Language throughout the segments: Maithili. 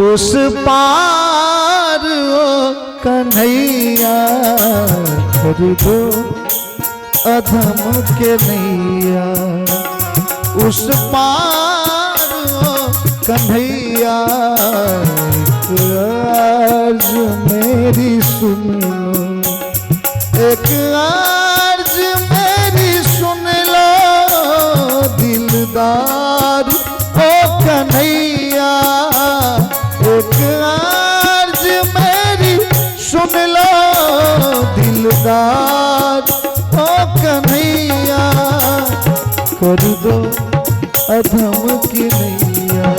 उस पार ओ कन्हैया, कर दो अधम के नैया, उस पार ओ कन्हैया, एक अर्ज मेरी सुन लो, एक अर्ज मेरी सुन लो दिलदार ओ कन्हैया, एक अर्ज मेरी सुन लो दिलदार ओ कन्हैया, कर दो अधम की नैया,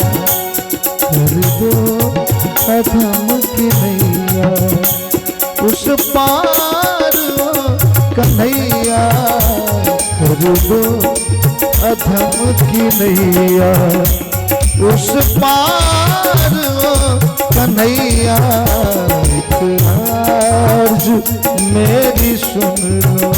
कर दो अधम की नैया, उस पार ओ कन्हैया, कर दो अधम की नैया, उस पार ओ कन्हैया, एक अर्ज मेरी सुन लो।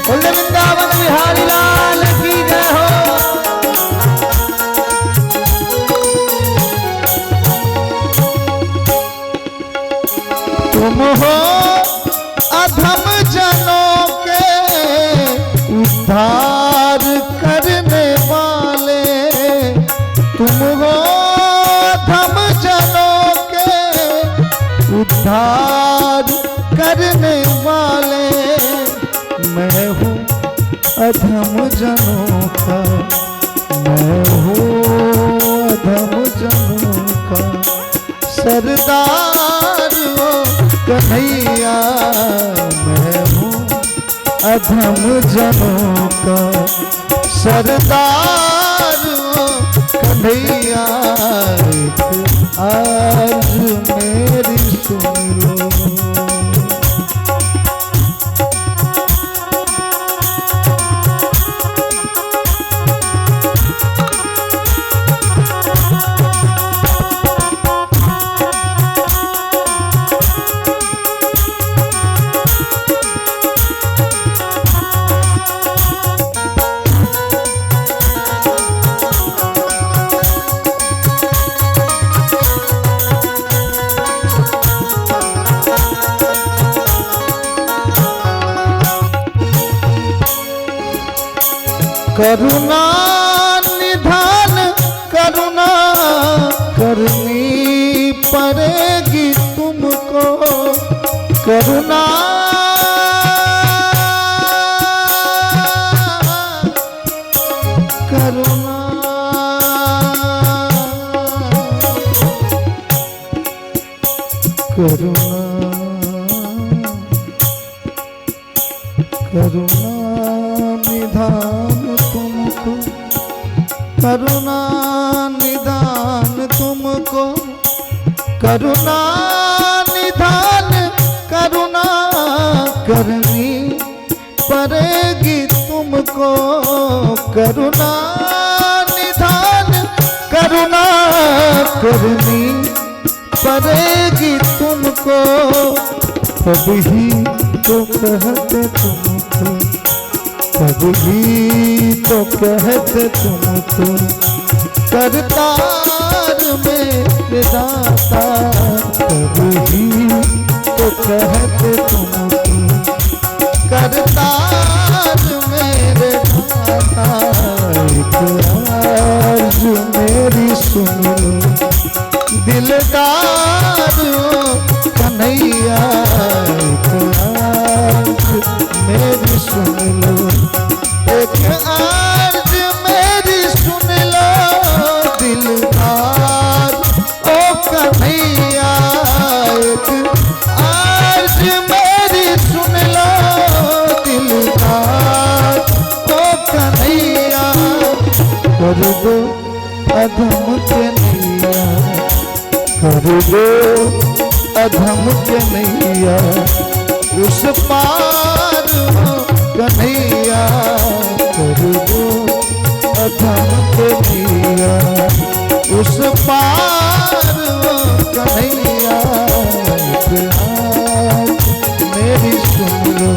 बोले वृंदावन बिहारी लाल की जय हो। तुम हो अधम जनों के उद्धार करने वाले, तुम हो अधम जनों के उद्धार करने वाले, मैं हूँ अधम जनों का, मैं हूँ अधम जनों का सरदार ओ कन्हैया, मैं हूँ अधम जनों का सरदार ओ कन्हैया, एक अर्ज मेरी सुन लो। करुणा निधान करुणा करनी पड़ेगी तुमको, करुणा करुणा करुणा करुणा निधान तुमको, करुणा निधान तुमको, करुणा निधान करुणा करनी पड़ेगी तुमको, करुणा निधान करुणा करनी पड़ेगी तुमको, तभी तो कहते तुमको, तभी तो कहते तुमको करतार मेरे दाता, तभी तो कहते तुमको करतार मेरे दाता, एक अर्ज मेरी सुन लो दिलदार ओ कन्हैया, एक अर्ज मेरी सुन लो, एक अर्ज मेरी सुन लो दिलदार ओ कन्हैया, एक अर्ज मेरी सुन लो दिलदार कर दो अधम के नैया, कर दो अधम के नैया उस पार हो कन्हैया, कर दो अधम के नैया उस पार हो कन्हैया। एक आर्ज मेरी सुन लो,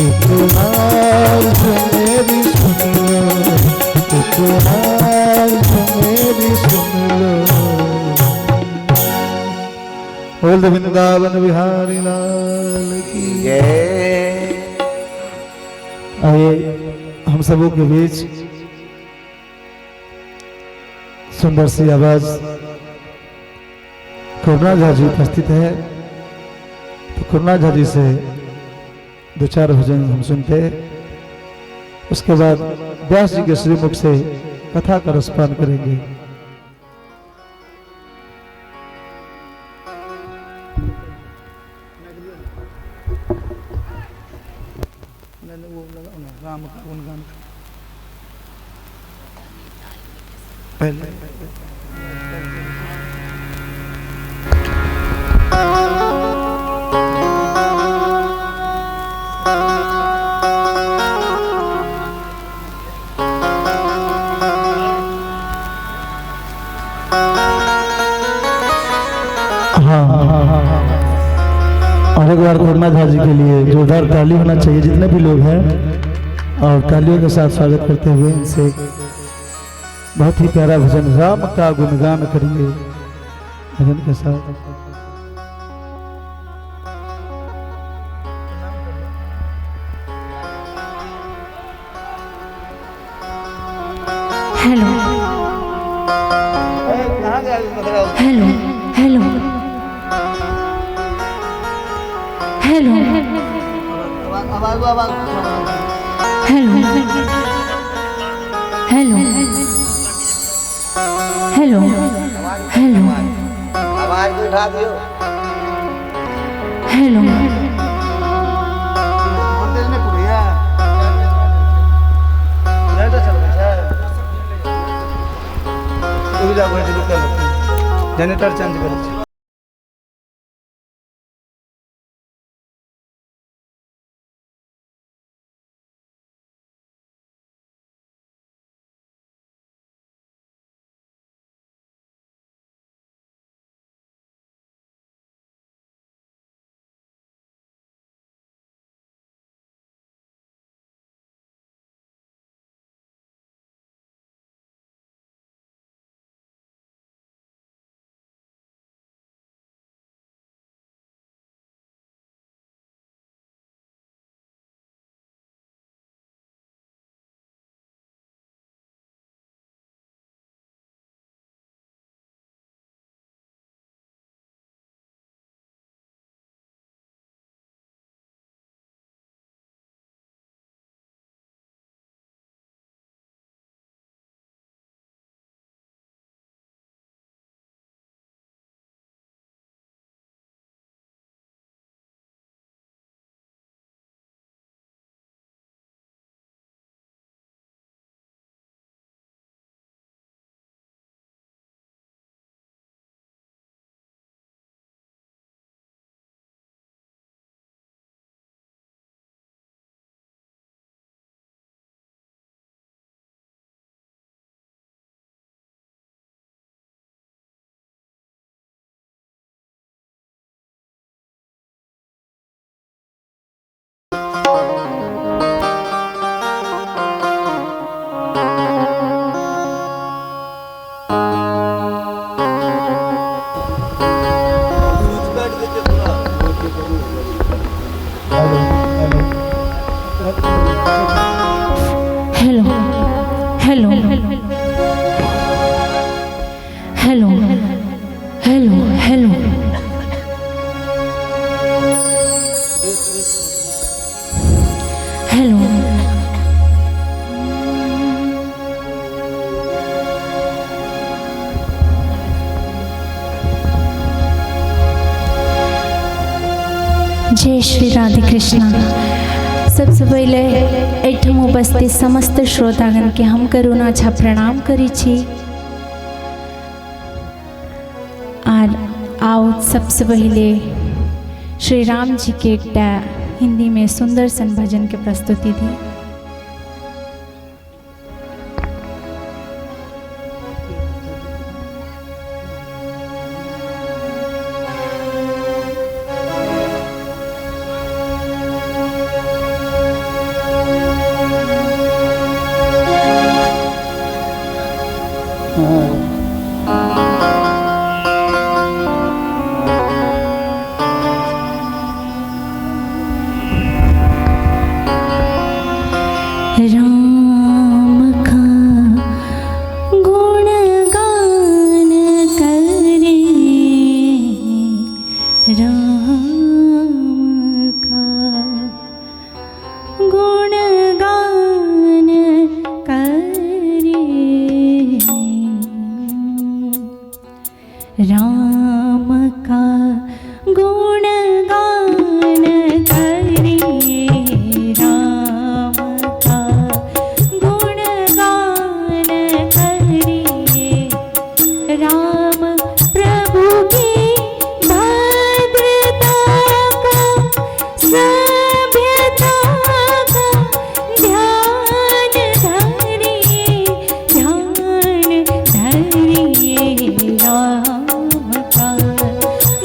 एक आर्ज मेरी सुन लो, एक आर्ज मेरी सुन लो। बोल वृंदावन बिहारी लाल की जय। आइए हम सबों के बीच सुंदर सी आवाज करुणा झा जी उपस्थित है, तो करुणा झा जी से दो चार भजन हम सुनते हैं, उसके बाद व्यास जी के श्रीमुख से कथा का रसपान करेंगे। राम का गुणगान पहले। हाँ हाँ हाँ हाँ, और एक बार करुणा झा जी के लिए जोरदार ताली होना चाहिए, जितने भी लोग हैं, और तालियों के साथ स्वागत करते हुए इनसे बहुत ही प्यारा भजन राम का गुणगान करिए भजन के साथ। Hello hello hello hello hello hello hello hello आवाज उठा दियो। हेलो जनरेटर चेंज करै। Hello hello hello hello hello hello. जय श्री राधे कृष्णा। सबसे सबसे पहले एहिठाम उपस्थित समस्त श्रोतागण के हम करुणा झा प्रणाम करै छी। Are आओ सबसे पहले श्री राम जी के एकटा हिंदी में सुंदर सन भजन के प्रस्तुति दी। राम का गुणगान करे, राम का गुणगान करे, राम का गुणगान करे, राम का गुणगान करे, राम प्रभु की भद्रता का सभ्यता का ध्यान धरिए, ध्यान धरिए, राम का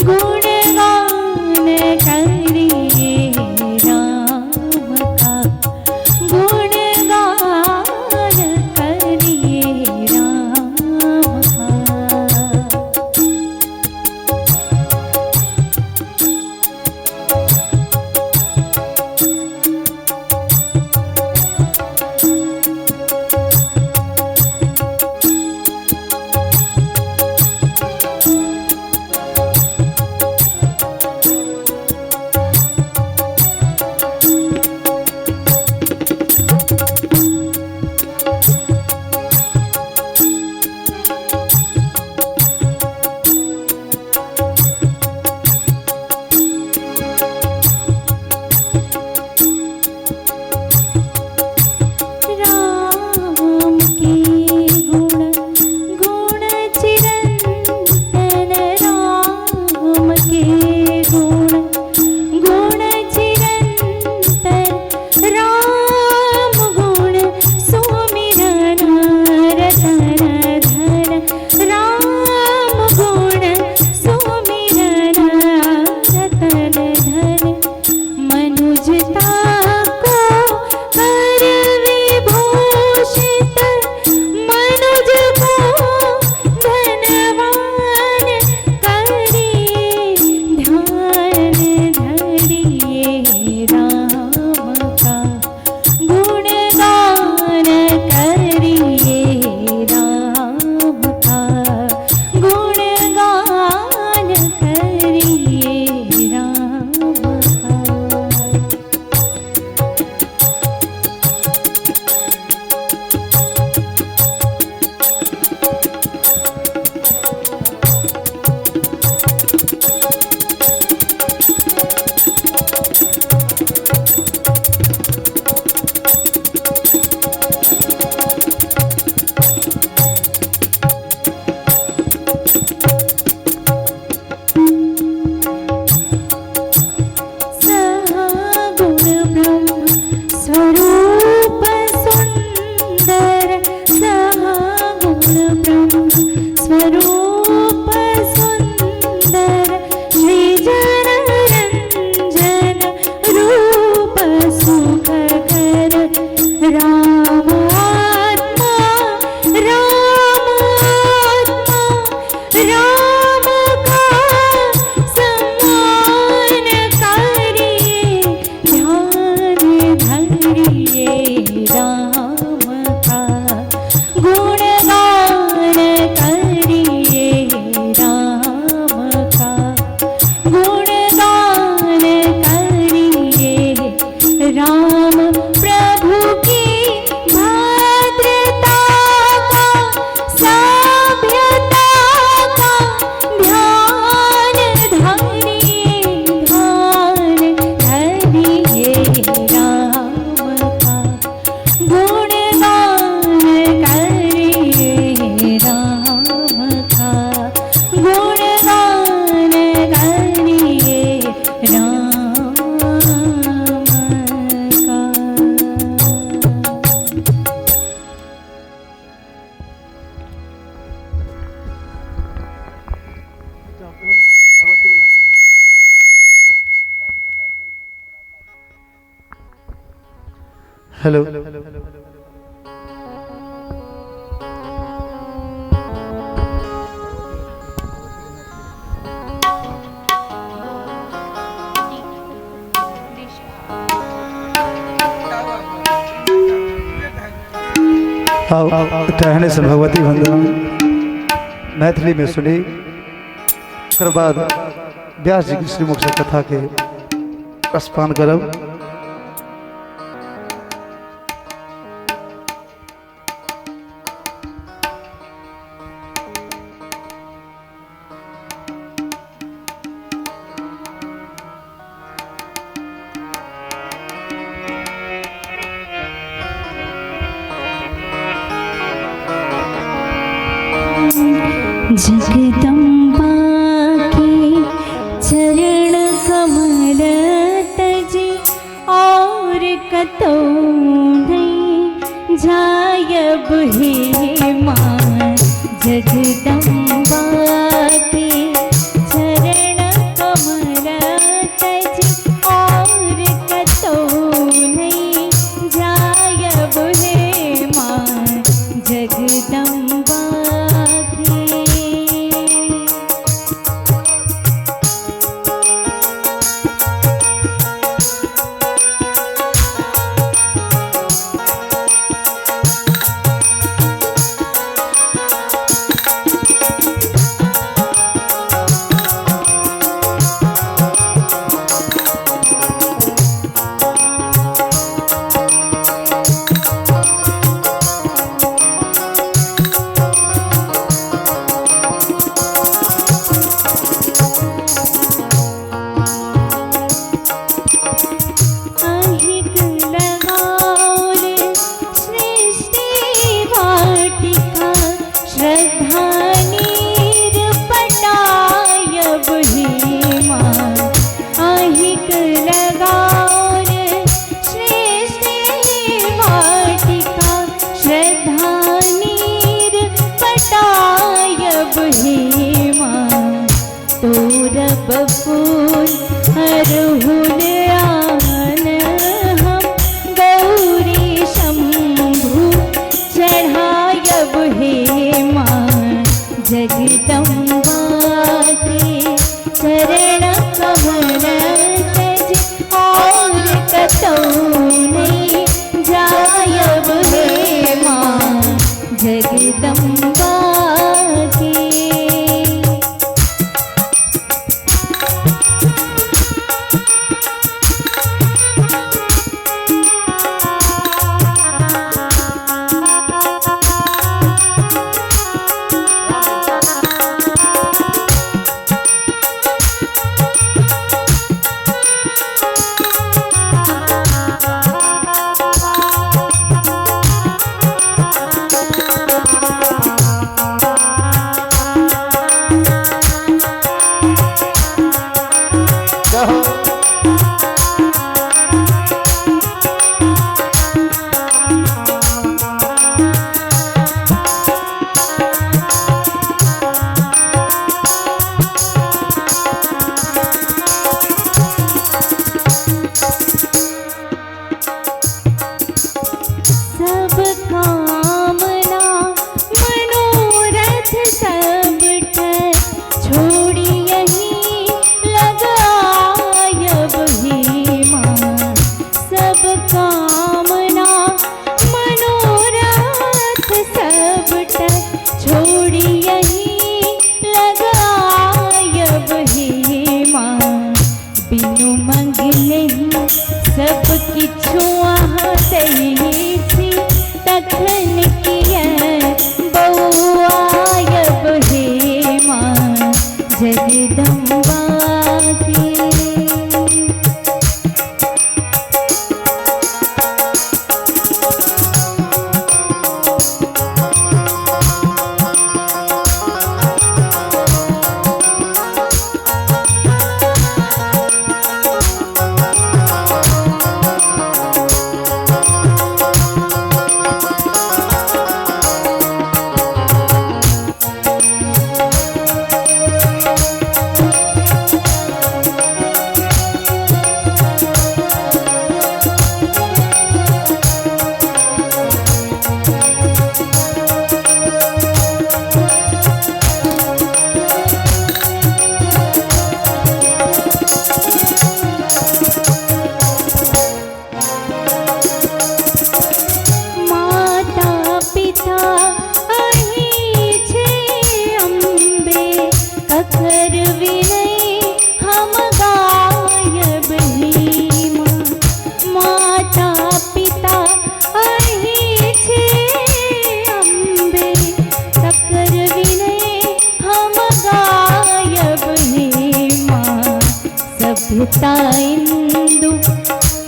गुणगान करिए, राम का गुणगान करिए, राम का। राम के गुण गुण चिरंतन, राम के गुण गुण चिरंतन, राम गुण सुमिरन रतन धन, राम गुण सुमिरन रतन धन, मनुजता को कर विभूषित, मनुज को धनवान करिए, ध्यान धरिए, राम का गुणगान करिए, राम का गुणगान करिए, राम का। सगुण ब्रह्म स्वरूप सुंदर, सगुण ब्रह्म स्वरूप सुंदर, श्री जन रंजन रूप सुखकर, राम आत्मा राम आत्मा राम का सम्मान करिए, ध्यान धरिए, राम का गुणगान करिए, राम का गुणगान करिए, राम प्रभु की भद्रता का सभ्यता का ध्यान धरिए, ध्यान धरिए, राम हेलो। आओ टहने से भगवती वंदना मैथिली में सुनी, ओकर बाद व्यास जी के श्रीमुख से कथा के रसपान करब। जगदम्बा के चरण कमल तज और कतौ नहीं जायब हे माँ। जगदम्बा के चरण कमल तज और कतौ नहीं जायब हे माँ। जगदम्बा के फूल अरहुल आन हम गौरी शंभु चढ़ायब हे माँ। जगदम्बा के चरण कमल तज और कतौ नहीं जायब हे माँ। जगदम्बा के सब कामना मनोरथ सब छोड़ी यही लगायब हे माँ। सब कामना मनोरथ सब छोड़ी यही लगायब हे माँ। बिनु मंगले सब किछु अहाँ दै छी तखन किया बौआयब हे माँ। जगदम्बा के सुता इंदु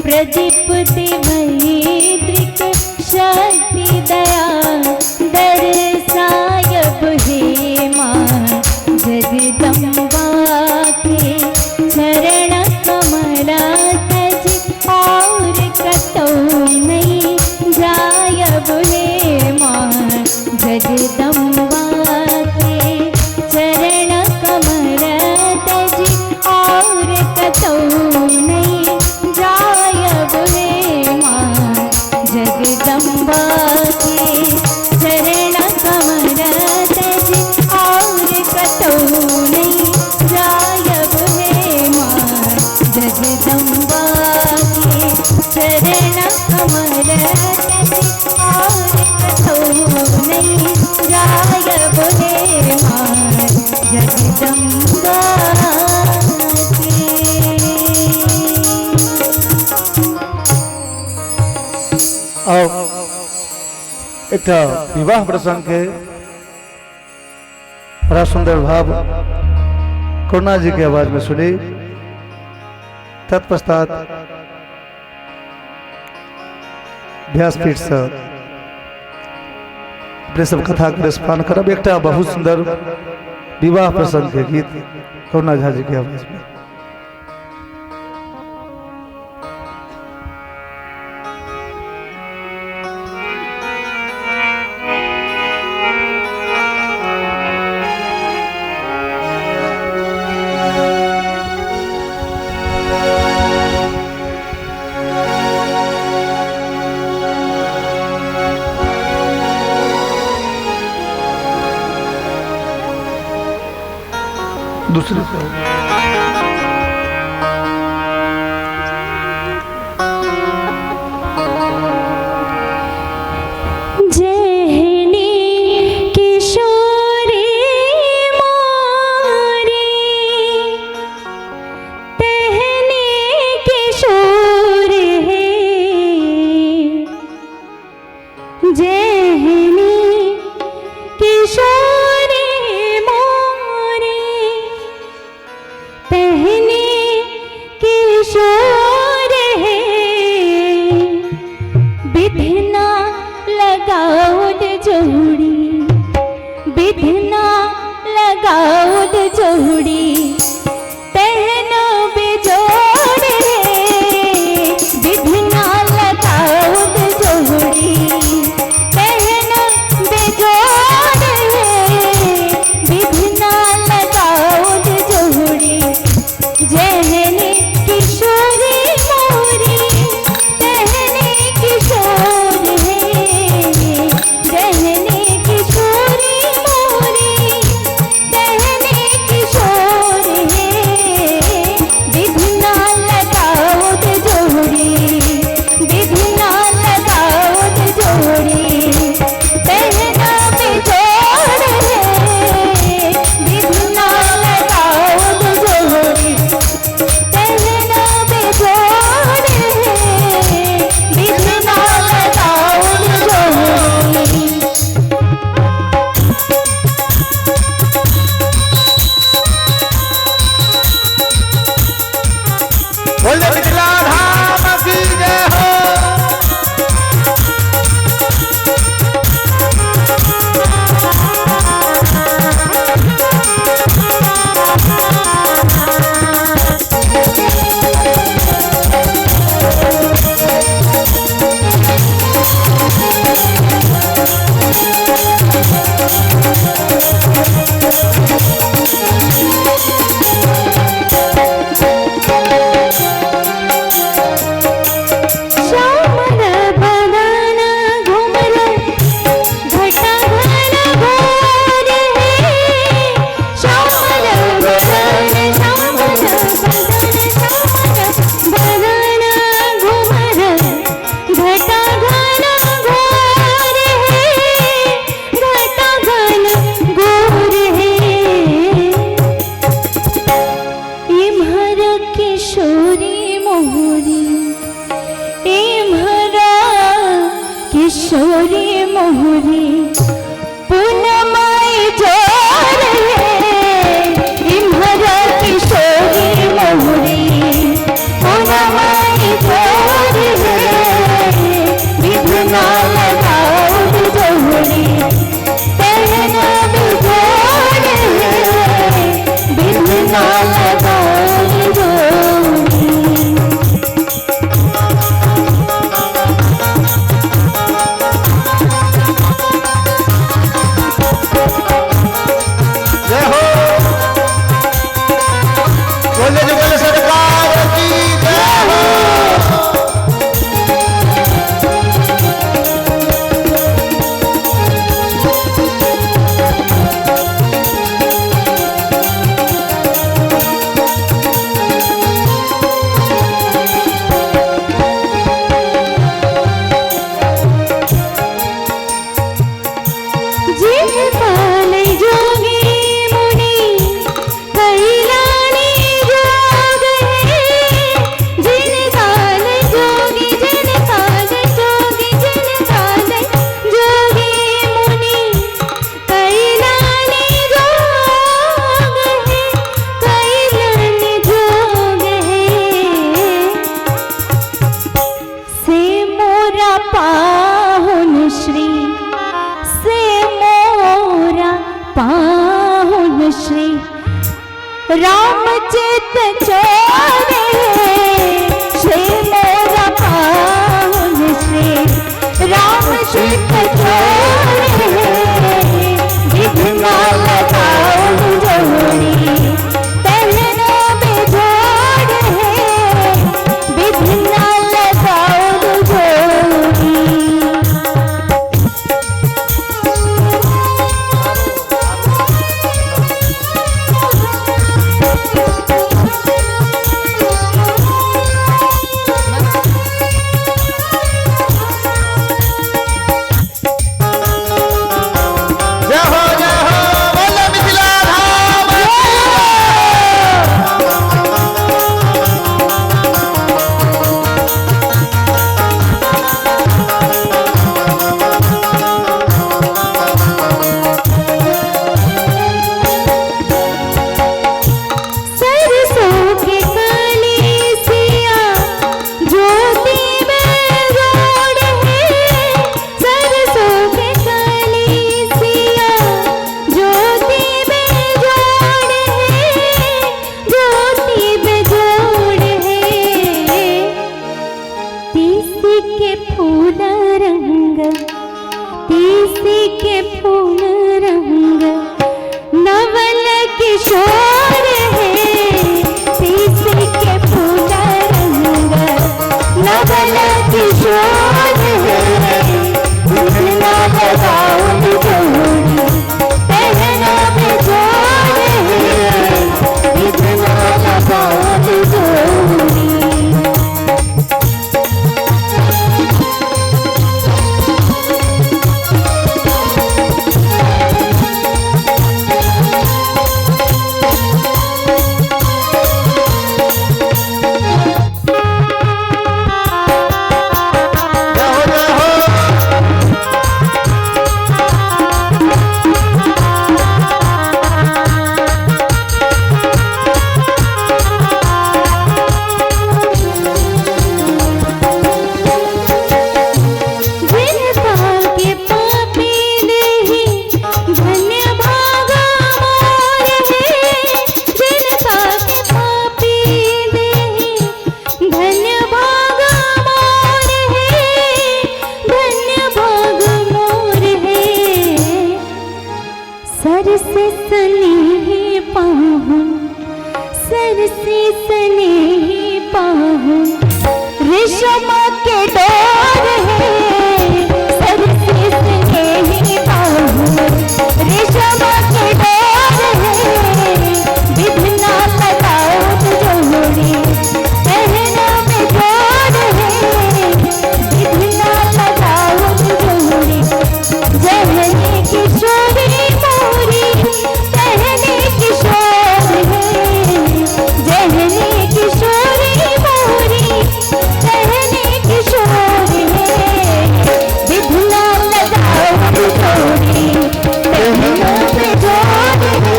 प्रदीप देवैद्रिक शक्ति दया दर्शायब हे माँ जगदम्बा के चरण कमला तज और कतौ नहीं जायब हे माँ जगदम्बा के चरण कमल तज और कतौ नहीं जायब हे माँ जगदम्बा के चरण कमल तज और कतौ नहीं जायब हे माँ जगदम्बा के चरण कमल तज और कतौ नहीं जायब हे माँ जगदम्बा के। और एकटा विवाह प्रसंग के बड़ा सुंदर भाव करुणा जी के आवाज में सुनी। तत्पश्चात व्यासपीठ से अपने सब कथा के रसपान करब। एकटा बहुत सुंदर विवाह प्रसंग के गीत करुणा झा जी के आवाज में। दूसरे से होगा। जहनी किशोरी मोरी तहने किशोर है जहनी किशोरी मोरी तहने किशोर है विधना लगाओ जोड़ी विधना लगाओ जोड़ी तहनो बेजोड़ है विधना लगाओ जोड़ी तहनो बेजोड़ है विधना लगाओ जोड़ी जहने किशोरी मोरी तहने किशोर है जहने किशोरी मोरी तहने किशोर है विधना लगाओ जोड़ी विधना लगाओ जोड़ी तहना बेजोड़ है विधना लगाओ जोड़ी तहना बेजोड़ है विधना लगाओ जोड़ी। बोले मिथिला धाम की जय हो। श्यामल बदन घुमर घटा घन घोर है श्यामल बदन श्यामल बदन श्यामल बदन घुमर घटा घन घोर है घटा घन घोर है इम्हर किशोरी मोहरी इम्हरा किशोरी मोहरी पूनमाई जोर है इम्हरा किशोरी मोहरी। पाहुन श्री, से मोरा पाहुन श्री राम चित चोरे, श्री मोरा पाहुन श्री राम चित चोरे, विघ्न लगाओ जोड़ी पहनो बेजोड़ है, विघ्न लगाओ जोड़ी। जय हो बोलो मिथिला धाम की। सरसों के काली सिया ज्योति में जोड़ है, सरसों के काली सिया ज्योति में जोड़ है, ज्योति में जोड़ है। तीसी के फूल रंग, तीसी के फूल रंग नवल किशोर है, तीसी के फूल रंग नवल किशोर है, विघ्न लगाओ जोड़ी पहनो बेजोड़ है, विघ्न लगाओ जोड़ी। जय हो जय हो। जिनता के पापी नहीं धन्य भागा मोर है, जिनता के पापी नहीं धन्य भागा मोर है, धन्य भाग मोर है। सर से स्नेह पाहुन, सर से स्नेह पाहुन रेशम के डोर है, सर से स्नेह पाहुन रेशम के डोर है, विघ्न लगाओ जोड़ी पहनो में जोड़ है, विघ्न लगाओ जोड़ी। जहने किशोरी मोरी पहने किशोर है, जहने किशोरी मोरी पहने किशोर है, विघ्न लगाओ जोड़ी पहनो में जोड़ है,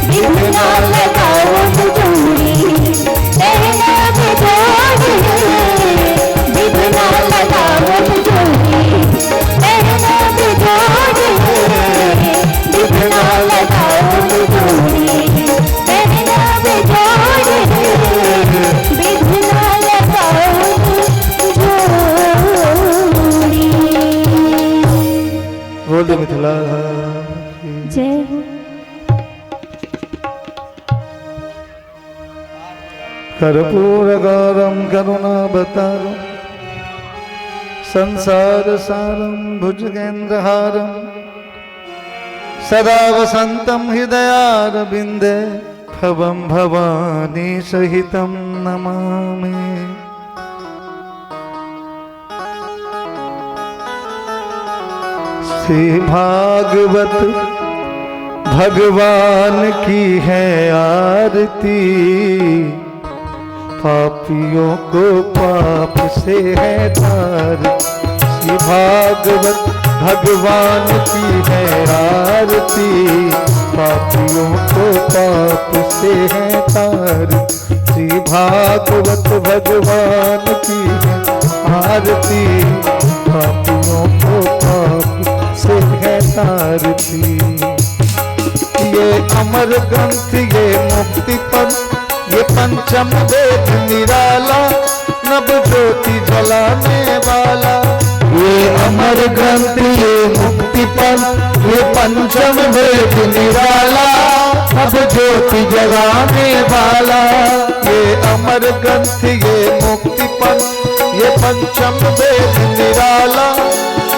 विघ्न लगाओ जोड़ी पहनो में जोड़ है, विघ्न लगाओ जोड़ी पहनो में जोड़ है, विघ्न लगाओ जोड़ी पहनो में जोड़ है, विघ्न लगाओ जोड़ी। बोल मिथिला धाम की। जय हो। कर्पूरगौरं करुणावतारं संसार सारं भुजगेन्द्रहारं सदा वसन्तं हृदयारविन्दे भवं भवानी सहितं नमामि। श्री भागवत भगवान की है आरती, पापियों को पाप से है तार। श्री भागवत भगवान की है आरती, पापियों को पाप से है तार। श्री भागवत भगवान की है आरती, पापियों को पाप से है तारती। ये अमर ग्रंथ ये मुक्ति पंथ ये पंचम वेद निराला, नव ज्योति जलाने वाला। ये अमर ग्रंथ ये मुक्ति पंथ ये पंचम वेद निराला, नव ज्योति जलाने वाला। ये अमर ग्रंथ ये मुक्ति पंथ ये पंचम वेद निराला,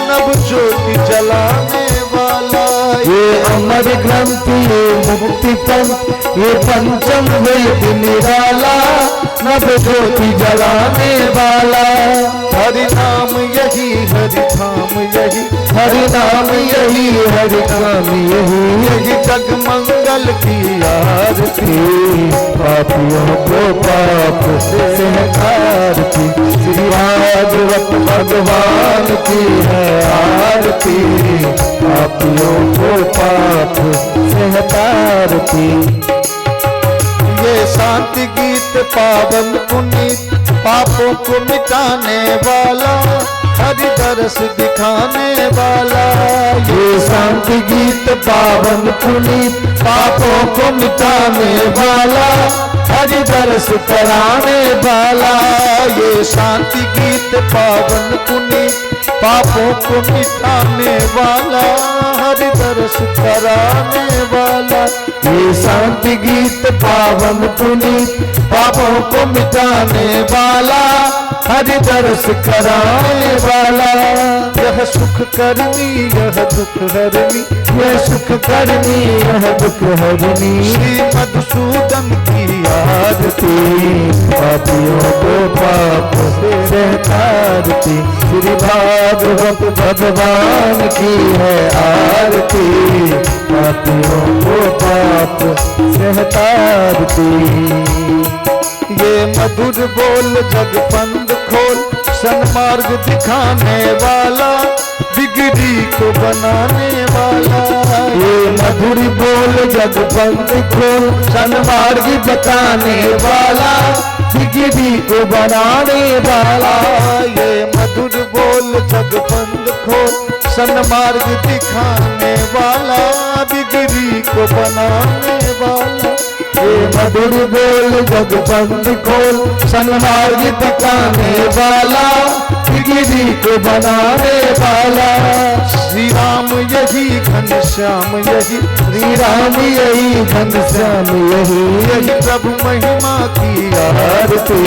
नव ज्योति जलाने वाला। ये अमर ग्रंथ ये मुक्ति पंथ ये पंचम वेद निराला, नव ज्योति जलाने वाला। हरि नाम यही हरि धाम यही, हरि नाम यही हरि धाम यही, यही जग मंगल की आरती। पापियों को पाप से आरती, श्री भागवत भगवान की है आरती। पापियों को पाप से आरती। ये शांति गीत पावन पुनीत पापों को मिटाने वाला, हरि दर्श दिखाने वाला। ये शांति गीत पावन पुनीत पापों को मिटाने वाला, हरि दर्श कराने वाला। ये शांति गीत पावन पुनीत पापों को मिटाने वाला, हरि दर्श कराने वाला। ये शांति गीत पावन पुनीत पापों को मिटाने वाला, हरि दर्श कराने वाला। यह सुख करनी यह दुख हरनी, यह सुख करनी यह दुख हरनी, श्री मधुसूदन की आरती। पापियों को पाप से तारती, श्री भागवत भगवान की है आरती। पापियों को पाप से तारती। ये मधुर बोल जगपंद खोल सन्मार्ग दिखाने वाला, बिगड़ी को बनाने वाला। ये मधुर बोल जगपंद खोल सन्मार्ग बताने वाला, बिगड़ी को बनाने वाला। ये मधुर बोल जगपंद खोल सन्मार्ग दिखाने वाला, बिगड़ी को बनाने वाला। ये मधुर बोल जगबंद खोल सन्मार्ग दिखाने वाला, बिगड़ी को बनाने वाला। श्री राम यही घनश्याम यही, श्री राम यही घनश्याम यही, यही प्रभु महिमा की आरती।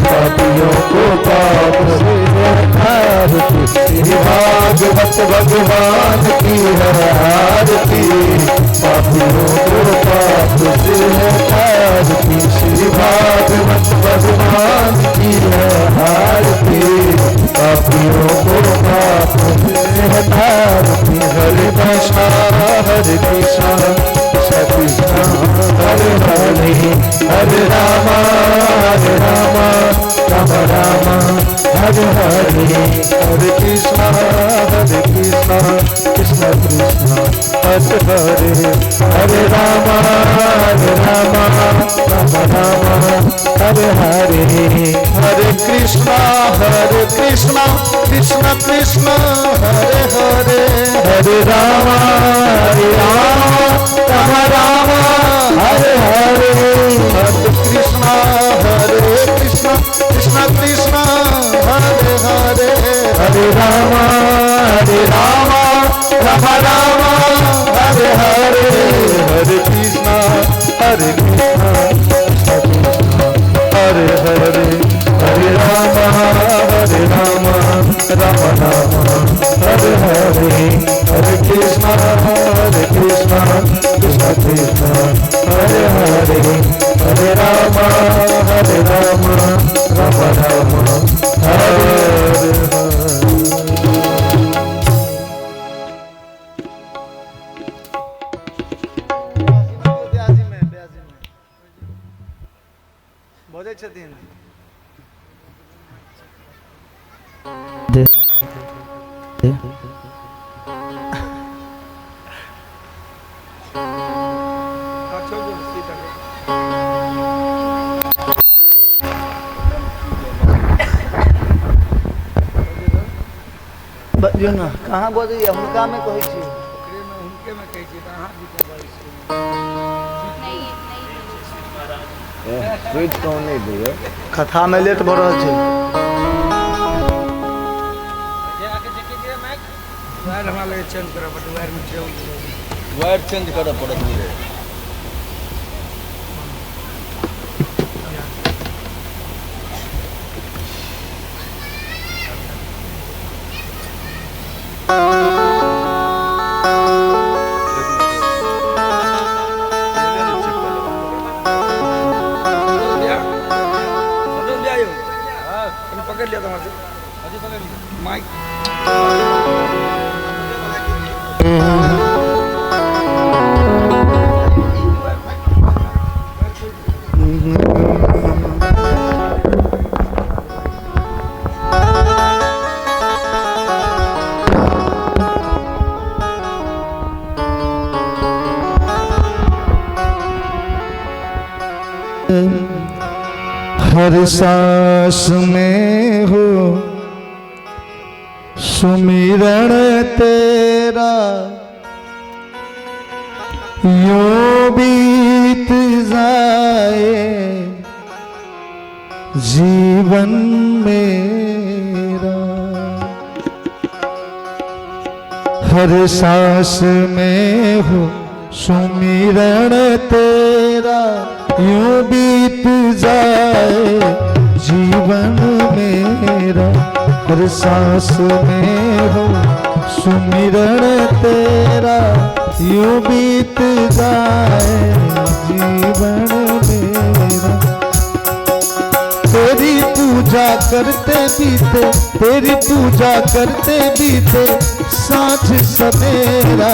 पापियों को पाप से आरती, श्री भागवत भगवान की है आरती। पापियों को पाप से आरती, श्री भागवत भगवान की है आरती। पापियों को पाप से आरती। हरे कृष्णा हरे कृष्णा कृष्ण कृष्णा हरे हरे, हरे राम हरे राम राम राम हरे हरे। हरे कृष्णा हरे कृष्णा कृष्ण कृष्णा हरे हरे, हरे राम हरे राम राम राम हरे हरे। हरे कृष्णा कृष्ण कृष्ण हरे हरे, हरे राम हरे राम राम राम हरे हरे। हरे कृष्णा कृष्ण कृष्ण हरे हरे, हरे राम राम राम हरे हरे। हरे कृष्णा कृष्ण कृष्ण हरे हरे, हरे राम राम राम हरे हरे। हरे कृष्णा कृष्ण कृष्ण हरे हरे, हरे राम राम राम हरे हरे। बजियौ ने, कहाँ बजैया? हुनकामे कहै छी। स्विच कौन नहीं दिए। कथामे लेट भऽ रहल छै। वायर चेंज करऽ पड़त बुझे। पकड़ लिया था माइक। हर सांस में हो सुमिरण तेरा, यूं बीत जाए जीवन मेरा। हर सांस में हो सुमिरण तेरा, यूं बीत जाए जीवन मेरा। हर सांस में हो सुमिरण तेरा, यूं बीत जाए जीवन मेरा। तेरी पूजा करते बीते, तेरी पूजा करते बीते सांझ सवेरा।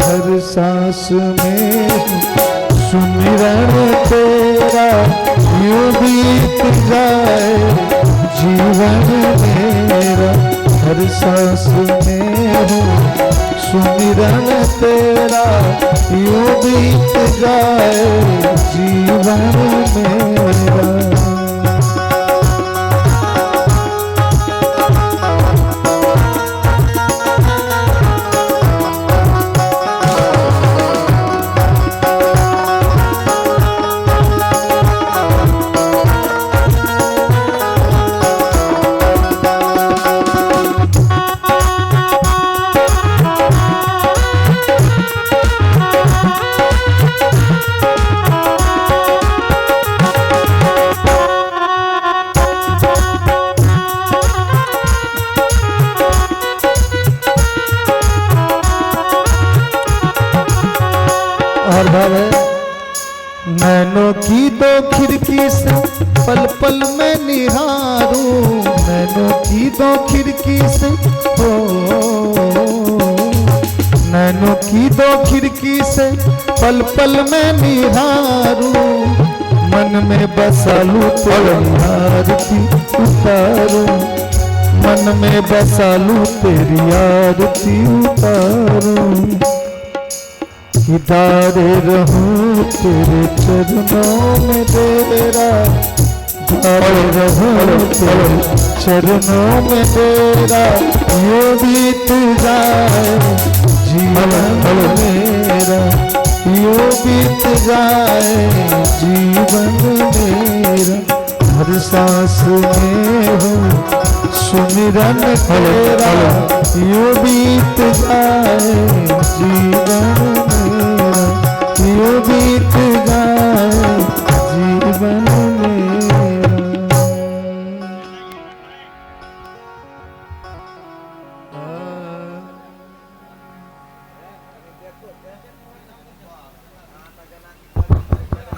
हर सांस में सुमिरण तेरा, यूं बीत जाए जीवन मेरा। हर सांस में हो सुमिरन तेरा, यूं बीत जाए जीवन मेरा। और भाव है, नैनों की दो खिड़की से पल पल में निहारूं, नैनों की दो खिड़की से, हो नैनों की दो खिड़की से पल पल में निहारूं, मन में बसा लूं तेरी आरती उतारूं, मन में बसा लूं तेरी आरती उतारूं। दारे रहूं तेरे चरणों में डेरा, दारे रहूं तेरे चरणों में डेरा, यूं बीत जाए जीवन मेरा, यूं बीत जाए जीवन मेरा। हर सांस में हो सुमिरन तेरा, यूं बीत जाए जीवन मेरा, यूं बीत जाए जीवन मेरा।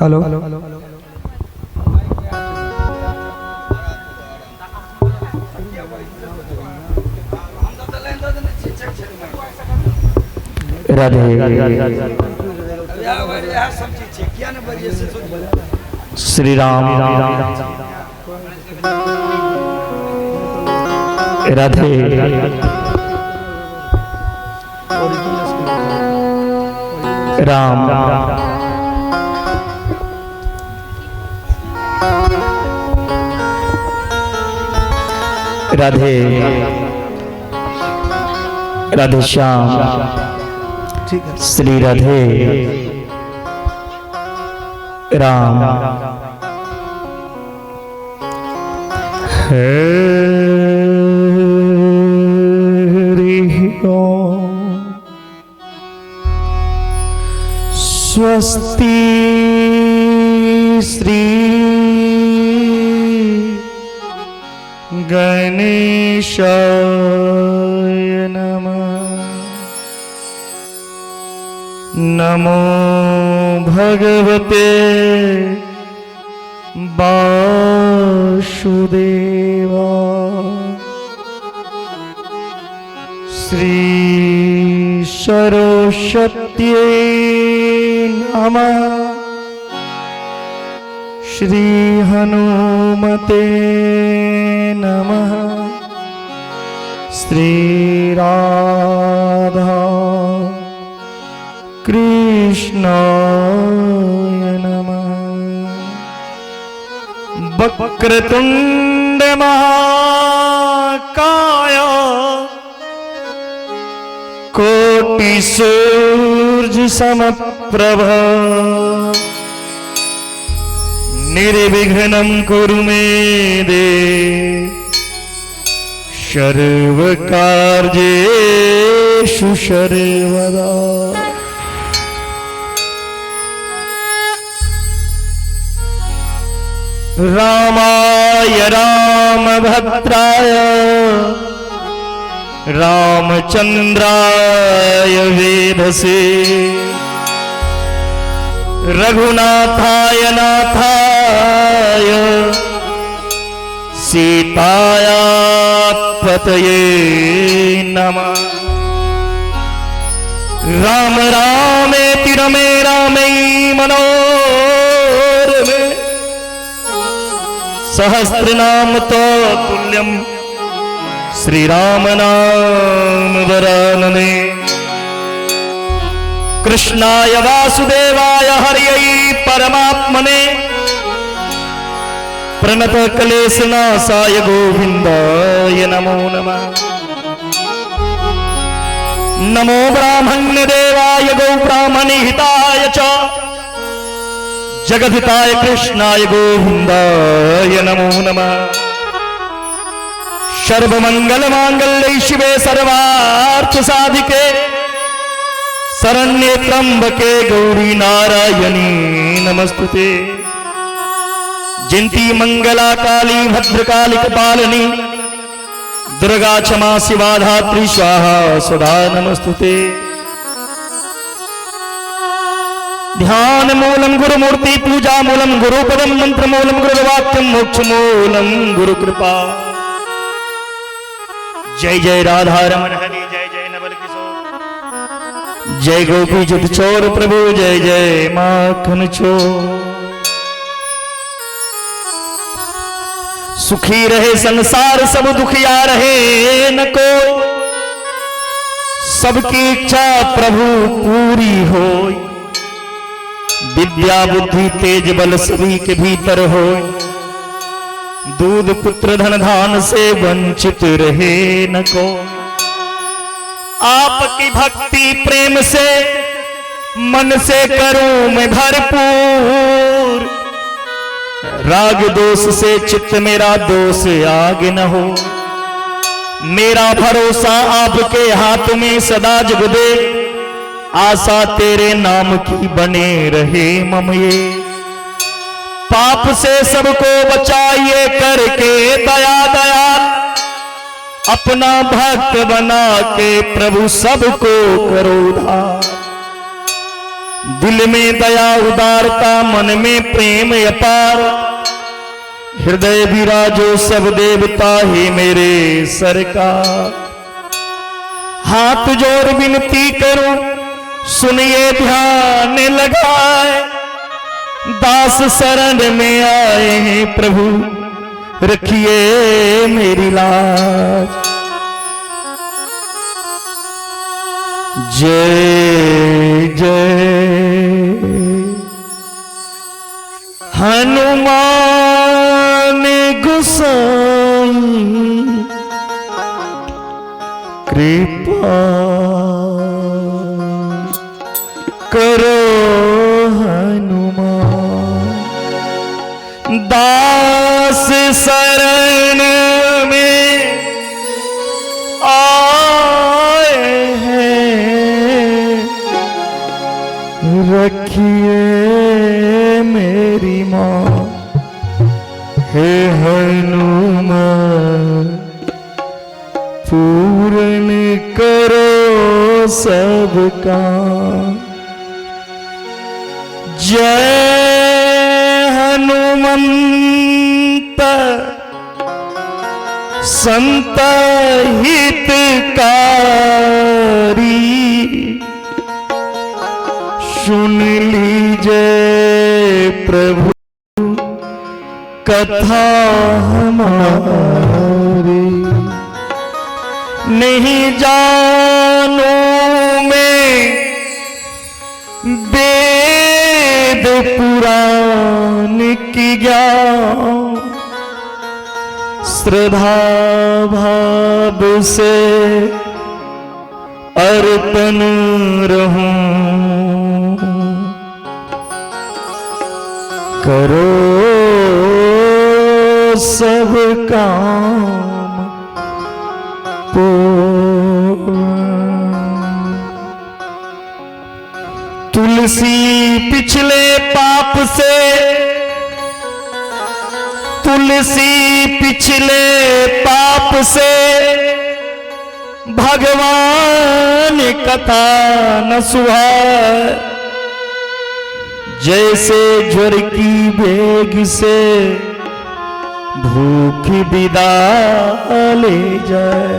हेलो राधे श्री राम राधे राम राधे। राधे श्याम। ठीक है। श्री राधे राम। हरि ओम। स्वस्ति श्री गणेशाय नमः। नमो भगवते वासुदेवा। श्री सरस्वत्यै नमः। श्री हनुमते नमः। श्री राधा कृष्णाय नमः। वक्रतुंड महाकाय कोटि सूर्य समप्रभ निर्विघ्नं कुरु मे देव सर्वकार्येषु सर्वदा। रामाय रामभद्राय रामचंद्राय वेधसे रघुनाथाय नाथाय सीताया पतये नमः। राम रामेति रमे रामे मनोरमे सहस्रनाम तो तुल्यम श्री राम नाम वरानने। कृष्णाय वासुदेवाय हर्यै परमात्मने प्रणत क्लेशनाशाय गोविंदाय नमो नमः। नमो ब्राह्मण्य देवाय गौ ब्राह्मणि हिताय च जगद्धिताय कृष्णाय गोविंदाय नमो नमः। सर्वमंगल मांगल्ये शिवे सर्वार्थ साधिके शरण्ये त्र्यंबके गौरी नारायणी नमस्तुते। जयंती मंगला काली भद्रकाली कपालिनी दुर्गा क्षमा शिवा धात्री स्वाहा सदा नमस्तुते। ध्यान मूलम गुरुमूर्ति पूजा मूलम गुरुपदम मंत्र मूलम गुरुवाक्यम मोक्ष मूलम गुरु कृपा। जय जय राधा रमन हरि जय जय नवल किशोर जय गोपी जुट चोर प्रभु जय जय माखन चोर। सुखी रहे संसार सब दुखिया रहे न को सबकी इच्छा प्रभु पूरी हो। विद्या बुद्धि तेज बल सभी के भीतर हो दूध पुत्र धन धान से वंचित रहे न को। आपकी भक्ति प्रेम से मन से करूं मैं भरपूर राग दोष से चित्त मेरा दोष आग न हो। मेरा भरोसा आपके हाथ में सदा जगदे आशा तेरे नाम की बने रहे मम ये। पाप से सबको बचाइए करके दया दया अपना भक्त बना के प्रभु सबको करो उद्धार। दिल में दया उदारता मन में प्रेम अपार हृदय विराजो सब देवता ही मेरे सरकार। हाथ जोड़ विनती करूं सुनिए ध्यान लगाए दास शरण में आए हैं प्रभु रखिए मेरी लाज। जय जय हनुमान गोसाई कृपा करो हनुमान, दास शरण में आए हैं, रखिए मेरी माँ। हे हनुमान पूर्ण करो सबका। जय हनुमंत संत हितकारी, सुन लीजिए प्रभु कथा हमारी। नहीं जानू मैं वेद पुराण की ज्ञान, श्रद्धा भाव से अर्पण रहूं। करो सब काम पूर्ण। तुलसी पिछले पाप से, तुलसी पिछले पाप से भगवान कथा न सुहाए, जैसे ज्वर की बेग से भूख विदा ले जाए।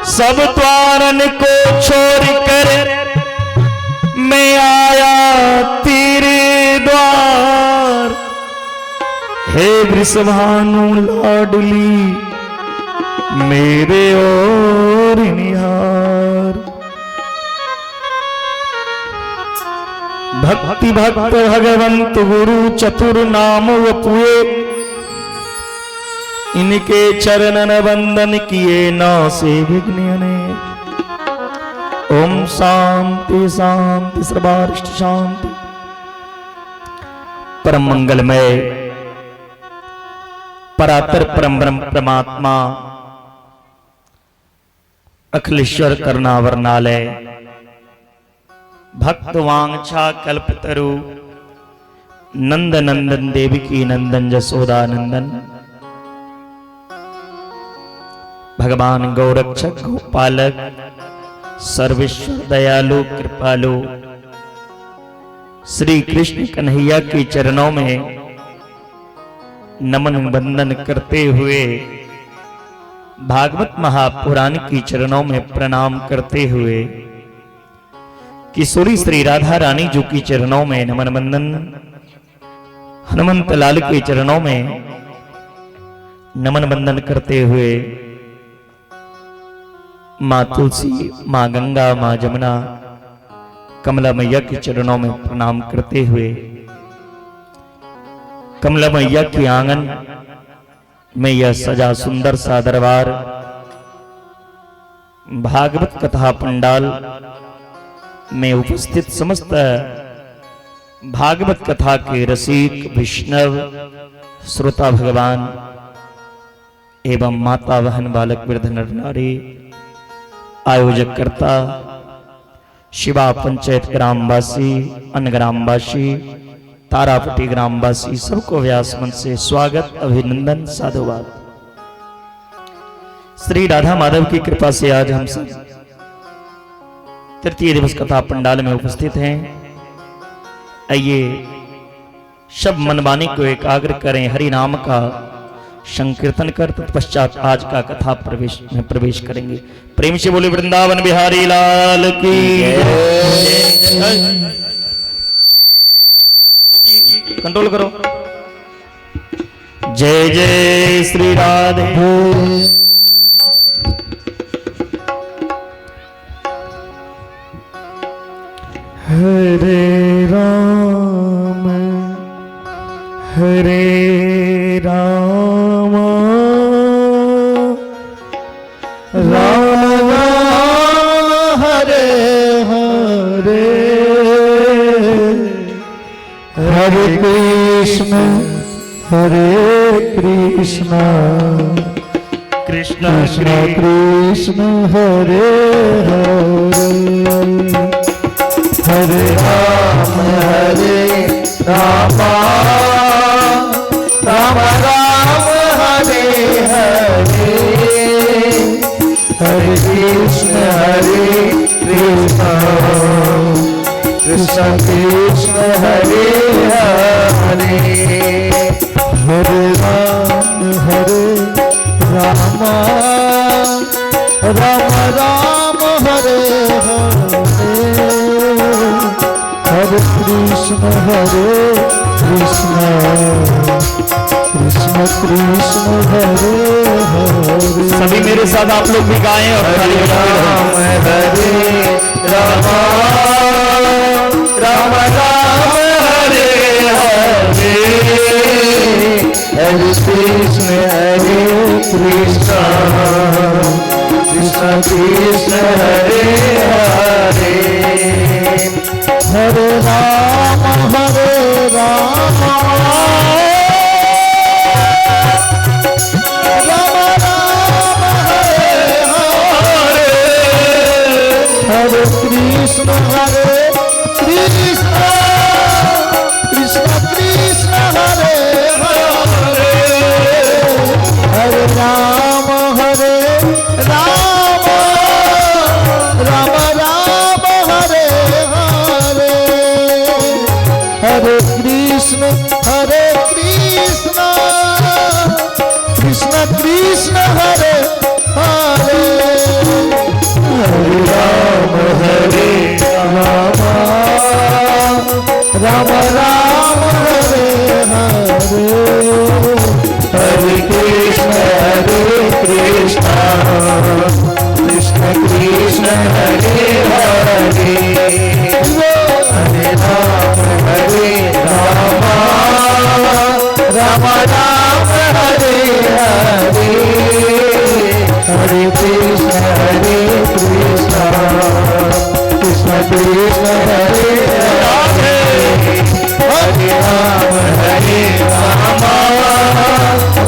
सब द्वारन को छोड़ कर मैं आया तेरे द्वार, हे वृषभानु लाडली मेरे और निहार। भक्ति भक्त भगवंत गुरु चतुर नाम वपुए, इनके चरणन वंदन किए ना से विघ्न अनेक। ओम शांति शांति सर्वारिष्ट शांति। परम मंगलमय परातर परम ब्रह्म परमात्मा अखिलेश्वर करुणावरनालय भक्त वांछा कल्पतरु नंद नंदन देवकी नंदन जसोदा नंदन भगवान गौरक्षक गोपालक सर्वेश्वर दयालु कृपालु श्री कृष्ण कन्हैया के चरणों में नमन वंदन करते हुए भागवत महापुराण की चरणों में प्रणाम करते हुए किशोरी श्री राधा रानी जी की चरणों में नमन वंदन, हनुमंत लाल के चरणों में नमन वंदन करते हुए माँ तुलसी, माँ गंगा, माँ जमुना, कमला मैया के चरणों में प्रणाम करते हुए कमला मैया के आंगन में यह सजा सुंदर सा दरबार भागवत कथा पंडाल में उपस्थित समस्त भागवत कथा के रसिक वैष्णव श्रोता भगवान एवं माता बहन बालक वृद्ध नर नारी आयोजक कर्ता शिवा पंचायत ग्रामवासी, अन्य ग्रामवासी, तारापटी ग्रामवासी सबको व्यास मंच से स्वागत, अभिनंदन, साधुवाद। श्री राधा माधव की कृपा से आज हम सब तृतीय दिवस कथा पंडाल में उपस्थित हैं। आइए सब मनवाणी को एकाग्र करें, हरि नाम का संकीर्तन कर तत्पश्चात आज का कथा प्रवेश में प्रवेश करेंगे। प्रेम से बोले वृंदावन बिहारी लाल की जय। कंट्रोल करो। जय जय श्री राधे। हरे राम हरे राम राम राम हरे हरे, हरे कृष्ण हरे कृष्ण कृष्ण कृष्ण कृष्ण हरे हरे, हरे राम हरे राम राम राम हरे हरे, हरे कृष्ण हरे कृष्ण कृष्ण कृष्ण हरे हरे, हरे राम हरे राम राम राम हरे हरे, हरे कृष्ण हरे कृष्ण कृष्ण कृष्ण हरे हरे। सभी मेरे साथ आप लोग भी गाएं और ताली बजाते रहें। हरे राम राम राम हरे हरे, हरे कृष्ण हरे कृष्ण कृष्ण कृष्ण हरे हरे, हरे राम हरे राम राम राम हरे हरे, हरे कृष्ण हरे कृष्ण कृष्ण कृष्ण हरे हरे, हरे राम हरे राम राम राम हरे हरे, हरे कृष्ण हरे कृष्ण कृष्ण कृष्ण हरे हरे, हरे राम हरे राम राम राम हरे हरे, हरे कृष्ण हरे कृष्ण कृष्ण कृष्ण हरे हरे, हरे राम हरे राम राम राम हरे हरे, हरे कृष्ण हरे कृष्ण कृष्ण कृष्ण हरे हरे, हरे राम हरे राम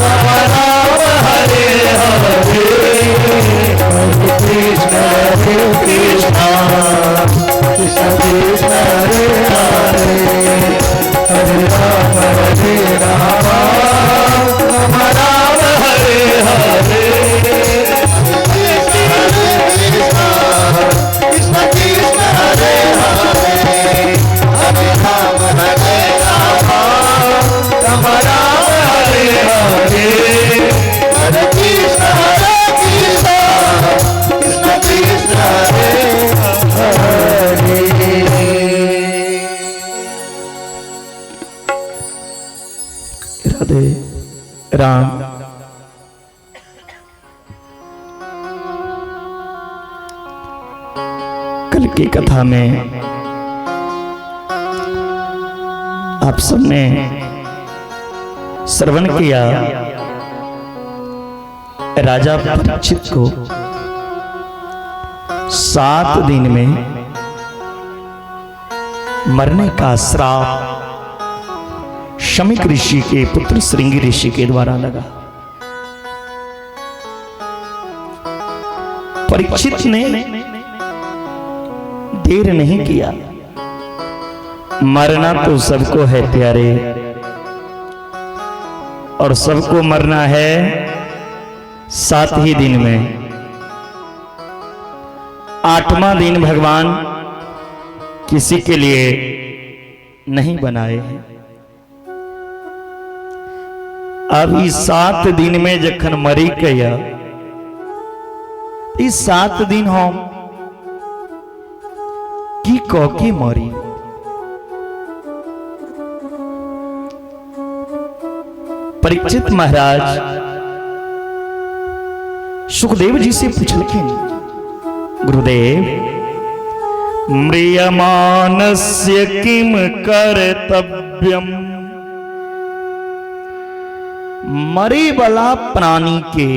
राम राम हरे हरे, हरे कृष्ण हरे कृष्ण कृष्ण कृष्ण हरे हरे, हरे राम हरे राम राम राम हरे हरे, कृष्ण कृष्ण हरे हरे, हरे राम हरे राम राम राम हरे हरे, हरे कृष्ण हरे कृष्ण कृष्ण कृष्ण हरे हरे। राधे राम। कल की कथा में आप सबने श्रवण किया राजा परीक्षित को 7 दिन में मरने का श्राप शमिक ऋषि के पुत्र श्रृंगी ऋषि के द्वारा लगा। परीक्षित ने देर नहीं किया। मरना तो सबको है प्यारे, और सबको मरना है 7 ही दिन में। 8वां दिन भगवान किसी के लिए नहीं बनाए हैं। अब इस 7 दिन में जखन मरी के इस 7 दिन हम की कह के मरी। परीक्षित महाराज सुखदेव जी से पूछलखिन, गुरुदेव म्रियमानस्य किम कर्तव्यम, मरे वाला प्राणी के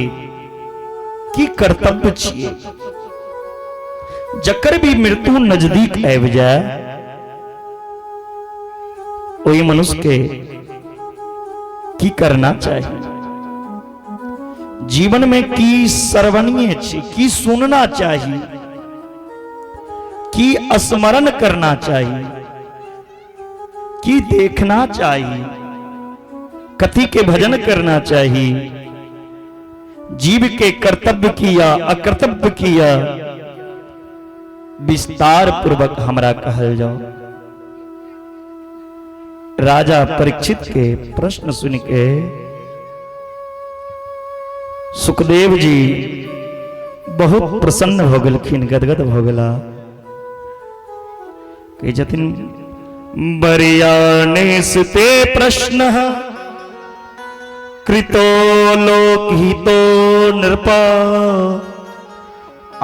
की कर्तव्य छियै? जकर भी मृत्यु नजदीक आबि जाय ओहि मनुष्य के की करना चाही? जीवन में की श्रवणीय छै, की सुनना चाही, की स्मरण करना चाही, की देखना चाही, कथी के भजन करना चाही, जीव के कर्तव्य किया अकर्तव्य किया, विस्तार पूर्वक हमरा कहल जाओ। राजा परीक्षित के प्रश्न सुन के सुखदेव जी बहुत प्रसन्न हो गेलखिन, गदगद हो गेला। कहै छथिन बरियाने ते प्रश्न कृतो लोकहितो नृप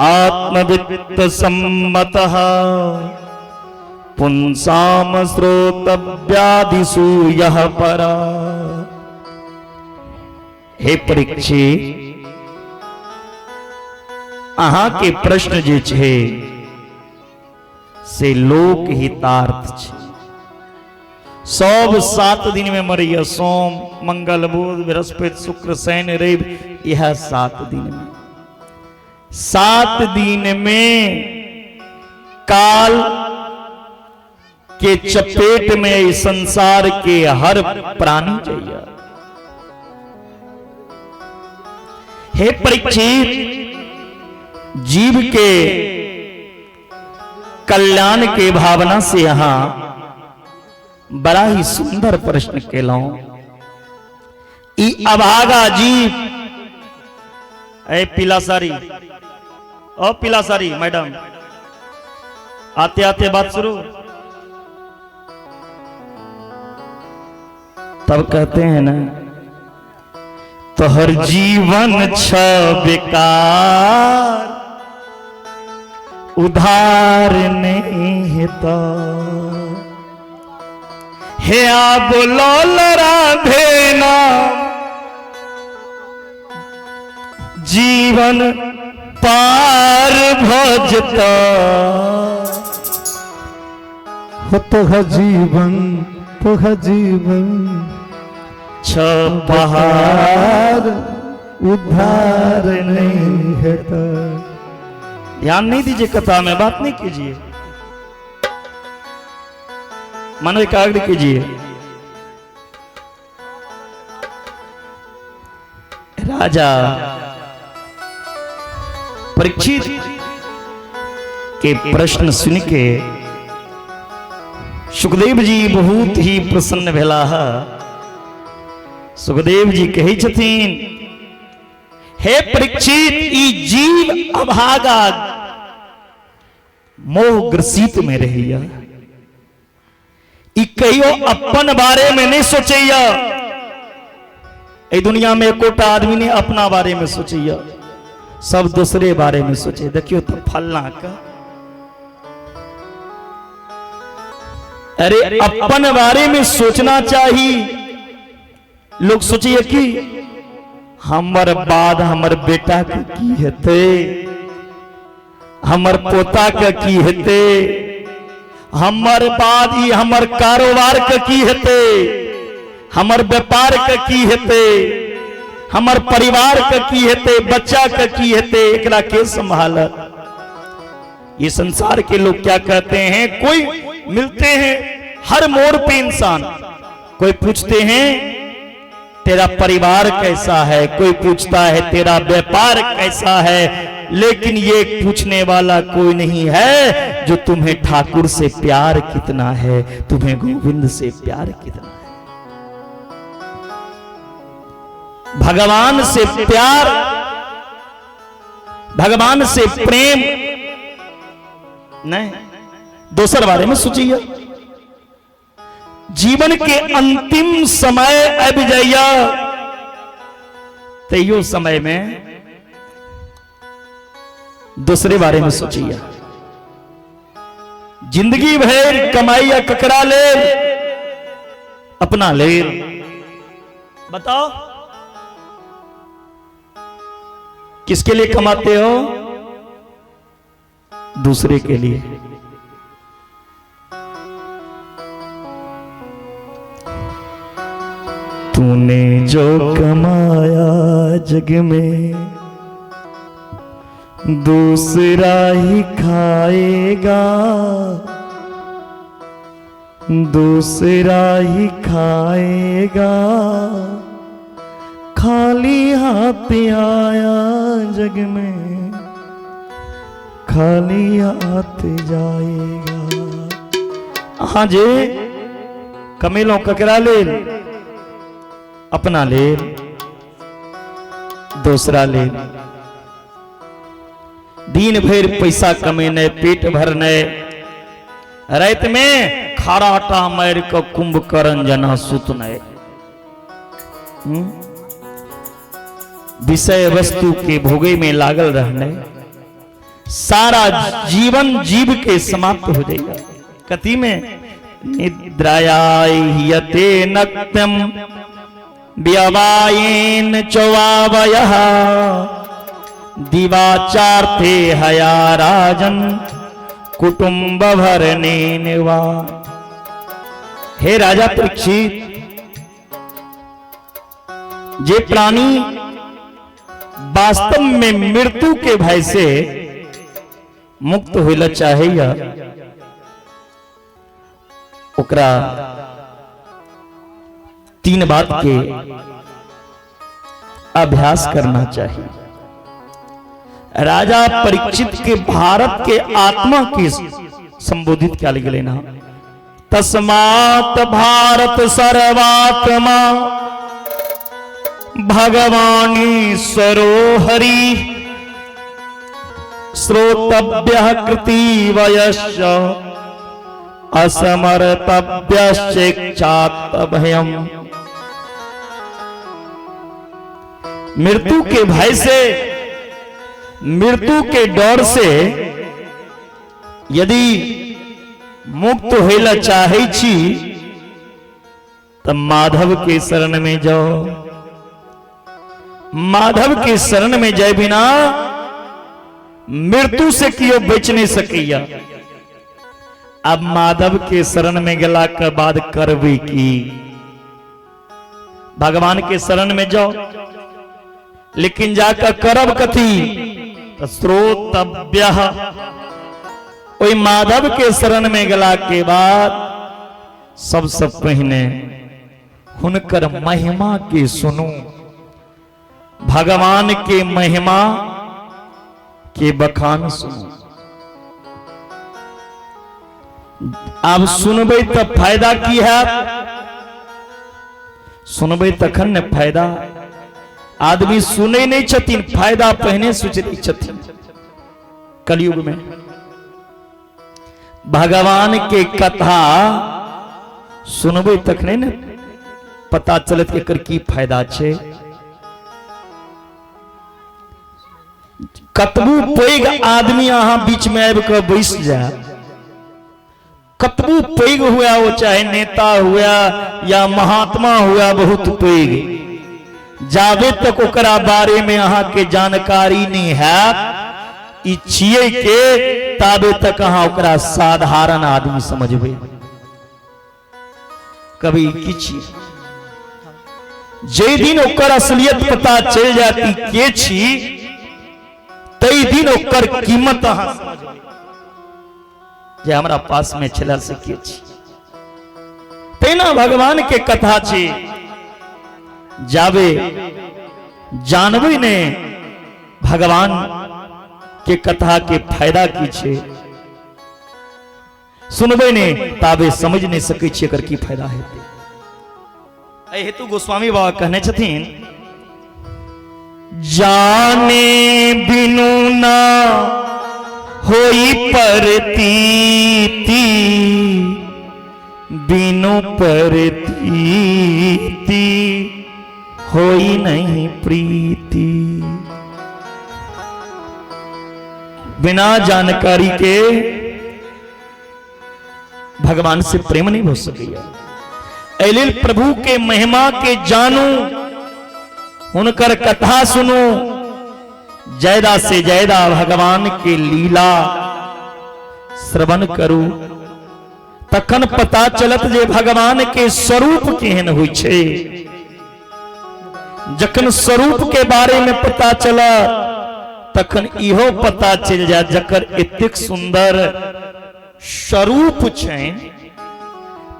आत्मवित्त सम्मतः पुंसाम श्रोतव्याधिषु यः परा। हे परीक्षित, अहाँ के प्रश्न जे छै से लोकहितार्थ छै। सब 7 दिन में मरैया, सोम मंगल बुध बृहस्पति शुक्र शनि रवि, यह 7 दिन में, 7 दिन में काल के चपेट में इस संसार के हर प्राणी जाइए। हे परीक्षित, जीव के कल्याण के भावना से यहां बड़ा ही सुंदर प्रश्न केलहुं। ई अभागा जीव, ए पीला साड़ी, ओ पीला साड़ी मैडम, आते आते बात शुरू। तब कहते हैं ना, तोहर जीवन छ बेकार, उधार नहीं हेता। हे आ बोलो राधे नाम, जीवन पार भजता। हो तोह जीवन, तोह जीवन छ पहाड़, उद्धार नहीं हेता। ध्यान नहीं दीजिए कथा में, बात नहीं कीजिए, मन एकाग्र कीजिए। राजा परीक्षित के प्रश्न सुन के सुखदेव जी बहुत ही प्रसन्न भेलाह। सुखदेव जी कहै छथिन, हे परीक्षित, ई जीव अभागा मोह ग्रसित में रहैया, ई कहियो अपन बारे में नहीं सोचैया। एहि दुनिया में एकोटा आदमी नहीं अपना बारे में सोचैया, सब दूसरे बारे में सोचे। देखियो तो फलना का, अरे अपन बारे में सोचना चाहिए। लोग सोचिए कि हमर बाद हमर बेटा के की हेतै, हमर पोता के की हेतै, हमर बाद ई हमर कारोबार के की हेतै, हमर व्यापार के की हेतै, हमर परिवार के की हेतै, बच्चा के की हेतै, एकरा के संभालत। ये संसार के लोग क्या कहते हैं, कोई मिलते हैं हर मोड़ पे इंसान, कोई पूछते हैं तेरा परिवार कैसा है, कोई पूछता है तेरा व्यापार कैसा है, लेकिन ये पूछने वाला कोई नहीं है जो तुम्हें ठाकुर से प्यार कितना है, तुम्हें गोविंद से प्यार कितना है, भगवान से प्यार, भगवान से प्रेम नहीं। दोसर बारे में सोचिए, जीवन के अंतिम समय आबि जाइया तैयो समय में दूसरे बारे में सोचिए। जिंदगी भर कमाई या ककरा ले, अपना ले, बताओ। किसके लिए कमाते हो? दूसरे के लिए। तूने जो कमाया जग में दूसरा ही खाएगा, दूसरा ही खाएगा, खाली हाथ आया जग में खाली हाथ जाएगा। हाँ जे कमेलौं ककरा लेल? अपना लेल, दोसरा लेल। दिन भरि पैसा कमेने, पेट भरने, राति में खराटा मारि कऽ कुंभकर्ण जना सुतने, विषय वस्तु के भोगे में लागल रहने, सारा जीवन जीव के समाप्त हो जाएगा। कथी में? निद्रायायते नक्तम व्यवायेन चौवावयः दिवाचार्थे हया राजन कुटुंब भरणेन वा। हे राजा परीक्षित, जे प्राणी वास्तव में मृत्यु के भय से मुक्त होइला चाहेया ओकरा तीन बात के अभ्यास करना चाहिए। राजा परीक्षित के भारत के आत्मा के संबोधित क्या गेलै ना, तस्मात् भारत सर्वात्मा भगवानीश्वरो हरि श्रोतव्यः कृति वयस्य असमर्तव्यश्चेक्षात् भयम्। मृत्यु के भय से, मृत्यु के डर से यदि मुक्त होइला चाहे छी त माधव के शरण में जाओ। माधव के शरण में जाए बिना मृत्यु से कियो बच नहीं सकैया। अब माधव के शरण में गेला के बाद करबे की? भगवान के शरण में जाओ, लेकिन जाकर करब कथी? त श्रोतव्यः। ओहि माधव के शरण में गेला के बाद सबसे पहिने हुनकर महिमा के सुनू, भगवान के महिमा के बखान सुनू। आब सुनबै त फायदा की है? सुनबै तखन ने फायदा। आदमी सुनै नहीं छथिन, फायदा पहिने सोचै छथिन। कलयुग में भगवान के कथा सुनबै तखने ने पता चलत कि एकर की फायदा छै। कतबू पैघ आदमी अहाँ बीच में आबि कऽ बैस जाए, कतबू पैघ हुआ वो, चाहे नेता हुआ या महात्मा हुआ बहुत पैघ, जाबे तक ओकरा बारे में अहाँ के जानकारी नहीं है ई छियै के, ताबे तक अहाँ ओकरा साधारण आदमी समझबै। कभी की छियै? जे दिन ओकर असलियत पता चलि जाती के छी, तै दिन ओकर कीमत अहाँ समझबै जे हमरा पास में छला से के छी। तहिना भगवान के कथा छी, जाबे जानबै ने भगवान के कथा के फायदा की छै, सुनबै ने ताबे समझ नहीं सकै छी एकर की फायदा हेतै। एहि हेतु गोस्वामी बाबा कहने छथिन, जाने बिनु ना होई परतीती, बिनु परतीती होई नहीं प्रीति। बिना जानकारी के भगवान से प्रेम नहीं हो सकैया। एहि लेल प्रभु के महिमा के जानू, हुनकर कथा सुनू, ज्यादा से ज्यादा भगवान के लीला श्रवण करू, तखन पता चलत जे भगवान के स्वरूप केहन होइ छै। जखन स्वरूप के बारे में पता चलत तखन इहो पता चलि जायत जकर एतेक सुंदर स्वरूप छै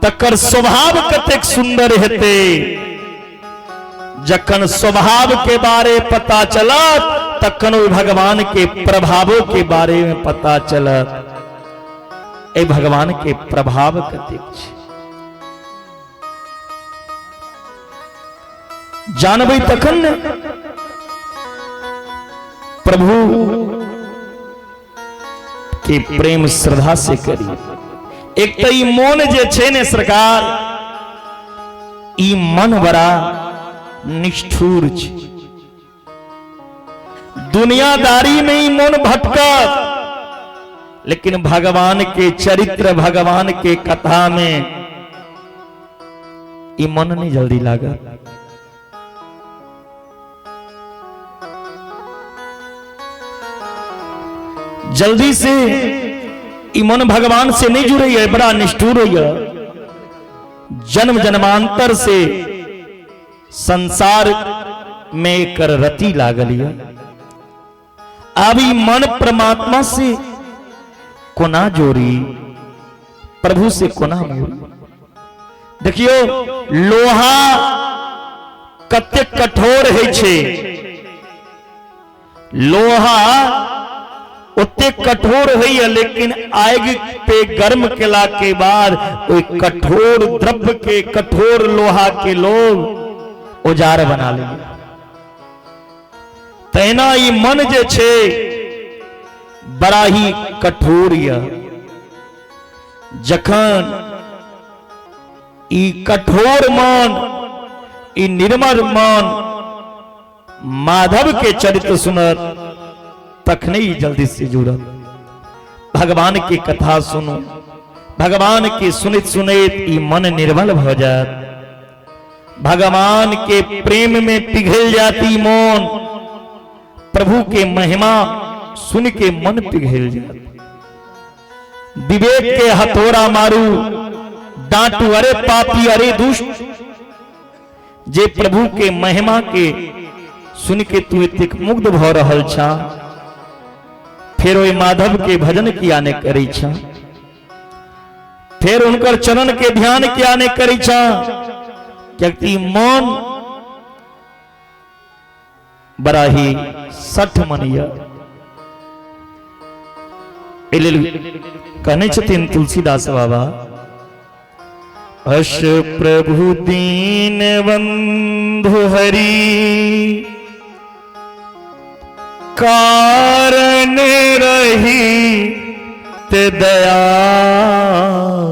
तकर स्वभाव कतेक सुंदर हेतै। जखन स्वभाव के बारे पता चलत तखन ओहि भगवान के प्रभावों के बारे में पता चलत। एहि भगवान के प्रभाव कतेक छै जानबै तखन ने। प्रभु के प्रेम श्रद्धा से करी। एक तो ई मोन जे छै ने सरकार, ई मन बड़ा निष्ठुर छै। दुनियादारी में ई मन भटकत, लेकिन भगवान के चरित्र भगवान के कथा में ई मन नहीं जल्दी लागत। जल्दी से ई मन भगवान से नहीं जुड़े है, बड़ा निष्ठुर है। जन्म जन्मांतर से संसार में एकर रति लागल है। अब ई मन परमात्मा से कोना जोड़ी, प्रभु से कोना मोड़ी। देखियो लोहा कतेक कठोर है छे, लोहा ओते कठोर होइए, लेकिन आग पे गर्म केला के बाद ओहि कठोर द्रव्य के कठोर लोहा के लोग औजार बना ले। तहिना ई मन जे छे बड़ा ही कठोर य। जखन ई कठोर मन ई निर्मल मन माधव के चरित्र सुनत तखने ही जल्दी से जुड़त। भगवान की कथा सुनो, भगवान के सुनित सुनैत ई मन निर्मल भ जात। भगवान के प्रेम में पिघल जाती मन, प्रभु के महिमा सुन के मन पिघल जात। विवेक के हथौड़ा मारू डांटू अरे पापी अरे दुष्ट, जे प्रभु के महिमा के सुन के तू एतेक मुग्ध भ रहल छा, फिर ओहि माधव के भजन किया ने करै छा, फिर उनकर चरण के ध्यान किया ने करै छा। क्योंकि मन बड़ा ही सठ मन य। कहने छथिन तुलसीदास बाबा, अश प्रभु दीन बंधु हरि कारण रही ते दयाल,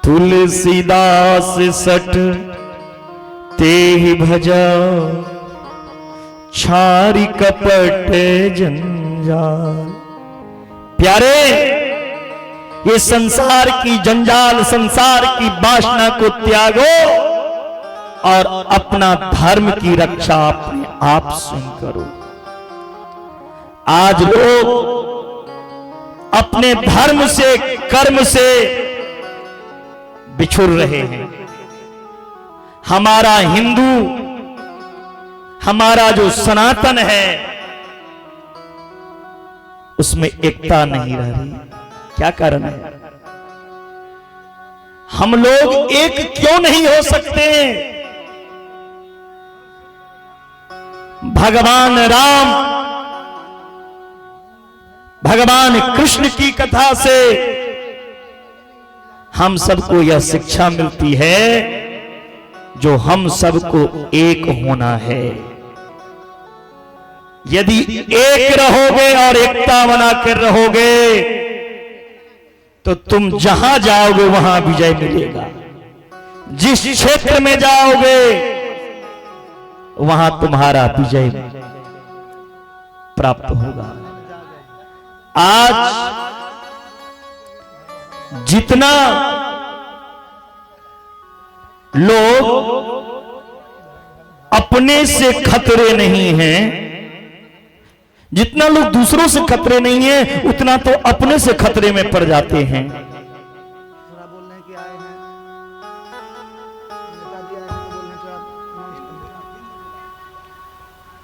तुलसीदास सठ ते ही भजा छारी कपट जंजाल। प्यारे, ये संसार की जंजाल संसार की वासना को त्यागो और अपना धर्म की रक्षा अपने आप स्वयं करो। आज लोग अपने धर्म से कर्म से बिछुड़ रहे हैं। हमारा हिंदू, हमारा जो सनातन है उसमें एकता नहीं रह रही। क्या कारण है? हम लोग एक क्यों नहीं हो सकते? भगवान राम भगवान कृष्ण की कथा से हम सबको यह शिक्षा मिलती है जो हम सबको एक होना है। यदि एक रहोगे और एकता बनाकर रहोगे तो तुम जहां जाओगे वहां विजय मिलेगा। जिस क्षेत्र में जाओगे वहां तुम्हारा विजय प्राप्त होगा। आज जितना लोग अपने से खतरे नहीं हैं, जितना लोग दूसरों से खतरे नहीं है उतना तो अपने से खतरे में पड़ जाते हैं।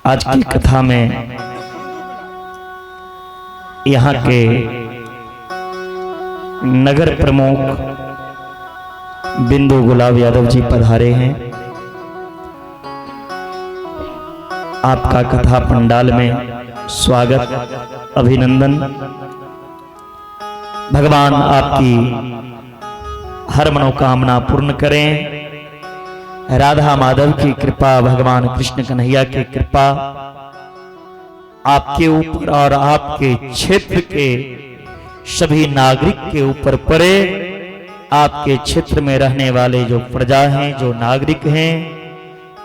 आज की कथा में यहाँ के नगर प्रमुख बिंदु गुलाब यादव जी पधारे हैं। आपका कथा पंडाल में स्वागत, अभिनंदन। भगवान आपकी हर मनोकामना पूर्ण करें। राधा माधव की कृपा, भगवान कृष्ण कन्हैया की कृपा आपके ऊपर और आपके क्षेत्र के सभी नागरिक के ऊपर पड़े। आपके क्षेत्र में रहने वाले जो प्रजा हैं, जो नागरिक हैं,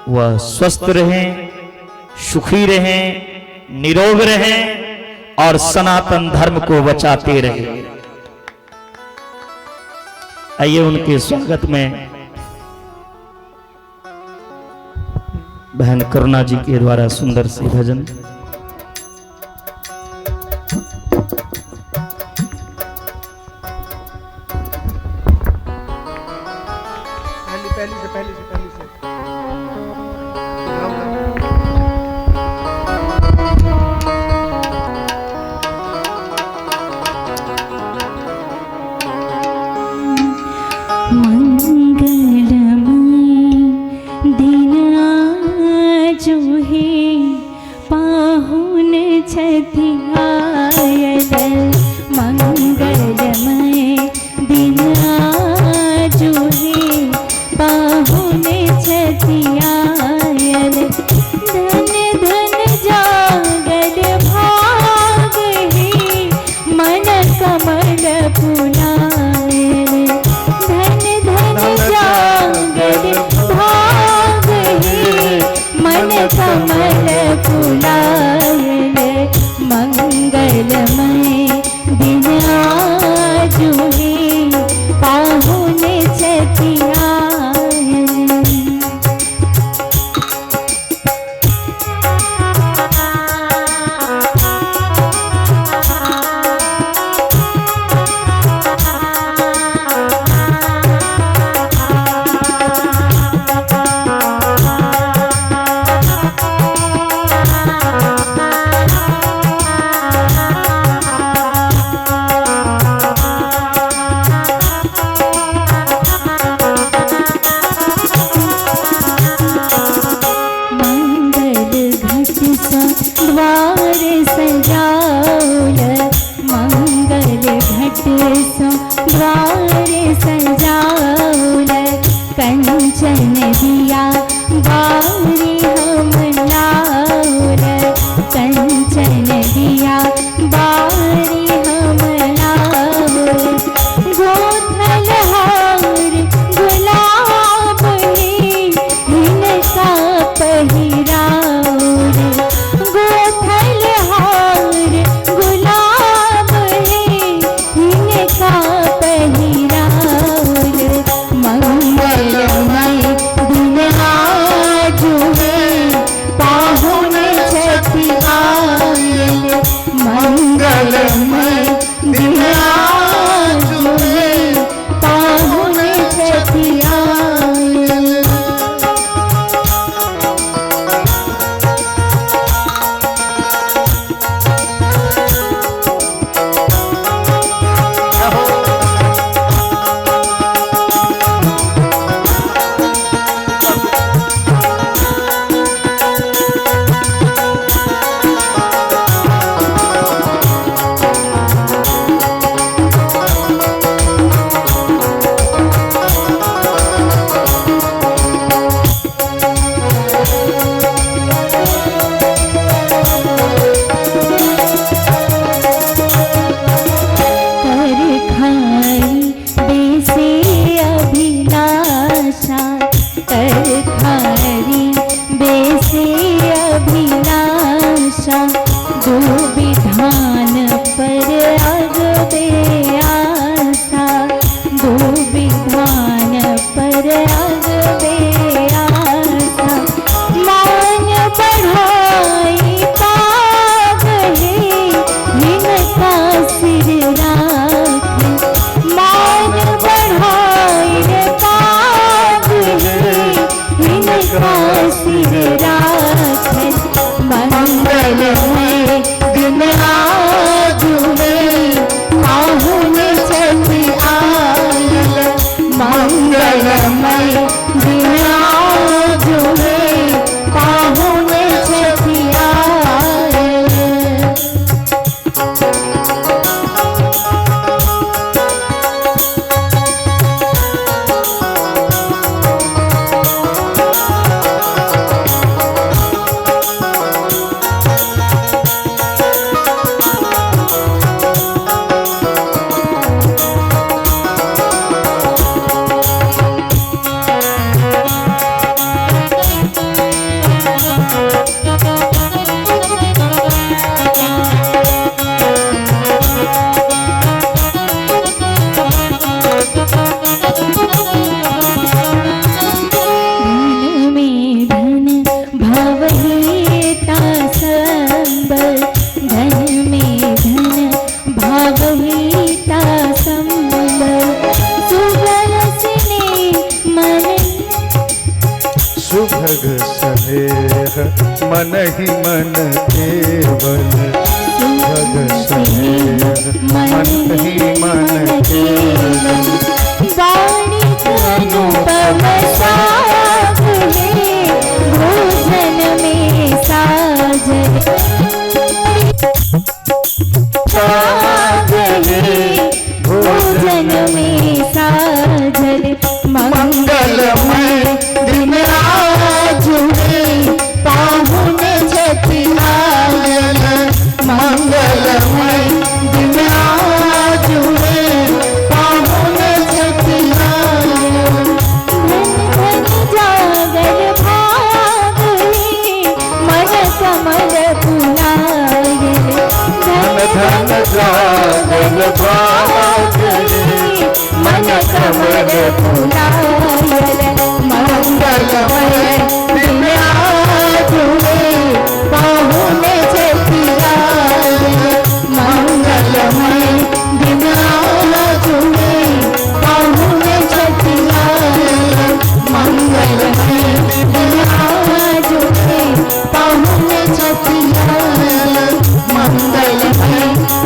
वह स्वस्थ रहें, सुखी रहें, निरोग रहें और सनातन धर्म को बचाते रहें। आइए उनके स्वागत में बहन करुणा जी के द्वारा सुंदर सी भजन। पहली से मंगलमय दिन आजो हे पाहुन छथि आयल। मंगलमय दिन आजो हे पाहुन छथि आयल। धन धन जागल भाग हे मन कमल पुनायल। धन धन जागल भाग हे मन कमल पुनायल। मंगलमय दिन आजु हे पाहुन छथि आयल। मंगल घट सा द्वार सजाओल। मंगल घट सा द्वार सजाओल। कंचन दिया बारी हम लाओल। कंचन दिया बारी हम लाओल। गोथल हार गुलाब हे हिनका पहिराओल। गोथल हार गुलाब हे हिनका पहिराओल। मंगलमय दिन आजु हे पाहुन छथि आयल। मंगलमय दिन आजु हे पाहुन छथि आयल। कर खाई बेसे अभिलाषा। कर खारी बेसे अभिलाषा। दो विधान पर अगबे आशा। दो विधान पर अगबे आशा। सुभग स्नेह मन ही मन केवल, सुभग स्नेह मन ही मन केवल। वाणी अनुपम साग है, भोजन में साजन साग है, भोजन में साजन। मंगलमय दिन आज हुए पाहुन छठी आयल, मंगलमय दिन आज हुए पाहुन छठी आयल। धन धन जागल भाग है, मन कमल फुलायल, धन धन जागल भाग है, मन कमल फुलायल। मंगलमय दिन आज हुए पाहुन छठी आयल, मंगलमय दिन आज हुए पाहुन छठी आयल, मंगलमय दिन आज हुए पाहुन छठी आयल, मंगलमय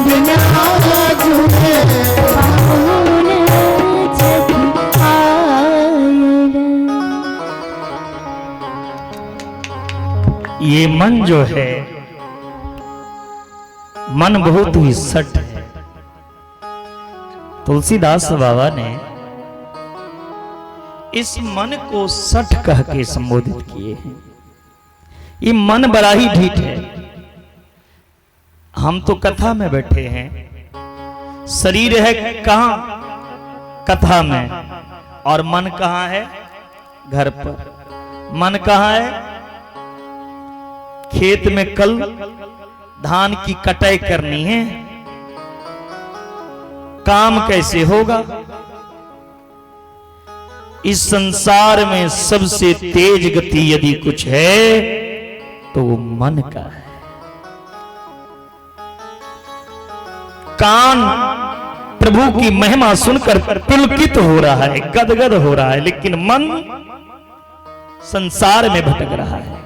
दिन आज हुए पाहुन छठी आयल। ये मन जो है, मन बहुत ही सट है। तुलसीदास बाबा ने इस मन को सठ कह के संबोधित किए हैं। ये मन बड़ा ही ढीठ है। हम तो कथा में बैठे हैं, शरीर है कहां? कथा में। और मन कहां है? घर पर। मन कहां है? खेत में। कल धान की कटाई करनी है, काम कैसे होगा? इस संसार में सबसे तेज गति यदि कुछ है तो वो मन का है। कान प्रभु की महिमा सुनकर पुलकित हो रहा है, गदगद हो रहा है, लेकिन मन संसार में भटक रहा है।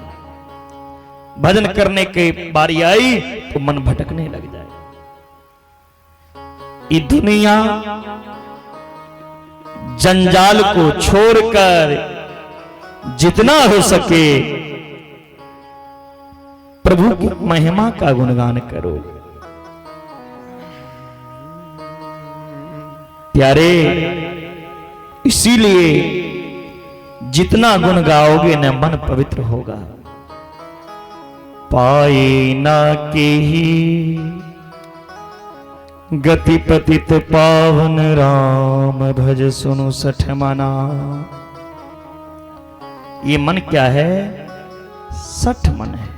भजन करने के बारी आई तो मन भटकने लग जाए। ये दुनिया जंजाल को छोड़कर जितना हो सके प्रभु की महिमा का गुणगान करो। प्यारे, इसीलिए जितना गुण गाओगे न मन पवित्र होगा। पाए ना के ही गति पतित पावन राम भज सुनु सठ मना। ये मन क्या है? सठ मन है।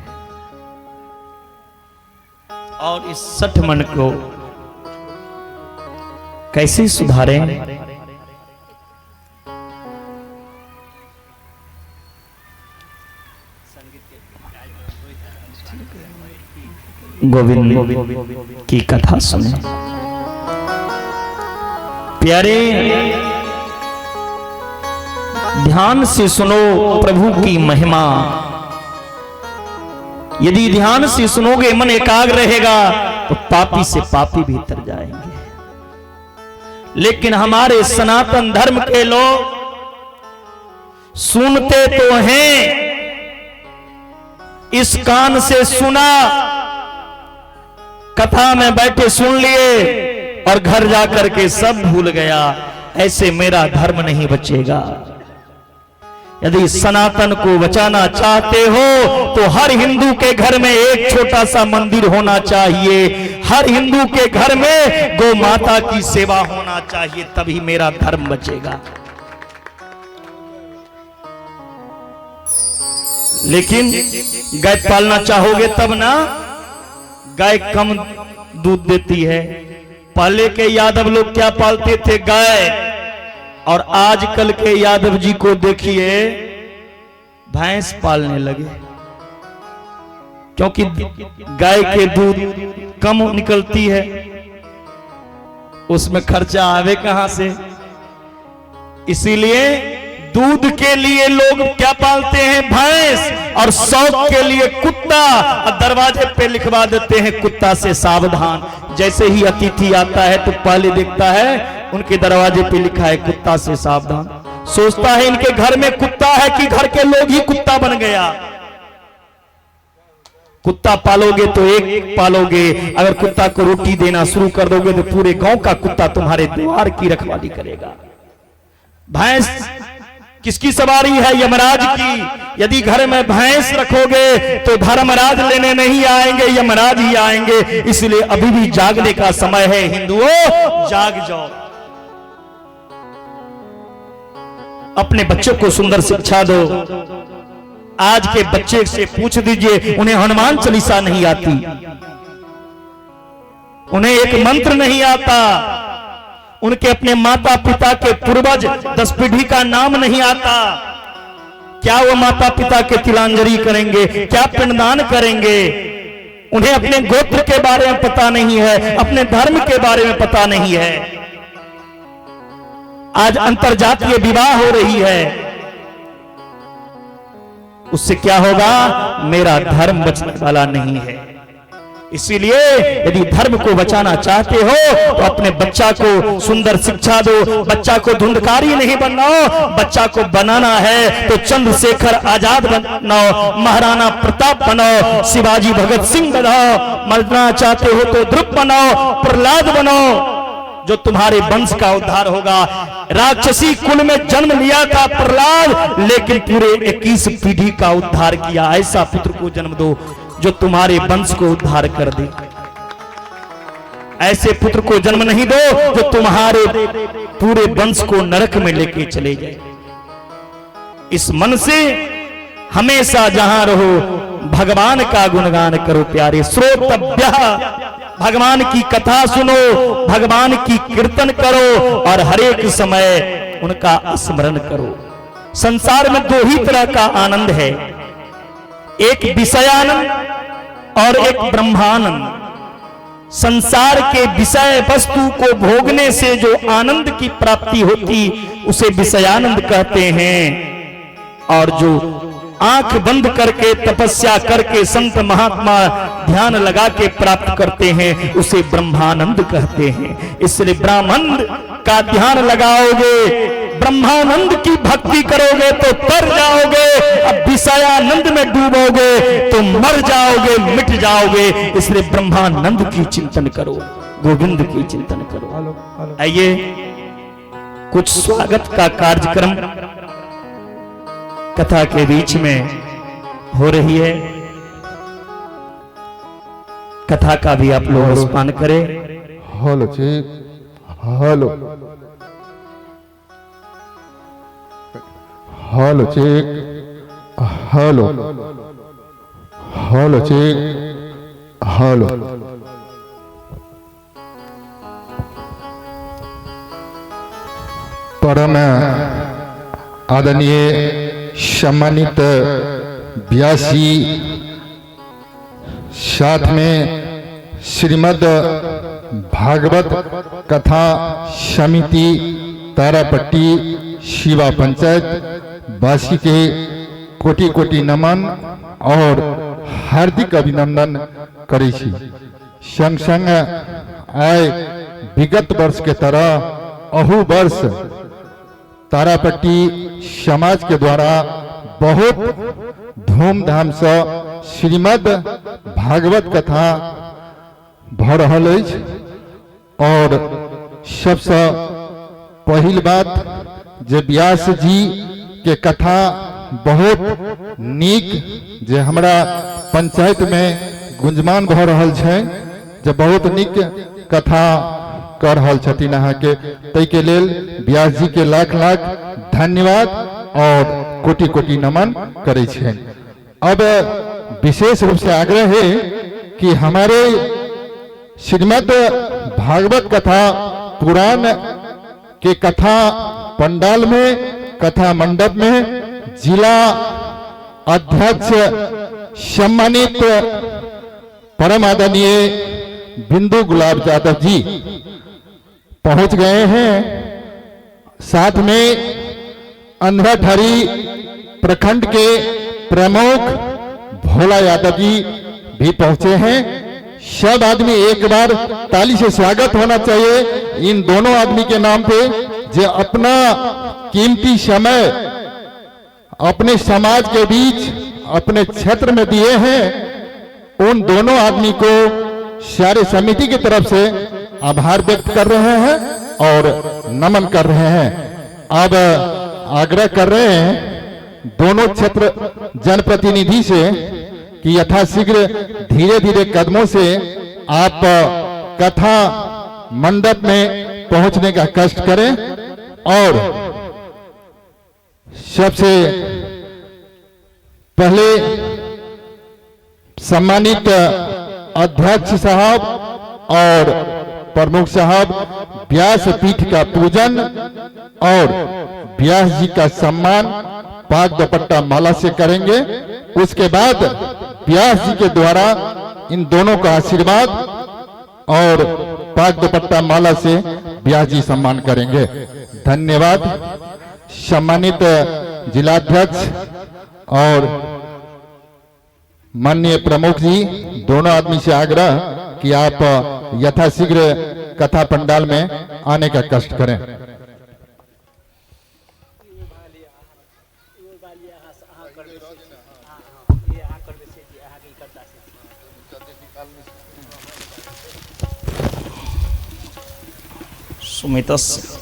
और इस सठ मन को कैसे सुधारें? गोविंद की कथा सुने। प्यारे, ध्यान से सुनो प्रभु की महिमा। यदि ध्यान से सुनोगे, मन एकाग्र रहेगा, तो पापी से पापी भीतर जाएंगे। लेकिन हमारे सनातन धर्म के लोग सुनते तो हैं, इस कान से सुना, कथा में बैठे सुन लिए और घर जाकर के सब भूल गया। ऐसे मेरा धर्म नहीं बचेगा। यदि सनातन को बचाना चाहते हो तो हर हिंदू के घर में एक छोटा सा मंदिर होना चाहिए, हर हिंदू के घर में गौ माता की सेवा होना चाहिए, तभी मेरा धर्म बचेगा। लेकिन गाय पालना चाहोगे तब ना, गाय कम दूध देती है। पहले के यादव लोग क्या पालते थे? गाय। और आजकल के यादव जी को देखिए, भैंस पालने लगे, क्योंकि गाय के दूध कम निकलती है, उसमें खर्चा आवे कहां से, इसीलिए दूध के लिए लोग क्या पालते हैं? भैंस। और शौक के लिए कुत्ता। और दरवाजे पे लिखवा देते हैं कुत्ता से सावधान। जैसे ही अतिथि आता है तो पहले देखता है उनके दरवाजे पे लिखा है कुत्ता से सावधान। सोचता है इनके घर में कुत्ता है कि घर के लोग ही कुत्ता बन गया। कुत्ता पालोगे तो एक पालोगे, अगर कुत्ता को रोटी देना शुरू कर दोगे तो पूरे गांव का कुत्ता तुम्हारे द्वार की रखवाली करेगा। भैंस किसकी सवारी है? यमराज की। यदि घर में भैंस रखोगे तो धर्मराज लेने नहीं आएंगे, यमराज ही आएंगे। इसलिए अभी भी जागने का समय है हिंदुओं, जाग जाओ। अपने बच्चों को सुंदर शिक्षा दो। आज के बच्चे से पूछ दीजिए, उन्हें हनुमान चालीसा नहीं आती, उन्हें एक मंत्र नहीं आता, उनके अपने माता पिता के पूर्वज 10 पीढ़ी का नाम नहीं आता। क्या वो माता पिता के तिलांजलि करेंगे? क्या पिंडदान करेंगे? उन्हें अपने गोत्र के बारे में पता नहीं है, अपने धर्म के बारे में पता नहीं है। आज अंतरजातीय विवाह हो रही है, उससे क्या होगा? मेरा धर्म बचने वाला नहीं है। इसीलिए यदि धर्म को बचाना चाहते हो तो अपने बच्चा को सुंदर शिक्षा दो। बच्चा को धुंधकारी नहीं बनाओ, बच्चा को बनाना है तो चंद्रशेखर आजाद बनाओ, महाराणा प्रताप बनाओ, शिवाजी भगत सिंह बनाओ। मरना चाहते हो तो ध्रुव बनाओ, प्रहलाद बनाओ, जो तुम्हारे वंश का उद्धार होगा। राक्षसी कुल में जन्म लिया था प्रहलाद, लेकिन पूरे 21 पीढ़ी का उद्धार किया। ऐसा पुत्र को जन्म दो जो तुम्हारे वंश को उद्धार कर दे। ऐसे पुत्र को जन्म नहीं दो जो तुम्हारे पूरे वंश को नरक में लेके चले जाए। इस मन से हमेशा जहां रहो भगवान का गुणगान करो। प्यारे श्रोतव्य, भगवान की कथा सुनो, भगवान की कीर्तन करो और हर एक समय उनका स्मरण करो। संसार में दो ही तरह का आनंद है, एक विषयानंद और एक ब्रह्मानंद। संसार के विषय वस्तु को भोगने से जो आनंद की प्राप्ति होती उसे विषयानंद कहते हैं, और जो आंख बंद करके तपस्या करके संत महात्मा ध्यान लगा के प्राप्त करते हैं उसे ब्रह्मानंद कहते हैं। इसलिए ब्राह्मण का ध्यान लगाओगे, ब्रह्मानंद की भक्ति करोगे तो तर जाओगे, अब विषयानंद में डूबोगे तो मर जाओगे, मिट जाओगे। इसलिए ब्रह्मानंद की चिंतन करो, गोविंद की चिंतन करो। आइए कुछ स्वागत का कार्यक्रम कथा के बीच में हो रही है, कथा का भी आप लोग स्मरण करें। हेलो जी, hello hello check, hello hello check, hello. परम आदरणीय सम्मानित व्यासी, साथ में श्रीमद् भागवत कथा समिति तारापट्टी शिवा पंचायत वासी के कोटि कोटि नमन और हार्दिक अभिनंदन करै छी। संग संग आए विगत वर्ष के तरह अहू वर्ष तारापट्टी समाज के द्वारा बहुत धूमधाम से श्रीमद् भागवत कथा भ रहल अछि। और सबसे पहिल बात जे व्यास जी के कथा बहुत नीक जे हमरा पंचायत में गुंजमान भ रहल छै, जे बहुत नीक कथा कर रहल छथिन अहाँके, ताहिके लेल व्यास जी के लाख लाख धन्यवाद और कोटि कोटि नमन करै छियनि। अब विशेष रूप से आग्रह है कि हमारे श्रीमद् भागवत कथा पुराण के कथा पंडाल में, कथा मंडप में जिला अध्यक्ष सम्मानित परम आदरणीय बिंदु गुलाब यादव जी पहुंच गए हैं। साथ में अंधराठारी प्रखंड के प्रमुख भोला यादव जी भी पहुंचे हैं। सब आदमी एक बार ताली से स्वागत होना चाहिए इन दोनों आदमी के नाम पे, जो अपना कीमती समय अपने समाज के बीच अपने क्षेत्र में दिए हैं। उन दोनों आदमी को सारे समिति की तरफ से आभार व्यक्त कर रहे हैं और नमन कर रहे हैं। अब आग्रह कर रहे हैं दोनों क्षेत्र जनप्रतिनिधि से कि यथाशीघ्र धीरे धीरे कदमों से आप कथा मंडप में पहुंचने का कष्ट करें। और सबसे पहले सम्मानित अध्यक्ष साहब और प्रमुख साहब व्यास पीठ का पूजन और व्यास जी का सम्मान पाग दुपट्टा माला से करेंगे। उसके बाद व्यास जी के द्वारा इन दोनों का आशीर्वाद और पाग दुपट्टा माला से व्यास जी सम्मान करेंगे। धन्यवाद। सम्मानित जिलाध्यक्ष और माननीय प्रमुख जी, दोनों आदमी से आग्रह कि आप यथाशीघ्र कथा पंडाल में आने का कष्ट करें। सुमितस्य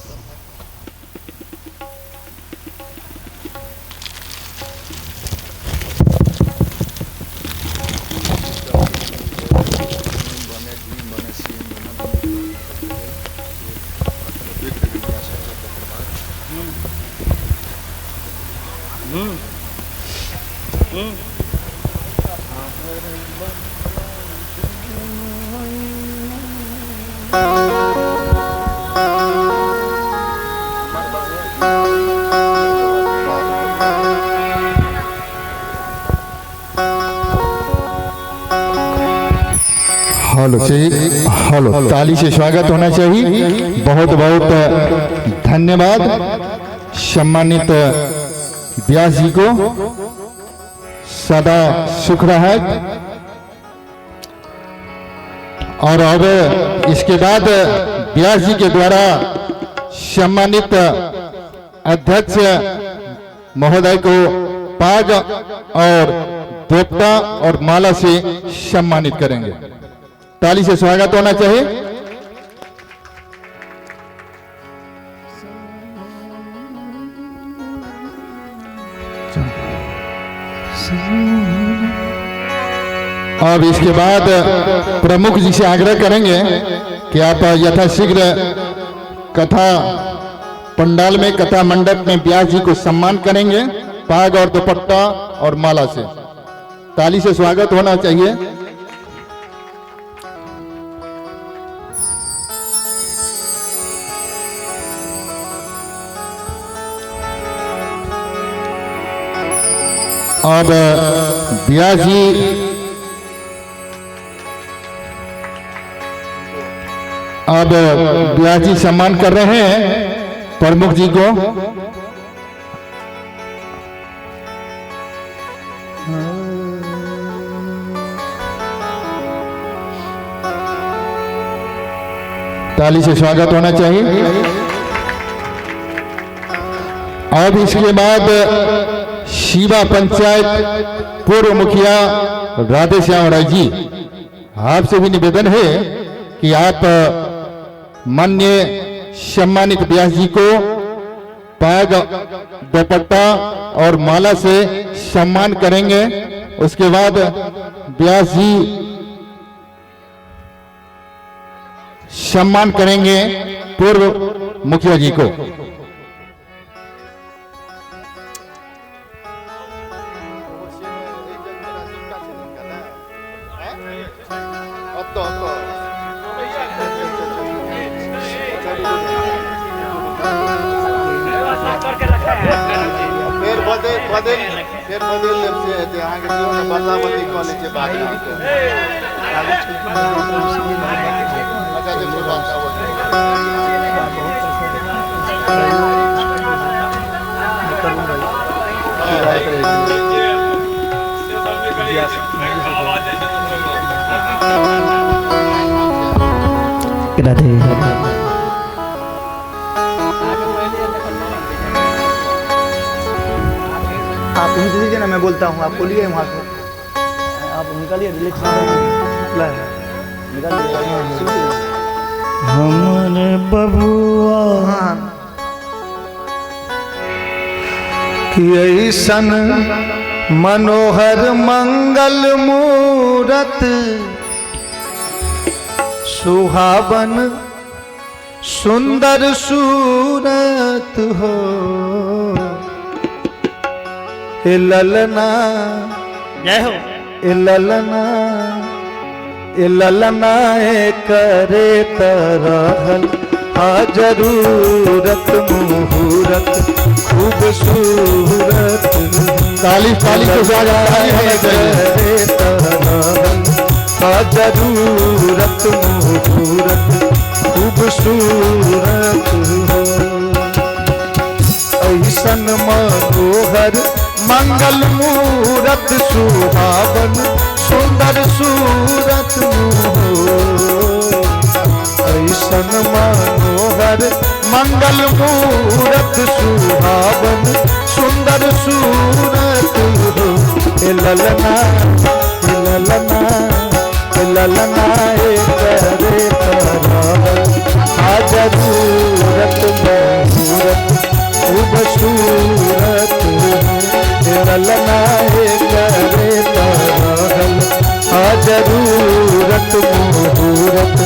हेलो चाहिए, हेलो, ताली से स्वागत होना चाहिए। बहुत बहुत धन्यवाद सम्मानित व्यास जी को, सदा सुख रहे। और अब इसके बाद व्यास जी के द्वारा सम्मानित अध्यक्ष महोदय को पाग और दोपटा और माला से सम्मानित करेंगे। ताली से स्वागत होना चाहिए। अब इसके बाद प्रमुख जी से आग्रह करेंगे कि आप यथाशीघ्र कथा पंडाल में, कथा मंडप में व्यास जी को सम्मान करेंगे पाग और दुपट्टा और माला से। ताली से स्वागत होना चाहिए। अब व्यास जी अब व्यास जी सम्मान कर रहे हैं प्रमुख जी को। ताली से स्वागत होना चाहिए। अब इसके बाद शिवा पंचायत पूर्व मुखिया राधेश्याम राय जी, आपसे भी निवेदन है कि आप माननीय सम्मानित व्यास जी को पाग दुपट्टा और माला से सम्मान करेंगे। उसके बाद व्यास जी सम्मान करेंगे पूर्व मुखिया जी को। राधे। आप उन्हें दे दीजिए ना, मैं बोलता हूँ, आप बोलिए वहाँ से, आप निकालिए, रिलैक्स निकालिए। हमरे बबुआ कि ऐसन मनोहर मंगल मूरत सुहावन सुंदर सूरत हो, ए ललना जय हो, ए ललना, ए ललना ए करे तरहल हा जरूरत मुहूरत खूबसूरत। ताली ताली के स्वागत ताली होना चाहिए। करे तरहल हा जरूरत मुहूरत खूबसूरत हो, ऐसन मनोहर मंगल मूरत सुहावन सुंदर सूरत हो, ऐसन मनोहर मंगल मूरत सुहावन सुंदर सूरत हो, ए ललना, ए ललना, ए ललना ए करे तरहल आ जरूरत मुहूरत खूबसूरत हो, ए ललना ए करे तरहल आ जरूरत मुहूरत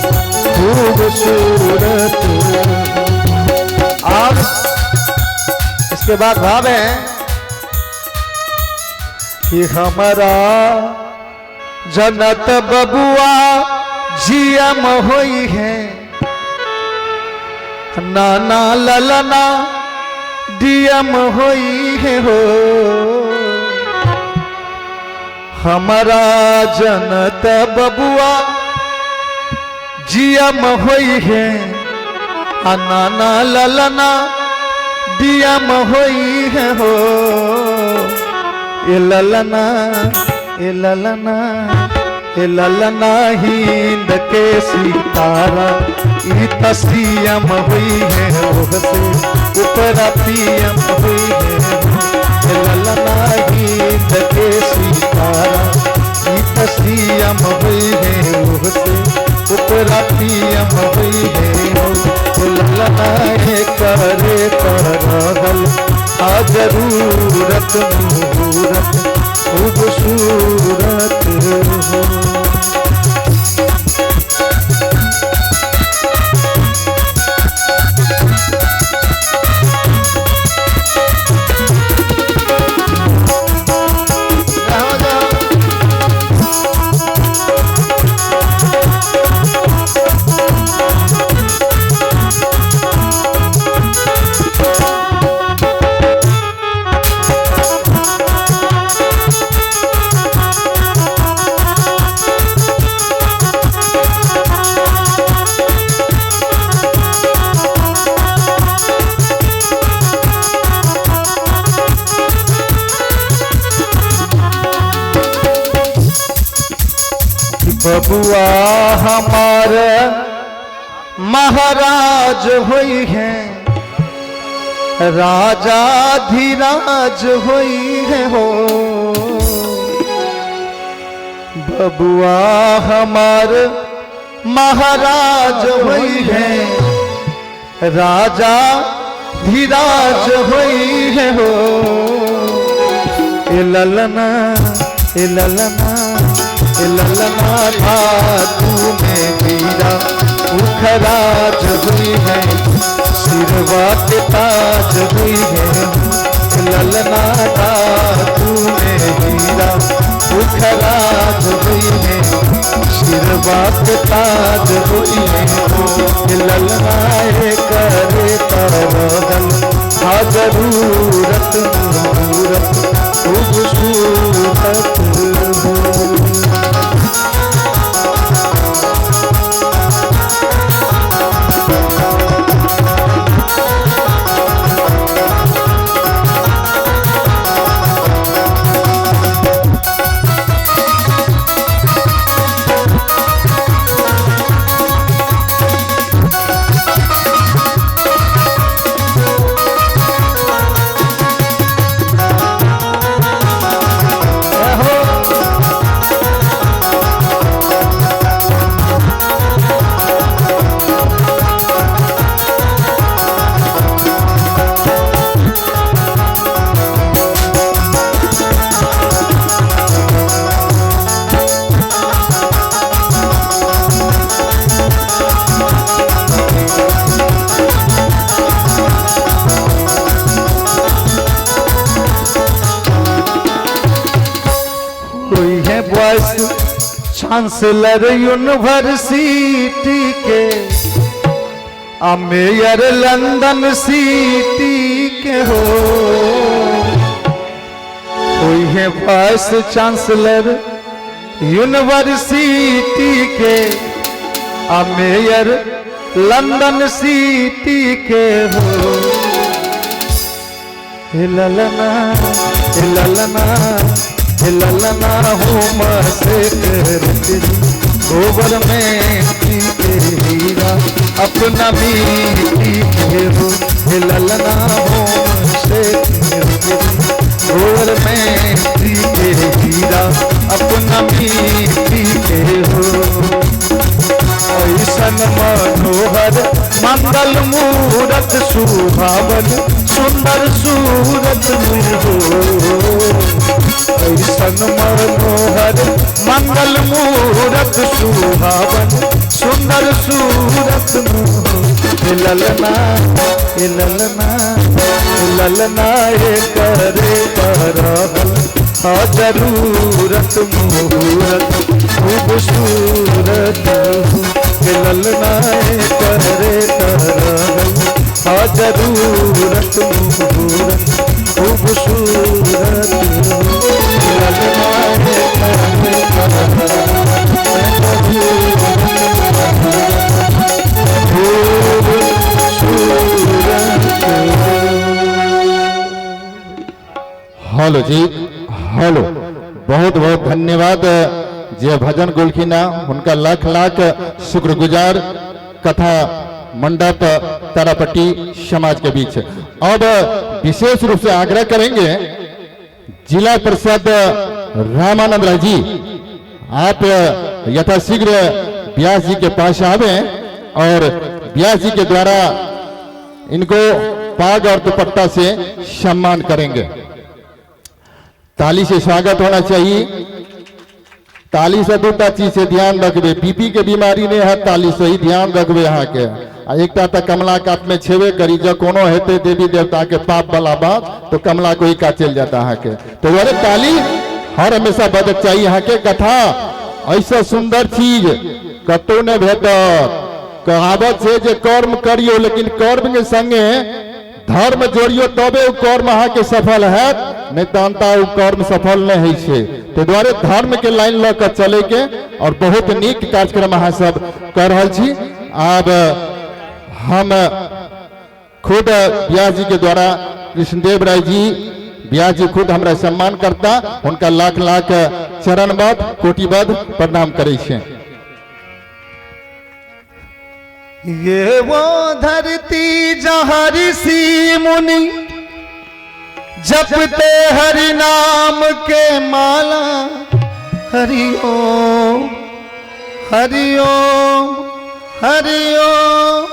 खूबसूरत। आप इसके बाद भाव है कि हमारा जनत बबुआ जियम होई है, नाना ललना डीएम होई है हो, हमारा जनत बबुआ जियम होई है, आ नाना ललना डीएम होई है हो, ए ललना, ए ललना, ए ललना हिंद के सितारा ई तसीयम हुई है ओहसे ऊपरा पीएम हुई है, ए ललना हिंद के सितारा ई तसीयम हुई है ओहसे ऊपरा पीएम हुई है हो, ए ललना हे करे तरहल आ जरूरत मुहूरत खूबसूरत हो। बबुआ हमारे महाराज हुई हैं, राजा धीराज हुई है हो, बबुआ हमारे महाराज हुई हैं, राजा धीराज हुई है हो, ए ललना, ए ललना, ए ललना धातु में हीरा उखराज हुई है, सिरवा के ताज हुई है, ललना धातु में हीरा उखराज हुई है, सिरवा के ताज हुई है, ललना ए करे तरहल हा जरूरत मुहूरत खूबसूरत हो। चांसलर यूनिवर्सिटी के आ मेयर लंदन सिटी के हो। कोई है वाइस चांसलर यूनिवर्सिटी के आ मेयर लंदन सिटी के हो। हे ललना हे ललना हे ललना हो मसे गोबर में के हीरा अपना मिट्टी के हो। हे ललना हो मसे गोबर में के हीरा अपना मिट्टी के हो। ऐसन मनोहर मंगल मूरत सुहावन सुंदर सूरत में हो। ऐसन मनोहर मंगल मूरत सुहावन सुंदर सूरत में हो। हे ललना हे ललना हे ललना हे करे परहल हा जरूरत मुहूरत खूबसूरत हो। हे ललना हे करे परहल हा जरूरत मुहूरत खूबसूरत हो। ललना हे करे परहल हेलो जी हेलो, बहुत बहुत धन्यवाद। जे भजन गोलखिना उनका लाख लाख शुक्रगुजार कथा मंडप तारापट्टी समाज के बीच। अब विशेष रूप से आग्रह करेंगे जिला परिषद रामानंद राय जी, आप यथाशीघ्र व्यास जी के पास आवे और व्यास जी के द्वारा इनको पाग और दुपट्टा से सम्मान करेंगे। ताली से स्वागत होना चाहिए। ताली से दूटा चीज से ध्यान रखबे, बीपी के बीमारी नहीं है ताली से ही ध्यान रखबे अहाँ के। आ एकटा तो कमला कात में छेबे करी, जब कोनो हेते देवी देवता के पाप वाला बात तो कमला को ही का चल जाता अहाँ के। तो अरे ताली हर हमेशा बजक चाहिए अहाँ के। कथा ऐसा सुंदर चीज कतौ नहीं भेटत। कहावत है जे कर्म करियो लेकिन कर्म के संगे धर्म जोड़ियो तबे उ कर्म अहाँ के सफल हैत, नहीं तो अंता उ कर्म सफल नहीं होइ छै। ताहि दुआरे धर्म के लाइन लऽ कऽ चले के और बहुत नीक कार्यक्रम अहाँ सब कर रहल छी। आब हम खुद व्यास जी के द्वारा कृष्णदेव राय जी व्यास जी खुद हमरा सम्मान करता, हुनका लाख लाख चरणबद्ध कोटिबद्ध प्रणाम करै छियनि। ये वो धरती जहाँ ऋषि मुनि जपते हरि नाम के माला। हरि ओम हरि ओम हरि ओम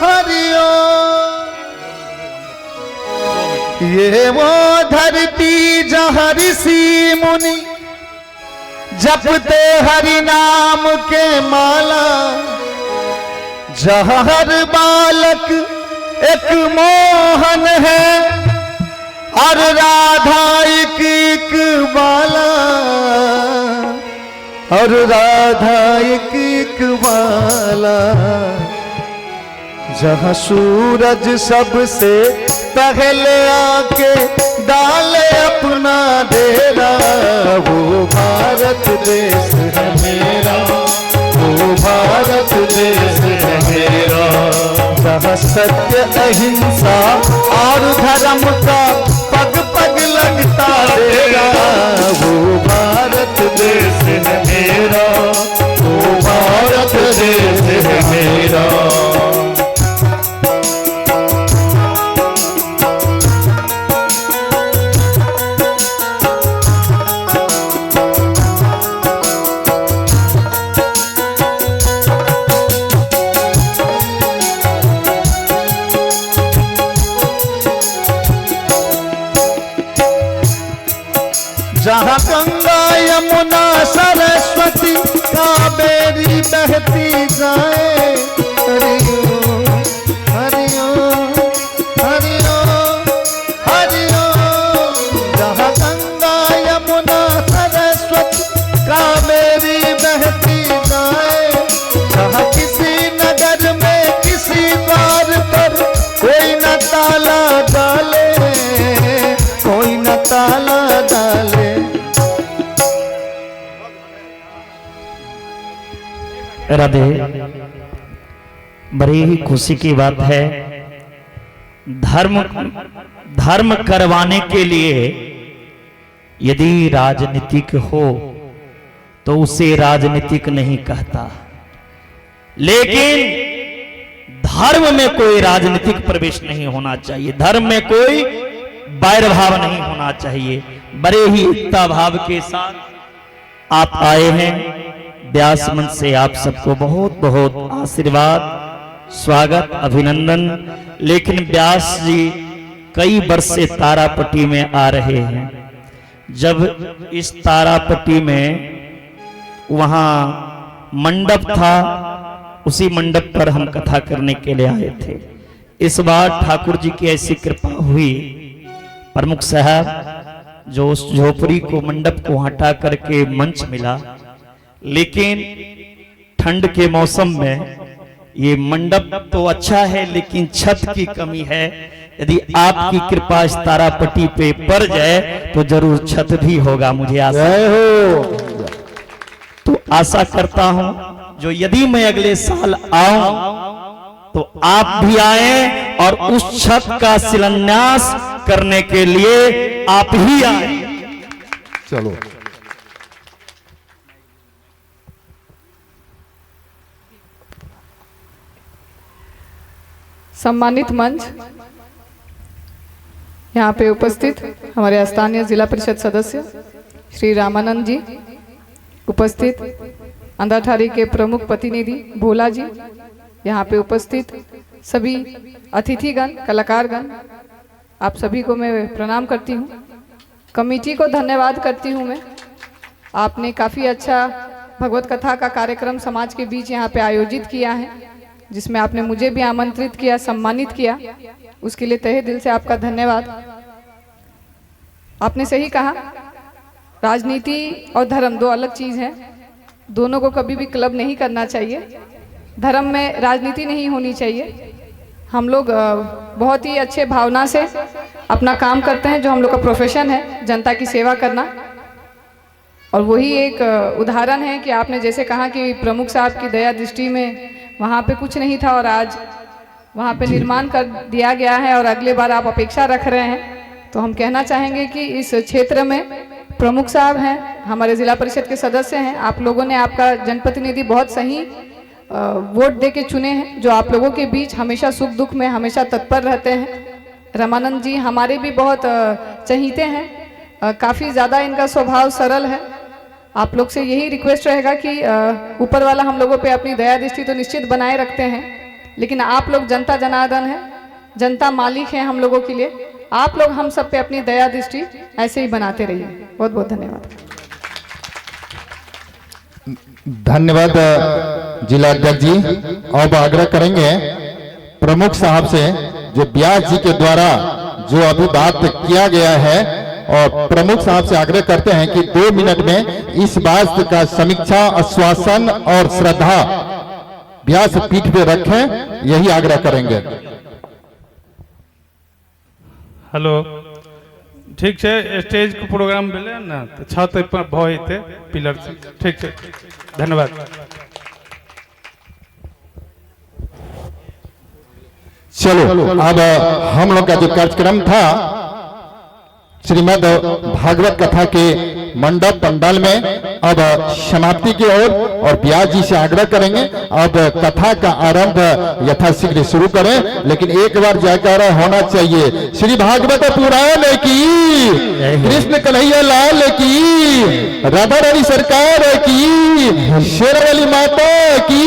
हरि ओम। ये वो धरती जहाँ ऋषि मुनि जपते हरि नाम के माला। जहाँ हर बालक एक मोहन है और राधा एक एक बाला, और राधा एक एक बाला। जहाँ सूरज सबसे पहले आके डाले अपना डेरा, वो भारत देश है मेरा, वो भारत देश है मेरा। जहाँ सत्य अहिंसा और धर्म का पग पग लगता डेरा, वो भारत देश है मेरा, वो भारत देश है मेरा। जहाँ गंगा यमुना सरस्वती कावेरी बहती जाए। हरि ओम हरि ओम हरि ओम हरि ओम। जहाँ गंगा यमुना सरस्वती कावेरी बहती राधे। बड़ी ही खुशी की बात है, धर्म धर्म करवाने के लिए यदि राजनीतिक हो तो उसे राजनीतिक नहीं कहता, लेकिन धर्म में कोई राजनीतिक प्रवेश नहीं होना चाहिए, धर्म में कोई बैर भाव नहीं होना चाहिए। बड़े ही एकता भाव के साथ आप आए हैं। व्यास मंच से आप सबको बहुत बहुत आशीर्वाद, स्वागत, अभिनंदन। लेकिन व्यास जी कई वर्ष से तारापट्टी में आ रहे हैं। जब इस तारापट्टी में वहां मंडप था, उसी मंडप पर हम कथा करने के लिए आए थे। इस बार ठाकुर जी की ऐसी कृपा हुई, प्रमुख साहब जो उस झोपड़ी को, मंडप को हटा करके मंच मिला। लेकिन ठंड के मौसम में ये मंडप तो अच्छा है, लेकिन छत की कमी है। यदि आपकी कृपा इस तारापट्टी पे पड़ जाए तो जरूर छत भी होगा, मुझे आशा हो। तो आशा करता हूं जो यदि मैं अगले साल आऊं तो आप भी आए और उस छत का शिलान्यास करने के लिए आप ही आए। चलो सम्मानित मंच, यहाँ पे उपस्थित हमारे स्थानीय जिला परिषद सदस्य श्री रामानंद जी, उपस्थित अंधाठारी के प्रमुख प्रतिनिधि भोला जी, यहाँ पे उपस्थित सभी अतिथिगण, कलाकारगण, आप सभी को मैं प्रणाम करती हूँ। कमेटी को धन्यवाद करती हूँ मैं, आपने काफ़ी अच्छा भगवत कथा का कार्यक्रम समाज के बीच यहाँ पे आयोजित किया है, जिसमें आपने मुझे भी आमंत्रित किया, सम्मानित किया, उसके लिए तहे दिल से आपका धन्यवाद। आपने सही कहा, राजनीति और धर्म दो अलग चीज़ हैं, दोनों को कभी भी क्लब नहीं करना चाहिए। धर्म में राजनीति नहीं होनी चाहिए। हम लोग बहुत ही अच्छे भावना से अपना काम करते हैं, जो हम लोग का प्रोफेशन है, जनता की सेवा करना। और वही एक उदाहरण है कि आपने जैसे कहा कि प्रमुख साहब की दया दृष्टि में वहाँ पे कुछ नहीं था और आज वहाँ पे निर्माण कर दिया गया है और अगले बार आप अपेक्षा रख रहे हैं। तो हम कहना चाहेंगे कि इस क्षेत्र में प्रमुख साहब हैं, हमारे ज़िला परिषद के सदस्य हैं, आप लोगों ने आपका जनप्रतिनिधि बहुत सही वोट दे के चुने हैं, जो आप लोगों के बीच हमेशा सुख दुख में हमेशा तत्पर रहते हैं। रामानंद जी हमारे भी बहुत चहीते हैं, काफ़ी ज़्यादा इनका स्वभाव सरल है। आप लोग से यही रिक्वेस्ट रहेगा कि ऊपर वाला हम लोगों पे अपनी दया दृष्टि तो निश्चित बनाए रखते हैं, लेकिन आप लोग जनता जनार्दन है, जनता मालिक है हम लोगों के लिए। आप लोग हम सब पे अपनी दया दृष्टि ऐसे ही बनाते रहिए। बहुत बहुत धन्यवाद। धन्यवाद जिला अध्यक्ष जी। अब आग्रह करेंगे प्रमुख साहब से, जो व्यास जी के द्वारा जो अभी बात किया गया है, और प्रमुख साहब से आग्रह करते हैं कि 2 मिनट में इस बात का समीक्षा, आश्वासन और श्रद्धा व्यास पीठ पे रखें, यही आग्रह करेंगे। हेलो, ठीक है, स्टेज के प्रोग्राम भेलै ने तो छत पर भऽ जेतै पिलर से। ठीक है, धन्यवाद। चलो अब हम लोग का जो कार्यक्रम था श्रीमद् भागवत कथा के मंडप पंडाल में, अब समाप्ति की ओर, और व्यास जी से आग्रह करेंगे अब कथा का आरंभ यथाशीघ्र शुरू करें, लेकिन एक बार जयकारा होना चाहिए। श्री भागवत पुराण की, कृष्ण कन्हैया लाल की, राधा रानी सरकार की, शेरवाली माता की।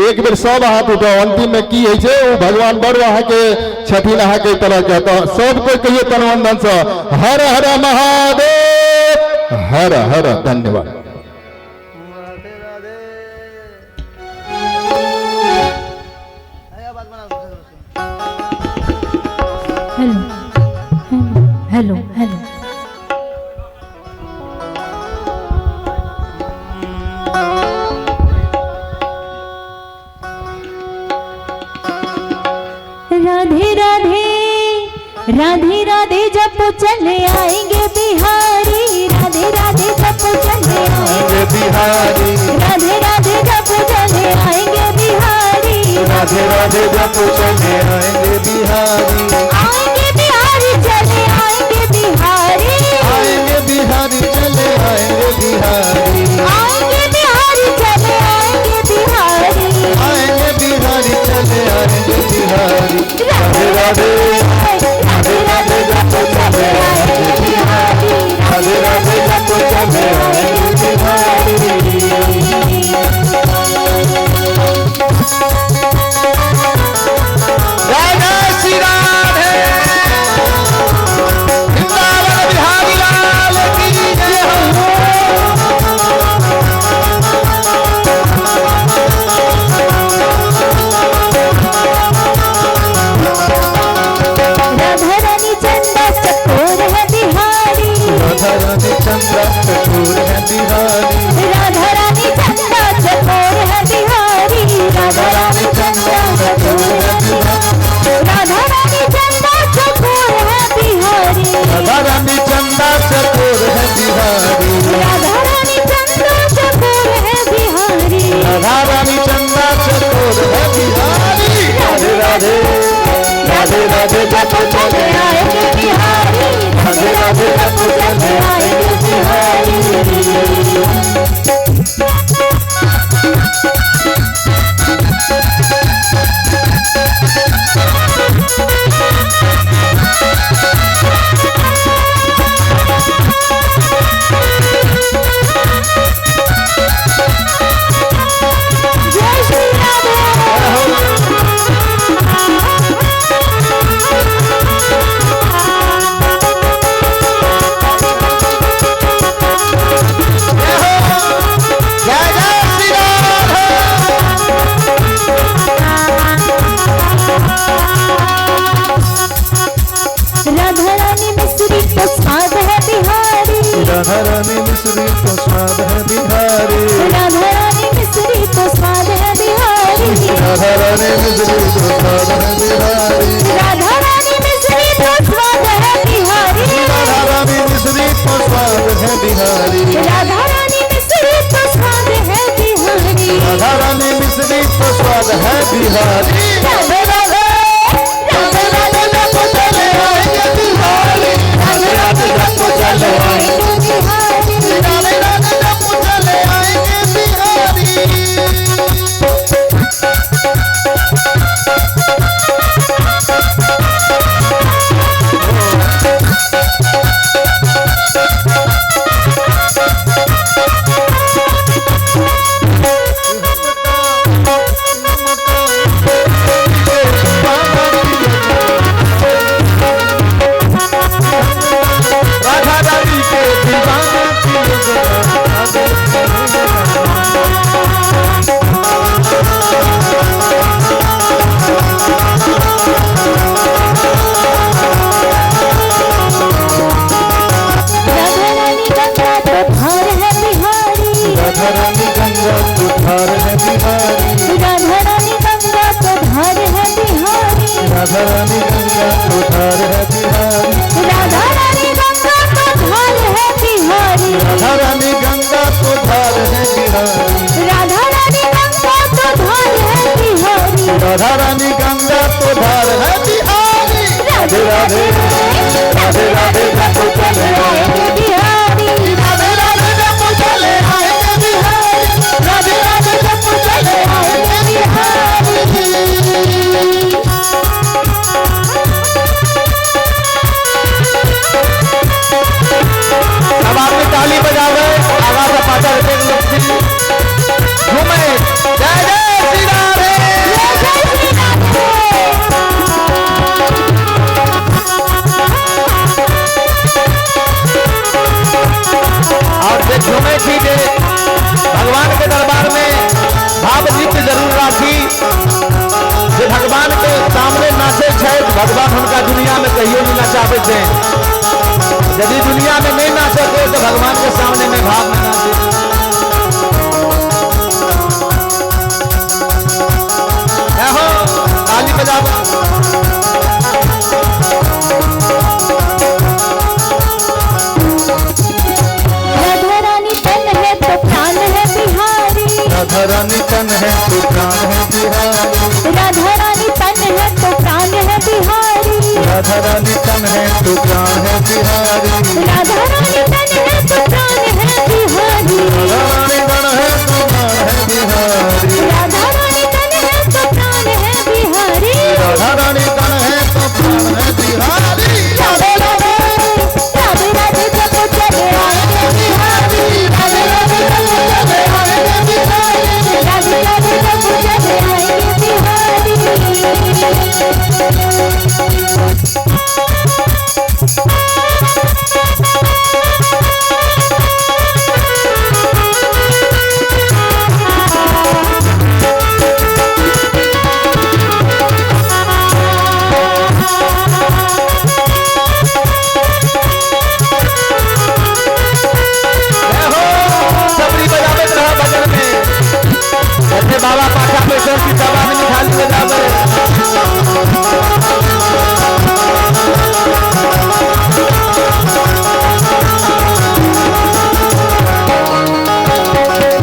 एक बेर सब हाथ उठाओ, अंतिम में की है वो भगवान बड़ अहाँ के छथिन अहाँ के तरह के, तो सब कोई कहिए तनवंदन से हर हर महादेव, हर हर। धन्यवाद। Hello hello hello. Radhe Radhe Radhe Radhe जप चले आएंगे बिहारी, राधे राधे जप चले आएंगे बिहारी, राधे राधे जप चले चले आएंगे बिहारी। राधे राधे जपो चले आएंगे बिहारी। आएंगे बिहारी चले आएंगे बिहारी। आएंगे बिहारी चले आएंगे बिहारी। आएंगे बिहारी चले आएंगे बिहारी। आएंगे बिहारी चले आएंगे बिहारी। राधे राधे राधे राधे जपो चले आएंगे बिहारी। राधे राधे जपो चले आएंगे बिहारी। जय जय श्री राधे। वृंदावन बिहारी लाल की जय हो। राधा रानी चंदा चकोर है बिहारी। राधा रानी चंदा चकोर है बिहारी। राधा रानी चंदा चकोर है बिहारी। राधा रानी चंदा चकोर है बिहारी। राधा रानी चंदा चकोर है बिहारी। राधा रानी चंदा चकोर है बिहारी। राधा रानी चंदा चकोर है बिहारी। राधा रानी चंदा चकोर है बिहारी। राधे राधे राधे राधे जपो चले आएंगे बिहारी। राधे राधे जपो चले आएंगे बिहारी। जय श्री राधे। जय जय श्री राधे। राधा रानी मिश्री तो स्वाद है बिहारी। राधा रानी मिश्री तो स्वाद है बिहारी। राधा रानी मिश्री तो स्वाद है बिहारी। राधा रानी मिश्री तो स्वाद है बिहारी। राधा रानी मिश्री तो स्वाद है बिहारी। राधा रानी मिश्री तो स्वाद है बिहारी। राधा रानी मिश्री तो स्वाद है बिहारी। राधा रानी मिश्री तो स्वाद है बिहारी। राधे राधे राधे राधे जपो चले आएंगे बिहारी। राधे राधे जपो चले आएंगे बिहारी। राधे राधे जपो चले आएंगे बिहारी। राधा रानी के दीवाने राधा रानी गंगा तो धार है बिहारी। राधा रानी गंगा तो धार है बिहारी। राधा रानी गंगा तो धार है बिहारी। राधा रानी गंगा तो धार है बिहारी। राधा रानी गंगा तो धार है बिहारी। राधा रानी गंगा तो धार है बिहारी। राधा रानी गंगा तो धार है बिहारी। राधा रानी गंगा तो धार है बिहारी। राधे राधे राधे राधे जपो चले आएंगे बिहारी। राधे राधे जपो चले आएंगे बिहारी। राधे राधे जपो चले आएंगे बिहारी। अब आदमी ताली बजावे आवाज पाचा घूमे। जय जय श्री राधे। जय श्री राधे। और जे झूमे छी जे भगवान के दरबार में भाव नृत्य जरूर राखी। जे भगवान के सामने नाचे छै भगवान हुनका दुनिया में कहियो नहीं नचाबै छै। यदि दुनिया में नहीं नाचे तो भगवान के सामने में भाव में नाचे। हो ताली बजाओ। राधा रानी तन है तो प्राण है बिहारी। राधा रानी तन है राधा रानी तन है तो प्राण है बिहारी। राधा रानी तन है तो प्राण है बिहारी। राधा रानी तन है तो प्राण है बिहारी। राधा रानी तन है तो प्राण है बिहारी। राधा रानी तन है तो प्राण है बिहारी। राधे राधे राधे राधे जब चले आएंगे बिहारी। राधे राधे जब चले आएंगे बिहारी। राधे राधे जब चले आएंगे बिहारी। सबरी बजाबैत रहा भजन में, जैसे बाबा पाछा बैसल छी सब आदमी खाली बजाबै।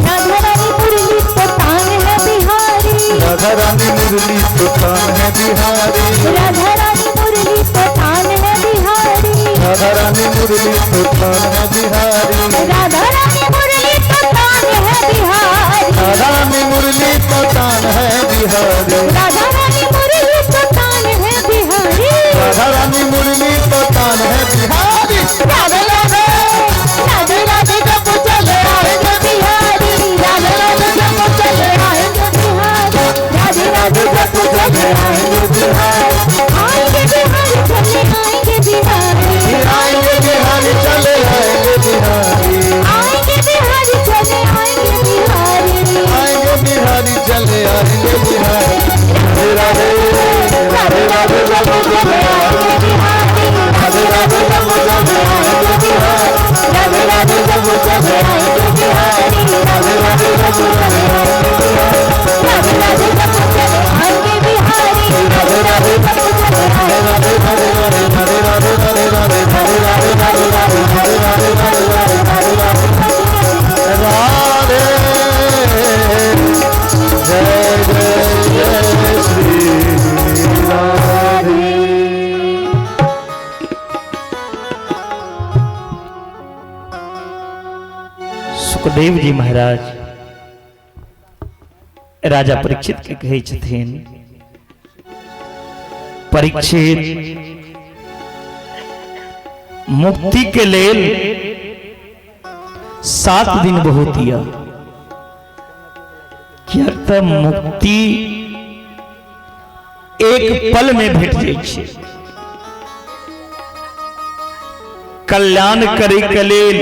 राधा रानी मुरली तो तान है बिहारी। राधा रानी मुरली तो तान है बिहारी। राधा रानी मुरली तो तान है बिहारी। राधा रानी मुरली तो तान है बिहारी। राधा रानी मुरली तो तान है बिहारी। राधा रानी मुरली तो तान है बिहारी। राधा रानी मुरली तो तान है बिहारी। राधा रानी मुरली तो तान है बिहारी। राधे राधे राधे राधे जब चले आएंगे बिहारी। राधे राधे जब चले आएंगे बिहारी। राधे राधे जब चले आएंगे बिहारी। आएंगे बिहारी चले आएंगे बिहारी। आएंगे बिहारी चले आएंगे बिहारी। आएंगे बिहारी चले आएंगे बिहारी। आएंगे बिहारी चले आएंगे बिहारी। राधे राधे राधे राधे जब चले आएंगे बिहारी। राधे राधे जब चले आएंगे बिहारी। राधे राधे जब चले आएंगे बिहारी। राधे राधे जब चले आएंगे बिहारी। राधे राधे जब चले आएंगे बिहारी। राधे राधे जब चले आएंगे। राधे राधे राधे राधे राधे राधे राधे राधे राधे राधे राधे राधे राधे राधे राधे राधे जय जय जय श्री राधे। सुखदेव जी महाराज राजा परीक्षित के कहै छथिन, परीक्षित मुक्ति के लेल 7 दिन बहुत यऽ, किएक तऽ मुक्ति एक पल में भेट जाइ छै। कल्याण करै के लेल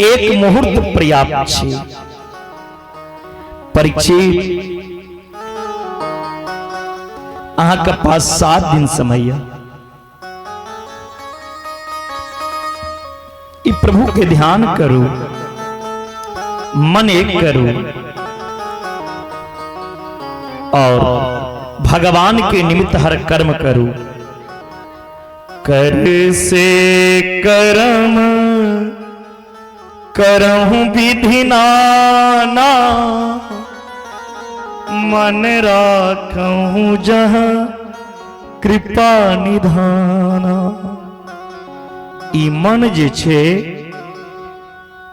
एक मुहूर्त पर्याप्त छै। परीक्षित अहाँके पास 7 दिन समय यऽ, ई प्रभु के ध्यान करू, मन एक करू और भगवान के निमित्त हर कर्म करू। कर से कर्म करहूं विधि नाना, मन राखूं जहां कृपा निधाना। ई मन जे छे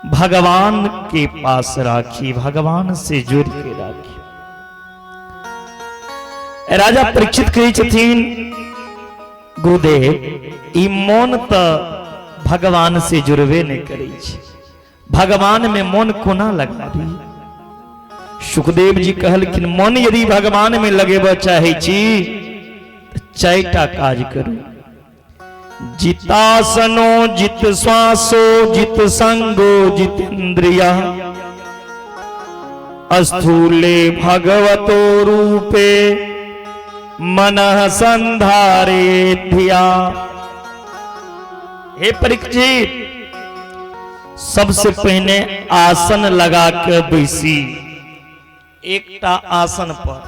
भगवान के पास राखी, भगवान से जुड़ के राखी। राजा परीक्षित कहै छथिन, गुरुदेव ई मन त भगवान से जुड़बे नहीं करै छै, भगवान में मन कोना लगाबी। सुखदेव जी कहलखिन, मन यदि भगवान में लगेबा चाहे छी त 4टा काज करू। जितासनो जित श्वासो जित संगो जितेन्द्रिया, अस्थूले भगवतो रूपे मनः संधारे धिया। हे परीक्षित, सबसे पहले आसन लगा के बैसी, एकटा आसन पर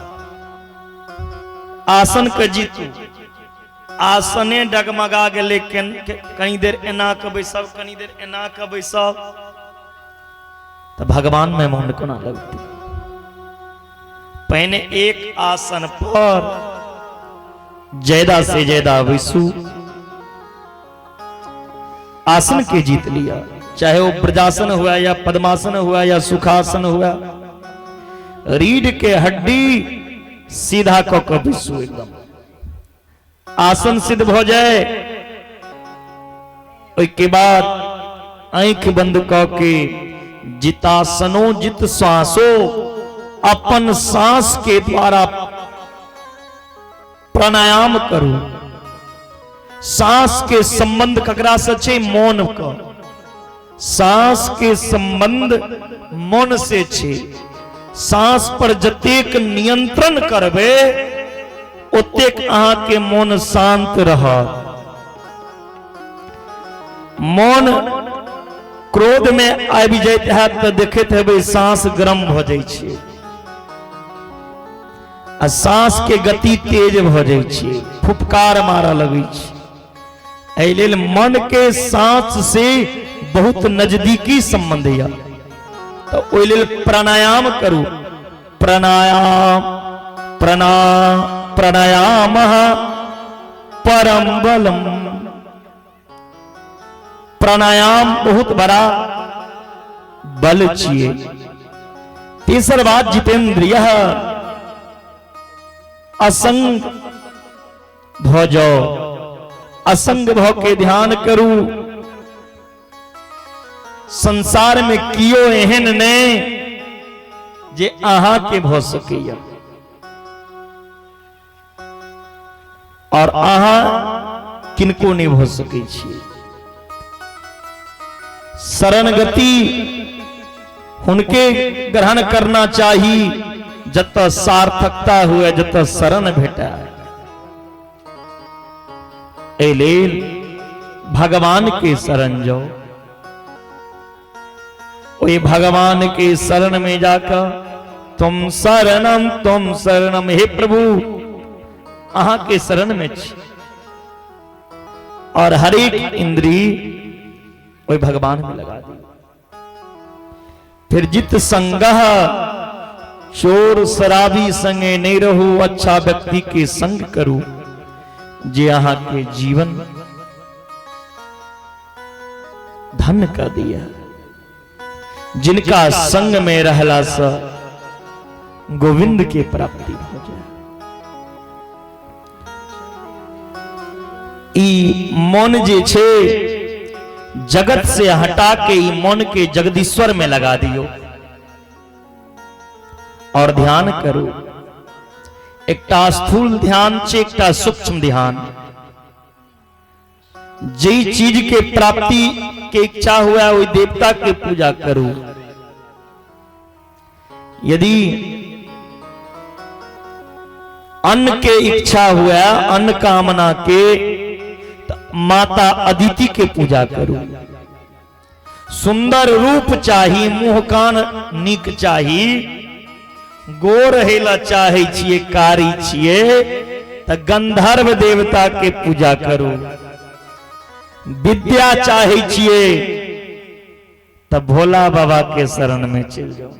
आसन के जीतू। आसने डगमगा गेलै, कनी देर एना के बैसब, कनी देर एना के बैसब, तो भगवान में मन कोना लगतै। पहिने एक आसन पर ज्यादा से ज्यादा बैसू, आसन के जीत लिया, चाहे वो ब्रजासन हुआ या पद्मासन हुआ या सुखासन हुआ। रीढ़ के हड्डी सीधा क के बैसू, एकदम आसन सिद्ध भ जाए। ओहिके बाद आंखि बंद क के जितासनो जित श्वासो, अपन सांस के द्वारा प्राणायाम करू। सांस के संबंध ककरा से छै? मन के। सांस के संबंध मन से छै। सांस पर जतेक नियंत्रण करबै ओतेक अहाँ के मन शांत रहत। मन क्रोध में आबि जाइत हैत तऽ देखैत हेबै सांस गरम भऽ जाइ छै आ सांस के गति तेज भऽ जाइ छै, फुफकार मारऽ लगै छै। एहि लेल मन के सांस से बहुत नजदीकी संबंध यऽ, तऽ ओहि लेल प्राणायाम करू। प्राणायाम प्रणा प्राणायाम परम बलम। प्राणायाम बहुत बड़ा बल छियै। तेसर बात, जितेंद्रिय असंग भ जाओ, असंग भ के ध्यान करू। संसार में कियो एहन नहीं जे अहाँ के भ सकैया और अहाँ किनको नहीं भ सकै छी। शरणगति हुनके ग्रहण करना चाही जत सार्थकता हुए, जत शरण भेटा। एहि लेल भगवान के शरण जाओ। ओहि भगवान के शरण में जाकर तुम शरणम तुम शरणम, हे प्रभु अहाँ के शरण में छी। और हरेक इंद्री ओहि भगवान में लगा दी। फिर जित संगह, चोर शराबी संगे नहीं रहू, अच्छा व्यक्ति के संग करू जे अहाँ के जीवन धन कर दिया, जिनका संग में रहला से गोविंद के प्राप्ति हो जाए। ई मन जे छे जगत से हटा के ई मन के जगदीश्वर में लगा दियो और ध्यान करू। एकटा स्थूल ध्यान छे, एकटा सूक्ष्म ध्यान। जे चीज के प्राप्ति के इच्छा हुआ वही देवता के पूजा करू। यदि अन्न के इच्छा हुआ, अन्न कामना के, तो माता अदिति के पूजा करू। सुंदर रूप चाही, मुंह कान नीक चाही, गोर हेला चाहे छिए, कारी छिए, तो गंधर्व देवता के पूजा करू। विद्या चाहे छिए तो भोला बाबा के शरण में चल जाओ।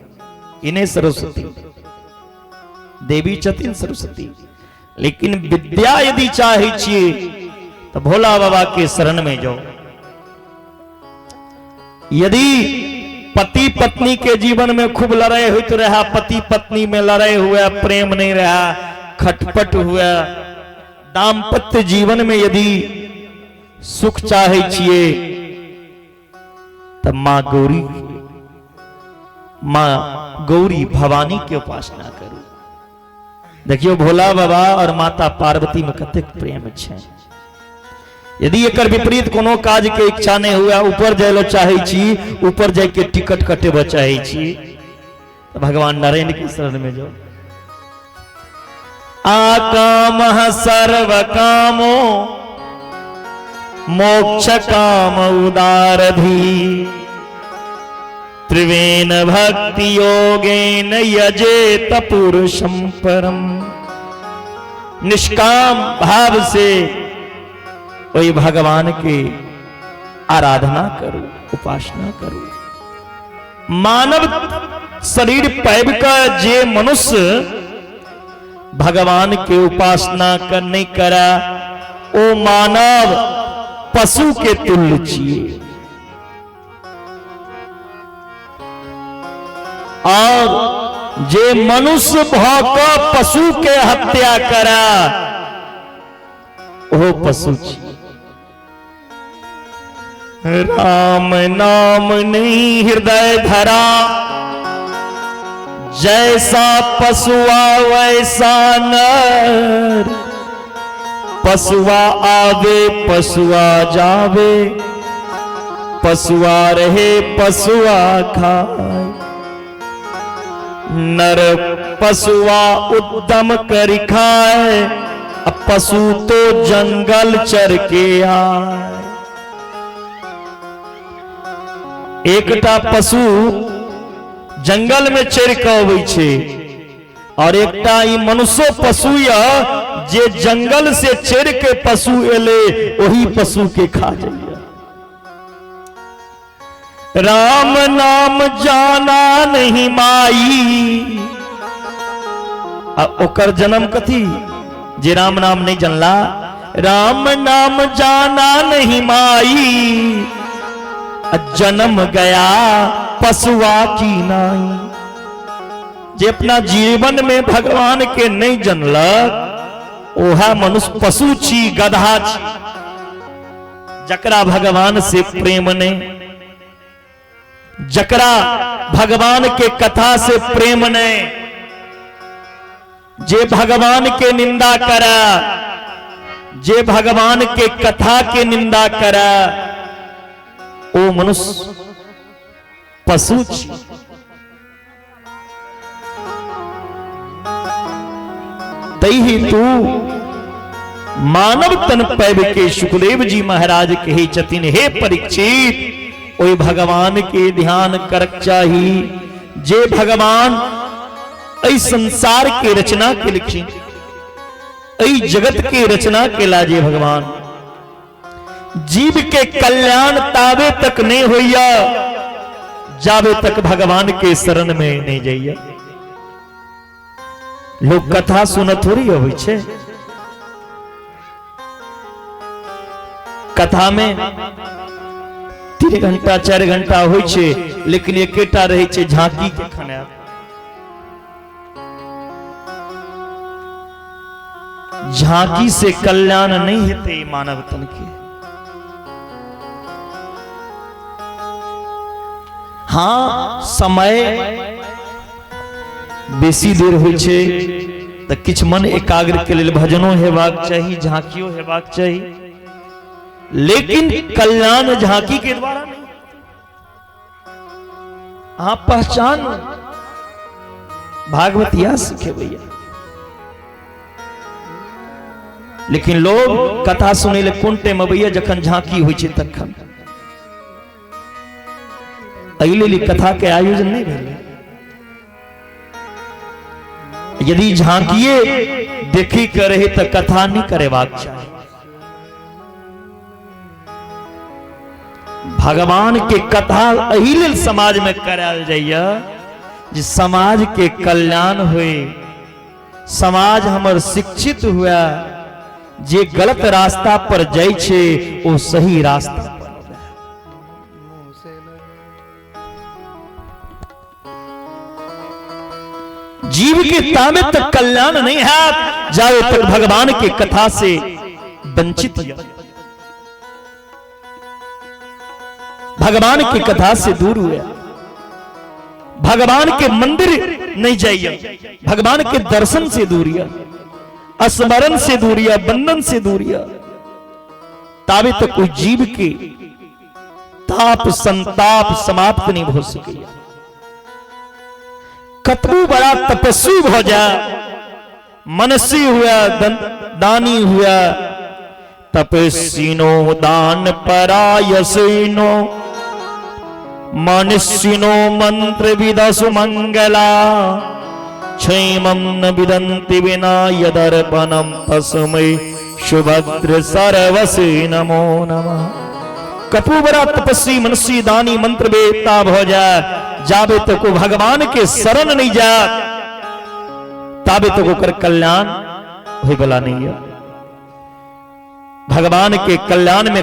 इन्हें सरस्वती देवी छथिन सरस्वती, लेकिन विद्या यदि चाहे छिए तो भोला बाबा के शरण में जाओ। यदि पति पत्नी के जीवन में खूब लड़ाई होते रहा, पति पत्नी में लड़ाई हुआ, प्रेम नहीं रहा, खटपट हुआ, दाम्पत्य जीवन में यदि सुख चाहे छिए तब मां गौरी, मां गौरी भवानी के उपासना करू। देखियो भोला बाबा और माता पार्वती में कतेक प्रेम छे। यदि एकर विपरीत कोनो काज के इच्छा नहीं हुआ, ऊपर जाय लो चाहे छी, ऊपर जाय के टिकट कटेबो चाहे छी, तो भगवान नारायण के शरण में जाओ। आकामः सर्व कामो मोक्ष काम उदारधि त्रिवेण भक्ति योगेन यजेत पुरुषम परम। निष्काम भाव से वही भगवान के आराधना करो, उपासना करो। मानव शरीर पाबि कऽ जे मनुष्य भगवान के उपासना कर नहीं करे ओ मानव पशु के तुल्य छियै। और जे मनुष्य भऽ कऽ पशु के हत्या करे ओहो पशु छी। राम नाम नहीं हृदय धरा, जैसा पशुआ वैसा नर, पशुआ आवे पशुआ जावे, पशुआ रहे पशुआ खाए, नर पशुआ उद्यम कर खाए, अब पशु तो जंगल चर के आए। एकटा पशु जंगल में चढ़ के अबै छै और एकटा ई मनुष्यो पशु या जे जंगल से चढ़ के पशु एले ओही पशु के खा जाइए। राम नाम जाना नहीं माई, आ ओकर जन्म कथी जे राम नाम नहीं जानला, राम नाम जाना नहीं माई, जन्म गया पशुआ की नाई। जे अपना जीवन में भगवान के नहीं जनलक ओहा मनुष्य पशु छी, गधा छी, जकरा भगवान से प्रेम नहीं, जकरा भगवान के कथा से प्रेम नहीं, जे भगवान के निंदा करा, जे भगवान के कथा के निंदा करा, ओ मनुष्य पशु छी। तही तू मानव तन पैब के सुखदेव जी महाराज कहे छथिन, हे परीक्षित, ओहि भगवान के ध्यान करक चाही जे भगवान एहि संसार के रचना के लिखी, एहि जगत के रचना केला जे भगवान। जीव के कल्याण ताबे तक नहीं होइया जाबे तक भगवान के शरण में नहीं जाइया। लोग कथा सुन थोड़ी अबै छै, कथा में 3 घंटा 4 घंटा होइ छै, लेकिन एकेटा रहै छै झांकी के खनायब। झांकी से कल्याण नहीं हेतै मानव तन के। हाँ, समय बेसी देर होइ छै तऽ किछु मन एकाग्र के लेल भजनो हेबाक चाही, झांकियो हेबाक चाही, लेकिन कल्याण झांकी के द्वारा नहीं। अहाँ पहचान भागवत यह सिखेबैया, लेकिन लोग कथा सुनै ले कोन टाइम अबैया, जखन झांकी होइ छै तखन। एहि लेल कथा के आयोजन नहीं भेलै। यदि झांकिए देखी के रहे तो कथा नहीं करेबाक चाही। भगवान के कथा एहि लेल समाज में करायल जाइए जे समाज के कल्याण होए, समाज हमर शिक्षित हुए, जे गलत रास्ता पर जाइ छै ओ सही रास्ता पर। जीव के तामे तक कल्याण नहीं है जावे तक भगवान के कथा से वंचित, भगवान की कथा से दूर हुए, भगवान के मंदिर नहीं जाइए, भगवान के दर्शन से दूरिया, स्मरण से दूरिया, बंधन से दूरिया, तावे तक कोई जीव के ताप संताप समाप्त नहीं हो सके। कतबू बड़ा तपस्वी हो जाए, मनसी हुआ, दानी हुआ, तपस्विनो दान परायसिनो मनुष्यनो मंत्र विदसु मंगला क्षेमं न विदन्ति विना यदर्पणं तस्मै सुभद्र सर्वसे नमो नमः। कतबू बड़ा तपस्वी मनुष्य दानी मंत्र वेत्ता हो जाए, जाबे तक को भगवान के शरण नहीं जाए ताबे तक ओकर कल्याण होयवला नहीं है। भगवान के कल्याण में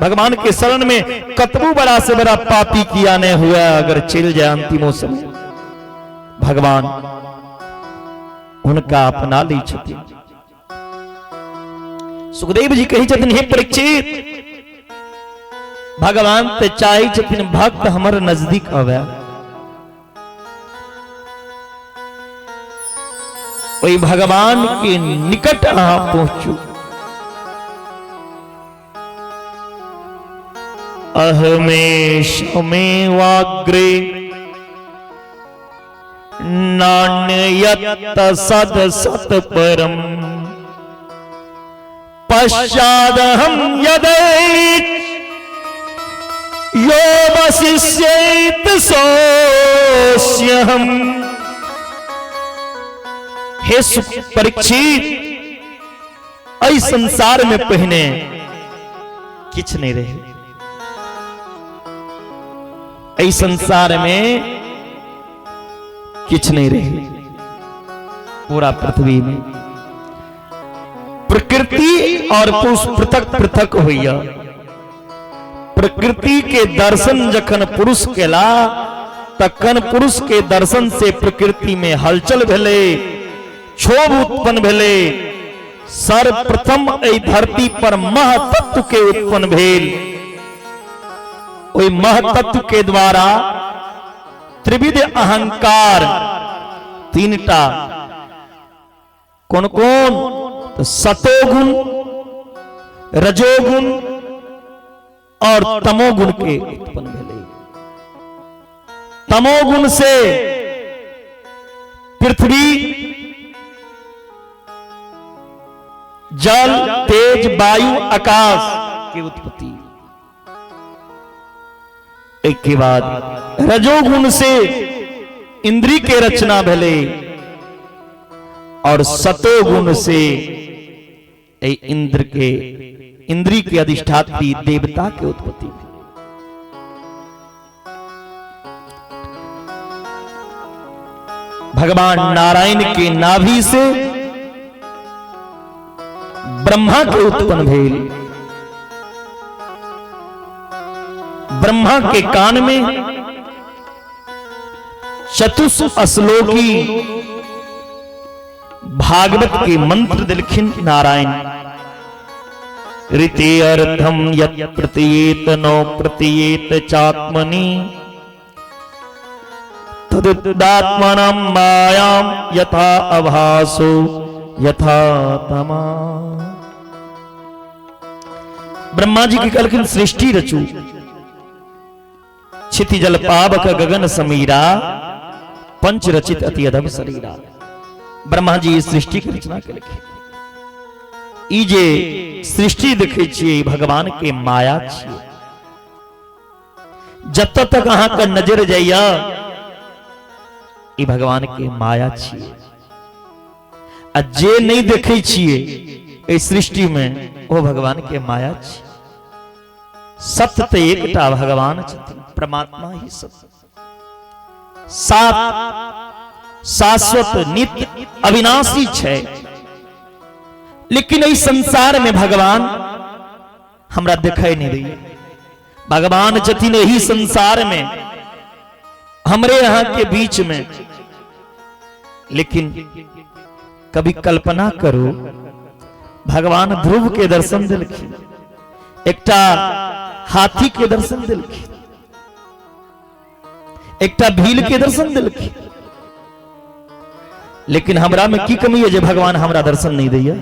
भगवान के शरण में कतबू बड़ा से बड़ा पापी किया नहीं हुआ, अगर चल जाए अंतिमो समय भगवान उनका अपना लै छथिन। सुखदेव जी कहै छथिन, हे परीक्षित, भगवान ते चाहै छथिन भक्त हमर नजदीक आवे। ओहि भगवान के निकट अहाँ पहुंचू। अहमेशमेवाग्रे नान्यत सद सत परम पश्चादहम यदै यो वशिष्येत सोऽस्यहम्। हे परीक्षित, एहि संसार में पहिने किछ नहीं रहे, एहि संसार में किछ नहीं रहे, पूरा पृथ्वी में प्रकृति और पुरुष पृथक पृथक होइया। प्रकृति के दर्शन जखन पुरुष केला तखन पुरुष के दर्शन से प्रकृति में हलचल भेलै, क्षोभ उत्पन्न भेलै। सर्वप्रथम एहि धरती पर महतत्व के उत्पन्न भेल। ओहि महतत्व के द्वारा त्रिविध अहंकार तीनटा, कौन कौन? तो सतोगुण, रजोगुण और तमोगुण के उत्पन्न भेलै। तमोगुण से पृथ्वी, जल, तेज, वायु, आकाश की उत्पत्ति। एक के बाद रजोगुण से इंद्री के रचना भेलै और सतोगुण से इंद्र के, इंद्री के अधिष्ठात्री देवता के उत्पत्ति। भगवान नारायण के नाभि से ब्रह्मा के उत्पन्न भेल। ब्रह्मा के कान में चतुष्श्लोकी भागवत के मंत्र दिलखिन नारायण। ऋते अर्थम यत् प्रतीयेत नो प्रतीयेत चात्मनि तदुदात्मनां मायां यथा अभासो यथा तमा। ब्रह्मा जी की कहलखिन सृष्टि रचू। क्षिति जल पावक गगन समीरा पंच रचित अति अधम शरीरा। ब्रह्मा जी सृष्टि के रचना केलखिन। ई जे सृष्टि देखै छियै भगवान के माया छियै। जत तक अहाँ के नजर जाइया ई भगवान के माया छियै। आ जे नहीं देखै छियै एहि सृष्टि में ओ भगवान के माया छियै। सत्य तो एकटा भगवान छथिन, परमात्मा ही सत्य, सात शाश्वत नित्य अविनाशी छै। लेकिन एहि संसार में भगवान हमरा दिखाई नहीं दैया। भगवान छथिन एहि संसार में, हमरे यहाँ के बीच में। लेकिन कभी कल्पना करू, भगवान ध्रुव के दर्शन दिलखिन, एकटा हाथी के दर्शन दिलखिन, एकटा भील के दर्शन दिलखिन, लेकिन हमरा में की कमी है जे भगवान हमरा दर्शन नहीं दैया?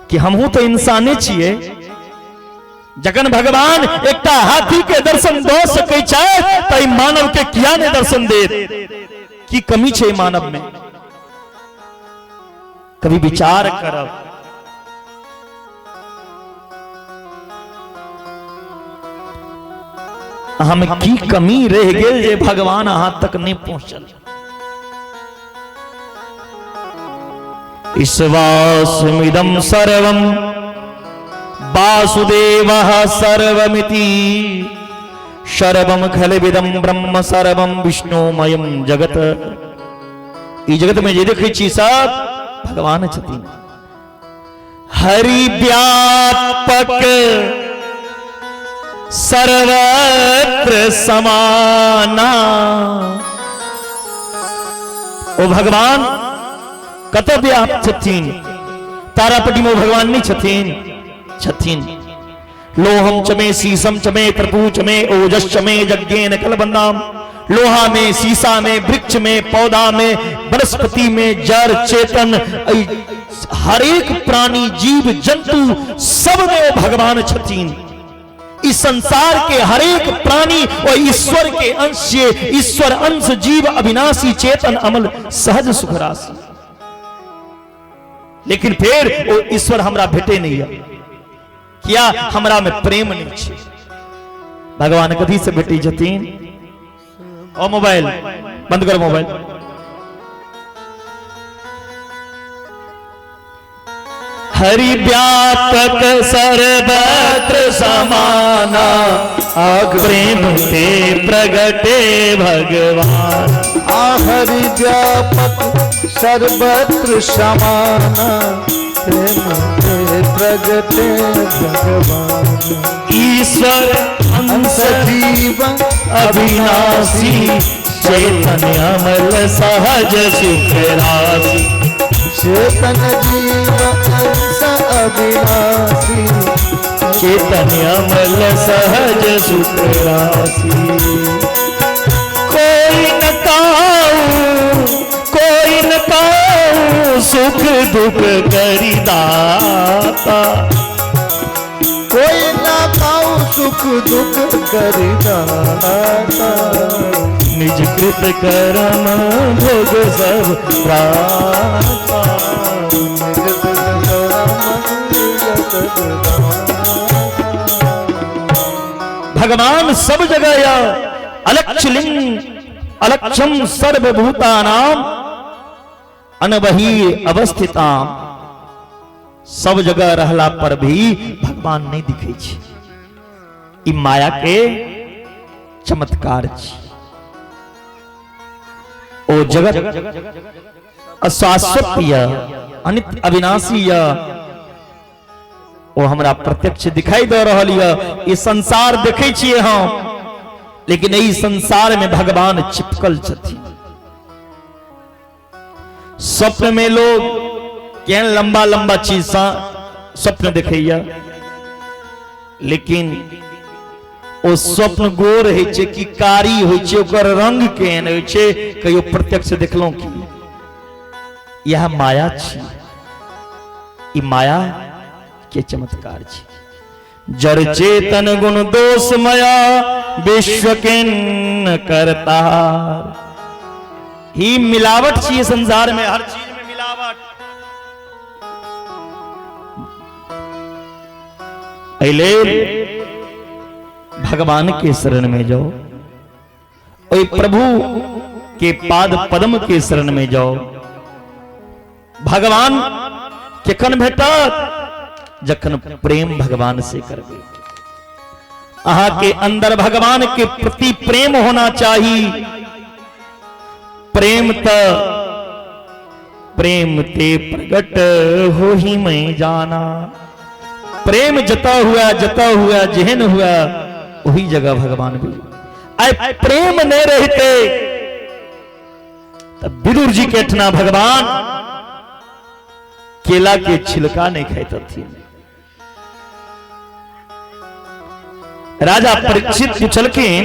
कि हमहू तो इंसाने छियै। जखन भगवान एकटा हाथी के दर्शन दऽ सकै छै त ई मानव के किया नहीं दर्शन देत? की कमी छै मानव में? कभी विचार करब। हम की कमी रह गेल जे भगवान अहां तक नहीं पहुंचल? ईश्वासमिदं सर्वं वासुदेवः सर्वमिति सर्वं खलविदं ब्रह्म सर्वं विष्णुमयं जगत्। ई जगत में जे देखै छी सब भगवान छथिन। हरि व्यापक सर्वत्र समाना। ओ भगवान कतऽ व्याप्त छथिन? तारापट्टी में ओ भगवान नहीं छथिन? छथिन। लोहम चमे शीशम चमे त्रपू चमे ओजस चमे यज्ञेन कलबंदाम। लोहा में, शीशा में, वृक्ष में, पौधा में, वनस्पति में, जड़ चेतन हरेक प्राणी जीव जंतु सब में ओ भगवान छथिन। इस संसार के हरेक प्राणी और ईश्वर के अंश से ईश्वर अंश जीव अविनाशी चेतन अमल सहज सुख राशि। लेकिन फिर वो ईश्वर हमरा भेटे नहीं है, किया हमरा में प्रेम नहीं छे। भगवान कथी से भेटी छथिन? ओ मोबाइल बंद करो मोबाइल। हरि व्यापक सर्वत्र समाना, आग प्रेम ते प्रगटे भगवान। आ हरि व्यापक सर्वत्र समाना, प्रेम ते प्रगटे भगवान। ईश्वर अंश जीव अविनाशी चेतन अमल सहज सुख राशि। चेतन जीव अंश अविनाशी चेतन अमल सहज सुख राशि। कोई न काऊ, कोई न काऊ सुख दुख करी दाता। कोई न काऊ सुख दुख करी दाता। निज कृत कर्म भोग सब प्राता। निज कृत कर्म भोग सब प्राता। भगवान सब जगह या अलक्षलिंग अलक्षम सर्वभूतानाम अनवही अवस्थिताम। सब जगह रहला पर भी भगवान नहीं दिखे छे। ई माया के चमत्कार छी। ओ जगत अशाश्वत य अनित्य अविनाशी य ओ हमरा प्रत्यक्ष दिखाई दे रहल य। ई संसार देखे छिए हम, लेकिन ई संसार में भगवान चिपकल छथिन। स्वप्न में लोग केहन लंबा लंबा चीज स्वप्न देखैया, लेकिन ओ स्वप्न गोर होइ छै कि कारी होइ छै, ओकर रंग केहन होइ छै, कहियो प्रत्यक्ष देखलहुँ की? यह माया छी। ई माया के चमत्कार छी। जड़ चेतन गुण दोष मया विश्व के न करता। ही मिलावट छी संसार में, हर चीज में मिलावट। एहि भगवान के शरण में जाओ, ओहि प्रभु के पाद पद्म के शरण में जाओ। भगवान केखन भेटत? जखन प्रेम भगवान से करबे। अहाँ के अंदर भगवान के प्रति प्रेम होना चाहिए। प्रेम त प्रेम ते प्रगट हो ही मैं जाना। प्रेम जता हुआ जता हुआ जेहन हुआ वही जगह भगवान भी। आए प्रेम नहीं रहते तब विदुर जी के अठना भगवान केला के छिलका नहीं खाते थे। राजा परीक्षित पूछलखिन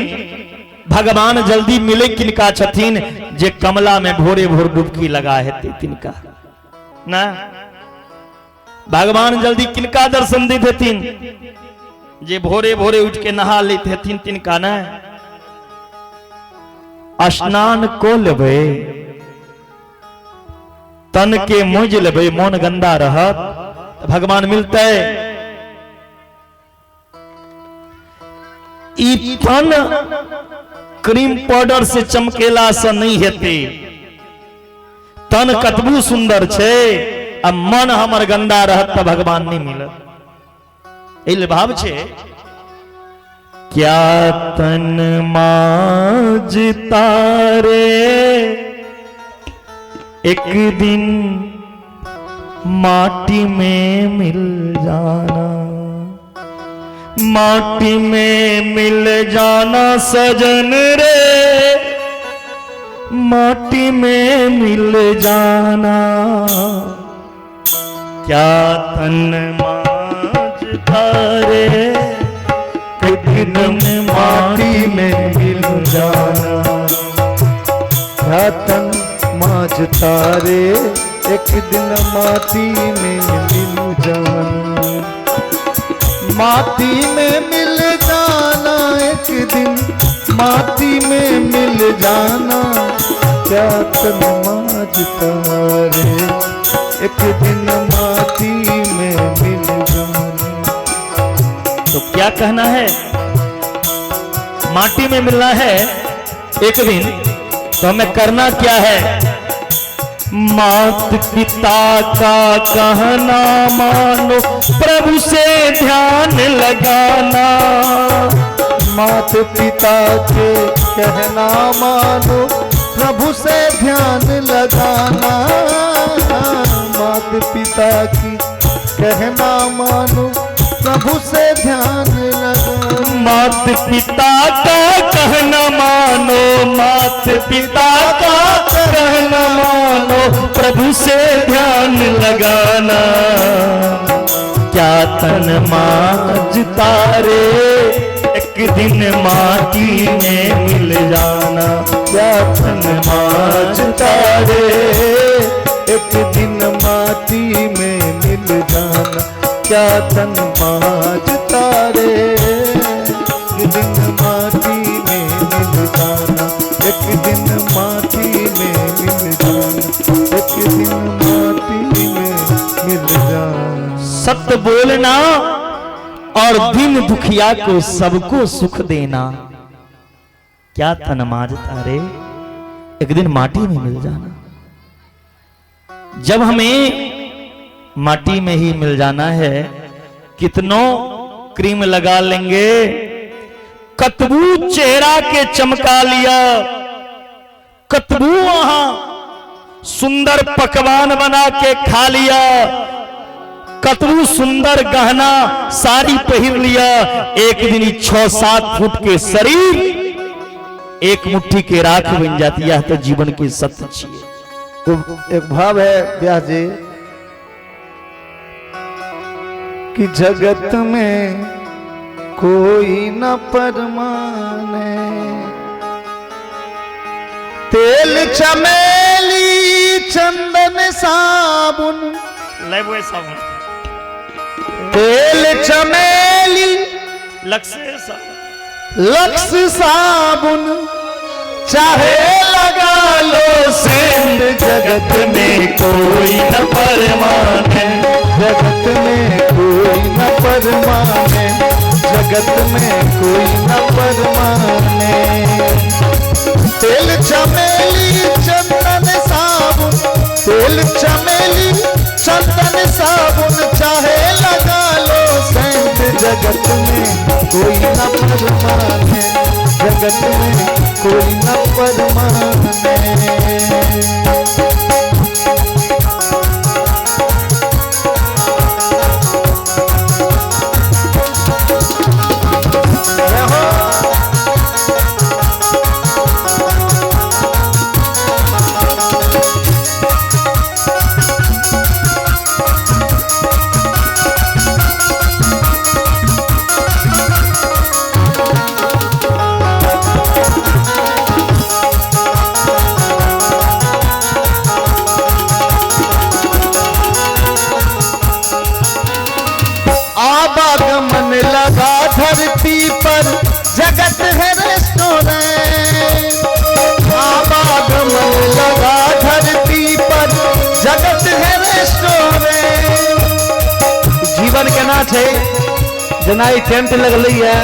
भगवान जल्दी मिले किनका छथिन जे कमला में भोरे भोर डुबकी लगा हेते तिनका ना? भगवान जल्दी किनका दर्शन दैत हेथिन जे भोरे भोरे उठ के नहा लेत हेथिन तिनका ना? स्नान को लेबै, तन के मोज लेबै, मन गंदा रहत भगवान मिलते? ई तन क्रीम पाउडर से चमकेला से नहीं हेते। तन कतबू सुंदर छे आ मन हमर गंदा रहत त भगवान नहीं मिलत। एहि भाव छे क्या तन माज तारे एक दिन माटी में मिल जाना, माटी में मिल जाना सजन रे, माटी में मिल जाना। क्या तन माजता रे, एक दिन माटी में मिल जाना। क्या तन माजता रे, एक दिन माटी में मिल जाना। माटी में मिल जाना एक दिन, माटी में मिल जाना। क्या तन माजता रे, एक दिन माटी में मिल जाना। तो क्या कहना है, माटी में मिलना है एक दिन, तो हमें करना क्या है? मात पिता का कहना मानो, प्रभु से ध्यान लगाना। मात पिता के कहना मानो, प्रभु से ध्यान लगाना। मात पिता की कहना मानो, प्रभु से ध्यान लगाना। मात पिता का कहना मानो, मात पिता का कहना मानो, प्रभु से ध्यान लगाना। क्या तन माजता रे, एक दिन माटी में मिल जाना। क्या तन माजता रे, एक दिन माटी में मिल जाना। क्या तन माजता रे, एक दिन माटी में मिल जाना। एक दिन माटी में मिल जाना, एक दिन माटी में मिल जाना। सत्य बोलना और दिन दुखिया को सबको सुख देना। क्या तन माजता रे, एक दिन माटी में मिल जाना। जब हमें माटी में ही मिल जाना है, कितनों क्रीम लगा लेंगे, कतबू चेहरा के चमका लिया, कतबू वहां सुंदर पकवान बना के खा लिया, कतबू सुंदर गहना साड़ी पहन लिया, एक दिन 6-7 फुट के शरीर एक मुट्ठी के राख बन जाती है। तो जीवन के सत्य चाहिए। तो एक भाव है व्यास जी कि जगत में कोई न परमाने, तेल चमेली चंदन साबुन, साबुन, तेल चमेली लक्स साबुन, चाहे लगा लो सेंध, जगत में कोई न परमाने। जगत में कोई न परमाने, जगत में कोई न परमाने। तेल चमेली चंदन साबुन, तेल चमेली चंदन साबुन, चाहे लगा लो सेंध, जगत में कोई न परमाने। जगत में कोई न परमाने। आवागमन लगा धरती पर, जगत है रेस्टोरेंट। आवागमन लगा धरती पर, जगत है रेस्टोरेंट। जीवन केना छै, जेना ई टेंट लगलै है,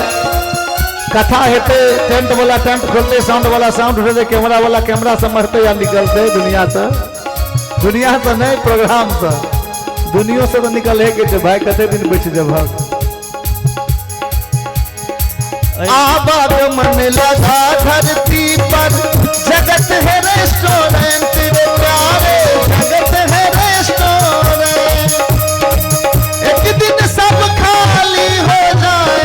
कथा हेतै, टेंट वाला टेंट खोलते, साउंड वाला साउंड उठेतै, कैमरा वाला कैमरा सम्हरतै आ निकलतै दुनिया से। दुनिया से नहीं, प्रोग्राम से। दुनियो से तो निकले के छै भाई, कते दिन बच जबहक। आवागमन लगा धरती पर, जगत है रेस्टोरेंट रे प्यारे, जगत है रेस्टोरेंट। एक दिन सब खाली हो जाए,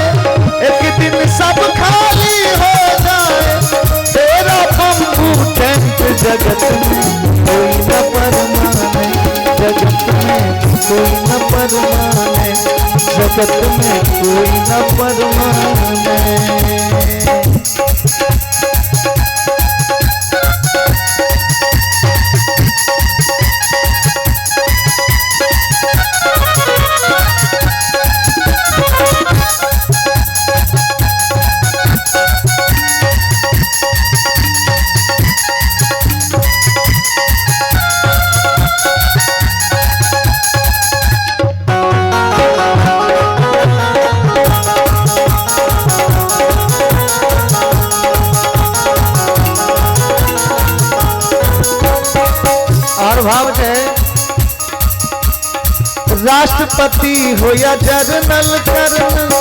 एक दिन सब खाली हो जाए, तेरा बम्बू टेंट जगत में कोई न परमाने, जगत में कोई न परमाने, जगत में कोई न परमाने। और भाव है राष्ट्रपति हो या जनरल कर्नल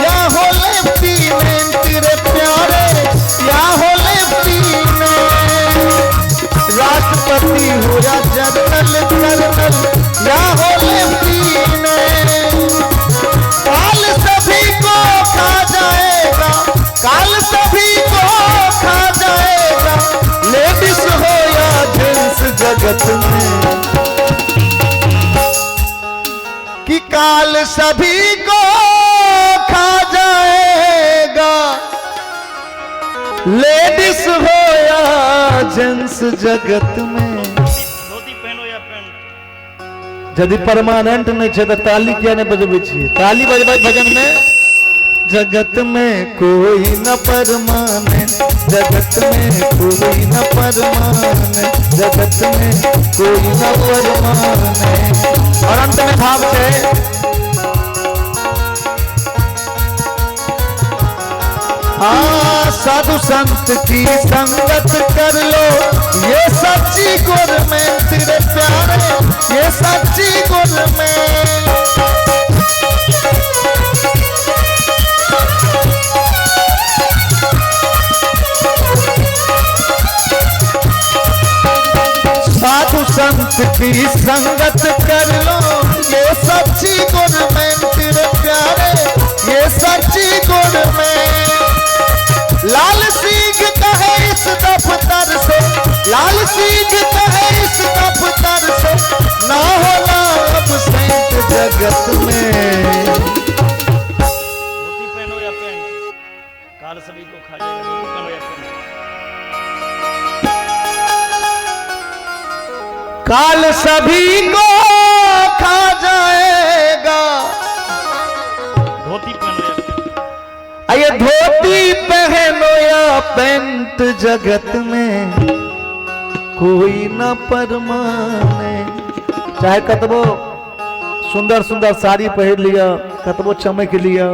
या हो लेफ्टिनेंट रे प्यारे, या हो लेफ्टिनेंट। राष्ट्रपति हो या जनरल कर्नल या हो लेफ्टिनेंट, काल सभी को खा जाएगा, काल सभी को खा जाएगा, लेडीज हो या जेंट्स जगत में, कि काल सभी को खा जाएगा, लेडीज हो या जेंट्स जगत में। धोती पहनो या पैंट, यदि परमानेंट नहीं छे तो ताली किया नहीं बजबै छी, ताली बजबै भजन में। जगत में कोई न परमाने, जगत में कोई न परमाने, जगत में कोई न परमाने। और अंत में भाव है हाँ, साधु संत की संगत कर लो, ये सच्ची गुरमेंट रे प्यारे, ये सच्ची गुरमेंट। साधु संत की संगत कर लो, ये सच्ची गुरमेंट रे प्यारे, ये सच्ची गुरमेंट। लाल सिंह कहे इस दफ्तर से, लाल सिंह कहे इस दफ्तर से, ना होना अब सेंट जगत में। धोती पहनो या पैंट, काल सभी को खा जाएगा, धोती पहनो या पैंट। काल सभी को खा जाएगा, धोती पहनो या पैंट। ये धोती पहनो या पैंट जगत में कोई न परमाने। चाहे कतबो सुंदर सुंदर साड़ी पहिर लिया, कतबो चमक लिया,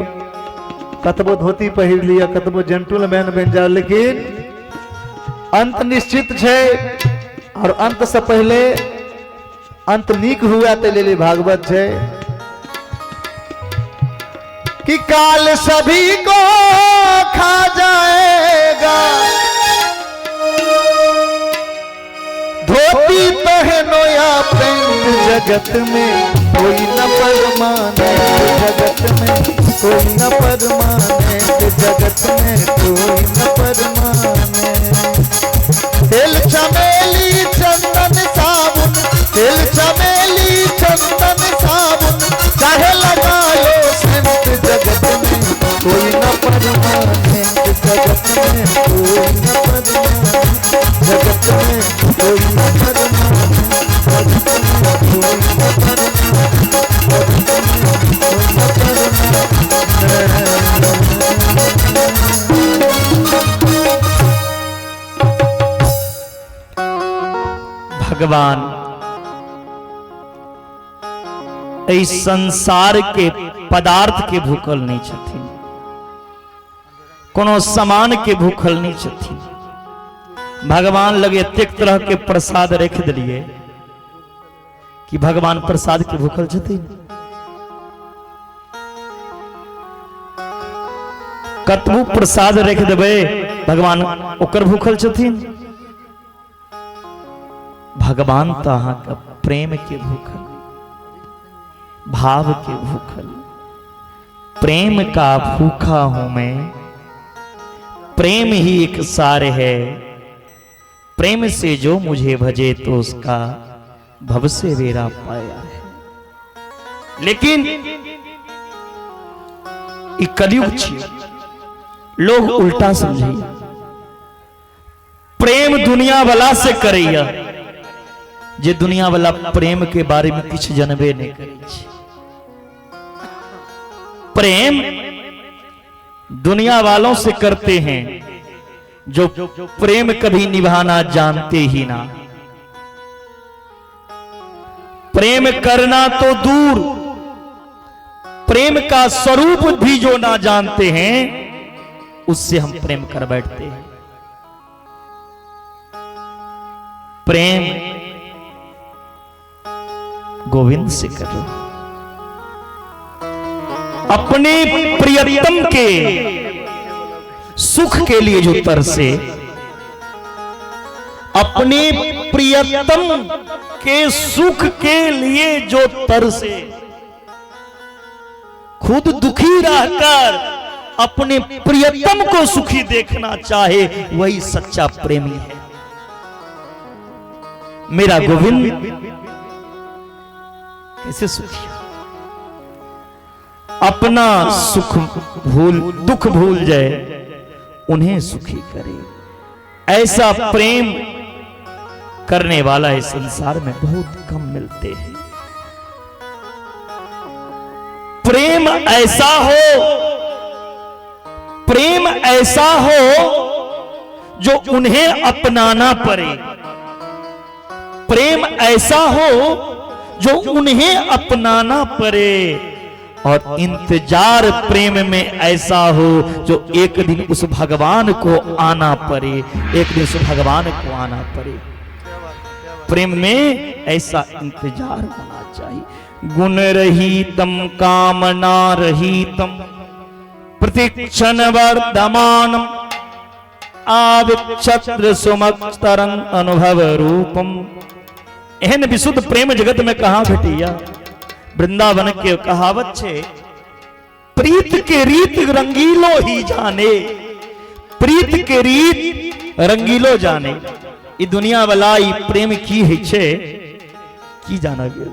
कतबो धोती पहिर लिया, कतबो जेंटलमैन बन जाओ, लेकिन अंत निश्चित है। और अंत से पहले अंत नीक हुआ तो ले भागवत है कि काल सभी को खा जाएगा, धोती पहनो या पैंट जगत में कोई न परमाने, जगत में कोई न परमाने, जगत में कोई न परमाने। तेल चमेली चंदन साबुन, तेल चमेली चंदन साबुन, चाहे लगा लो सेंट जगत में कोई न परमाने, जगत में कोई न परमाने, जगत में कोई न परमाने, जगत में कोई न परमाने, जगत में कोई न परमाने। भगवान एहि संसार के पदार्थ के भूखल नहीं छथिन, कोनो सामान के भूखल नहीं छथिन। भगवान लगे एतेक तरह के प्रसाद रख दिलिए कि भगवान प्रसाद के भूखल छथिन। कतबू प्रसाद रख देबै भगवान ओकर भूखल छथिन। भगवान तऽ अहाँके प्रेम के भूखल, भाव के भूखल। प्रेम का भूखा हूं मैं, प्रेम ही एक सार है, प्रेम से जो मुझे भजे तो उसका भव से बेरा पाया है। लेकिन ई कलयुग छी, लोग उल्टा समझे, प्रेम दुनिया वाला से करैया, जे दुनिया वाला प्रेम के बारे में किछु जनबे नहीं करै छै। प्रेम दुनिया वालों से करते हैं जो प्रेम कभी निभाना जानते ही ना। प्रेम करना तो दूर, प्रेम का स्वरूप भी जो ना जानते हैं उससे हम प्रेम कर बैठते हैं। प्रेम गोविंद से करो, अपने प्रियतम के सुख के लिए जो तरसे, अपने प्रियतम के सुख के लिए जो तरसे, खुद दुखी रहकर अपने प्रियतम को सुखी देखना चाहे, वही सच्चा प्रेमी है। मेरा गोविंद कैसे सुखी, अपना सुख भूल, दुख भूल जाए, उन्हें सुखी करे। ऐसा प्रेम करने वाला इस संसार में बहुत कम मिलते हैं। प्रेम ऐसा हो, प्रेम ऐसा हो जो उन्हें अपनाना पड़े, प्रेम ऐसा हो जो उन्हें अपनाना पड़े, और इंतजार प्रेम में ऐसा हो जो एक दिन उस भगवान को आना पड़े, एक दिन उस भगवान को आना पड़े। प्रेम में ऐसा इंतजार होना चाहिए। गुण रहितम कामना रहितम प्रतिक्षण वर्धमानम आविक्षत्र सुमक्षतरंग अनुभव रूपम। एहन विशुद्ध प्रेम जगत में कहां भेटिया। वृंदावन के कहावत छे, प्रीत के रीत रंगीलो ही जाने, प्रीत के रीत रंगीलो जाने। ई दुनिया वाला ई प्रेम की है छे की जाना गेल।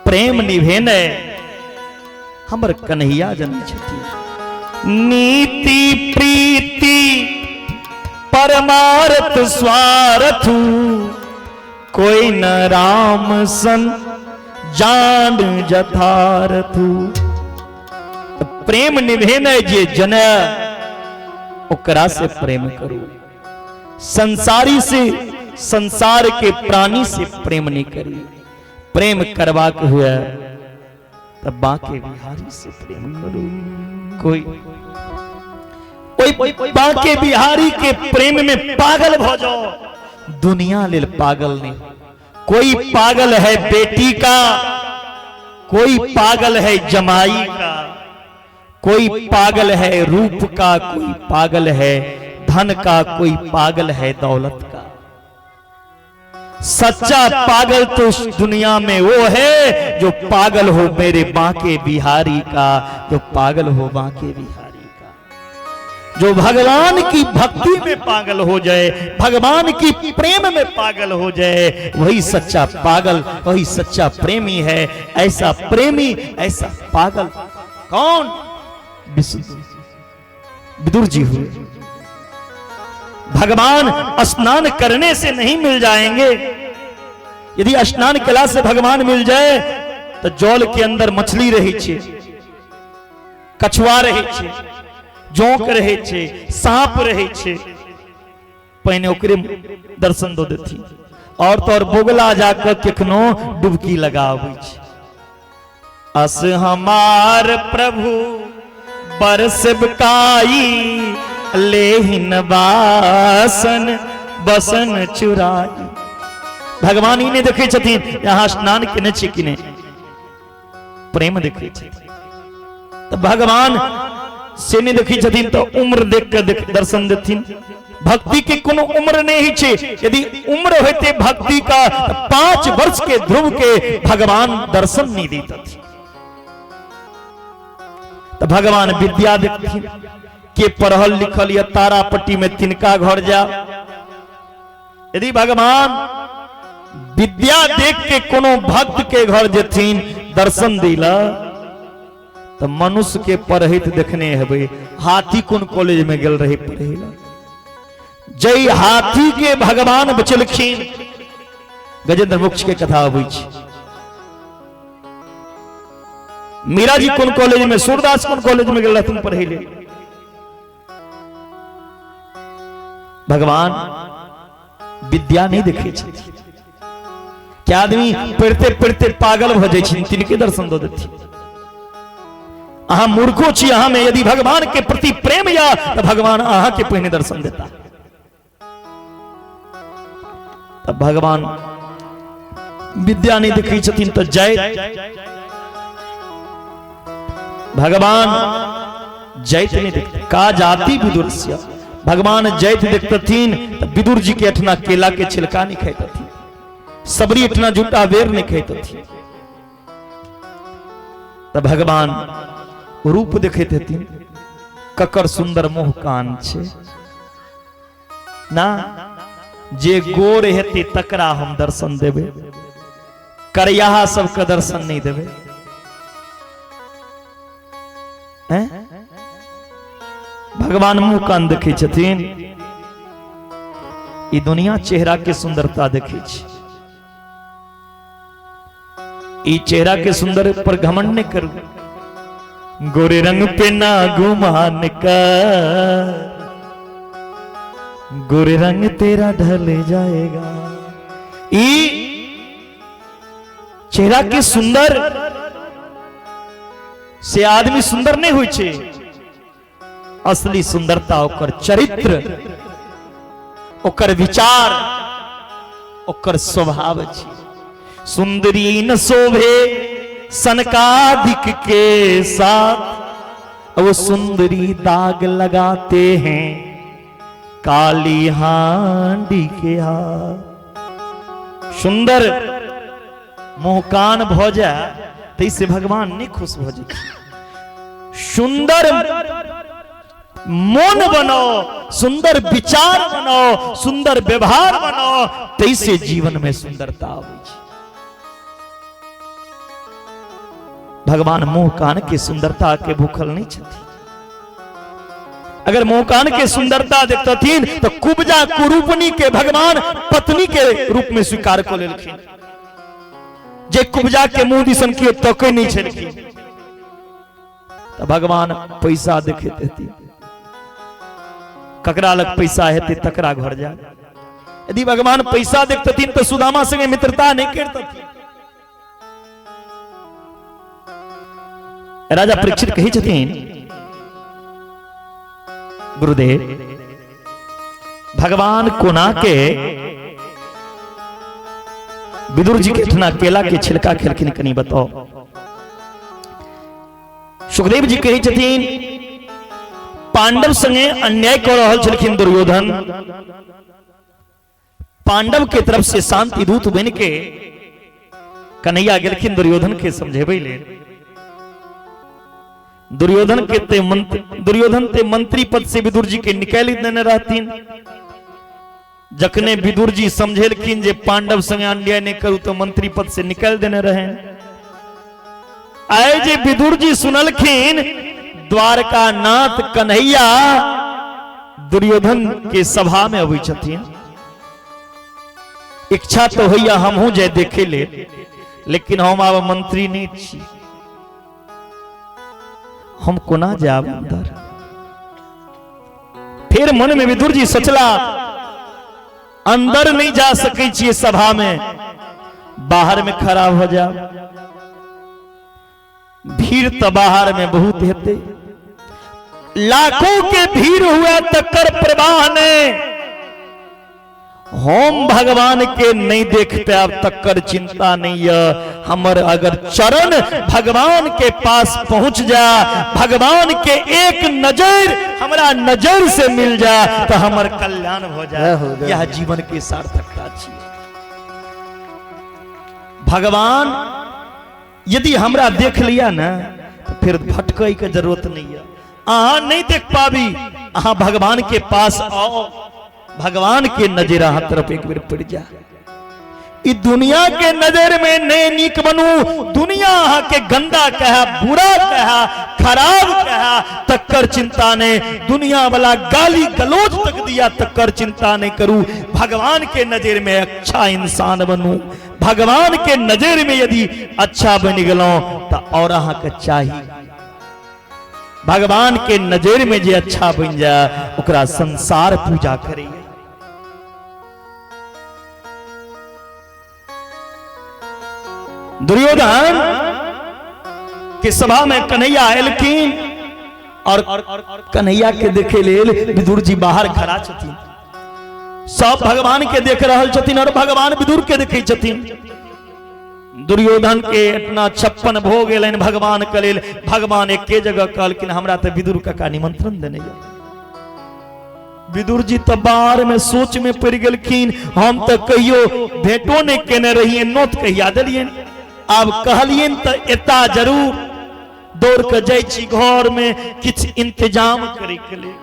प्रेम निभेने हमर कन्हैया जनै छथि। नीति प्रीति परमार्थ स्वार्थु, कोई न राम सन जान जथारथु। प्रेम निभेने जे जन ओकरा से प्रेम करू। संसारी से, संसार के प्राणी से प्रेम नहीं करी। प्रेम करवा के हुआ तब बाके बिहारी से प्रेम करू। कोई कोई बाके बिहारी के प्रेम में पागल भ जाओ, दुनिया लेल पागल नहीं। कोई पागल है बेटी का, कोई पागल है जमाई का, कोई पागल है रूप का, कोई पागल है धन का, कोई पागल है दौलत का। सच्चा पागल तो इस दुनिया में वो है जो पागल हो मेरे बांके बिहारी का, जो पागल हो बांके बिहारी का, जो भगवान की भक्ति में पागल हो जाए, भगवान की प्रेम में पागल हो जाए, वही सच्चा पागल, वही सच्चा प्रेमी है। ऐसा प्रेमी, ऐसा पागल कौन? विदुर जी हुए। भगवान स्नान करने से नहीं मिल जाएंगे। यदि स्नान कला से भगवान मिल जाए तो जल के अंदर मछली रही छे, कछुआ रही छे, जोंक रहे छे, सांप रहे छे, पहिने ओकरे दर्शन दो देती। और तो और बोगला जाकर केखनो डुबकी लगाबै छे। अस हमार प्रभु बरसबकाई, लेहिन बासन बसन चुराई। भगवान ही नहीं देखे छथिन यहाँ स्नान केने छी कि नहि, प्रेम देखे छथिन। तो भगवान से नहीं देखे छथिन तो उम्र देख के दर्शन देथिन, भक्ति के कोनो उम्र नहीं छै। यदि उम्र होते भक्ति का 5 वर्ष के ध्रुव के भगवान दर्शन नहीं देते। तो भगवान विद्या देखथिन के पढ़ल लिखल या तारापट्टी में तिनका घर जा। यदि भगवान विद्या देख के कोनो भक्त के घर जेथिन दर्शन दिला तो मनुष्य के पढ़ैत देखने हेबै। हाथी कोन कॉलेज में गेल रहे पढ़ैला, जय हाथी के भगवान बचलखिन। गजेंद्र मोक्ष के कथा अबै छै। मीरा जी कोन कॉलेज में, सूरदास कोन कॉलेज में गेल रहथिन पढ़ै ले। भगवान विद्या नहीं देखे छथिन। क्या आदमी पढ़ते पढ़ते पागल भ जाइ छथिन, तिनके दर्शन दऽ देथिन। अहाँ मूर्खो छी, अहाँ में यदि भगवान के प्रति प्रेम या तो भगवान अहाँ के पहिने दर्शन देता। तब भगवान विद्या नहीं देखै छथिन तो जय भगवान जैत नहीं देखते। का जाति विदुर से भगवान जैत देखतथिन तो विदुर जी के अठना केला के छिलका नहीं खाइतथिन, सबरी अठना झूठा बेर नहीं खाइतथिन। तो भगवान रूप देखैत हेथिन, ककर सुंदर मुँह कान छै ना, जे गोर हेतै तकरा हम दर्शन देबै, करियाहा सबके दर्शन नहीं देबै। भगवान मुँह कान देखै छथिन। ई दुनिया चेहरा के सुंदरता देखै छै, ई चेहरा के सुंदर पर घमंड नहीं करू। गोरे रंग पे ना गुमान कर, गोरे रंग तेरा ढल जाएगा। ई चेहरा के सुंदर से आदमी सुंदर नहीं होई छे। असली सुंदरता ओकर चरित्र, ओकर विचार, ओकर स्वभाव छे। सुंदरी न शोभे सनकादिक के साथ, वो सुंदरी दाग लगाते हैं काली हांडी के हाथ। सुंदर मुँह कान भ जाए तो इससे भगवान नहीं खुश भ जाए। सुंदर मन बनाओ, सुंदर विचार बनाओ, सुंदर व्यवहार बनाओ, तो इससे जीवन में सुंदरता आबै छै। भगवान मुँह कान के सुंदरता के भूखल नहीं छथिन। अगर मुँह कान के सुंदरता देखतथिन तो कुब्जा कुरूपनी के भगवान पत्नी के रूप में स्वीकार कऽ लेलखिन। जे कुब्जा के मुँह दिसन केओ तकै नहीं छलखिन। तो भगवान पैसा देखैत हेथिन, ककरा लग पैसा हेतै तकरा घर जाय। यदि भगवान पैसा देखतथिन तो सुदामा संगे मित्रता नहीं करतथिन। राजा परीक्षित कहै छथिन, गुरुदेव भगवान कोना के विदुर जी के इतना केला के छिलका खेलखिन, कनी बताओ। सुखदेव जी कहै छथिन, पांडव संगे अन्याय कऽ रहल छलखिन दुर्योधन। पांडव के तरफ से शांति दूत बन के कन्हैया गेलखिन दुर्योधन के समझेबै लेल। दुर्योधन के ते दुर्योधन ते मंत्री पद से विदुर जी के निकालि देने रहथिन। जखने विदुर जी समझेलखिन जे पांडव संगे अन्याय नहीं करू तो मंत्री पद से निकालि देने रहे। आए जे विदुर जी सुनलखिन द्वारका नाथ कन्हैया दुर्योधन के सभा में अबै छथिन, इच्छा तो होइया हमहूँ जाय देखे ले, लेकिन हम आब मंत्री नहीं छी, हम कोना जाब अंदर। फिर मन में विदुर जी सोचला, अंदर नहीं जा सकै छियै सभा में, बाहर में खड़ा हो जाब, भीड़ तो बाहर में बहुत हेतै, लाखों के भीड़ हुआ तकर प्रवाह ने, हम भगवान के नहीं देख पायब तकर चिंता नहीं है। हमर अगर चरण भगवान के पास पहुंच जा, भगवान के एक नजर हमरा नजर से मिल जा तो हमर कल्याण हो जाए। यह जीवन के सार्थकता छी। भगवान यदि हमरा देख लिया ना तो फिर भटकै के जरूरत नहीं है। अहाँ नहीं देख पाबी, अहाँ भगवान के पास आओ, भगवान के नजर अहाँ तरफ एक बेर पड़ जा। ई दुनिया के नजर में नहीं नीक बनू, दुनिया अहाँ के गंदा कहा, बुरा कहा, खराब कहा, तक्कर चिंता नहीं। दुनिया वाला गाली गलोच तक दिया तक्कर चिंता नहीं करू। भगवान के नजर में अच्छा इंसान बनू। भगवान के नजर में यदि अच्छा बन गेलौं तो और अहाँ के चाही। भगवान के नजर में जे अच्छा बन जाए ओकरा संसार पूजा करे। दुर्योधन के सभा में कन्हैया एलखिन और कन्हैया के देखे लेल विदुर जी बाहर खड़ा छथिन। सब भगवान के देख रहल छथिन और भगवान विदुर के देखे छथिन। दुर्योधन के इतना 56 भोग एलनि भगवान के लेल। भगवान एके जगह कहलखिन हमरा तो विदुर काका निमंत्रण देने। विदुर जी तो बाहर में सोच में पड़ गेलखिन, हम तो कहियो भेंटो नहीं केने रहिए, नोत कहिया देलियन, आब कहलियन तो एता जरूर दौड़ के जाइ छी घर में किछु इंतजाम करे के लिए।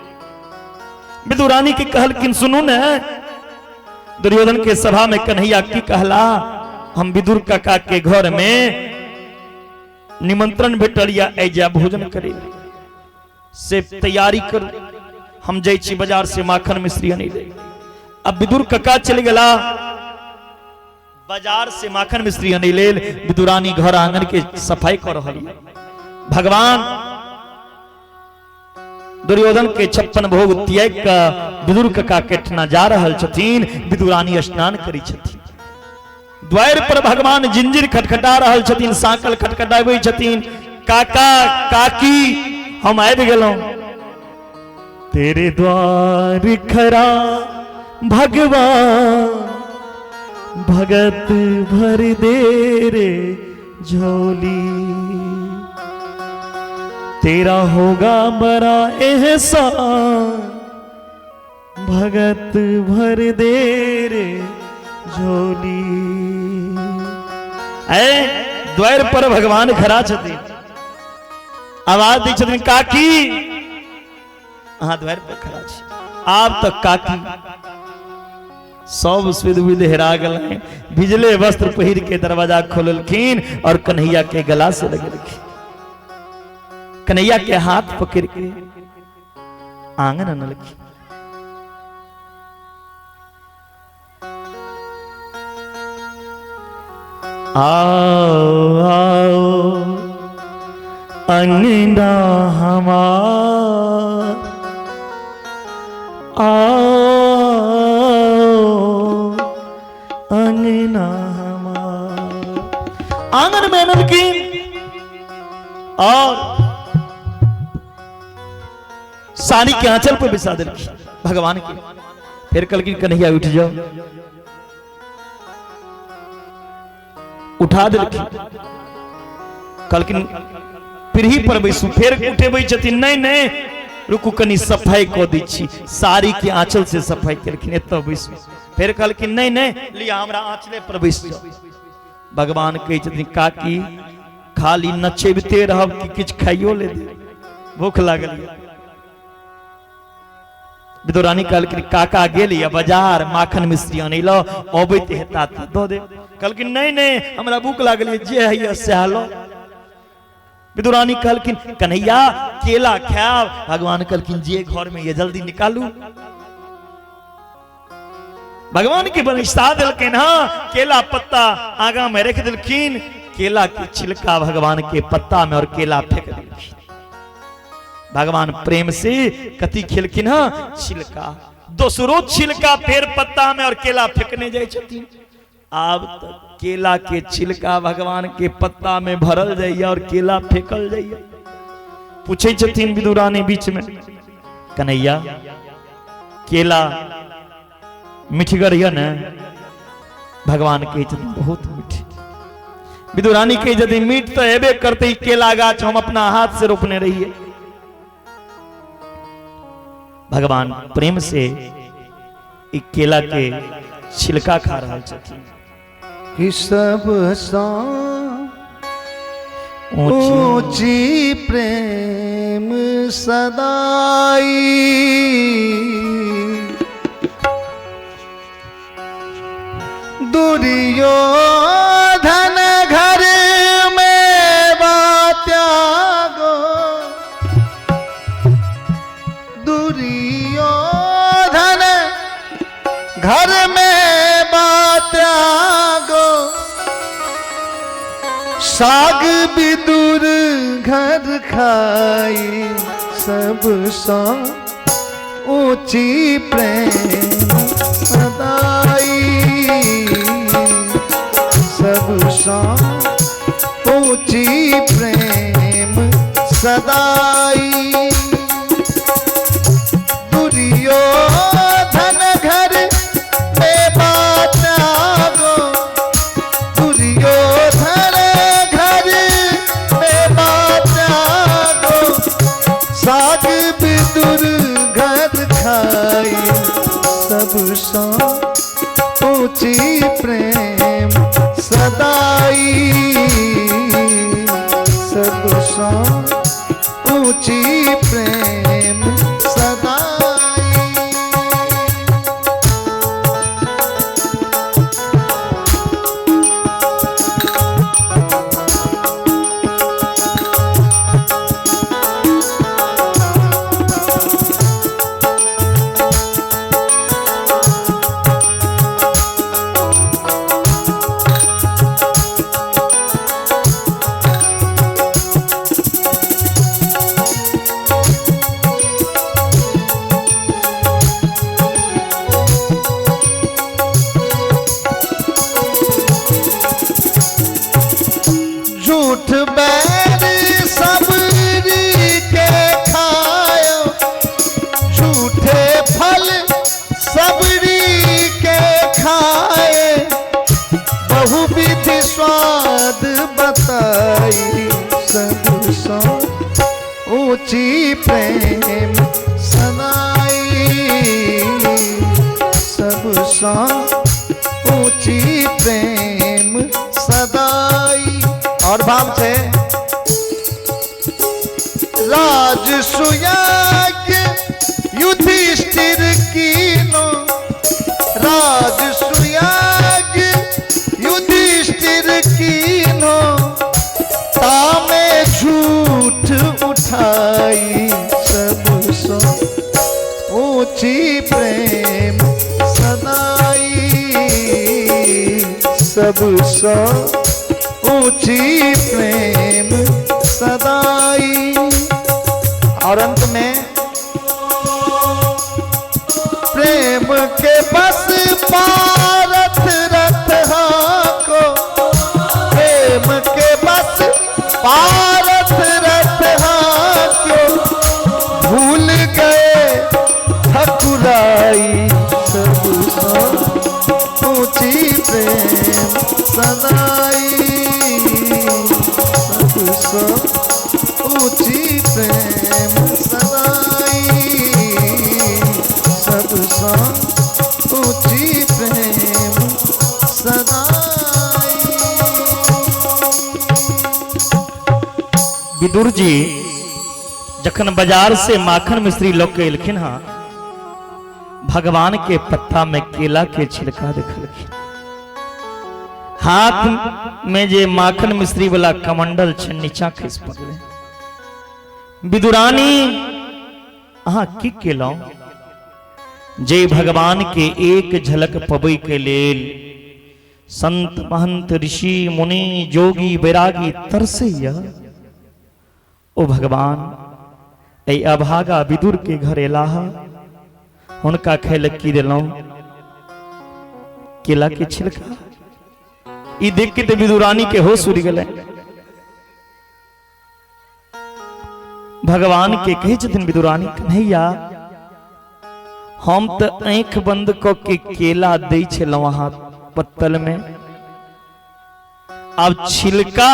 विदुरानी के कहलखिन सुनू ने, दुर्योधन के सभा में कन्हैया की कहला, हम विदुर काका के घर में निमंत्रण भेटल या एजा भोजन करे से तैयारी करू, हम जाइ छी बाजार से माखन मिश्री अनै ले। अब विदुर काका चलि गेला बाजार से माखन मिश्री अनै लेल। विदुरानी घर आंगन के सफाई कर रहल। भगवान दुर्योधन के 56 भोग त्याग के विदुर काका के ठना जा रहल छथिन। विदुरानी स्नान करी छथिन। द्वार पर भगवान जिंजिर खटखटा रहल छथिन, साकल खटखटाबै छथिन। काका काकी हम आबि गेलहुं, तेरे द्वार खड़ा भगवान भगत भर दे रे झोली, तेरा होगा बड़ा एहसान भगत भर दे रे झोली। ऐ द्वार पर भगवान खड़ा छथिन, आवाज दै छथिन काकी अहाँ द्वार पर खड़ा छी। आब तक काकी सब सुध बुध हेरा गेलनि, भिजले वस्त्र पहिर के दरवाजा खोललखिन और कन्हैया के गला से लगेलखिन। कन्हैया के हाथ पकड़ के आंगन अनलखिन। आओ आओ अंगना हमार, आओ अंगना हमार। आंगन में अनलखिन और साड़ी के आंचल पर बिछा देलखिन भगवान के। फिर कहलखिन कन्हैया उठ जाओ, उठा देलखिन। कहलखिन पीढ़ी पर बैसू, फेर उठेबै छथिन, नहीं नहीं रुकू कनी सफाई कऽ दै छी। साड़ी के आंचल से सफाई केलखिन, एतऽ बैसू। फेर कहलखिन नहीं नहीं लिया हमरा आंचले पर बैस जाओ। भगवान कहै छथिन काकी खाली नचेबिते रहब कि किछु खाइयो ले दे, भूख लागल। विदुरानी कहलखिन काका गेल या बाजार माखन मिश्री अनै लऽ, अबैत हेता तऽ दऽ देब। कहलखिन नहीं नहीं हमरा भूख लागल जे हैया सएह लऽ। विदुरानी कहलखिन कन्हैया केला खायब। भगवान कहलखिन जे घर में ये जल्दी निकालू। भगवान के बैसा देलखिन, हाँ केला पत्ता आगा में रख देलखिन, केला के छिलका भगवान के पत्ता में और केला फेंक देलखिन। भगवान प्रेम से कथी खेलखिन, हाँ छिलका, दोसरो छिलका फेर पत्ता में और केला फेंकने जाइ छथिन। आब तो केला के छिलका भगवान के पत्ता में भरल जाइए और केला फेंकल जाइए। पूछे छथिन विदुरानी बीच में, कन्हैया केला मिठगर यऽ ने? भगवान कहै छथिन बहुत मीठ। विदुरानी कहै छथिन मीठ तऽ हेबे करतै, केला गाछ हम अपना हाथ से रोपने रहियै। भगवान प्रेम से ई केला के छिलका खा रहल छथिन। कि सब ऊंची प्रेम सदाई, दुर्योधन घर में त्यागो, दुर्योधन घर में त्यागो, साग विदुर घर खाई, सब सा ऊंची प्रेम सदाई, सब सा ऊंची प्रेम सदाई, दुर्योधन घर में त्यागो, दुर्योधन घर में त्यागो, साग विदुर घर खाई, सब सा ऊंची प्रेम सदाई, सब सा ऊंची प्रेम सदाई। झूठ बैर सबरी के खायो, झूठे फल सबरी के खाए, बहुविधि स्वाद बताई, सब सो ऊंची प्रेम सनाई, सब सो ऊंची प्रेम सदाई। और भाव छे राज सुयज्ञ युधिष्ठिर कीनो, राज सुयज्ञ युधिष्ठिर कीनो, तामे झूठ उठाई, सब सो ऊंची प्रेम सदाई, सब सो ऊंची प्रेम सदाई। और अंत में प्रेम के बस पारथ रथ को, प्रेम के बस पारथ रथ को, भूल गए ठकुराई, सब सो ऊंची प्रेम सदाई, सब सो ऊंची प्रेम सदाई, सब सो ऊंची प्रेम सदाई। विदुर जी जखन बाजार से माखन मिश्री लऽ के एलखिन हँ, भगवान के पत्ता में केला के छिलका देखलखिन। हाथ में जे माखन मिश्री वाला कमंडल छै नीचा खसि पड़लै। विदुरानी अहाँ की केलहुँ जे भगवान के एक झलक पबै के लेल संत महंत ऋषि मुनि जोगी बैरागी तरसैया, ओ भगवान एहि अभागा विदुर के घर एलाह, हुनका खाय की देलहुँ केला के छिलका। ई देख के विदुरानी के होश उड़ि गेलै। भगवान के कहै छथिन विदुरानी, कन्हैया हम तऽ आँखि बंद कऽ के केला दै छलहुँ अहाँ पत्तल में। आब छिलका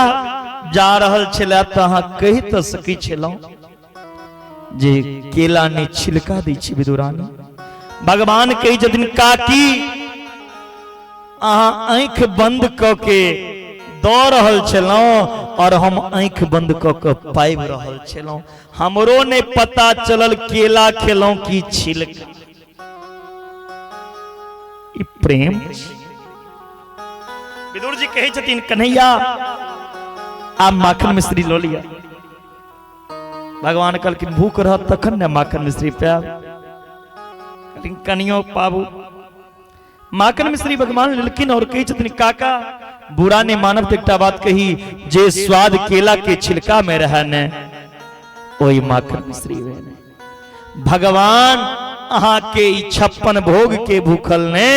जा रहल छलै तऽ अहाँ कहि तऽ सकै छलहुँ जे केला नहि छिलका दै छी विदुरानी। भगवान कहै छथिन काकी अहाँ आँखि बंद कऽ के दऽ रहल छलहुँ और हम आँखि बंद कऽ के पाबि रहल छलहुँ, हमरो नहि पता चलल केला खेलहुँ कि छिलका। ई प्रेम। विदुर जी कहै छथिन कन्हैया आब माखन मिश्री लऽ लिअ। भगवान कहलखिन भूख रहत तखन ने माखन मिश्री पायब। कहलखिन कनियो पाबू। माखन मिश्री भगवान लेलखिन और कहै छथिन काका बुरा ने मानब तऽ एकटा बात कही, जे स्वाद केला के छिलका में रहे ने ओहि माखन मिश्री में ने। भगवान अहाँ के ई 56 भोग के भूखल ने,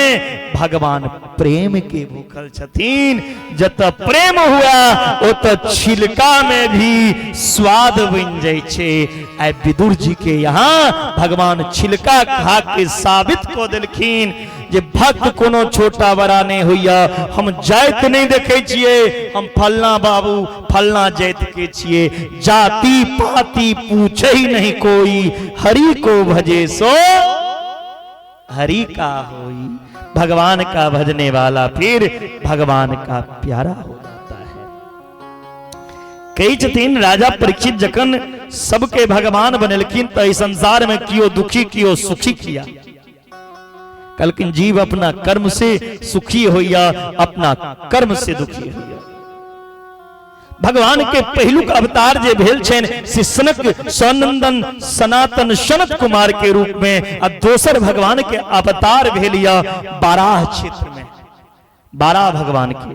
भगवान प्रेम के भूखल छथिन। जतऽ प्रेम हुआ ओतऽ छिलका में भी स्वाद बनि जाइ छै। आइ विदुर जी के यहाँ भगवान छिलका खा के साबित कऽ देलखिन जे भक्त कोनो छोटा बड़ा नहीं होइया। हम जाति नहीं देखे छियै, हम फलना बाबू फलना जाति के छियै। जाति पाति पूछे ही नहीं कोई, हरि को भजे सो हरि का होई। भगवान का भजने वाला फिर भगवान का प्यारा हो जाता है। कहै छथिन राजा परीक्षित जखन सबके भगवान बनेलखिन तऽ एहि संसार में कियो दुखी कियो सुखी किया। कहलखिन जीव अपना कर्म से सुखी होइया, अपना कर्म से दुखी होइया। भगवान के पहिलुक अवतार जे भेल छनि से सनक सनंदन सनातन सनत कुमार के रूप में, आ दोसर भगवान के अवतार भेल या बाराह क्षेत्र में बाराह भगवान के।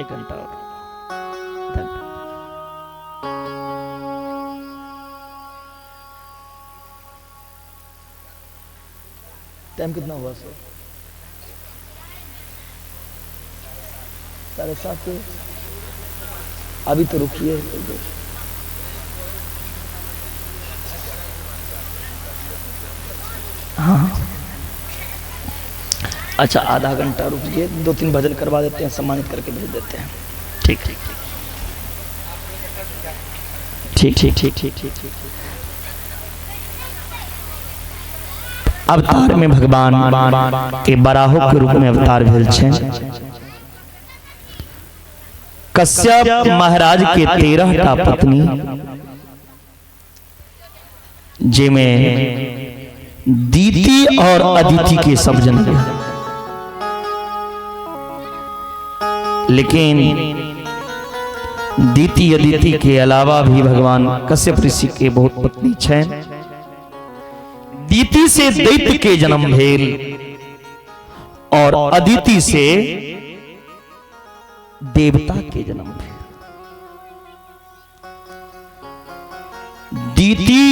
एक घंटा और। टाइम कितना हुआ सर? 7:30। अभी तो रुकिए। हाँ अच्छा, आधा घंटा रुकिए, 2-3 भजन करवा देते हैं, सम्मानित करके भेज देते हैं। ठीक ठीक ठीक ठीक ठीक ठीक ठीक ठीक। अवतार में भगवान के बराहो के रूप में अवतार भेल छनि। कश्यप महाराज के 13 टा पत्नी, जेमे दीति और अदिति के सब जन, लेकिन दीति अदिति के अलावा भी भगवान कश्यप ऋषि के बहुत पत्नी छनि। दीति से दैत्य के जन्म भेल और अदिति से देवता के जन्म भेल। दीति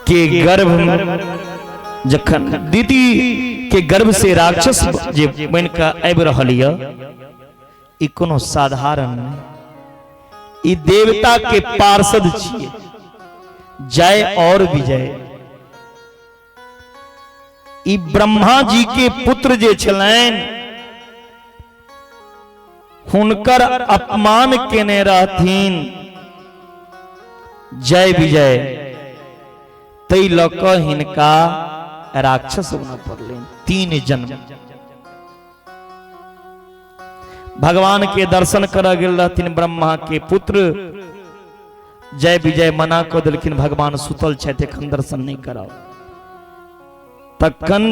के गर्भ जखन दीति के गर्भ से राक्षस जे बन के आबि रहल यऽ, ई कोनो साधारण नहि, ई देवता के पार्षद छियै, जय और विजय। ई ब्रह्मा जी के पुत्र जे छलनि हुनकर अपमान केने रहथिन जय विजय, तै लऽ कऽ हिनका राक्षस बनऽ पड़लनि 3 जन्म। भगवान के दर्शन करऽ गेल रहथिन ब्रह्मा के पुत्र जय विजय, मना कऽ देलखिन भगवान सुतल छथि एखन दर्शन नहीं कराओ। तखन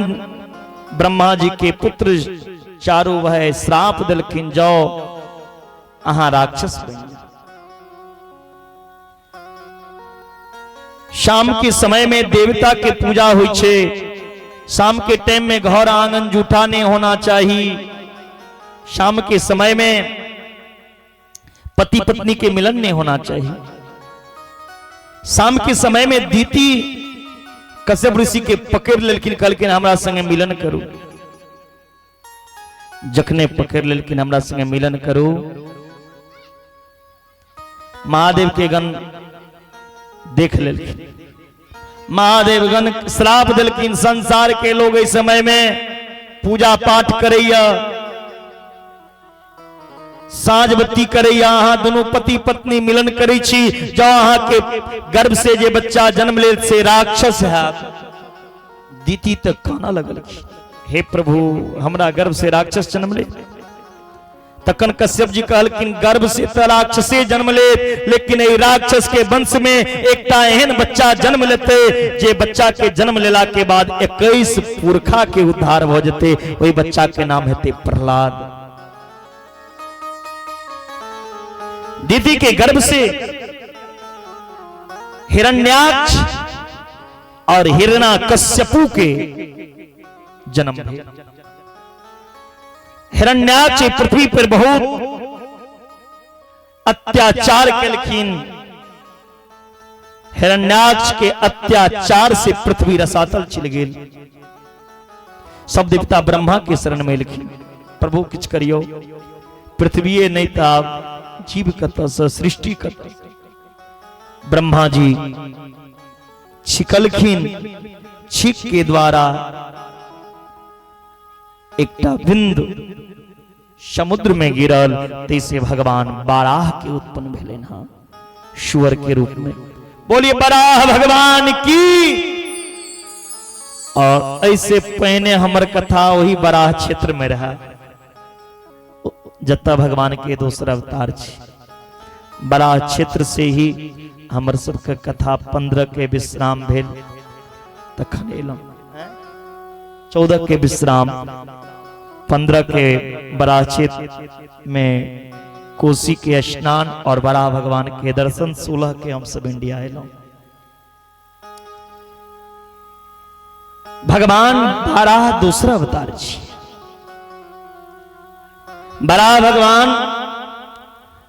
ब्रह्मा जी के पुत्र चारू भाई श्राप देलखिन, जाओ अहाँ राक्षस बनि जाओ। शाम के समय में देवता के पूजा होइ छै, शाम के टाइम में घर आंगन जूठा नहीं होना चाहिए, शाम के समय में पति पत्नी के मिलन नहीं होना चाहिए। शाम के समय में दीति कश्यप ऋषि के पकड़ लेलखिन, कहलखिन हमरा संगे मिलन करू। जखने पकड़ लेलखिन हमरा संगे मिलन करू, महादेव के गण देख लेलखिन। महादेवगण श्राप देलखिन, संसार के लोग एहि समय में पूजा पाठ करैया, साँझ बत्ती करैया, अहाँ दुनू पति पत्नी मिलन करै छी, जँ अहाँ के गर्भ से जे बच्चा जन्म लेल से राक्षस हैत। दीति तक काना लगलखिन, हे प्रभु हमरा गर्भ से राक्षस जन्म ले। तखन कश्यप जी कहलखिन गर्भ से तऽ राक्षसे जन्म ले, लेकिन एहि राक्षस के वंश में एकटा एहन बच्चा जन्म लेते जे बच्चा के जन्म लेला के बाद 21 पुरखा के उद्धार भऽ जेतै, ओहि बच्चा के नाम हेतै प्रहलाद। दीदी के गर्भ से हिरण्याक्ष और हिरण्यकश्यपु के जन्म भेल। हिरण्याक्ष पृथ्वी पर बहुत अत्याचार केलखिन। हिरण्याक्ष के अत्याचार से पृथ्वी रसातल चलि गेल। सब देवता ब्रह्मा के शरण में एलखिन, प्रभु किछु करियौ, पृथ्वीए नहीं तऽ आब जीव कतऽसँ, सृष्टि कतऽ। ब्रह्मा जी छिकलखिन, छीक के द्वारा एकटा बिंदु समुद्र में गिरल, तैसे भगवान बाराह के उत्पन्न भेलनि हँ सुअर के रूप में। बोलिए बाराह भगवान की। और ऐसे पहिने हमर कथा वही बाराह क्षेत्र में रहा जतऽ भगवान के दोसर अवतार छी। बाराह क्षेत्र से ही हमर सबके कथा 15 के विश्राम भेल, तखन एलहुँ 14 के विश्राम, 15 के बराह क्षेत्र में कोसी के स्नान और बराह भगवान के दर्शन, 16 के हम सब इंडिया एलहुँ। भगवान बाराह दूसरा अवतार छी। बराह भगवान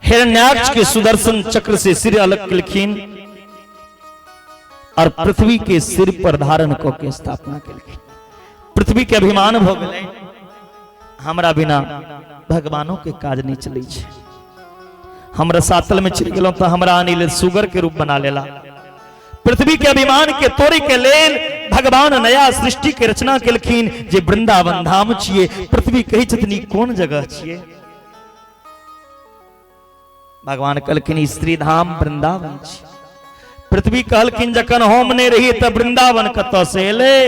हिरण्याक्ष के सुदर्शन चक्र से सिर अलग केलखिन और पृथ्वी के सिर पर धारण कऽ के स्थापना केलखिन। पृथ्वी के अभिमान भऽ गेलै, हमरा बिना भगवानों के काज नहीं चलै छै, हम रसातल में चलि गेलहुँ तऽ हमरा अनिल सुगर के रूप बना लेला। पृथ्वी के अभिमान के तोड़े के लेल भगवान नया सृष्टि के रचना केलखिन जे वृंदावन धाम छियै। पृथ्वी कहै छथिन ई कोन जगह छियै? भगवान कहलखिन ई श्री धाम वृंदावन छी। पृथ्वी कहलखिन जखन हम नहि रही तऽ वृंदावन कतऽ से एलै?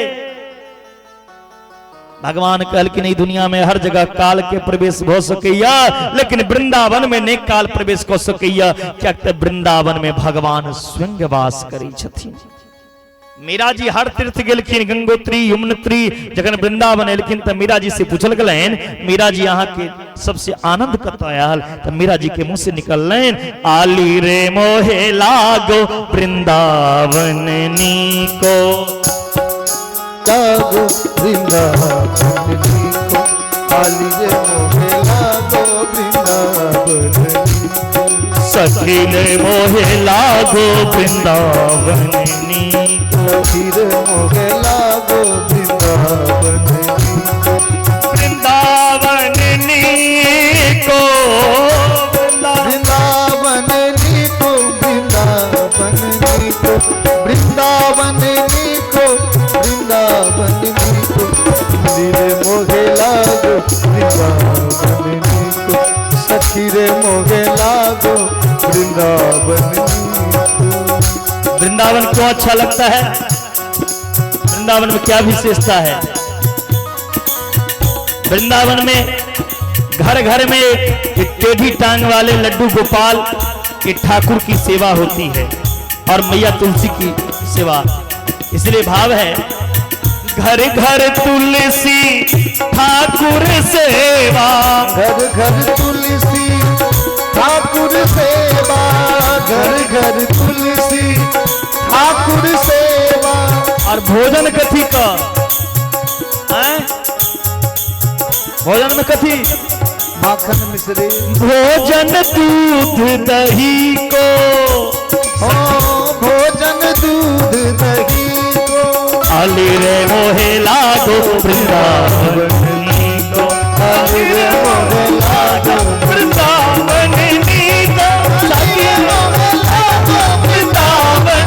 भगवान कहलखिन ई दुनिया में हर जगह काल के प्रवेश भऽ सकैया, लेकिन वृंदावन में नहि काल प्रवेश कऽ सकैया, कियाक तऽ वृंदावन में भगवान स्वयं वास करै छथिन। मीरा जी हर तीर्थ गेलखिन, गंगोत्री यमुनोत्री, जखन वृंदावन एलखिन तऽ मीरा जी से पूछल गेलनि, मीरा जी अहाँ के सबसे आनंद कतऽ आयल? तऽ मीरा जी के मुंह से निकललनि, आली रे मोहे लागो वृंदावन नीको, लागो वृंदावन नीको, आली रे मोहे लागो वृंदावन नीको, सखी रे मोहे लागो वृंदावन नीको, सखी रे मोहे लागो वृंदावन नीको, वृंदावन नीको, वृंदावन नीको, वृंदावन नीको, वृंदावन नीको, वृंदावन नीको, रे मोहे लागो वृंदावन नीको, सखी रे मोहे लागो वृंदावन नीको। वृंदावन क्यों अच्छा लगता है? वृंदावन में क्या विशेषता है? वृंदावन में घर घर में एक टेढ़ी टांग वाले लड्डू गोपाल के ठाकुर की सेवा होती है और मैया तुलसी की सेवा। इसलिए भाव है, घर घर तुलसी ठाकुर सेवा, घर घर तुलसी ठाकुर सेवा, घर घर तुलसी ठाकुर सेवा। और भोजन कथी का? भोजन में कथी? माखन मिश्री। भोजन दूध दही को, ओ भोजन दूध दही को, आली रे मोहे लागो वृंदावन नीको, आली रे मोहे लागो वृंदावन नीको, आली रे मोहे लागो वृंदावन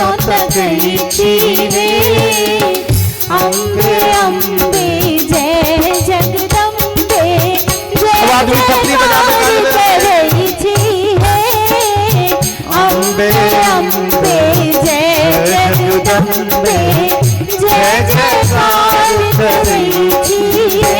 दिशा तकै छी हे। अम्बे अम्बे जय जगदम्बे जय जयकार करै छी हे। अम्बे अम्बे जय जगदम्बे जय जयकार करै छी हे।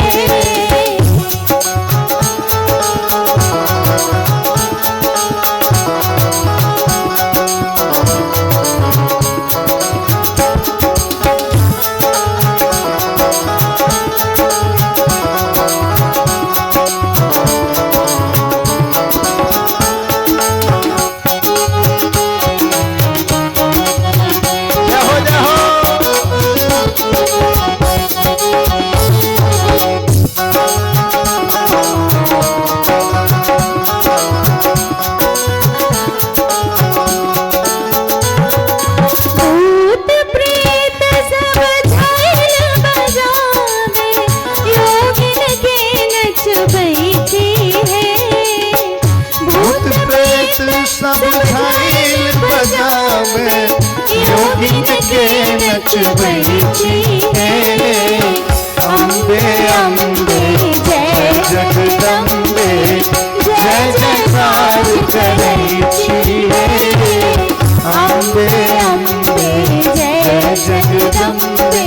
अम्बे अम्बे जय जगदम्बे जय जयकार करै छी हे। अम्बे अम्बे जय जगदम्बे।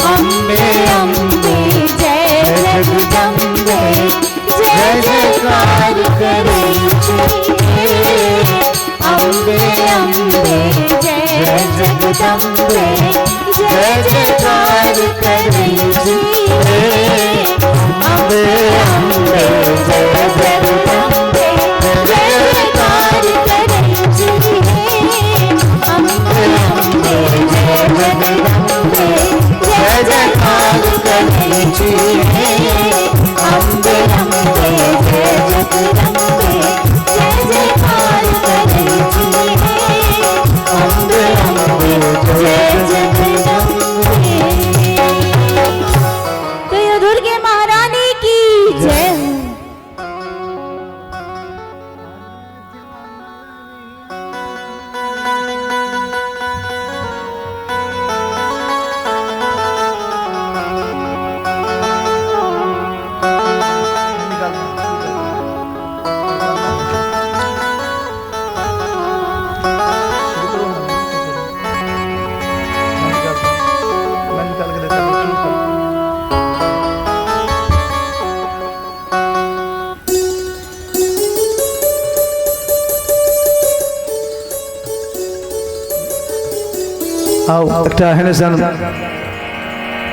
अम्बे अम्बे जय जगदम्बे जय जयकार करै छी हे। अम्बे अम्बे जय जगदम्बे जय जयकार करै छी हे। अम्बे अम्बे जय जगदम्बे जय जयकार करै छी हे। अम्बे अम्बे जय जगदम्बे जय जयकार करै छी हे। अम्बे अम्बे जय जगदम्बे जय जयकार करै छी हे। अम्बे अम्बे जय जगदम्बे। तो दुर्गे महारानी की जय हो। आओ एकटा एहन सन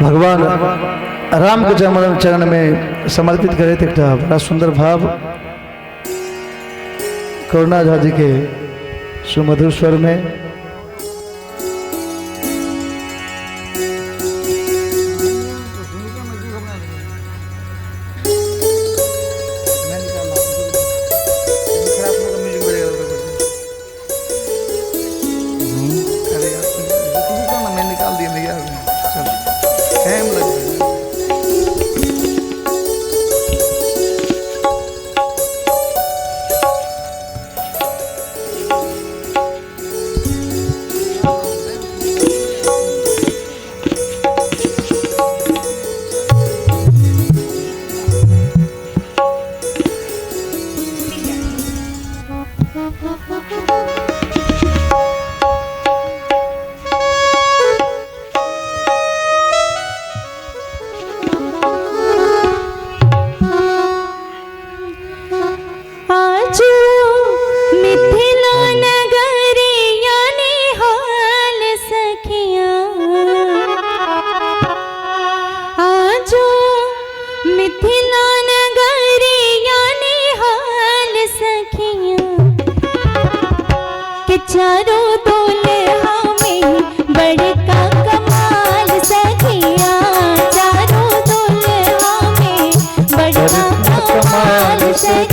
भगवान राम के चरण चरण में समर्पित करैत एकटा बड़ा सुंदर भाव करुणा झा जी के सुमधुर स्वर में। टाइम लग।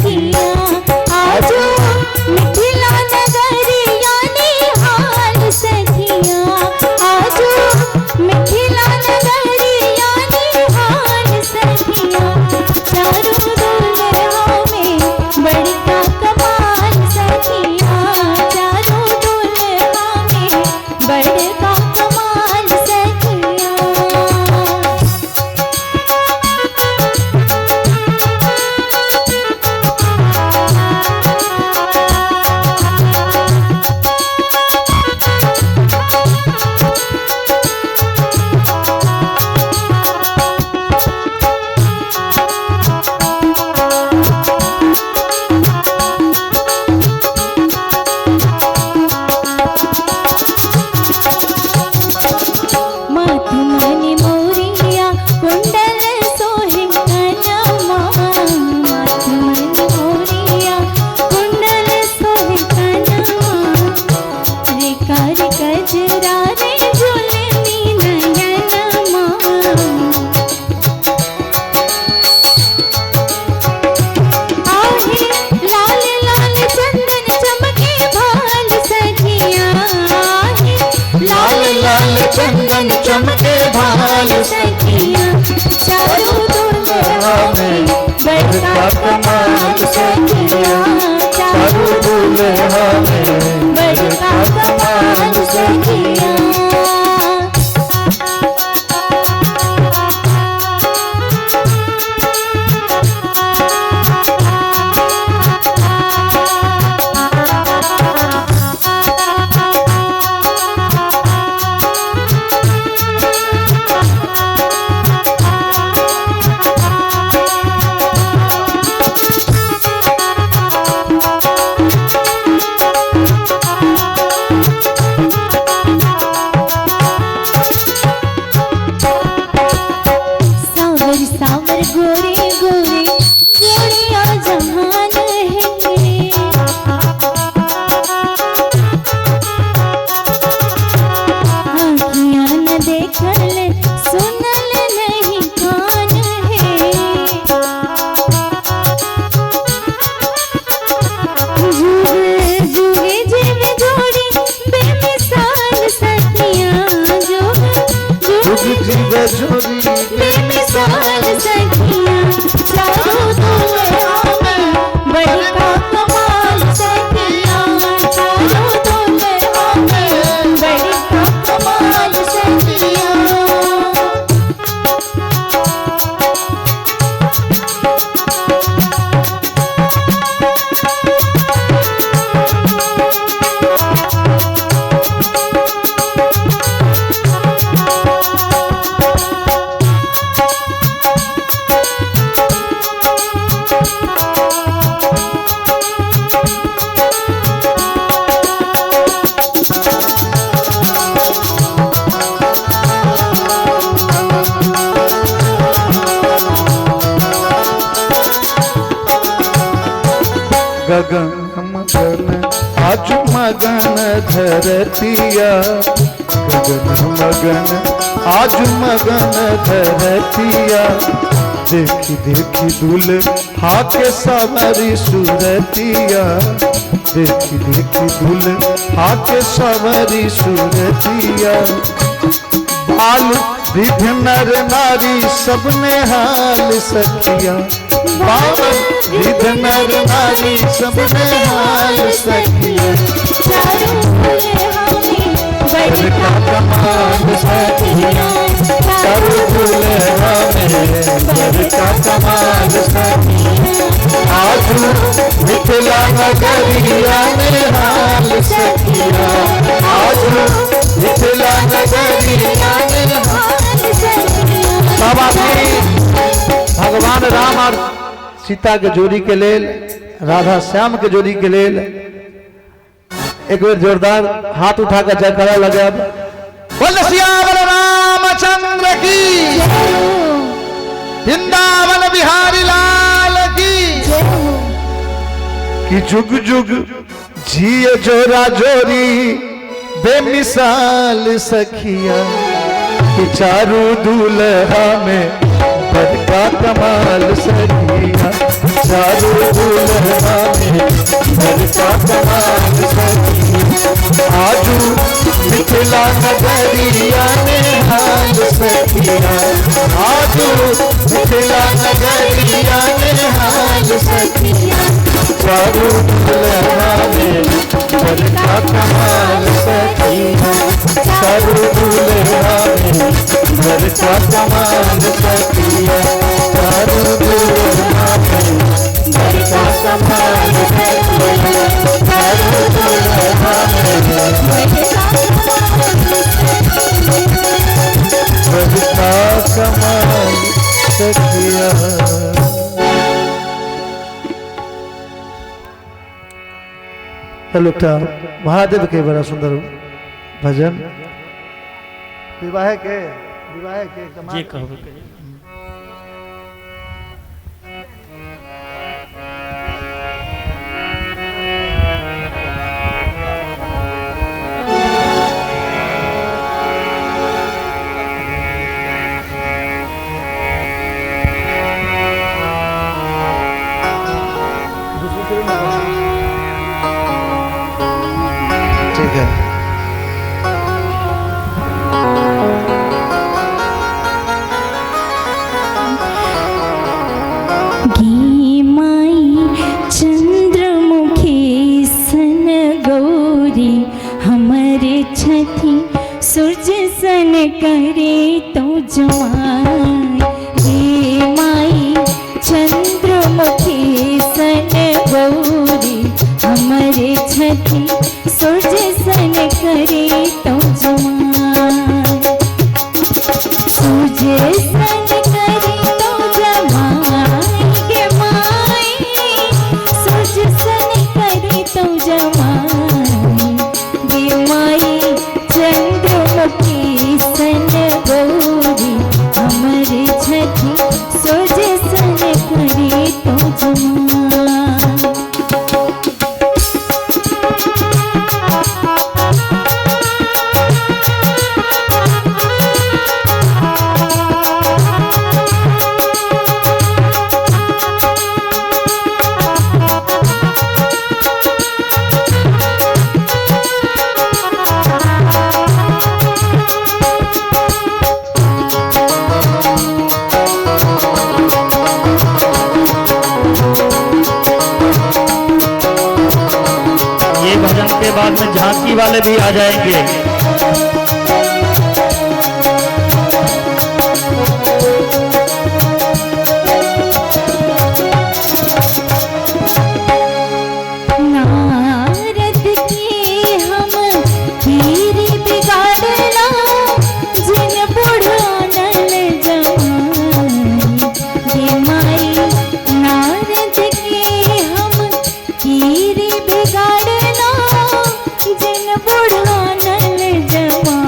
सखिया आजो मिथिला नगरिया निहाल सखिया आजो मिथिला नगरिया निहाल सखिया चारों दुल्हा में बड़का कमाल सखिया चारों दुल्हा में बड़का कमाल सखिया। माथ मणि मोरिया कुंडल सोहे कनमा माथ मणि मोरिया कुंडल सोहे कनमा रे कार कजरा रे झुलनी नयनमा आहे लाल लाल चंदन चमके भाल सखिया आहे लाल लाल चंदन चमके भाल सखिया चारों दुल्हा में बड़का कमाल सखिया चारों दुल्हा में बड़का कमाल सखिया। सावर सावर गोरे गोरे गोरिया जहान है आँखियाँ न देखल सुनल नहीं कान है जुग जुगे जीव जोड़ी बेमिसाल सखिया जुग जुग जुग जीव जोड़ी बेमिसाल सखिया चारों दुल्हा में बड़का कमाल सखिया चारों दुल्हा में बड़का कमाल सखिया। गगन मगन आज मगन धरतिया गगन मगन आज मगन धरतिया देखी देखी दुल्हा के सावरी सूरतिया देखी देखी दुल्हा के सावरी सूरतिया बाल वृद्ध नर नारी सबने हाल सखिया बाल वृद्ध नर नारी सबने हाल सखिया चारों दुल्हा में बड़का कमाल सखिया चारों दुल्हा में बड़का कमाल सखिया आज मिथिला नगरिया में हाल सखिया आज मिथिला नगरिया में हाल सखिया। सब आदमी भगवान राम और सीता के जोड़ी के लेल राधा श्याम के जोड़ी के लेल एक बेर जोरदार हाथ उठाकर जयकारा लगाब। बोल सियावर रामचंद्र की, वृंदावन बिहारी लाल की। कि जुग जुग जिए जोरा जोरी बेमिसाल सखिया, कि चारू दूल्हा में बड़का कमाल सखिया, चारू दुल्हा में बड़का कमाल सखिया। आजू मिथिला नगरिया निहाल सखिया, आजू मिथिला नगरिया निहाल सखिया, चारू दुल्हा में बड़का कमाल सखिया, चारू दुल्हा में बड़का कमाल सखिया, चारू दुल्हा में बड़का कमाल सखिया, चारू दुल्हा में बड़का कमाल सखिया। चलो एकटा महादेव के बड़ा सुंदर भजन विवाह के जे कहबै। ठीक है। गे माई चंद्रमुखी सन गौरी हमरे छथि सूरज सन करे तो जमाई। गे माई चंद्रमुखी सन गौरी हमरे छथि सूरज सन करे तो जमाई। सूरज सन करे तो जमाई गे माई, सूरज सन करे तो जमाई। गे माई चंद्रमुखी सन गौरी हमरे छथि सूरज सन करे तो जमाई। ये भजन के बाद में झांकी वाले भी आ जाएंगे। नारद के हम तीर बिगाड़ला जिन बुढ़ानल जमाई। गे माई नारद के हम तीर बिगाड़ला जिन बुढ़ानल जमाई।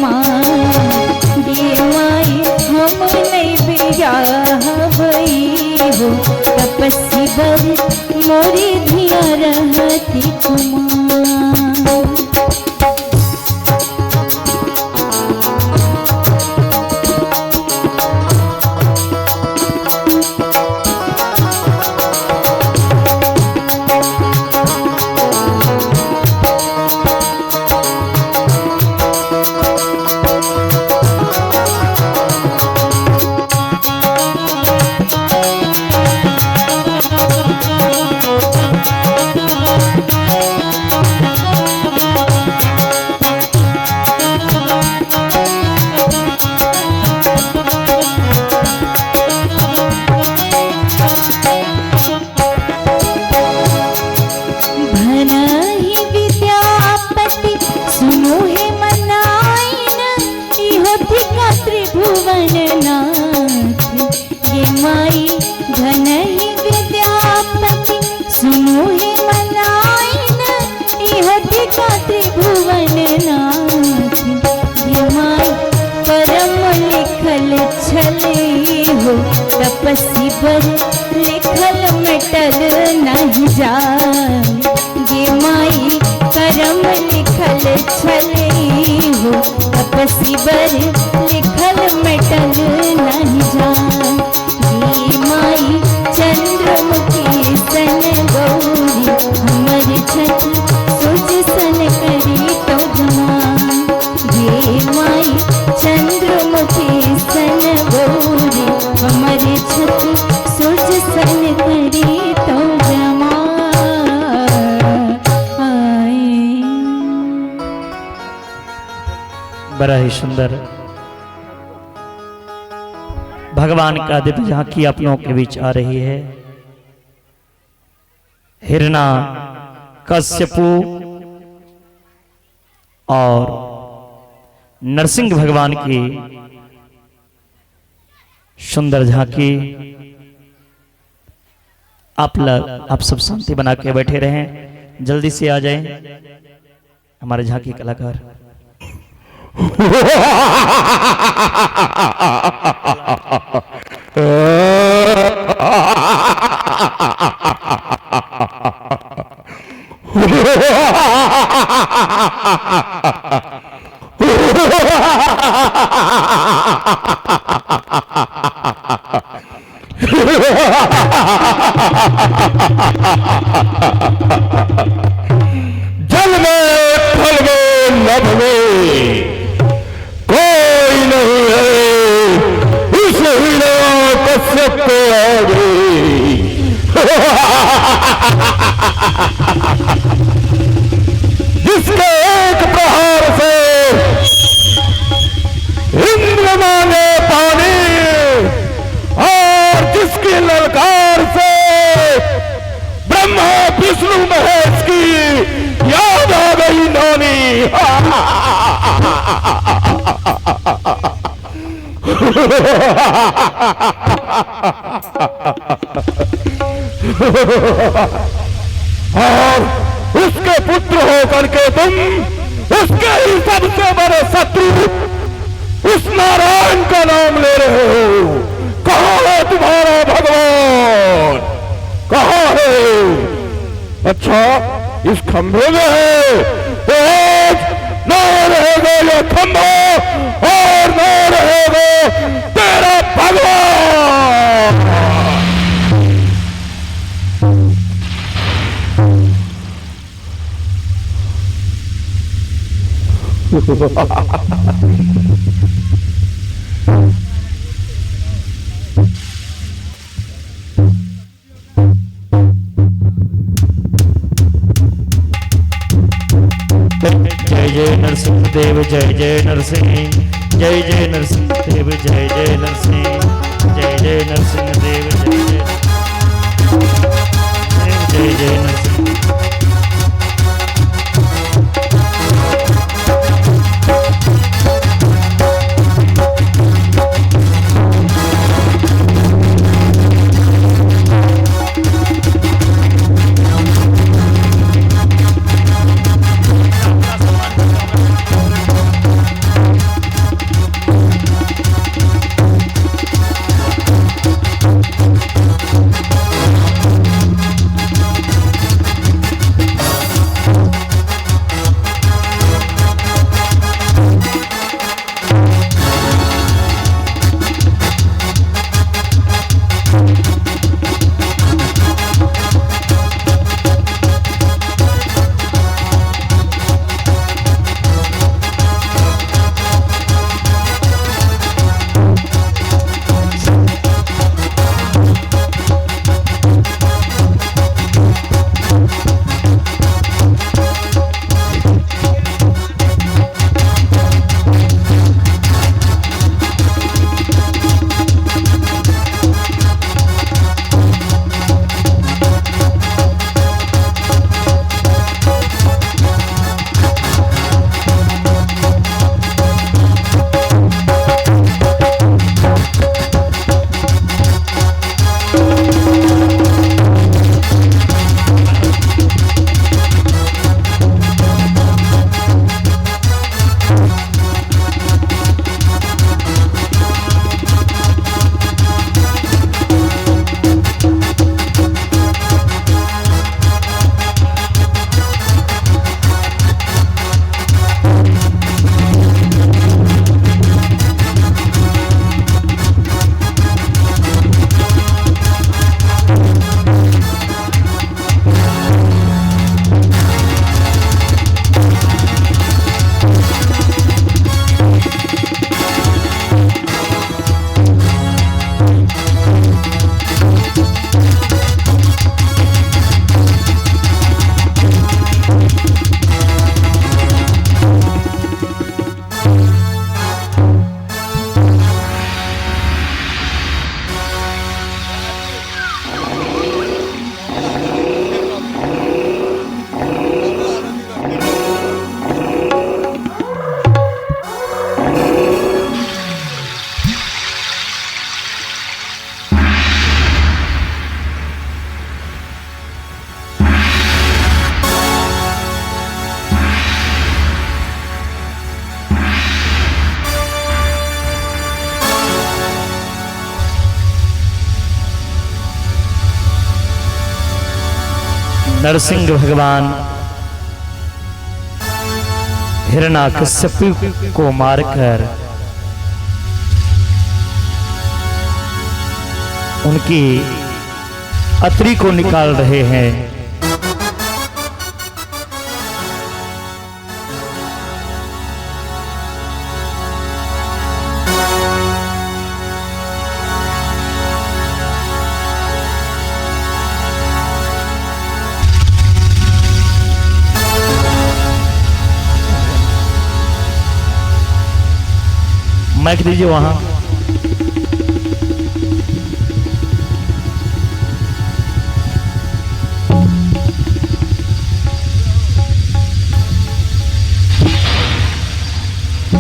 जमाई गे माई हम नहीं बियाहबई हो तपस्वी बर मोरी धिया रहती कुमार। तपस्वी पर लिखल मिटल नहीं जाए गे माई करम लिखल छले हो तपस्वी पर लिखल मिटल नहीं जाए गे माई चंद्रमुखी सन गौरी हमर छठ सुज सन करी तो जमा गे माई चंद्रमुखी सन गौरी हमर छठ सूरज सन करी तो जमा। बड़ा ही सुंदर भगवान का दिव्य झांकी आप लोगों के बीच आ रही है। हिरणा कश्यपु और नरसिंह भगवान की सुंदर झांकी। आप सब शांति बना के बैठे रहें, जल्दी से आ जाएं हमारे झांकी कलाकार। जल में फल में नभ में कोई नहीं है उस हिरण्यकश्यप के आगे। जिसके एक प्रहार से इंद्र मांगे पानी और जिसकी ललकार से ब्रह्मा विष्णु महेश की याद आ गई नानी। और उसके पुत्र होकर के तुम उसके ही सबसे बड़े शत्रु उस नारायण का नाम ले रहे हो। कहाँ है तुम्हारा भगवान, कहाँ है? अच्छा, इस खंभे में है तो आज ना रहेगा यह खंभा और ना रहेगा तेरा भगवान। जय जय नरसिंह देव जय जय नरसिंह, जय जय नरसिंह देव जय जय नरसिंह, जय जय नरसिंह देव जय जय जय जय नरसिंह। नरसिंह भगवान हिरण्यकश्यप को मारकर उनकी अत्री को निकाल रहे हैं। माइक दीजिए वहां।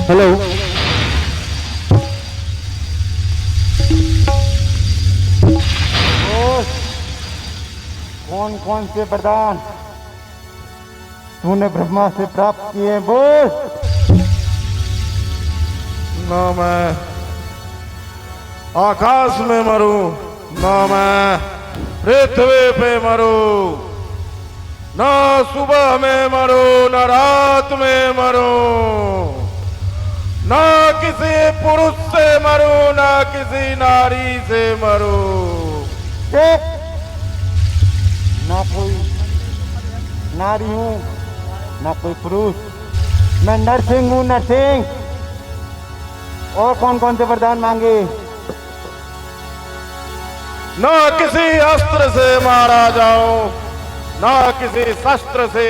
हेलो, कौन कौन से वरदान तूने ब्रह्मा से प्राप्त किए, बोल। ना मैं आकाश में मरूं, ना मैं पृथ्वी पे मरूं, ना सुबह में मरूं, ना रात में मरूं, ना किसी पुरुष से मरूं, ना किसी नारी से मरूं। ना कोई नारी हूँ ना कोई पुरुष, मैं नरसिंह हूँ, नरसिंह। और कौन कौन से वरदान मांगे? ना किसी अस्त्र से मारा जाऊं, ना किसी शस्त्र से।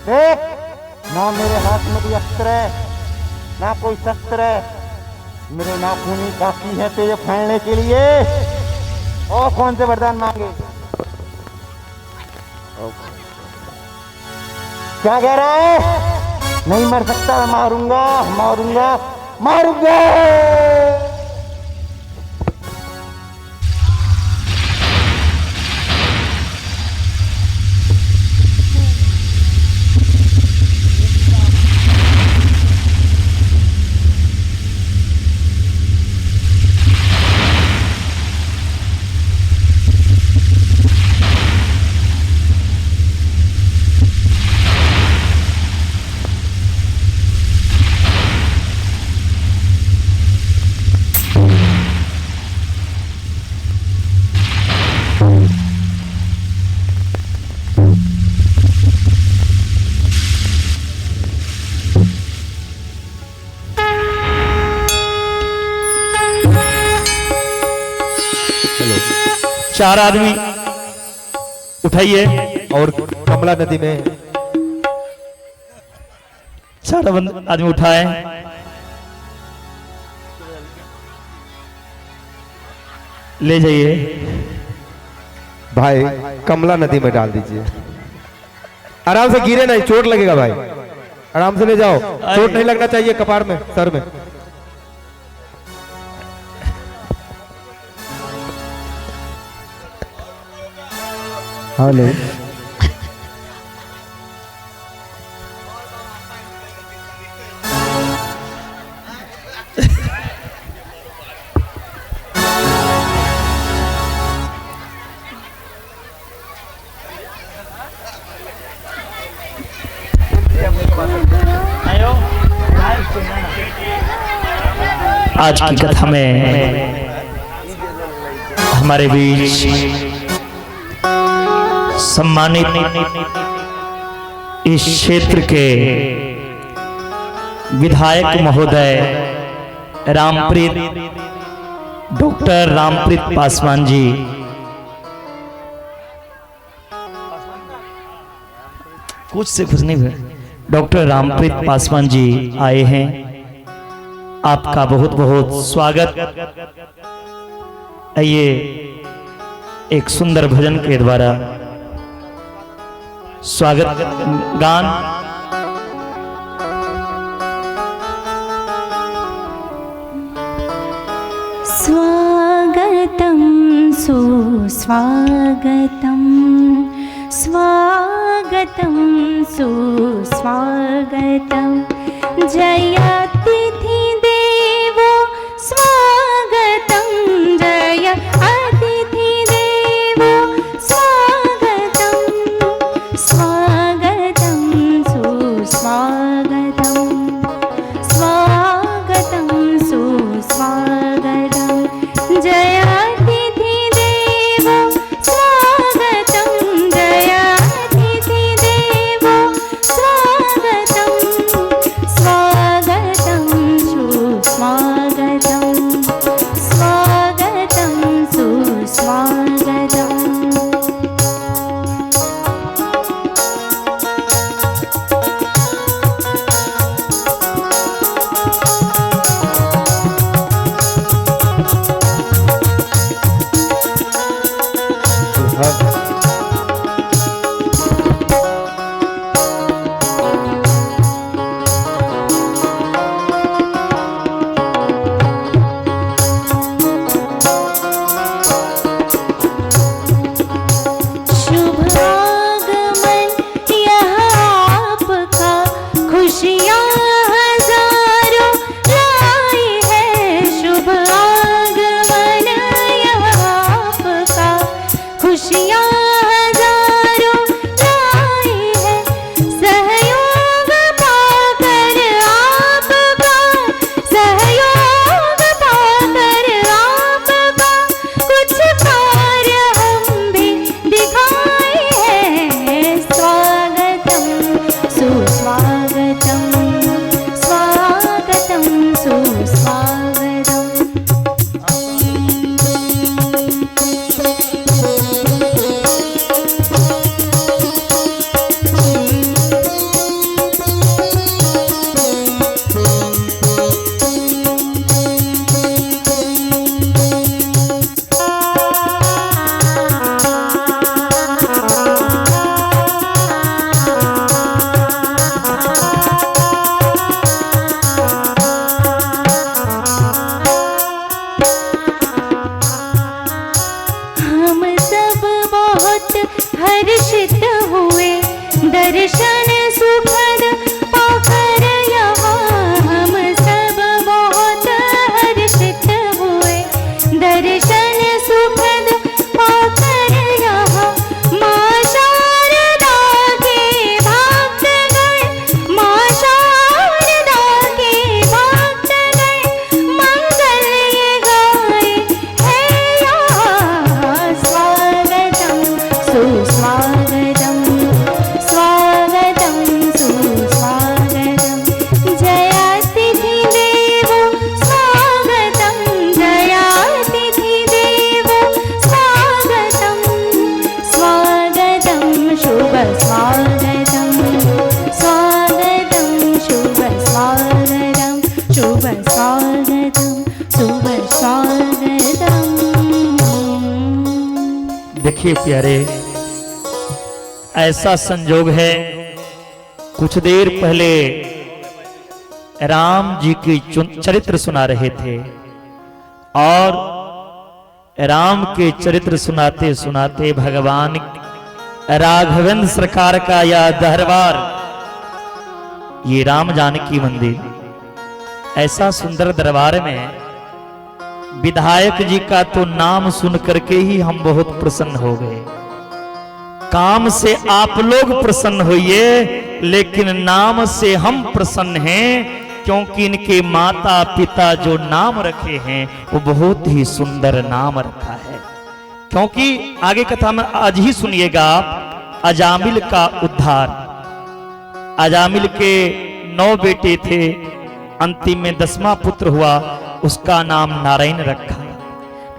देख, ना मेरे हाथ में कोई अस्त्र है, ना कोई शस्त्र है, मेरे नाखून ही काफी है तुझे फाड़ने के लिए। और कौन से वरदान मांगे? क्या कह रहा है? नहीं मर सकता, मारूंगा मारूंगा मारूंगा। चार आदमी उठाइए और कमला नदी में चार आदमी उठाए। ले जाइए भाई, कमला नदी में डाल दीजिए। आराम से, गिरे नहीं, चोट लगेगा भाई। आराम से ले जाओ, चोट नहीं लगना चाहिए कपार में, सर में। हेलो, आज की कथा में हमारे बीच सम्मानित इस क्षेत्र के विधायक महोदय रामप्रीत, डॉक्टर रामप्रीत पासवान जी, कुछ से कुछ नहीं, डॉक्टर रामप्रीत पासवान जी आए हैं। आपका बहुत बहुत स्वागत। आइए एक सुंदर भजन के द्वारा स्वागत गान। स्वागतम सुस्वागतम, स्वागतम सुस्वागतम, जयातिथि देवो स्वागतम, जय अतिथि देवो स्वागतम। देखिए प्यारे, ऐसा संजोग है, कुछ देर पहले राम जी की चरित्र सुना रहे थे और राम के चरित्र सुनाते सुनाते भगवान राघवेंद्र सरकार का यह दरबार, ये राम जानकी मंदिर, ऐसा सुंदर दरबार में विधायक जी का तो नाम सुन करके ही हम बहुत प्रसन्न हो गए। काम से आप लोग प्रसन्न होइए, लेकिन नाम से हम प्रसन्न हैं, क्योंकि इनके माता पिता जो नाम रखे हैं वो बहुत ही सुंदर नाम रखा है। क्योंकि आगे कथा में आज ही सुनिएगा आप, अजामिल का उद्धार। अजामिल के 9 बेटे थे, अंतिम में 10वां पुत्र हुआ, उसका नाम नारायण रखा।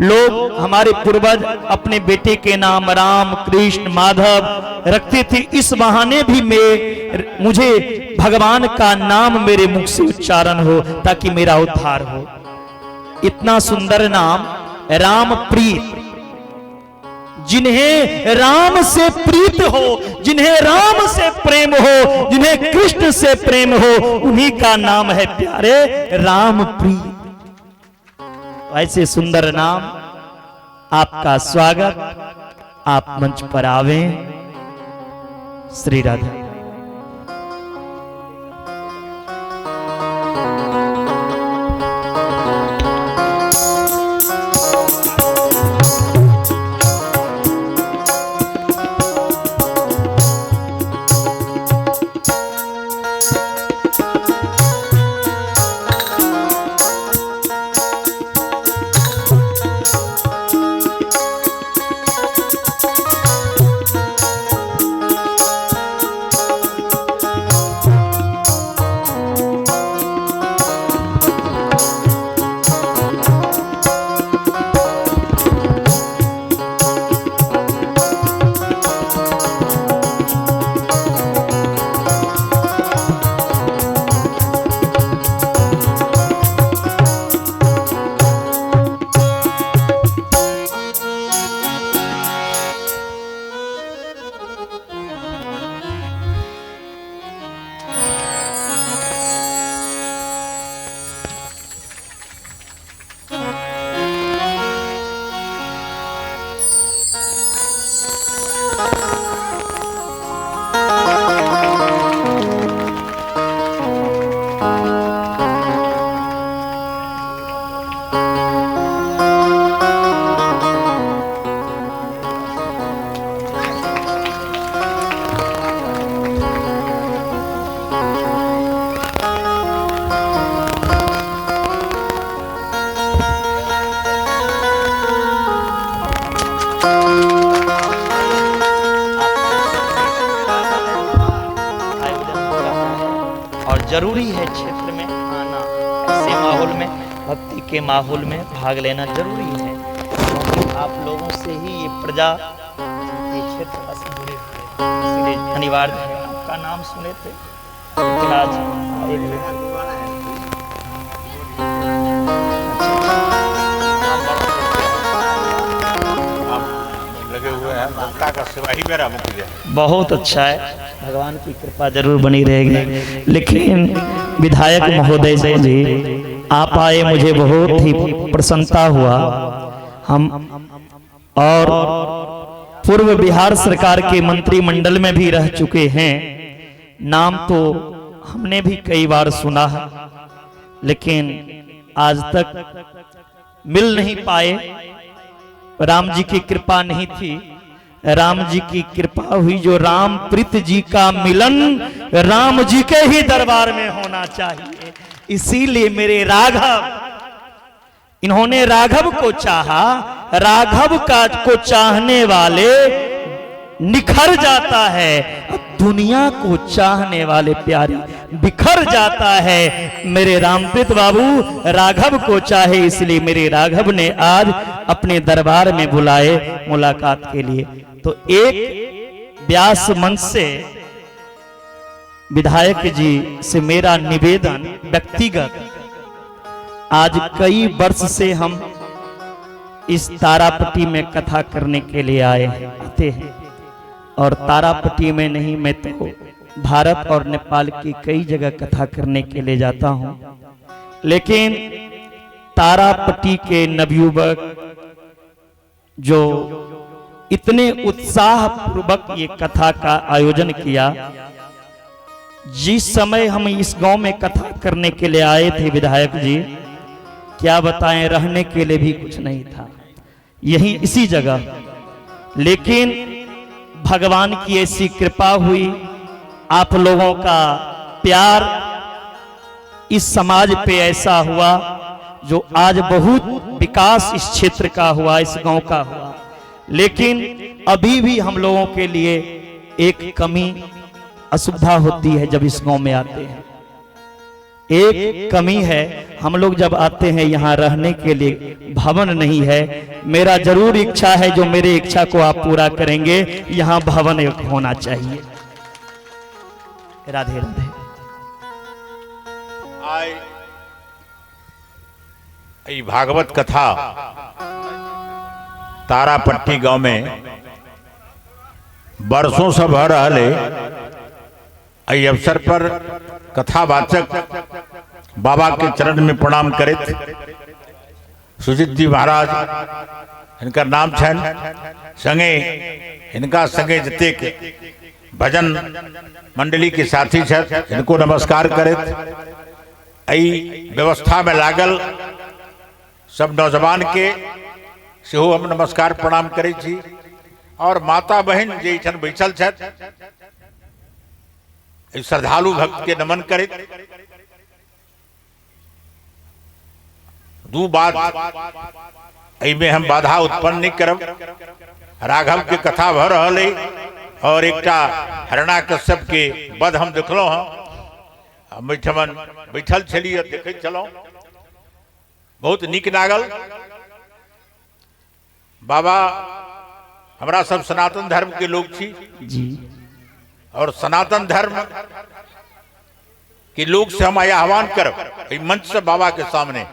लोग हमारे पूर्वज अपने बेटे के नाम राम, कृष्ण, माधव रखते थे। इस बहाने भी मैं मुझे भगवान का नाम मेरे मुख से उच्चारण हो ताकि मेरा उद्धार हो। इतना सुंदर नाम राम प्रीत, जिन्हें राम से प्रीत हो, जिन्हें राम से प्रेम हो, जिन्हें कृष्ण से प्रेम हो, उन्हीं का नाम है प्यारे राम प्रीत। ऐसे सुंदर नाम, आपका स्वागत। आप मंच पर आवें। श्री राधा। जरूरी है क्षेत्र में आना, ऐसे माहौल में, भक्ति के माहौल में भाग लेना जरूरी है, क्योंकि आप लोगों से ही ये प्रजा, ये क्षेत्र जुड़े हुए हैं, इसलिए अनिवार्य है। आपका नाम सुने थे, लेकिन आज आए हुए। लगे हुए हैं, जनता का सेवा ही मेरा मुख्य है। बहुत अच्छा है, भगवान की कृपा जरूर बनी रहेगी। लेकिन विधायक महोदय जी आप आए, मुझे बहुत ही प्रसन्नता हुआ। हम और पूर्व बिहार सरकार के मंत्रिमंडल में भी रह चुके हैं, नाम तो हमने भी कई बार सुना है, लेकिन आज तक मिल नहीं पाए। राम जी की कृपा नहीं थी, राम जी की कृपा हुई जो राम प्रीत जी का मिलन राम जी के ही दरबार में होना चाहिए। इसीलिए मेरे राघव, इन्होंने राघव को चाहा, राघव का को चाहने वाले निखर जाता है, दुनिया को चाहने वाले प्यारे बिखर जाता है। मेरे रामप्रीत बाबू राघव को चाहे, इसलिए मेरे राघव ने आज अपने दरबार में बुलाए मुलाकात के लिए। तो एक व्यास मंच से विधायक जी से मेरा निवेदन व्यक्तिगत, आज कई वर्ष से हम इस तारापट्टी में कथा करने के लिए आए हैं, आते हैं। और तारापट्टी में नहीं, मैं तो भारत और नेपाल की कई जगह कथा करने के लिए जाता हूं, लेकिन तारापट्टी के नवयुवक जो इतने उत्साह पूर्वक ये कथा का आयोजन किया, जिस समय हम इस गांव में कथा करने के लिए आए थे विधायक जी, क्या बताएं, रहने के लिए भी कुछ नहीं था, यही इसी जगह। लेकिन भगवान की ऐसी कृपा हुई, आप लोगों का प्यार इस समाज पे ऐसा हुआ जो आज बहुत विकास इस क्षेत्र का हुआ, इस गांव का हुआ। लेकिन अभी भी हम लोगों के लिए एक कमी असुविधा होती है जब इस गांव में आते हैं, एक कमी है, हम लोग जब आते हैं यहाँ रहने के लिए भवन नहीं है। मेरा जरूर इच्छा है, जो मेरे इच्छा को आप पूरा करेंगे, यहाँ भवन एक होना चाहिए। राधे राधे। आए ई भागवत कथा तारापट्टी गांव में वर्षों से भ रहल है। एहि अवसर पर कथावाचक बाबा के चरण में प्रणाम करैत सुजीत जी महाराज हिनकर नाम छनि, संगे हिनका संगे जतेक भजन मंडली के साथी छथि हिनको नमस्कार करैत एहि व्यवस्था में लागल सब नौजवान के सेहो हम नमस्कार प्रणाम करै छी। और माता बहिन जे एहिठाम बैसल छथि श्रद्धालु भक्त के नमन करैत दू बात एहिमे हम बाधा उत्पन्न नहीं करब। राघव के कथा भ रहल है और एकटा हरणा कश्यप के वध हम देखलहुँ हँ, हम एहिठमन बैठल छलियै देखैत छलहुँ, बहुत नीक लागल। बाबा हमरा सब सनातन धर्म के लोग छी जी, और सनातन धर्म के लोग से हम आह्वान करब एहि मंच से बाबा के सामने,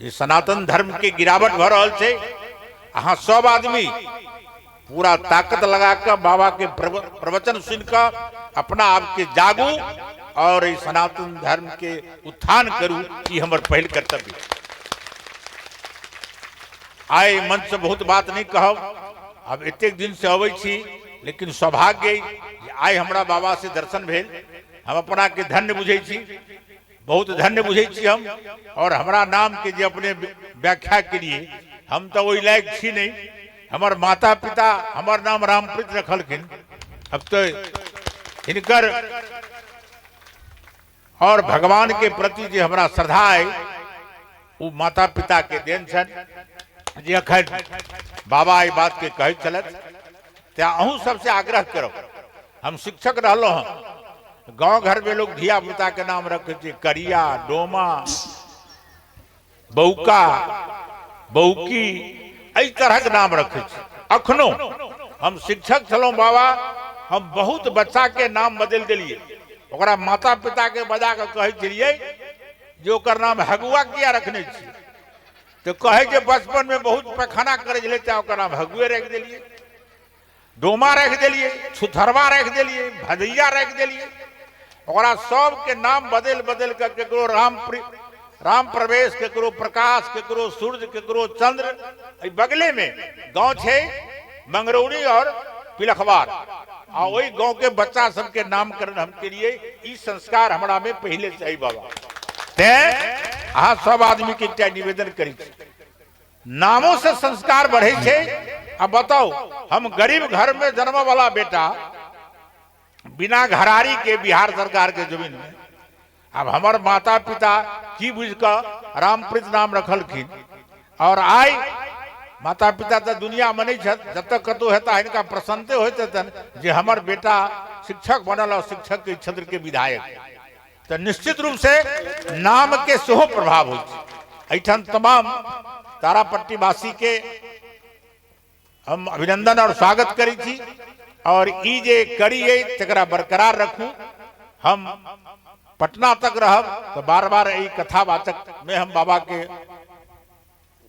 ये सनातन धर्म के गिरावट भ रहल छै, अहाँ सब आदमी पूरा ताकत लगा कऽ बाबा के प्रवचन सुन कऽ अपना आप के जागू और इस सनातन धर्म के उत्थान करू, ई हमर पहिल कर्तव्य। आइ मंच से बहुत बात नहीं कहब, अब एतेक दिन से अबै छी, लेकिन सौभाग्य आइ हमरा बाबा से दर्शन भेल, हम अपना के धन्य बुझै छी, बहुत धन्य बुझै छी हम। और हमरा नाम के जे अपने व्याख्या के लिए, हम तो ओहि लायक छी नहीं, हमर माता पिता हमर नाम रामप्रीत रखलखिन, अब तो हिनकर और भगवान के प्रति जे हमरा श्रद्धा है वो माता पिता के देन छनि जे अखन बाबा एहि बात के कहैत छलथि। तें अहूँ सबसे आग्रह करब, हम शिक्षक रहलहुँ हँ, गाँव घर में लोग धिया पुता के नाम रखे छै करिया, डोमा, बौका, बौकी, एहि तरहक नाम रखे छै। अखनो हम शिक्षक छलहुँ बाबा, हम बहुत बच्चा के नाम बदलि देलियै, ओकरा माता पिता के बजा कऽ कहै छलियै जे ओकर नाम हगुआ किया रखने छियै, तऽ कहै जे बचपन में बहुत पैखाना करै छलै तें ओकर नाम हगुए राखि देलियै, डोमा राखि देलियै, छुथरवा राखि देलियै, भदैया राखि देलियै, ओकरा सबके नाम बदलि बदलि कऽ केकरो राम प्रवेश, केकरो प्रकाश, केकरो सूर्य, केकरो चंद्र। एहि बगले में गाँव छै मंगरौनी और पिलखवार, आ ओहि गाँव के बच्चा सबके नामकरण हम केलियै। ई संस्कार हमरा में पहिले से है बाबा। तें अहाँ सब आदमी के एकटा निवेदन करै छी, नामों से संस्कार बढ़ै छै। अब बताओ, हम गरीब घर में जन्म वाला बेटा बिना घरारी के बिहार सरकार के जमीन में, अब हमर माता पिता की बुझ कऽ रामप्रीत नाम रखलखिन, और आइ माता पिता तऽ दुनिया में नहीं छथि, जब तक कतहु हेता हिनका प्रसन्नते होइत हेतनि जे हमर बेटा शिक्षक बनल और शिक्षक के क्षेत्र के विधायक, तऽ निश्चित रूप से नाम के सेहो प्रभाव होइ छै। एहिठाम तमाम तारापट्टी वासी के हम अभिनंदन और स्वागत करै छी, और ई जे करी अइ तकरा बरकरार रखू। हम पटना तक रहब तो बार बार एहि कथावाचक में हम बाबा के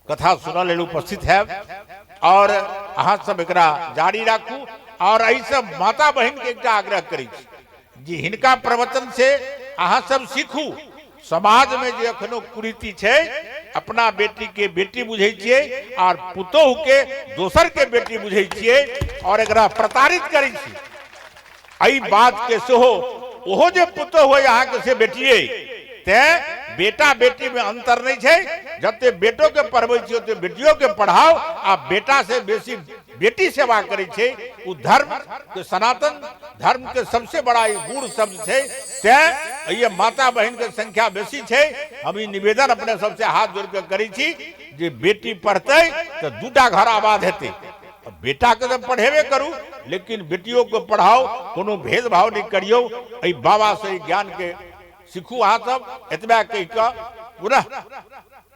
कथा सुनऽ लेल उपस्थित हैब और अहाँ सब एकरा जारी राखू। और एहिसँ माता बहिनके एकटा आग्रह करै छी जे हिनका प्रवचन से अहाँ सब सीखू। समाज में जे अखनो कुरीति छै, अपना बेटी के बेटी बुझै छियै और पुतोहु के दोसर के बेटी बुझै छियै और एकरा प्रताड़ित करै छी, एहि बात के सेहो ओहो जे पुतोहु है अहाँके से बेटिए, तें बेटा बेटी में अंतर नहीं छै। जते बेटो के पढ़बै छियै ओते बेटियो के पढ़ाओ, आ बेटा से बेसी बेटी सेवा करै छै। उ धर्म के, सनातन धर्म के सबसे बड़ा ई गूढ़ शब्द छै। तें ये माता बहिन के संख्या बेसी छै। हम ई निवेदन अपने सबसे हाथ जोड़ के करै छी जे बेटी पढ़तै तऽ दूटा घर आबाद हेतै। बेटा के तऽ पढ़ेबे करू, लेकिन बेटियों के पढ़ाओ, कोनो भेदभाव नहीं करियौ। एहि बाबा से ज्ञान के सीखू अहाँ सब। एतबा कहि कऽ पुनः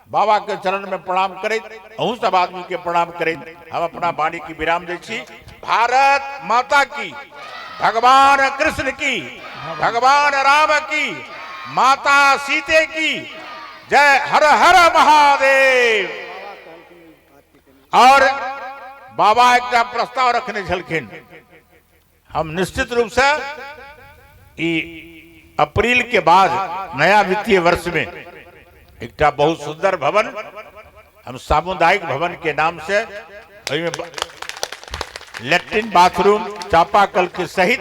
बाबा के चरण में प्रणाम करैत, अहूँ सब आदमी के प्रणाम करैत हम अपना वाणी की विराम दै छी। भारत माता की, भगवान कृष्ण की, भगवान राम की, माता सीते की जय। हर हर महादेव। और बाबा एकटा प्रस्ताव रखने छलखिन, हम निश्चित रूप से ई अप्रैल के बाद नया वित्तीय वर्ष में एकटा बहुत सुंदर भवन हम सामुदायिक भवन के नाम से ओहिमे लैट्रिन बाथरूम चापाकल के सहित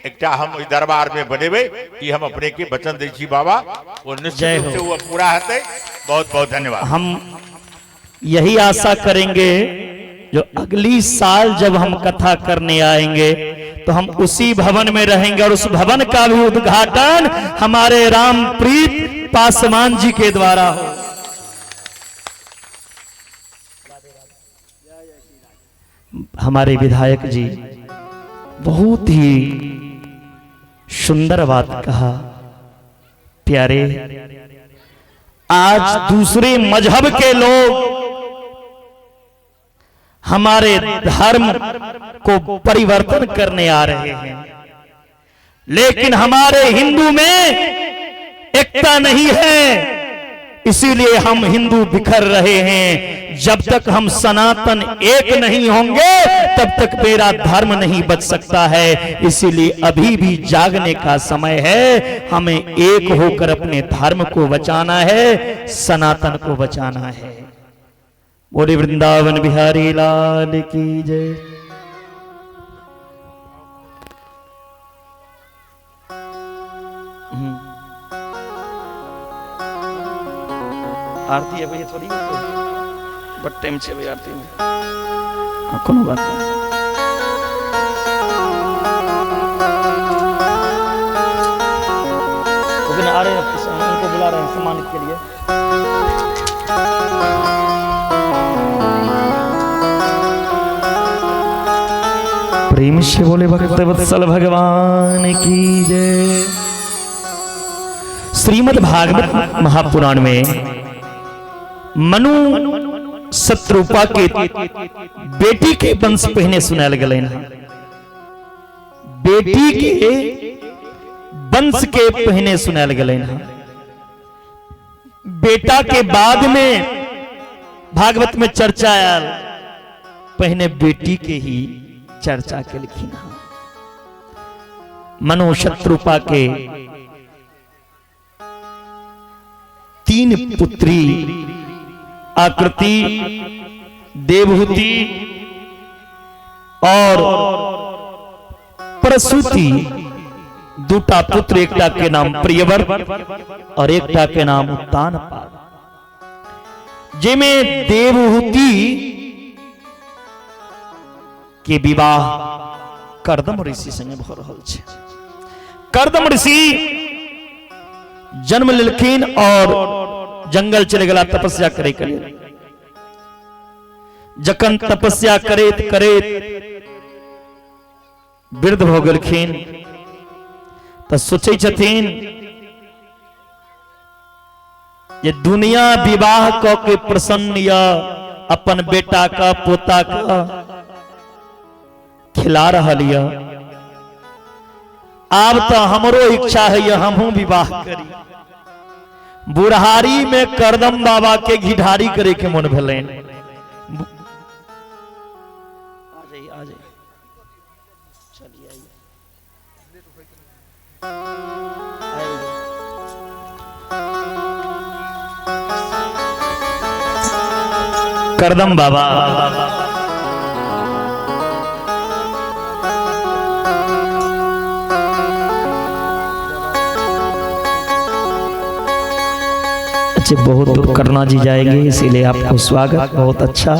एकटा हम ओहि दरबार में बनेबै। ई हम अपने के वचन दै छी बाबा, वो निश्चित रूप से वो पूरा हेतै। बहुत बहुत धन्यवाद। हम यही आशा करेंगे जो अगली साल जब हम कथा करने आएंगे तो हम उसी भवन में रहेंगे और उस भवन का भी उद्घाटन हमारे रामप्रीत पासवान जी के द्वारा हो। हमारे विधायक जी बहुत ही सुंदर बात कहा। प्यारे, आज दूसरे मजहब के लोग हमारे धर्म को परिवर्तन करने आ रहे हैं, लेकिन हमारे हिंदू में एकता नहीं है, इसीलिए हम हिंदू बिखर रहे हैं। जब तक हम सनातन एक नहीं होंगे तब तक मेरा धर्म नहीं बच सकता है। इसीलिए अभी भी जागने का समय है, हमें एक होकर अपने धर्म को बचाना है, सनातन को बचाना है। बोले वृंदावन बिहारी लाल की जय। आरती है भैया, थोड़ी बट टाइम से भाई आरती में कोनो बात नहीं। तो आ रहे हैं, उनको बुला रहे हैं सम्मानित के लिए। प्रेम से बोले भक्त वत्सल भगवान की जय। श्रीमद् भागवत महापुराण में मनु शत्रुपा के बेटी के वंश पहने सुनायल गेलनि हँ। बेटी के वंश के पहने सुनायल गेलनि हँ। बेटा के बाद में भागवत में चर्चा आयल, पहने बेटी के ही चर्चा केलखिन हँ। मनु शत्रुपा के तीन पुत्री आकृति, देवहूति और प्रसूति, दूटा पुत्र, एकटा के नाम प्रियवर और एकटा के नाम उत्तानपाद। जिमे देवहूति के विवाह कर्दम ऋषि संगे भ रहल छै। कर्दम ऋषि जन्म लेलखिन और जंगल चले गेला तपस्या करे के लेल। जखन तपस्या करैत करैत वृद्ध भ गेलखिन तऽ सोचै छथिन जे दुनिया विवाह क के प्रसन्न या अपन बेटा का पोता का खिला रहल या, आब तो हमरो इच्छा है या हमहूँ विवाह करी। बुढ़ारी में करदम बाबा के घिढारी करे के मन भेलनि। आ जाइए, आ जाइए, चलिए आइए। करदम बाबा अच्छा, बहुत दूर करना जी जाएंगे, इसीलिए आपको स्वागत। बहुत अच्छा।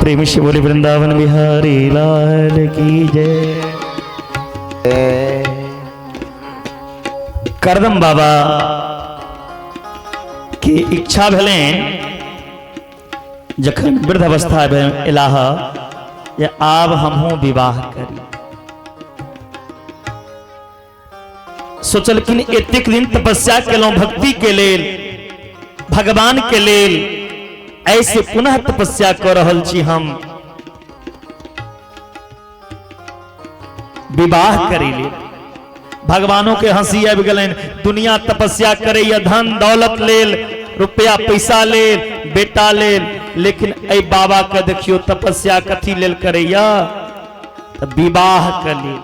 प्रेम से बोले वृंदावन बिहारी लाल की जय। करदम बाबा के इच्छा भेलनि जखन वृद्ध अवस्था एलाह जे आब हमहूँ विवाह करी। सोचलखिन एतेक दिन तपस्या केलहुँ भक्ति के लेल, भगवान के लेल, ऐसे पुनः तपस्या कर रहल छी हम, विवाह करी ले। भगवानों के हंसी आबि गेलनि, दुनिया तपस्या करैया धन दौलत लेल, रुपया पैसा लेल, बेटा लेल, लेकिन एहि बाबा के देखियो तपस्या कथी लेल करैया, विवाह के लेल।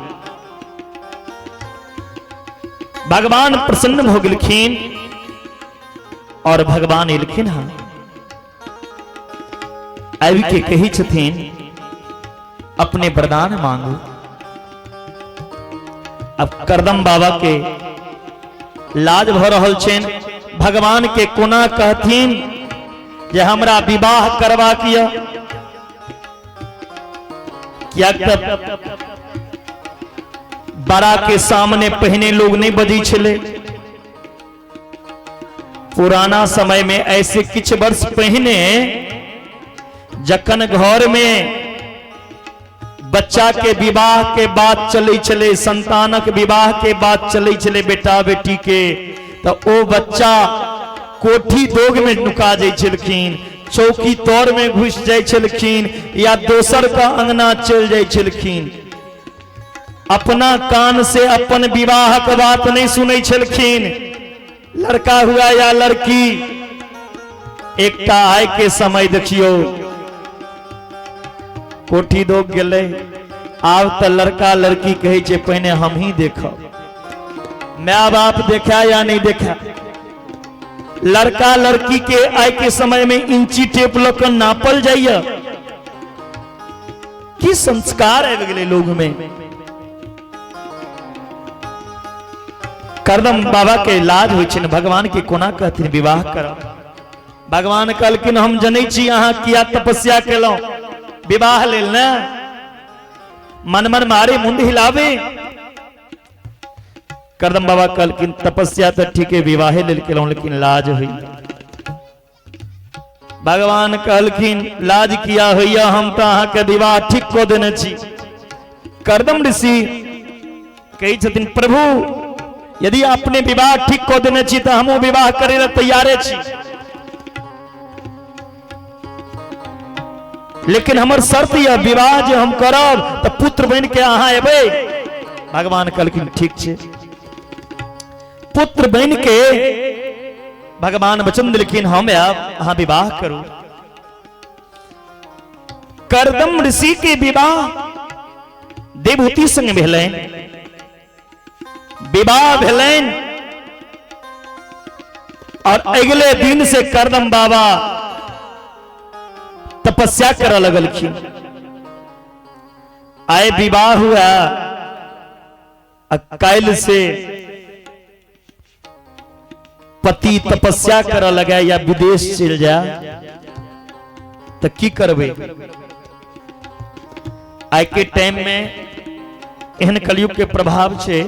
भगवान प्रसन्न भ गेलखिन और भगवान एलखिन। हाँ, आबि के कहै छथिन अपने वरदान मांगू। अब करदम बाबा के लाज भ रहल छनि, भगवान के कोना कहथिन जे हमरा विवाह करबाक यऽ, कियाक तऽ बड़ा के सामने पहिने लोग नहीं बजै छलै। पुराना समय में ऐसे किछु वर्ष पहिने जखन घर में बच्चा के विवाह के बात चलै छलै, संतानक विवाह के बात चलै छलै बेटा बेटी के, तो ओ बच्चा कोठी दोग में नुका जाइ छलखिन, चौकी तर में घुस जाइ छलखिन या दोसर का अंगना चल जाइ छलखिन। अपना कान से अपन विवाह के बात नहीं सुनै छलखिन, लड़का हुआ या लड़की। एकटा आय के समय देखियो कोठी दोग गेलै, आब तऽ लड़का लड़की कहै छै पहिने हम ही देखब, my बाप देखा या नहीं देखा। लड़का लड़की के आय के समय में इंची टेप लऽ कऽ नापल जाइए। की संस्कार आबि गेलै लोग में। करदम बाबा के लाज होइ छनि, भगवान के कोना कहथिन विवाह करब। भगवान कहलखिन हम जनै छी अहाँ किया तपस्या केलहुँ विवाह लेल ने, मन मन मारे मुंड हिलावे। करदम बाबा कहलखिन तपस्या तऽ ठीके विवाहे लेल केलहुँ, लेकिन लाज होइ। भगवान कहलखिन लाज किया होइया, हम तऽ अहाँके विवाह ठीक कऽ देने छी। करदम ऋषि कहै छथिन प्रभु यदि अपने विवाह ठीक कऽ देने छी तऽ हमहूँ विवाह करै लए तैयारे छी, लेकिन हमर शर्त यह विवाह जे हम करब तऽ पुत्र बनि के अहाँ एबै। भगवान कहलखिन ठीक छै। पुत्र बनि के भगवान वचन देलखिन हम आयब, अहाँ विवाह करू। करदम ऋषि के विवाह देवहूति संग भेलनि। विवाह भेलनि और अगले दिन से करदम बाबा तपस्या करऽ लगलखिन। आय विवाह हुआ, आ काल्हि से पति तपस्या करऽ लगे या विदेश चलि जाए तऽ की करबै? आइ के टाइम में एहन कलयुग के प्रभाव छै,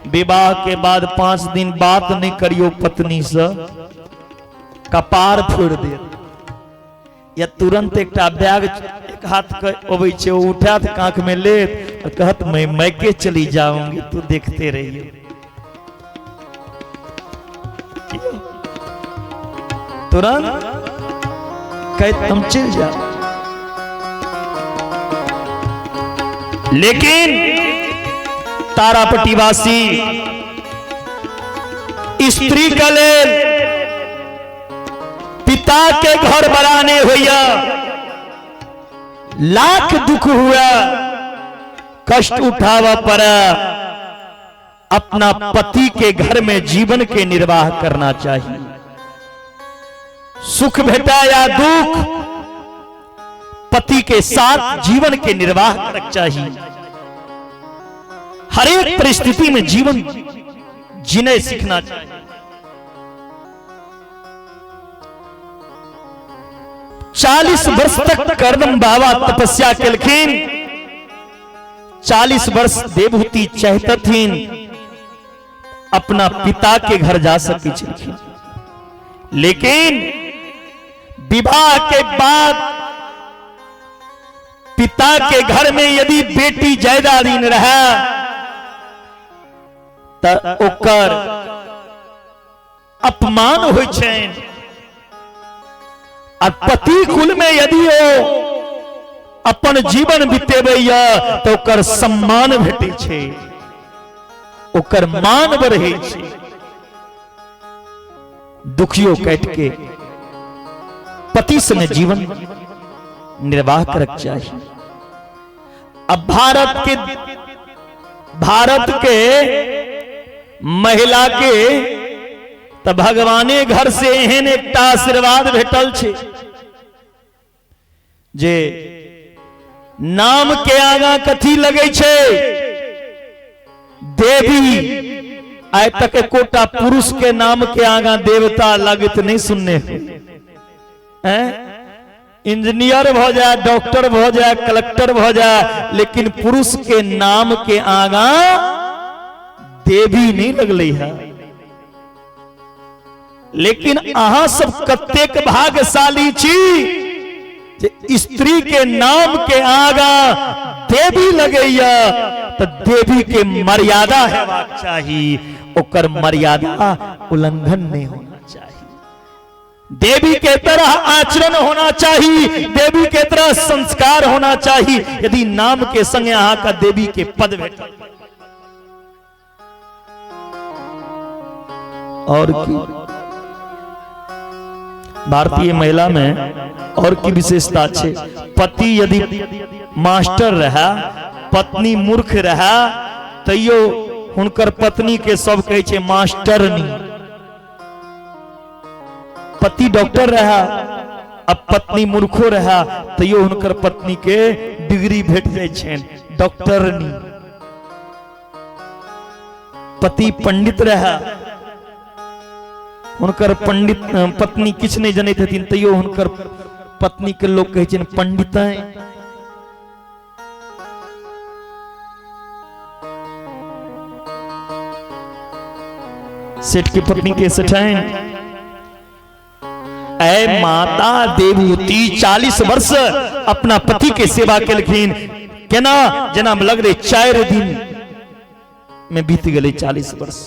विवाह के बाद 5 दिन बात नहीं करियो पत्नी से, कपार फोड़ देत, या तुरंत एकटा बैग एक हाथ के अबै छै, ओ उठात कांख में लेत और कहत मैं मैके चली जाऊंगी, तू देखते रहियो। तुरंत कहत हम चल जाओ। लेकिन तारापट्टीवासी स्त्री के लेल पिता के घर बनाने होइया, लाख दुख हुआ, कष्ट उठावा पड़ा, अपना पति के घर में जीवन के निर्वाह करना चाहिए। सुख भेटा या दुख, पति के साथ जीवन के निर्वाह करना चाहिए। हर एक परिस्थिति में जीवन जीने सीखना चाहिए। 40 वर्ष तक करदम बाबा तपस्या केलखिन। 40 वर्ष देवहूति चाहतथिन अपना पिता के घर जा सकै छलखिन, लेकिन विवाह के बाद पिता के घर में यदि बेटी ज्यादा दिन रहे त ओकर अपमान होइ छनि, और पति कुल में यदि ओ अपन जीवन बितेबैया तो ओकर सम्मान भेटै छै, ओकर मान बढ़ै छै। दुखियो काटि के पति संगे जीवन निर्वाह करक चाही। अब भारत के महिला के त भगवाने घर से एहन एकटा आशीर्वाद भेटल छै जे नाम के आगा कथी लगै छै? देवी। आइ तक एकोटा पुरुष के नाम के आगा देवता लगत नहीं सुनने हो। इंजीनियर भ जाए, डॉक्टर भ जाए, कलेक्टर भ जाए, लेकिन पुरुष के नाम के आगा देवी नहीं लगलै है। लेकिन अहाँ सब कतेक भाग्यशाली छी जे स्त्री के नाम के आगा देवी लगैया, तो देवी के मर्यादा हेबाक चाही, ओकर मर्यादा उल्लंघन नहीं होना चाहिए। देवी के तरह आचरण होना चाहिए, देवी के तरह संस्कार होना चाहिए। यदि नाम के संगे अहाँ का देवी के पद भेटल और की भारतीय महिला में और की विशेषता छे, पति यदि मास्टर रहा, पत्नी मूर्ख रहा, तैयो हुनकर पत्नी के सब कहै छे मास्टरनी। पति डॉक्टर रहा, अब पत्नी मूर्खो रहा, तैयो हुनकर पत्नी के डिग्री भेट जाइ छनि डॉक्टरनी। पति पंडित रहा, हुनकर पंडित पत्नी किछु नहीं जनैत हथिन, तैयो हुनकर पत्नी के लोग कहै छनि पंडिताइन। सेठ की पत्नी के सेठाइन। ऐ माता देवहूति 40 वर्ष अपना पति के सेवा केलखिन, केना जेना लगलै 4 दिन में बीत गेलै 40 वर्ष।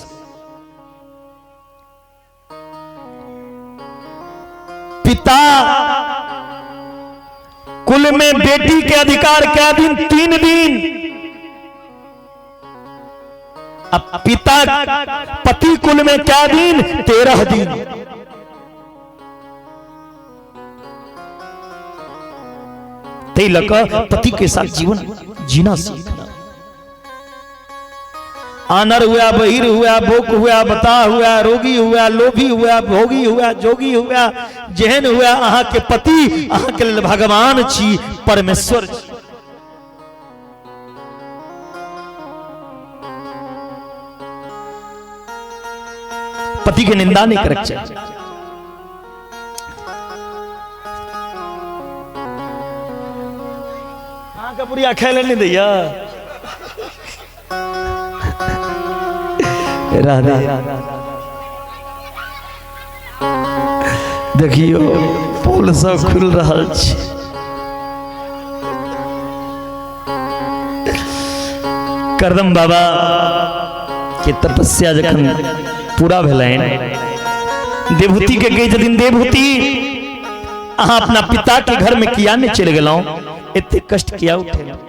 पिता कुल में बेटी के अधिकार क्या दिन? 3 दिन। अब पिता पति कुल में क्या दिन? 13 दिन। तै लक पति के साथ जीवन जीना सीखना। आनर हुआ, बहिर हुआ, बोक हुआ, बता हुआ, रोगी हुआ, लोभी हुआ, भोगी हुआ, जोगी हुआ, जेहन हुआ, अहाँ के पति अहाँ के लेल भगवान छी, परमेश्वर छी। पति के निंदा नहीं करक चाही। अहाँके बुढ़िया खाय लए नहि दैया। राधे देखियो पुल सब खुल रहल छै। करदम बाबा के तपस्या जखन पूरा भेलनि, देवहूति के कहै छथिन, देवहूति अहाँ अपना पिता के घर में किया नहीं चलि गेलहुँ, एते कष्ट किया उठेलहुँ?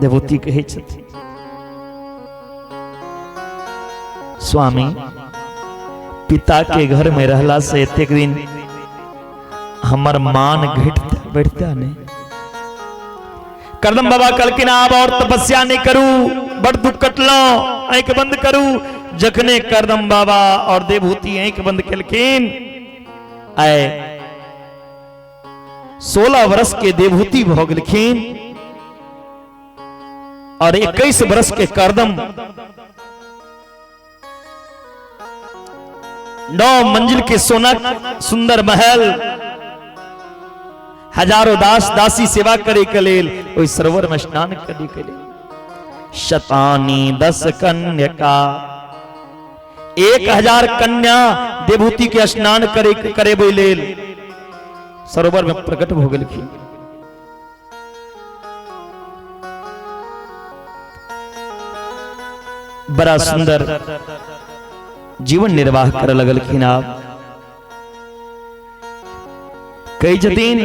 देवहूति कहै छथिन, स्वामी पिता के घर में रहला से एतेक दिन हमर मान घटता बढ़ता नहीं। करदम बाबा कहलखिन आब और तपस्या नहीं करू, बड़ दुख कटलहुँ, आँखि बंद करू। जखने करदम बाबा और देवहूति आँखि बंद केलखिन, आए 16 वर्ष के देवहूति भऽ गेलखिन और 21 वर्ष के करदम 9 मंजिल के सोना सुंदर महल, हजारों दास दासी सेवा करे के लेल ओहि सरोवर में स्नान करे के लेल। शतानी 10 कन्या, 1000 कन्या देवहूति के स्नान करे करेबै लेल सरोवर में प्रकट हो गेलखिन। बड़ा सुंदर जीवन निर्वाह करे लगलखिन। आप कहै छथिन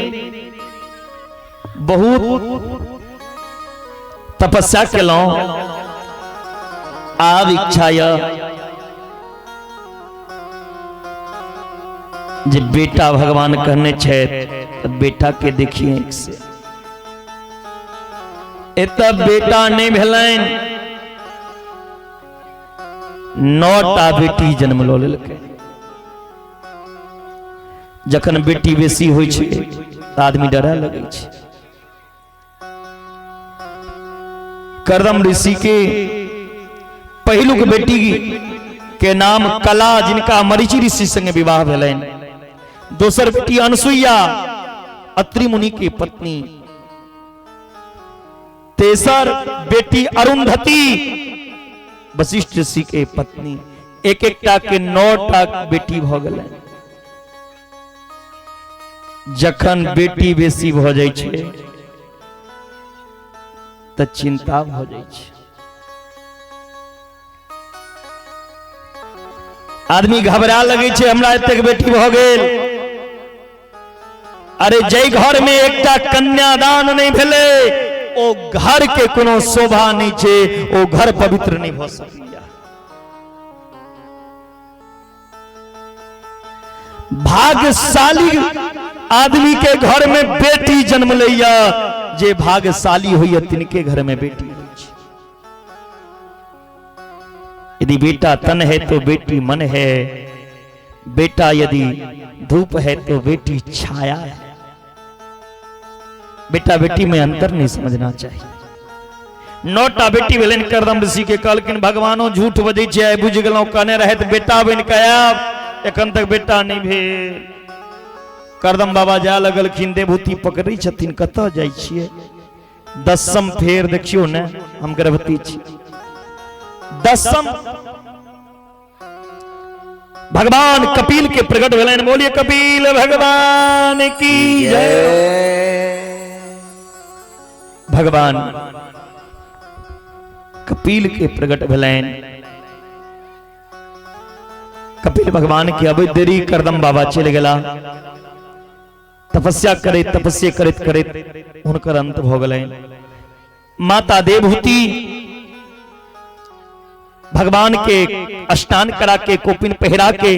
बहुत तपस्या केलहुं, आब इच्छा यऽ जे बेटा भगवान कहने छथि बेटा के देखिए से। एतऽ बेटा नहीं भेलनि, 9टा बेटी जन्म लऽ लेलकै। जखन बेटी बेसी होइ छै तऽ आदमी डरा लगै छै। करदम ऋषि के पहिलुक बेटी के नाम कला, जिनका मरीचि ऋषि संगे विवाह भेलनि। दोसर बेटी अनसुईया, अत्रि मुनि के पत्नी। तेसर बेटी अरुंधति, वशिष्ठ ऋषि के पत्नी। एक एकटा के 9टा बेटी भऽ गेलनि। जखन बेटी बेसी भऽ जाइ छै तऽ चिंता भऽ जाइ छै, आदमी घबरा लगै छै, हमरा एतेक बेटी भऽ गेल। अरे जै घर में एकटा कन्यादान नहीं भेलै ओ घर के कोनो शोभा नहीं छै, ओ घर पवित्र नहीं भऽ सकैया। भाग्यशाली आदमी के घर में बेटी जन्म लैया, जे भाग्यशाली होइया तिनके घर में बेटी होइ छै। यदि बेटा तन है तो बेटी मन है, बेटा यदि धूप है तो बेटी छाया है। बेटा बेटी में अंतर नहीं समझना चाहिए। 9टा बेटी भेलनि करदम ऋषि के, कहलखिन भगवानो झूठ बजै छै, बुझि गेलहुँ कहने रहथि बेटा बनि कऽ आयब, एखन तक बेटा नहीं भेल। करदम बाबा जाय लगलखिन, देवहूति पकड़ै छथिन, कतऽ जाइ छियै? 10म फेर देखियौ ने हम गर्भवती छी। 10म भगवान कपिल के प्रकट भेलनि। बोलिए कपिल भगवान की जय। भगवान कपिल के प्रकट भेलनि। कपिल भगवान के अबैत देरी करदम बाबा चलि गेला। तपस्या करैत तपस्या करैत करैत हुनकर अंत भऽ गेलनि। माता देवहूति भगवान के स्नान करा के कोपिन पहिरा के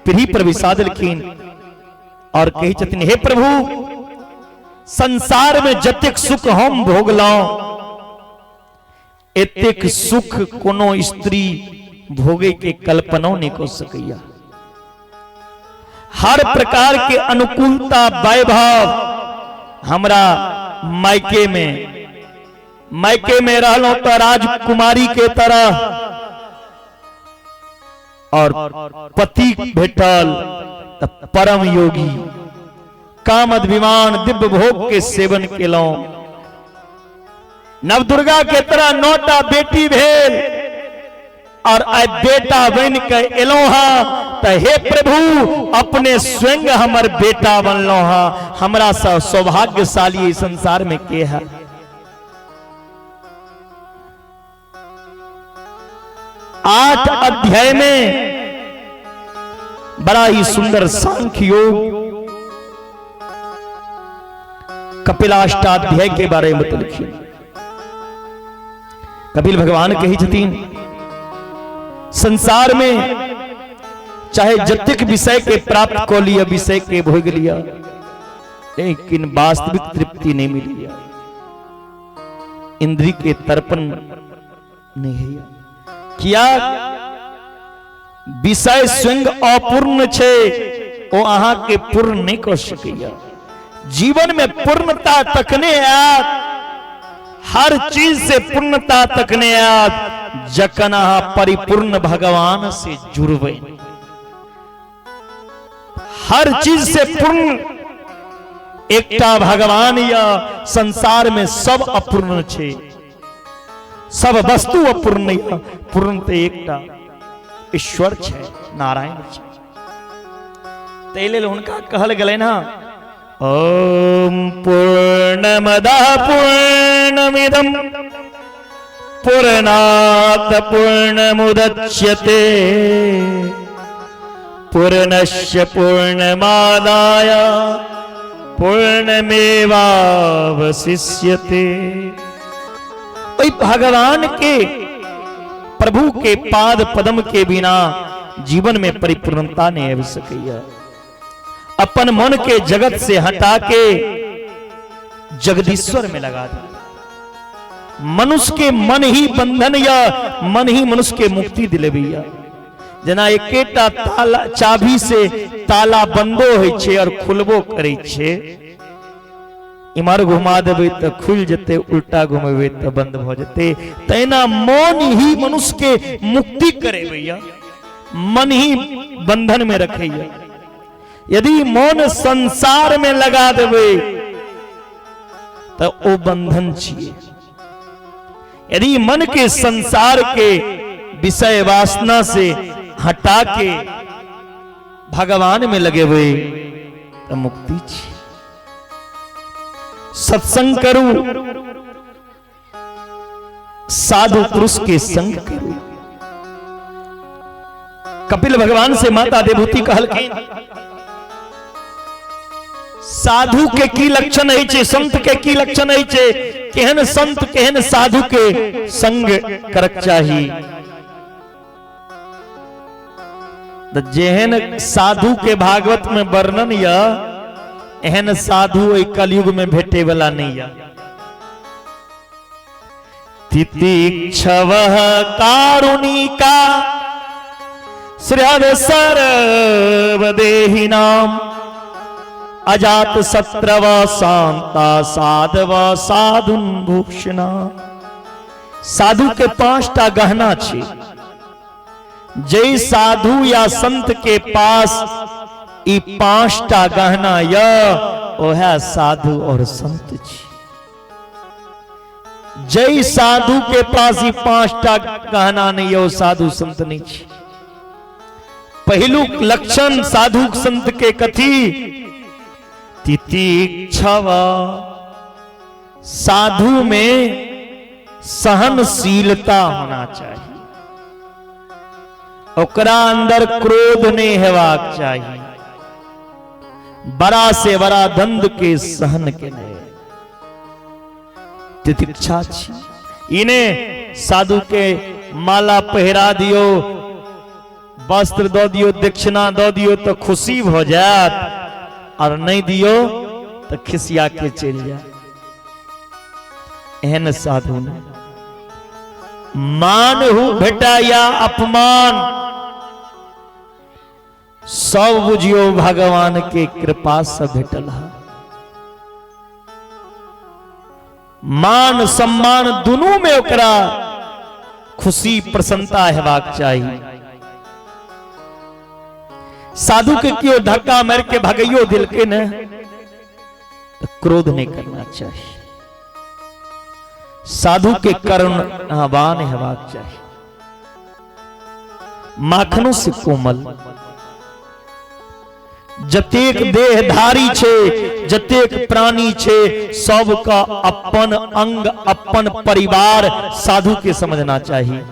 पीढ़ी पर बैसा देलखिन और कहै छथिन, हे प्रभु संसार में जतेक सुख हम भोगलहुं एतेक सुख कोनो स्त्री भोगे के कल्पना नहीं कर सकैया। हर प्रकार के अनुकूलता वैभव हमरा मायके में रहलहुं तो राजकुमारी के तरह, और पति भेटल तऽ परम योगी। काम अभिमान दिव्य भोग के सेवन केलहुं। नवदुर्गा के तरह 9टा बेटी भेल और आइ बेटा बन के एलहुं हँ, तऽ हे प्रभु अपने स्वयं हमर बेटा बनलहुं हँ। हमरा सँ सौभाग्यशाली एहि संसार में के है? 8 अध्याय में बड़ा ही सुंदर सांख्य योग कपिलाष्टाध्याय के बारे में बतलखिन। कपिल भगवान कही छथिन संसार में चाहे जतेक विषय के प्राप्त क लिया, विषय के भोग लिया, लेकिन वास्तविक तृप्ति नहीं मिली, इंद्री के तर्पण नहीं है। किया विषय स्वयं अपूर्ण छे, ओ अहाँ के पूर्ण नहीं कर सकैया। जीवन में पूर्णता तकने आयत, हर चीज से पूर्णता तकने आयत जखन अहाँ परिपूर्ण भगवान से जुड़बै। हर चीज से पूर्ण एकटा भगवान या संसार में सब अपूर्ण छे, सब वस्तु अपूर्ण या पूर्ण तो एकटा ईश्वर छे, नारायण छे। ताहि लेल हुनका कहल गेलै ना, ओम पूर्णमदः पूर्णमिदं पूर्णात् पूर्णमुदच्यते पूर्णस्य पूर्णमादाय पूर्णमेवावशिष्यते। ओहि भगवान के प्रभु के पाद पद्म के बिना जीवन में परिपूर्णता नहीं आबि सकैया। अपन मन के जगत से हटा के जगदीश्वर में लगा दे। मनुष्य के मन ही बंधन या मन ही मनुष्य के मुक्ति दिलेबैया। जेना एकेटा ताला चाबी से ताला बंदो होइ छे और खुलबो करै छे, इमहर घुमा देबै तऽ खुलि जेतै, उल्टा घुमेबै तऽ बंद भऽ जेतै। तहिना मन ही मनुष्य के मुक्ति करेबैया, मन ही बंधन में रखैया। यदि मन संसार में लगा देबै तऽ ओ बंधन छियै। यदि मन के संसार के विषय वासना से हटा के भगवान में लगेबै तऽ मुक्ति छी। सत्संग करू, साधु पुरुष के संग करू। कपिल भगवान से माता देवहूति कहलखिन साधु के की लक्षण होइ छै, संत के की लक्षण होइ छै, केहन संत केहन साधु के संग करक चाही। तऽ जेहन साधु के भागवत में वर्णन य, एहन साधु एहि कलयुग में भेटे वाला नहीं य। तितिक्षवः कारुणिका श्रीहद सर्वदेहिनाम अजात शत्रव शांता साधव साधुन भूषणा। साधु के 5टा गहना छे। जय साधु या संत के पास ई 5टा गहना य, ओह साधु और संत छी। जय साधु के पास ई 5टा गहना नहीं है, साधु संत नहीं छी। पहिलुक लक्षण साधु संत के कथी? तितिक्षवा। साधु में सहनशीलता होना चाहिए, ओकरा अंदर क्रोध नहीं हेबाक चाहिए, बड़ा से बड़ा दंड के सहन के नहीं तितिक्षा छी। इने साधु के माला पहिरा दियो, वस्त्र दो दियो, दक्षिणा दो दियो तो खुशी हो जात, और नहीं दियो तो खिसिया के चल जाए। एहन साधु ने मान who भेटा या अपमान, सब बुझियो भगवान के कृपा से भेटल है। मान सम्मान दोनों में ओकरा खुशी प्रसन्नता हेबाक चाहिए। साधु के केओ धक्का मारि के भगैयो देलकै ने तो क्रोध नहीं करना चाहिए। साधु के करुणावान हेबाक चाही, माखनों से कोमल। जतेक देहधारी छे, जतेक प्राणी छे, सबका अपन अंग अपन परिवार साधु के समझना चाहिए।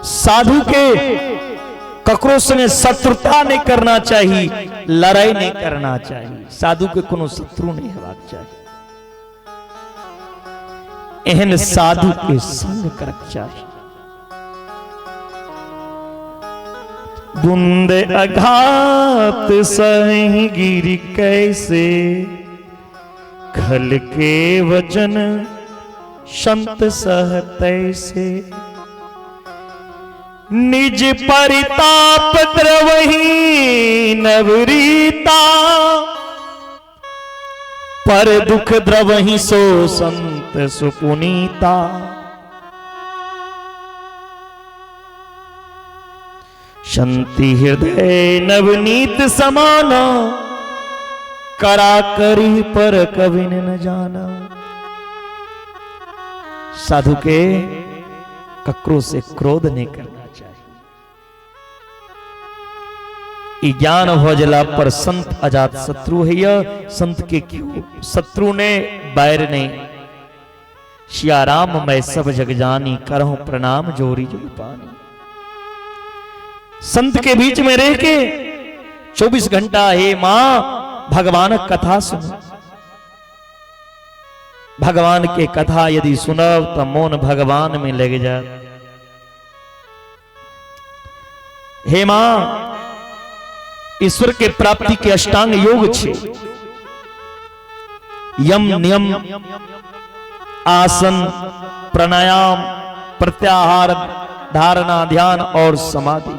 साधु के ककरो संगे शत्रुता नहीं करना चाहिए, लड़ाई नहीं करना चाहिए। साधु के कोनो शत्रु नहीं हेबाक चाहिए। एहन साधु के संग करक चाहिए। बूंद आघात सही गिरी कैसे, खल के वचन संत सहतैसे। निज परिताप द्रवही नवरीता, पर दुख द्रवही सो संत सुपुनीता। शंति हृदय नवनीत समाना, करा करी पर कभी न जाना। साधु के ककरो से क्रोध नहीं करना चाहिए। ज्ञान हो जला पर संत अजात शत्रु है। संत के क्यों शत्रु ने बैर नहीं। सिया राम मैं सब जग जानी, करहूं प्रणाम जोरी जोरी पानी। संत के बीच में रह के 24 घंटा हे मां भगवान कथा सुनो। भगवान के कथा यदि सुनब तो मन भगवान में लग जाए। हे मां, ईश्वर के प्राप्ति के अष्टांग योग छे। यम नियम आसन प्राणायाम प्रत्याहार धारणा ध्यान और समाधि।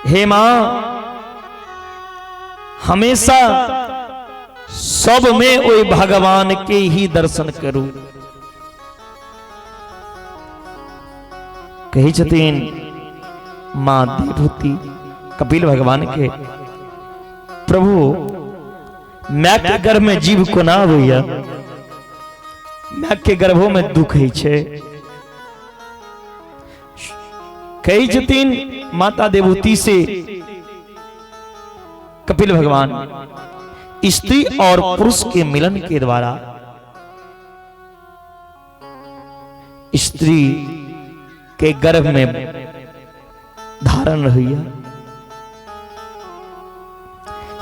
हे मां, हमेशा सब में ओई भगवान के ही दर्शन करू। कही छथिन मां देवहूति कपिल भगवान के, प्रभु my के गर्भ में जीव कोना अबैया, my के गर्भों में दुख होइ छै। कही छथिन माता देवहूति से कपिल भगवान, स्त्री और पुरुष के मिलन के द्वारा स्त्री के गर्भ में धारण रहिया।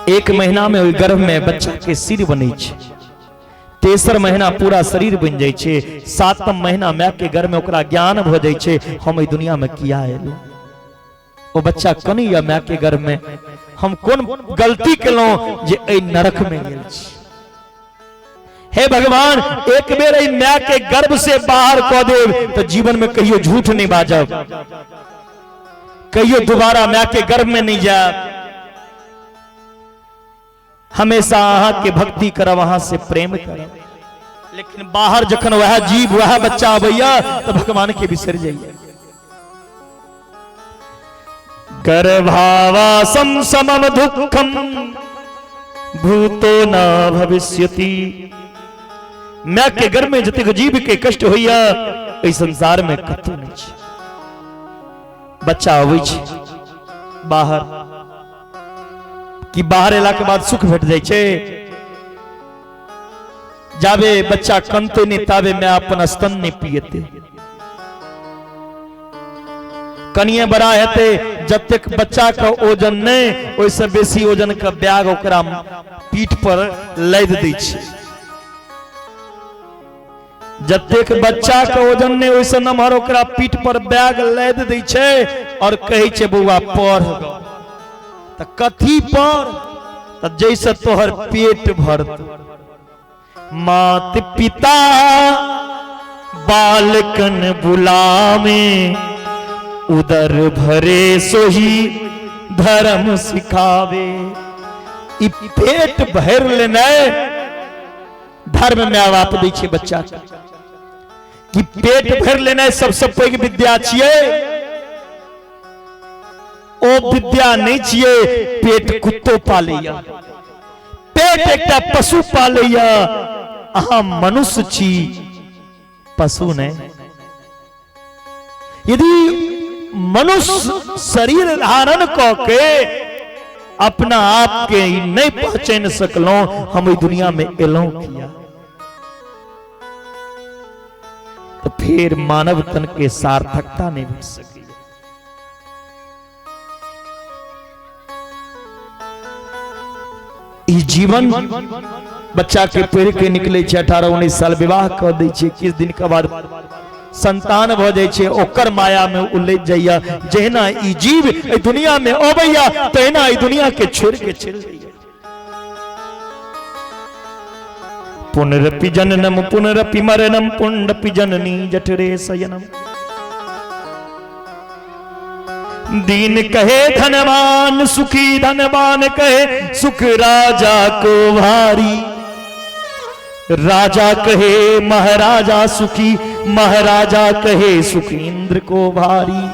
एक महीना में ओहि गर्भ में बच्चा के सिर बनै छै, तेसर महीना पूरा शरीर बन जाइ छै, सातम महीना माय के गर्भ में ओकरा ज्ञान भ जाइ छै, हम एहि दुनिया में किया एलहुं। ओ बच्चा कनैया माय के गर्भ में, हम कोन गलती केलहुं जे एहि नरक में गेल छी। हे भगवान, एक बेर एहि माय के गर्भ से बाहर कऽ देब तो जीवन में कहियो झूठ नहीं बाजब, कहियो दोबारा माय के गर्भ में नहीं जायब। हमेशा अहाँ के भक्ति करब, अहाँ से प्रेम करब। लेकिन बाहर जखन वह जीव वह बच्चा अबैया तो भगवान के बिसर जाइए। गर्भावासम समम दुखम भूतो न भविष्यति। माय के गर्भ में जतेक जीव के कष्ट होइया एहि संसार में कतौ नहीं छै। बच्चा अबै छै बाहर, कि बाहर एला के बाद सुख भेट जाइ छै। जाबे बच्चा कनते नहीं ताबे मैं अपन स्तन नहीं पियते। कनिए बड़ा हेते जतेक बच्चा के ओजन नहीं ओहिसँ बेसी ओजन के बैग ओकरा पीठ पर लादि दै छै। जतेक बच्चा के ओजन नहीं ओहिसँ नमहर ओकरा पीठ पर बैग लादि दै छै और कहै छै बौआ पढ़। त कथी पढ़? त जैसे तोहर पेट भरत। मात पिता बालकन बुलावे, उदर भरे सोही धर्म सिखावे। ई पेट भर लेनाइ धर्म में बाप दै छै बच्चा के। कि पेट भरि लेनाइ सबसँ पैघ विद्या छियै? ओ विद्या नहि छियै। पेट कुत्तो पालैया, पेट एकटा पशु पालैया, अहाँ मनुष्य छी, पशु नहि। यदि मनुष्य शरीर धारण कऽ के अपना आप के नहीं पहचान सकलहुं, हम एहि दुनिया में एलहुं किया? तो फिर मानव तन के सार्थकता नहीं भेट सकी। ई जीवन बच्चा के पढ़ के निकले छै, 18-19 साल विवाह कर दै छै, किछु दिन के बाद संतान भ जाइ छै, ओकर माया में उलझ जाइया। जहिना ई जीव एहि दुनिया में अबैया तहिना ई दुनिया के छोड़ के चलि जाइया। पुनरपि जननम पुनरपि मरणम पुनरपि जननी जठरे शयनम। दीन कहे धनवान सुखी, धनवान कहे सुख राजा को भारी। राजा कहे महाराजा सुखी, महाराजा कहे सुख इंद्र को भारी।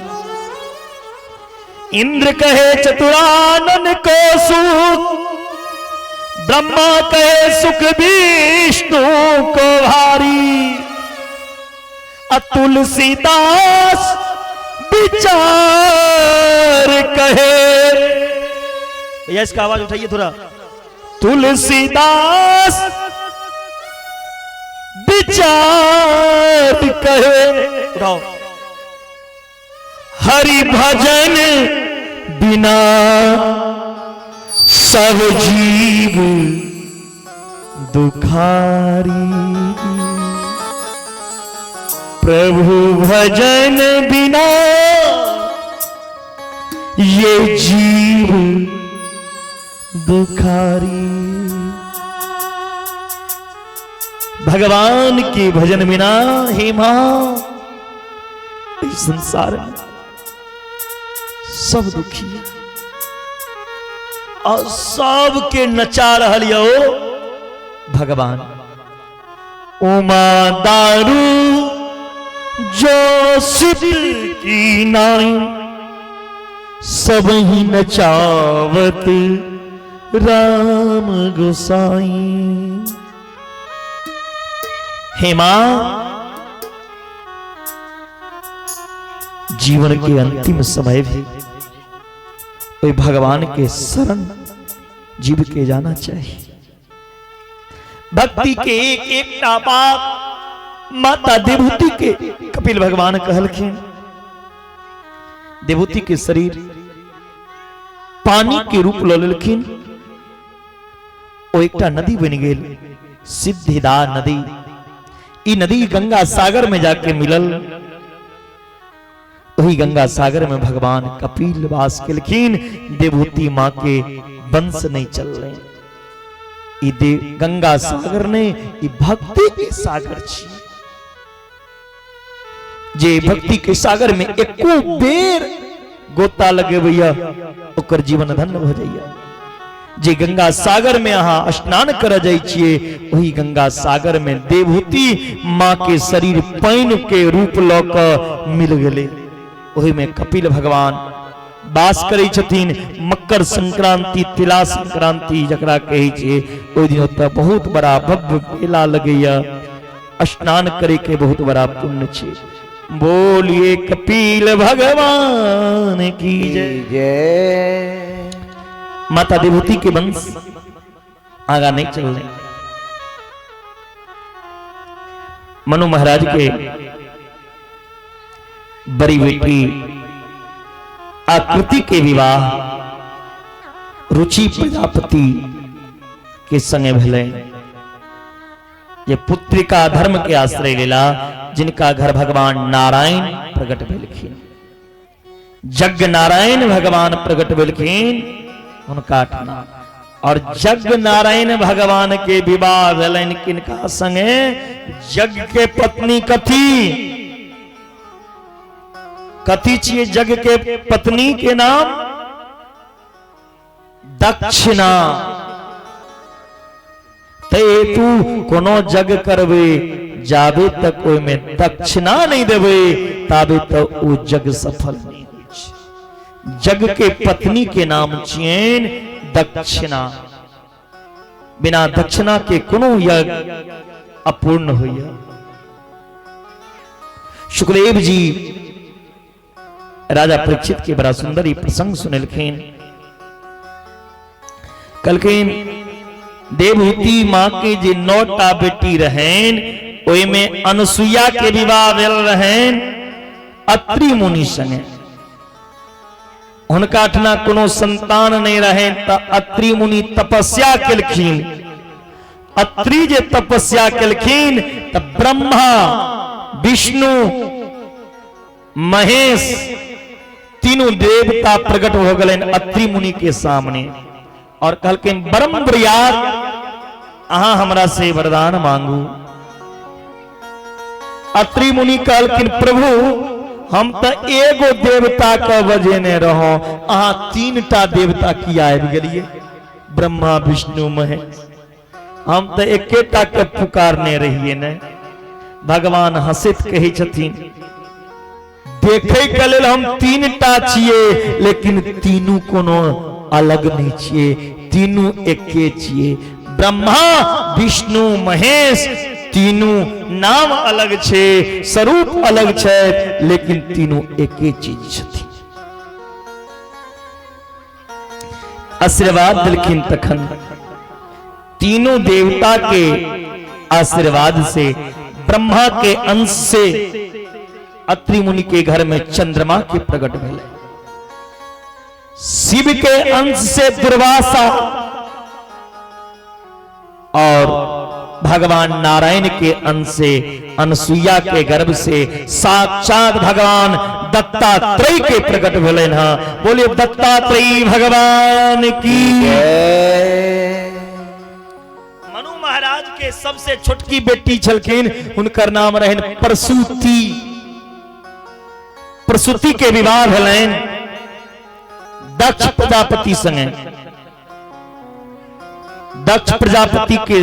इंद्र कहे चतुरानन को सुख, ब्रह्मा कहे सुख विष्णु को भारी। तुलसीदास विचार कहे, भैया इसका आवाज उठाइए थोड़ा। तुलसीदास विचार कहे, उठाओ। हरि भजन बिना सब जीव दुखारी। प्रभु भजन बिना ये जीव दुखारी। भगवान के भजन बिना हे मां इस संसार में सब दुखी है और सबके नचा रहल यो भगवान। उमा दारू जो सिद्ध की नाई, सब ही नचावत राम गोसाई। हे मां, जीवन के अंतिम समय भी कोई भगवान के शरण जीव के जाना चाहिए। भक्ति के एक एक बात माता देवहूति के कपिल भगवान कहलखिन। देवहूति के शरीर पानी के रूप ल लेलखिन, ओ एकटा नदी बनि गेल, सिद्धिदा नदी। ई नदी गंगा सागर में जाके मिलल। वही गंगा सागर में भगवान कपिल वास केलखिन। देवहूति मां के वंश नहीं चल रहे। गंगा सागर ने ई भक्ति के सागर छी। जे भक्ति के सागर में एको बेर गोता लगेबैया ओकर जीवन धन्य भ जाइया। जे गंगा सागर में अहाँ स्नान कर जाइ छियै, वही गंगा सागर में देवहूति मां के शरीर पानि के रूप ल क मिल गेलै। ओहि में कपिल भगवान वास करै छथिन। मकर संक्रांति, तिला संक्रांति जकरा कहै छियै, ओहि दिन ओतऽ बहुत बड़ा भव्य मेला लगैया। स्नान करे के बहुत बड़ा पुण्य छै। बोलिए कपिल भगवान की जय। माता देवहूति के वंश आगा नहीं चल रहे। मनु महाराज के बड़ी बेटी आकृति के विवाह रुचि प्रजापति के संगे भेलै। ये पुत्रिका धर्म के आश्रय लेला, जिनका घर भगवान नारायण प्रकट भेलखिन। यज्ञ नारायण भगवान प्रकट भेलखिन हुनका ठाम। और यज्ञ नारायण भगवान के विवाह भेलनि किनका संगे? यज्ञ के पत्नी कथी कथी छियै? यज्ञ के पत्नी के नाम दक्षिणा। ते तू कोनो यज्ञ करबे, जाबे तक ओहिमे दक्षिणा नहि देबै ताबे तक ओ जग सफल नहि होइ छै। जग के पत्नी के नाम छियनि दक्षिणा। बिना दक्षिणा के कोनो यज्ञ अपूर्ण होइए। सुखदेव जी राजा परीक्षित के बड़ा सुंदर ई प्रसंग सुनेलखिन। कहलखिन देवहूति माँ के जे 9टा बेटी रहनि ओहिमे अनुसुईया के विवाह भेल रहनि अत्रि मुनि संगे। हुनका ठना कोनो संतान नहीं रहे त अत्रि मुनि तपस्या केलखिन। अत्रि जे तपस्या केलखिन त ब्रह्मा विष्णु महेश तीनों देवता प्रकट हो गए अत्रि मुनि के सामने और कहलखिन ब्रह्म ब्रियात अहाँ हमरा से वरदान मांगू। अत्रि मुनि कहलखिन प्रभु हम तो एगो देवता के बजेने रहो, अहाँ 3टा देवता किया आबि गेलिए ब्रह्मा विष्णु महेश, हम तो एकेटा के पुकारने रहिए ने। भगवान हंसैत कहै छथिन देखे के लेल हम 3टा छिए लेकिन तीनू कोनो अलग नहीं छिए, तीनू एके छिए। ब्रह्मा विष्णु महेश तीनू नाम अलग छे, स्वरूप अलग छे, लेकिन तीनू एके चीज छथिन। आशीर्वाद दिलखिन तखन तीनों देवता के आशीर्वाद से ब्रह्मा के अंश से अत्रि मुनि के घर में चंद्रमा के प्रकट भेले, शिव के अंश से दुर्वासा और भगवान नारायण के अंश से अनसुईया के गर्भ से साक्षात भगवान दत्तात्रेय के प्रकट भेले। बोलिए दत्तात्रेय भगवान की। मनु महाराज के सबसे छोटकी बेटी छलखिन, हुनकर नाम रहनि प्रसूति। प्रसूति के विवाह भेलनि दक्ष प्रजापति संगे। दक्ष प्रजापति के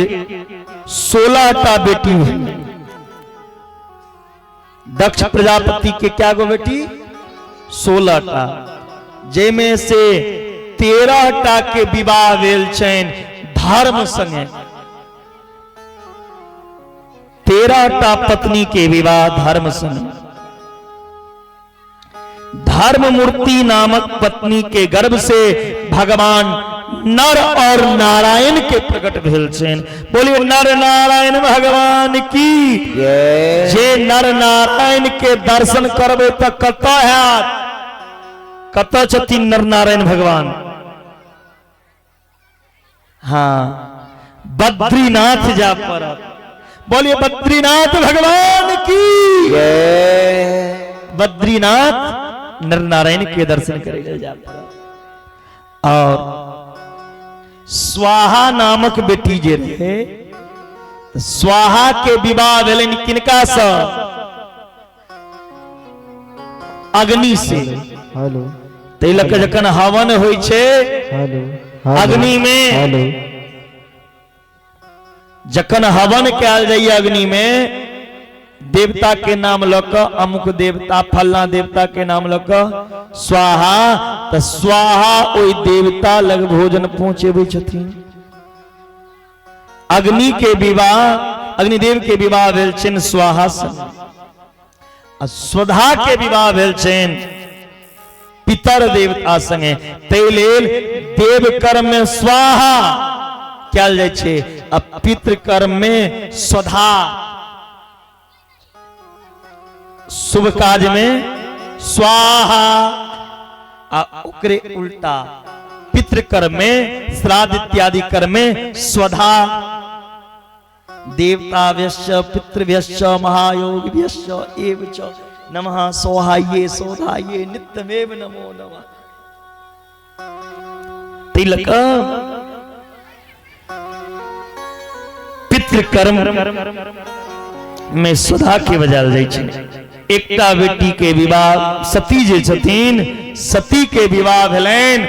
16टा बेटी हुई। दक्ष प्रजापति के क्या गो बेटी? 16टा, जेमे से 13टा के विवाह भेल छनि धर्म संगे। 13टा पत्नी के विवाह धर्म संगे। धर्म मूर्ति नामक पत्नी के गर्भ से भगवान नर और नारायण के प्रकट भेल छनि। बोलिए नर नारायण भगवान की। जे नर नारायण के दर्शन करबे त कतऽ हैत? कतऽ छथिन नर नारायण भगवान? हाँ, बद्रीनाथ जा पड़त। बोलिए बद्रीनाथ भगवान की। बद्रीनाथ नर नारायण के दर्शन करे जा पड़त। और स्वाहा नामक बेटी जे रहे, स्वाहा के विवाह भेलनि किनका से? अग्नि से। हेलो। तै लऽ कऽ जखन हवन होइ छै अग्नि में, जखन हवन कयल जाइए अग्नि में, देवता के नाम लऽ कऽ, अमुक देवता फल्ला देवता के नाम लऽ कऽ स्वाहा, तऽ स्वाहा ओहि देवता लग भोजन पहुँचेबै छथिन। अग्नि के विवाह, अग्निदेव के विवाह भेल छनि स्वाहा से, आ स्वधा के विवाह भेल छनि पितर देवता संगे। ताहि लेल देव कर्म में स्वाहा कयल जाइ छै आ पितृ कर्म में स्वधा। शुभ काज में स्वाहा आ ओकरे उल्टा पितृकर्म में, श्राद्ध इत्यादि कर्म में स्वधा। देवता व्यश्च पितृभ्यश्च महायोगिभ्यश्च एव च नमः सोहाये सोधाये नित्यमेव नमो नमः। तिलक पितृकर्म में स्वधा के बजायल जाइ छै। एकटा बेटी के विवाह सती जे छथिन, सती के विवाह भेलनि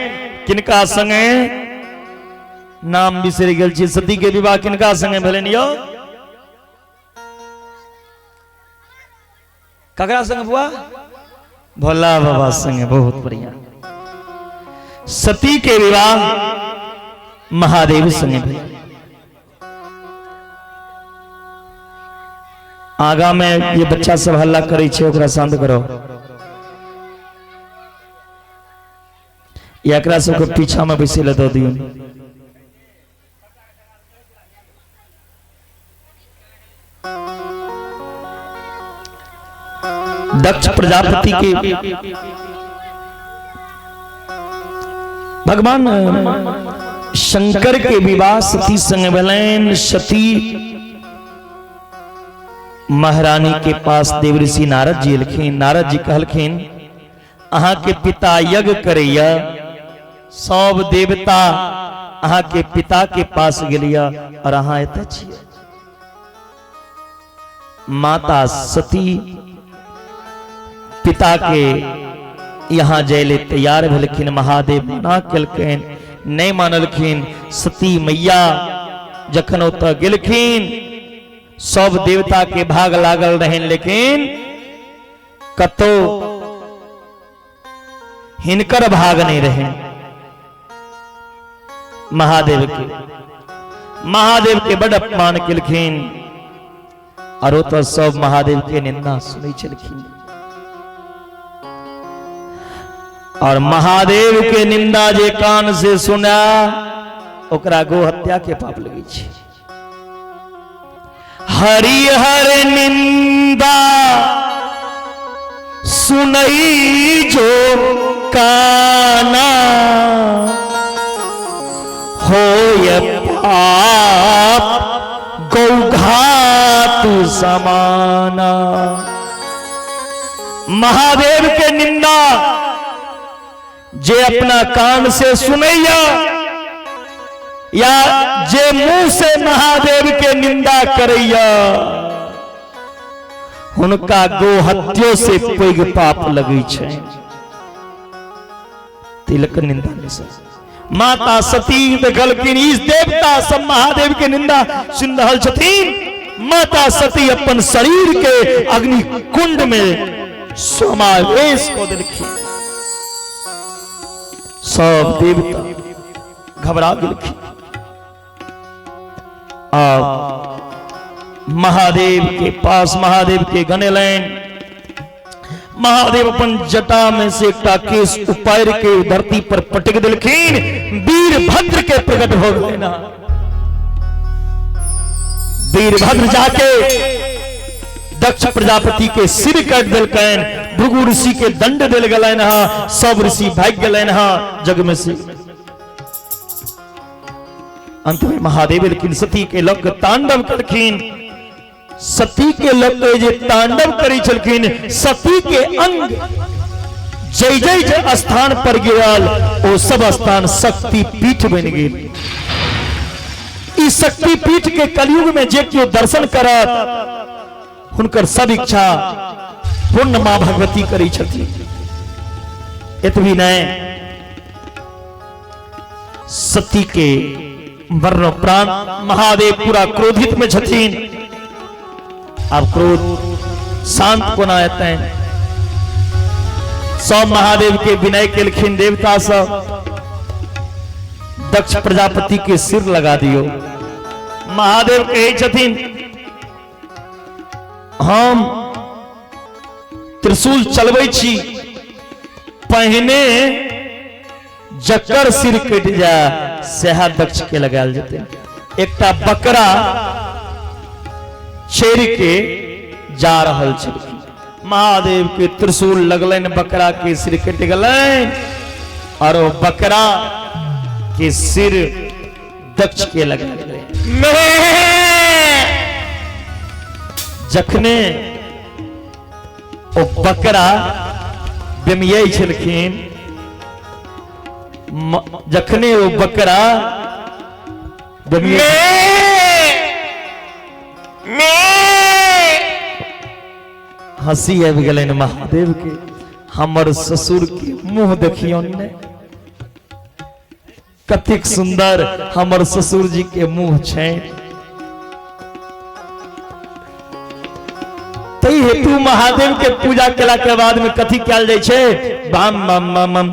किनका संगे? नाम बिसरि गेल छी। सती के विवाह किनका संगे भेलनि यौ? ककरा संग बुआ? भोला बाबा संग। बहुत बढ़िया। सती के विवाह महादेव संग भेल। आगा में ये बच्चा सब हल्ला करै छै, ओकरा शांत करो। एकरा सबके पीछा में बैसे लए दऽ दियौ। दक्ष प्रजापति के भगवान शंकर के विवाह सती संग भेलनि। सती महारानी के पास देवऋषि नारद जी एलखिन। नारद जी कहलखिन अहाँ के पिता यज्ञ करैया, सब देवता अहाँ के पिता के पास गेलिया और अहाँ एतऽ छियै। माता सती पिता के यहाँ जाय ले तैयार भेलखिन। महादेव मना केलखिन, नहीं मानलखिन। सती मैया जखन ओतऽ गेलखिन सब देवता के भाग लागल रहनि, लेकिन कतौ हिनकर भाग नहीं रहे महादेव के। महादेव के बड़ अपमान केलखिन और ओतऽ सब महादेव के निंदा सुनै छलखिन। और महादेव के निंदा जे कान से सुना ओकरा गो हत्या के पाप लगे छै। हरिहर निंदा सुनई जो काना होय पाप गौघात समाना। महादेव के निंदा जे अपना कान से सुनैया या जे मुंह से महादेव के निंदा करैया हुनका गोहत्यो से पैघ पाप लगै छै। तिलक निंदा नहीं सह। माता सती देखलखिन इस देवता सब महादेव के निंदा सुन रहल छथिन। माता सती अपन शरीर के अग्नि कुंड में समावेश कऽ देलखिन। सब देवता घबरा गेलखिन। आब महादेव के पास महादेव के गणेलनि। महादेव अपन जटा में से एकटा केस उपारि के धरती पर पटक देलखिन। वीरभद्र के प्रकट हो गए ना। वीरभद्र जाके दक्ष प्रजापति के सिर काटि देलकनि। भृगु ऋषि के दंड देल गेलनि हँ। सब ऋषि भागि गेलनि हँ जग में से। अंत में महादेव एलखिन, सती के लग तांडव करखिन। सती के लग जे तांडव करै छलखिन, सती के अंग जय जय जे स्थान पर गिरल ओ सब स्थान शक्ति पीठ बनि गेल। ई शक्ति पीठ के कलयुग में जे केओ दर्शन करत हुनकर सब इच्छा पूर्ण मां भगवती करै छथिन। एतबी नहीं, सती के मरणोपरांत महादेव पूरा क्रोधित में छथिन। अब क्रोध शांत कोना हेतनि? सब महादेव के विनय केलखिन देवता सब, दक्ष प्रजापति के सिर लगा दियो। महादेव कहै छथिन हम त्रिशूल चलबै छी, पहिने जकर सिर कटि जाए सएह दक्ष के लगायल जेतै। एकटा बकरा चरि के जा रहल छलखिन। महादेव के त्रिशूल लगलनि, बकरा के सिर कटि गेलनि और ओ बकरा के सिर दक्ष के लगायल गेलै। जखने ओ बकरा बेमियै छलखिन, जखने ओ बकरा हंसी आबि गेलनि महादेव के। हमर ससुर के मुंह देखियौन ने, कतेक सुंदर हमर ससुर जी के मुंह छै। तै एहि हेतु महादेव के पूजा केला के बाद में कथी कयल जाइ छै? बम बम बम बम।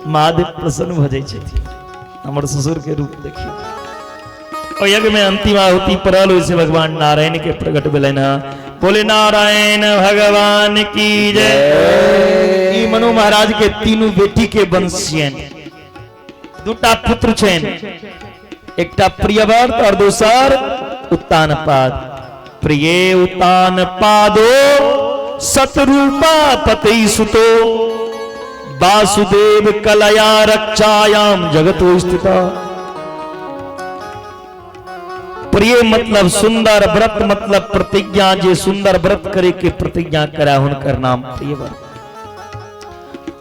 महादेव प्रसन्न भऽ जाइ छथिन। हमर ससुर के रूप देखियौ। ओ यज्ञ में अंतिम आहुति पड़ल, ओहिसे भगवान नारायण के प्रकट भेलनि हँ। बोले नारायण भगवान की जय। ई मनु महाराज के तीनू बेटी के वंश छियनि, दूटा पुत्र छनि, एकटा प्रियव्रत और दोसर उत्तानपाद। प्रिय उत्तानपादो सतरूपा पति सुतो वासुदेव कलया रक्षायाम जगतो स्थित। प्रिय मतलब सुंदर, व्रत मतलब प्रतिज्ञा, जे सुंदर व्रत करे के प्रतिज्ञा करा हुनकर नाम प्रियव्रत।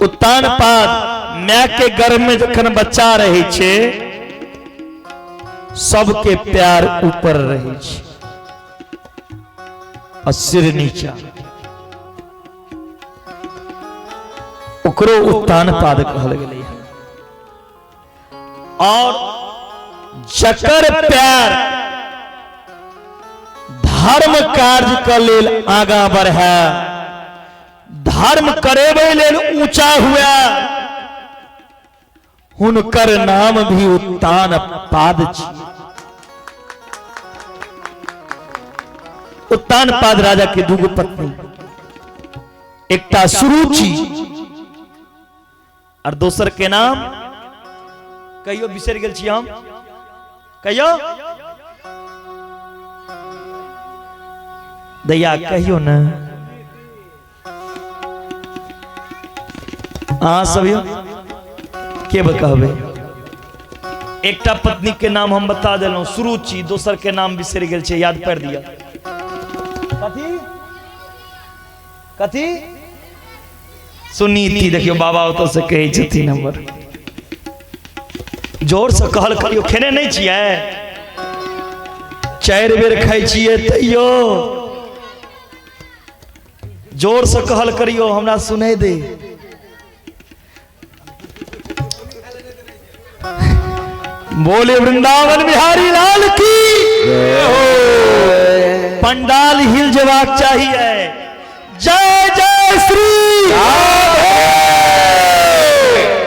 उत्तानपाद my के गर्भ में जखन बच्चा रहे छे सबके प्यार ऊपर रहे छे आ सिर नीचा, ओकरो उत्तानपाद कहल गेलै हन। और जकर प्यार धर्म कार्य के लेल आगा बढ़े, धर्म करेबे लेल ऊंचा हुआ, हुनकर नाम भी उत्तानपाद छी। उत्तानपाद राजा के दूगो पत्नी, एकटा सुरुचि और दोसर के नाम कहियो बिसरि गेल छी हम, कहियो दैया कहियो ने अहाँ सब यौ के कहबै। एकटा पत्नी के नाम हम बता देलहुं सुरुचि, दोसर के नाम बिसरि गेल छै, याद कर दिया। कथी कथी? सुनीति। देखियो बाबा ओतऽ से कहै छथिन हमर, जोर से कहल करियो, खेने नहीं छियै? 4 बेर खाइ छियै तैयो जोर से कहल करियो, हमरा सुनै दे। बोले वृंदावन बिहारी लाल की। पंडाल हिल जवाब चाहिए। जय जय श्री राधे।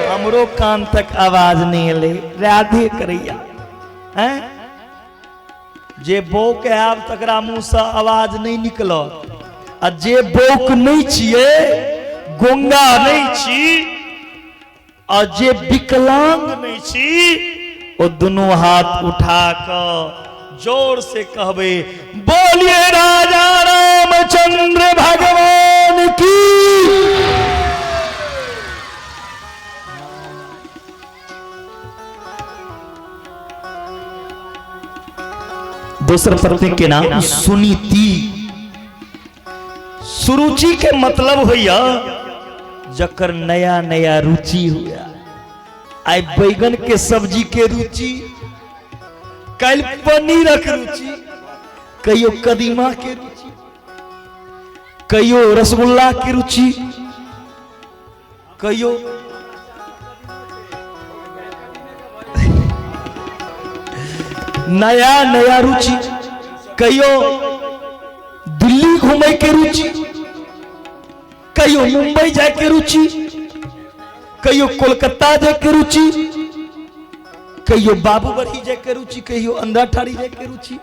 हमरो कान तक आवाज नहीं एले, राधे करैया हैं जे बौक आब तकरा मुंह से आवाज नहीं निकलत, आ जे बौक नहीं छियै, गोंगा नहीं छी, आ जे विकलांग नहीं छी, ओ दुनू हाथ उठा क जोर से कहबे, बोलिए राजा रामचंद्र भगवान की। दोसर पत्नी के नाम सुनीति। सुरुचि के मतलब होइया जकर नया नया रुचि हुआ। आई बैगन के सब्जी के रुचि, कल पनीरक रुचि, कहियो कदीमा के रुचि, कहियो रसगुल्ला के रुचि, कहियो नया नया रुचि, कहियो दिल्ली घूमे के रुचि, कहियो मुंबई जाए के रुचि, कहियो कोलकाता जाए के रुचि, कहियो बाबूबरही जाए के रुचि, कहियो अंधाठाड़ी जाए के रुचि,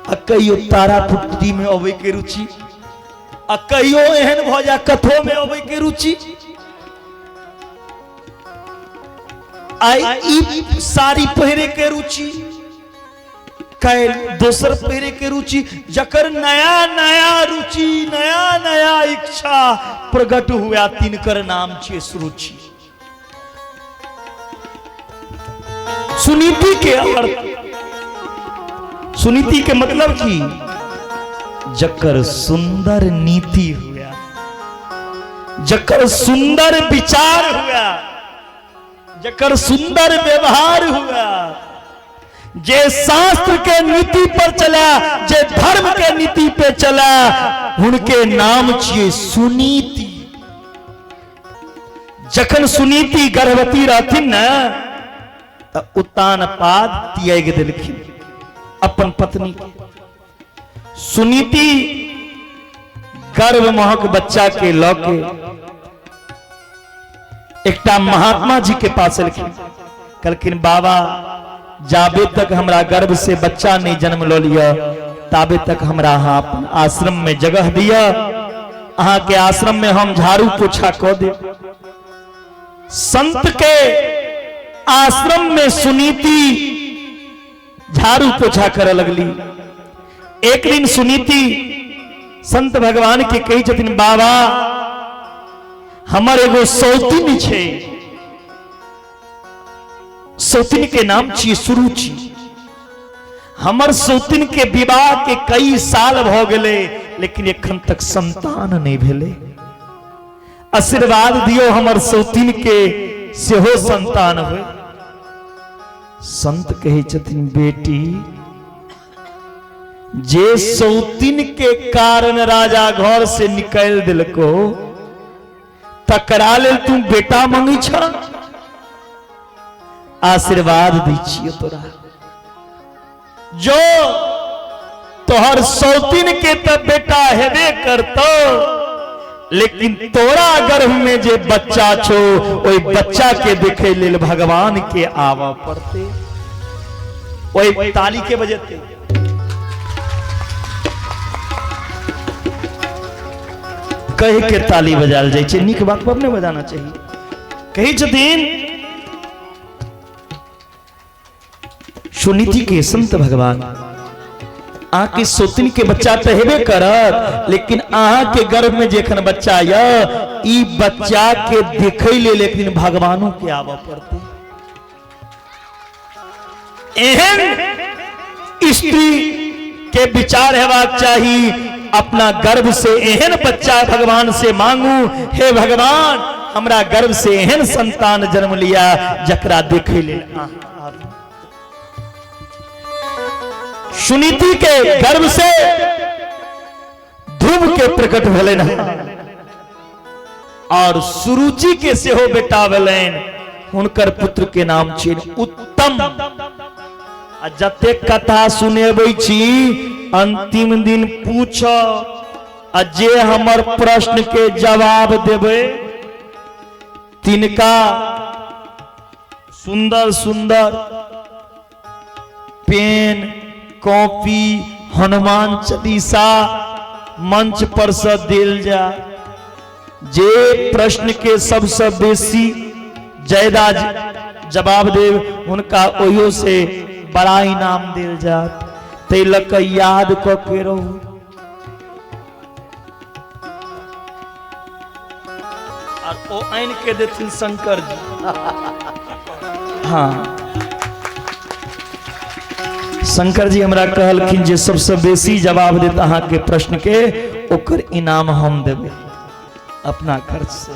आ कहियो तारापुट्टी में अबै के रुचि, आ कहियो एहन भ जा कथो में अबै के रुचि। आई ई साड़ी पहिरे के रुचि, कैल दोसर पहिरे के रुचि, जकर नया नया रुचि, नया नया इच्छा प्रकट हुआ तिनकर नाम छे सुरुचि। सुनीति के अर्थ, सुनीति के मतलब की जकर सुंदर नीति हुआ, जकर सुंदर विचार हुआ, जकर सुंदर व्यवहार हुआ, जे शास्त्र के नीति पर चला, जे धर्म के नीति पे चला, उनके नाम छिए सुनीति। जखन सुनीति गर्भवती रहथिन न त उत्तानपाद त्याग देलखिन। अपन पत्नी के। सुनीति गर्भ महक बच्चा के लऽ के एकटा महात्मा जी के पास एलखिन। कहलखिन बाबा जाबे तक हमरा गर्भ से बच्चा नहीं जन्म ल लिया ताबे तक हमरा अहाँ अपन आश्रम में जगह दिया, अहाँ के आश्रम में हम झाड़ू पोछा कऽ देब। संत के आश्रम में सुनीति झाड़ू पोछा करे लगली। एक दिन सुनीति संत भगवान के कही छथिन बाबा हमर एगो सौतिन छै, सौतिन के नाम छी सुरुचि, हमर सौतिन के विवाह के कई साल भ गेलै लेकिन एखन तक संतान नहीं भेलै, आशीर्वाद दियो हमर सौतिन के सेहो संतान होय। संत कहै छथिन बेटी जे सौतिन के कारण राजा घर से निकालि देलको तकरा लेल तू बेटा मंगै छ, आशीर्वाद दै छियो तोरा, जो तोहर सौतिन के त बेटा हेबे करतो लेकिन तोरा गर्भ में जे बच्चा छो ओई बच्चा के देखे लेल भगवान के आवा पड़ते। ओई ताली के बजते कह के ताली बजाल जाइ छै, नीक बात पर नहीं बजाना चाहिए। कही छथिन सुनीति के संत भगवान अहाँ के सौतिन के बच्चा तो हेबे करत लेकिन अहाँ के गर्भ में जखन बच्चा य ई बच्चा के देखे लेल एक दिन भगवानों के आबऽ पड़ते। एहन स्त्री के विचार हेबाक चाही अपना गर्भ से एहन बच्चा भगवान से मांगू, हे भगवान हमरा गर्भ से एहन संतान जन्म लिया जकरा देखे लेल अहाँ आबू। सुनीति के गर्भ से ध्रुव के प्रकट भेलनि और सुरुचि के सेहो बेटा भेलनि, हुनकर पुत्र के नाम छियनि उत्तम। आ जतेक कथा सुनेबै छी अंतिम दिन पूछ आ जे हमर प्रश्न के जवाब देबै तिनका सुंदर सुंदर पेन कॉपी हनुमान चालीसा मंच पर से देल जा। जे प्रश्न के सबसे बेसी ज्यादा जवाब देव हुनका ओहियो से बड़ा इनाम देल जात। तै लऽ कऽ याद कऽ के रहू। और ओ आनि के देथिन शंकर जी। हाँ शंकर जी हमरा कहलखिन जे सबसे बेसी जवाब देत अहाँ के प्रश्न के ओकर इनाम हम देबै अपना खर्च से।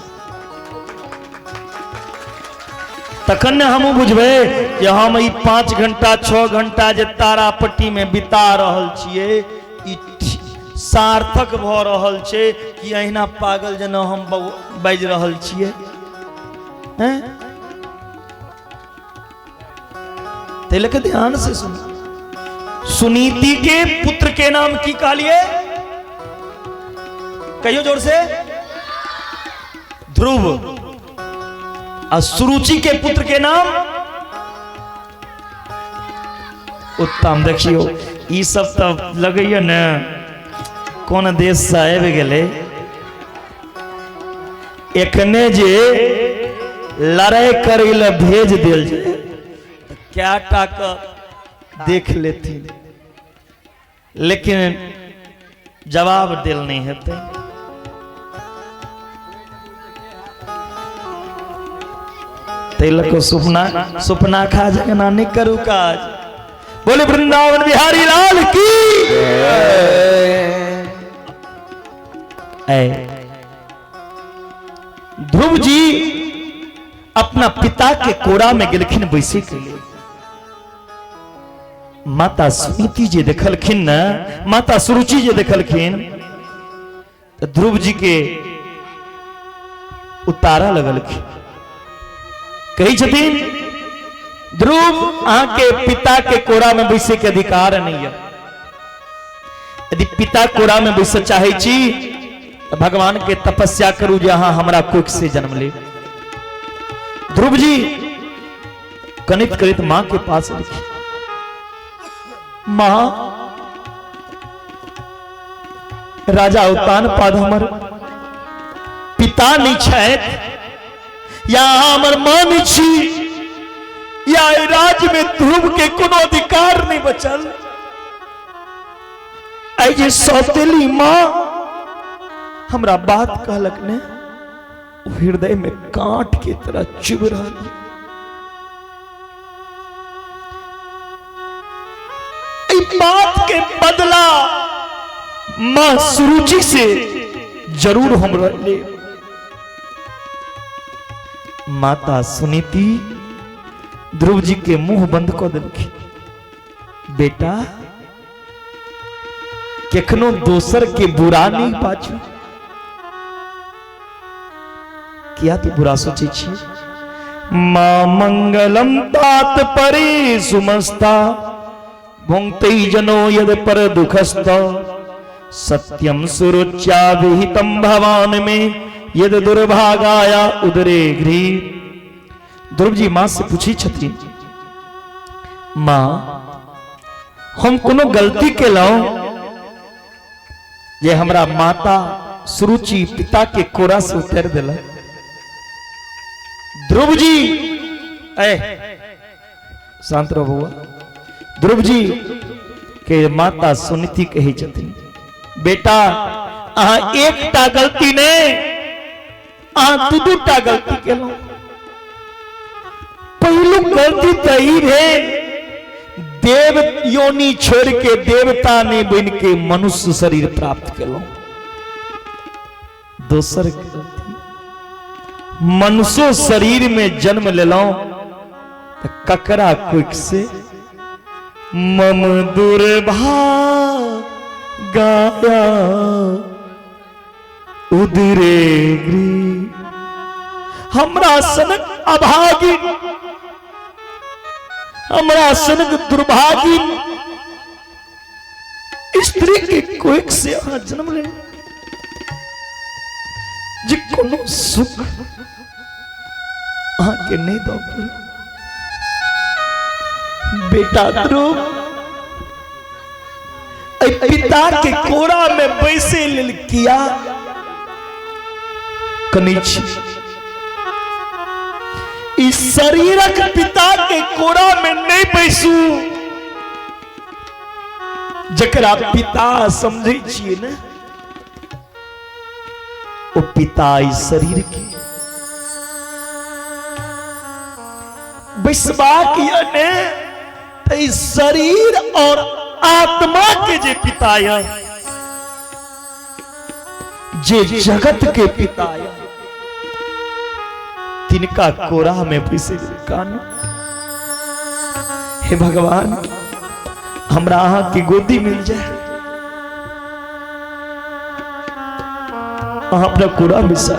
तखन ने हमहूँ बुझबै जे हम ई 5 घंटा 6 घंटा जे तारापट्टी में बिता रहल छियै ई सार्थक भऽ रहल छै कि अहिना पागल जेना हम बाजि रहल छियै। हैं तै लऽ कऽ ध्यान से सुन। सुनीति के पुत्र के नाम की कहलिए? कहियो जोर से। ध्रुव। आ सुरुचि के पुत्र के नाम उत्तम। देखियो ई सब तो लगैया ने कोन देश से आबि गेलै। एखने जे लड़ाई करै लए भेज देल जाय तऽ कए टा के देख लेथिन लेकिन जवाब देल नहीं हेतै। तै लऽ कऽ सुपना सुपना खा जगना नहीं करू काज। बोले वृंदावन बिहारी लाल की। ध्रुव जी अपना पिता के कोरा में गेलखिन बैसे के लिए। माता सुनीति जी देखलखिन न, माता सुरुचि जी देखलखिन तो ध्रुव जी के उतारा लगलखिन। कहै छथिन ध्रुव अहाँके पिता के कोरा में बैसे के अधिकार नहीं है। यदि पिता कोरा में बैसे चाहे छी तो भगवान के तपस्या करू जे अहाँ हमरा कोख से जन्म ले। ध्रुव जी कनित करित मां के पास लिखी, मां राजा उत्तानपाद हमर पिता नहीं छथि या हमर मां नहीं छी या राज्य में ध्रुव के कोनो अधिकार नहीं बचल। आई जे सौतेली मां हमरा बात कहलक ने, हृदय में कांट के तरह चुभ रहल। बात के बदला मां सुरुचि से जरूर हम ले। माता सुनीति ध्रुव जी के मुंह बंद कर देलखिन, बेटा केखनो दोसर के बुरा नहीं बाजू, किया तू बुरा सोचे छी। मां मंगलम तात परे सुमस्ता भुंक्ते जनो यद पर दुखस्थ सत्यम सुरुच्या विहितम भवान में यद दुर्भागाया उदरे गृह। ध्रुव जी मां से पूछी छथिन, मां हम कोनो गलती केलहुं जे हमरा माता सुरुचि पिता के कोरा से उतर दिल। ध्रुव जी ए शांत रहो बउआ। ध्रुव जी के माता सुनीति कही छथिन, बेटा अहाँ एकटा गलती नहीं, अहाँ दू दूटा गलती केलहुं। पहिलुक गलती तो ई भेल देव योनि छोड़ के देवता ने बन के मनुष्य शरीर प्राप्त केलहुं। दोसर गलती मनुष्य शरीर में जन्म लेलहुं तो ककरा कुक से मम दुर्भागाया उदरे गृह। हमरा सनक अभागिन, हमरा सनक दुर्भागिन स्त्री के कोख से अहाँ जन्म ले जे कोनो सुख अहाँ के नहीं दऽ पेल। बेटा ध्रुव पिता के कोरा में बैसे लेल किया कनै छी, इस शरीरक पिता के कोरा में नहीं बैसू जकरा पिता समझै छियै ने ओ पिता इस शरीर के बैसबाक यऽ ने त ई शरीर और आत्मा के जे पिता यऽ, जे जगत के पिता यऽ, तिनका कोरा में बैसे कानू। हे भगवान हमरा अहाँ की गोदी मिल जाए, अहाँ अपना कोरा बैसा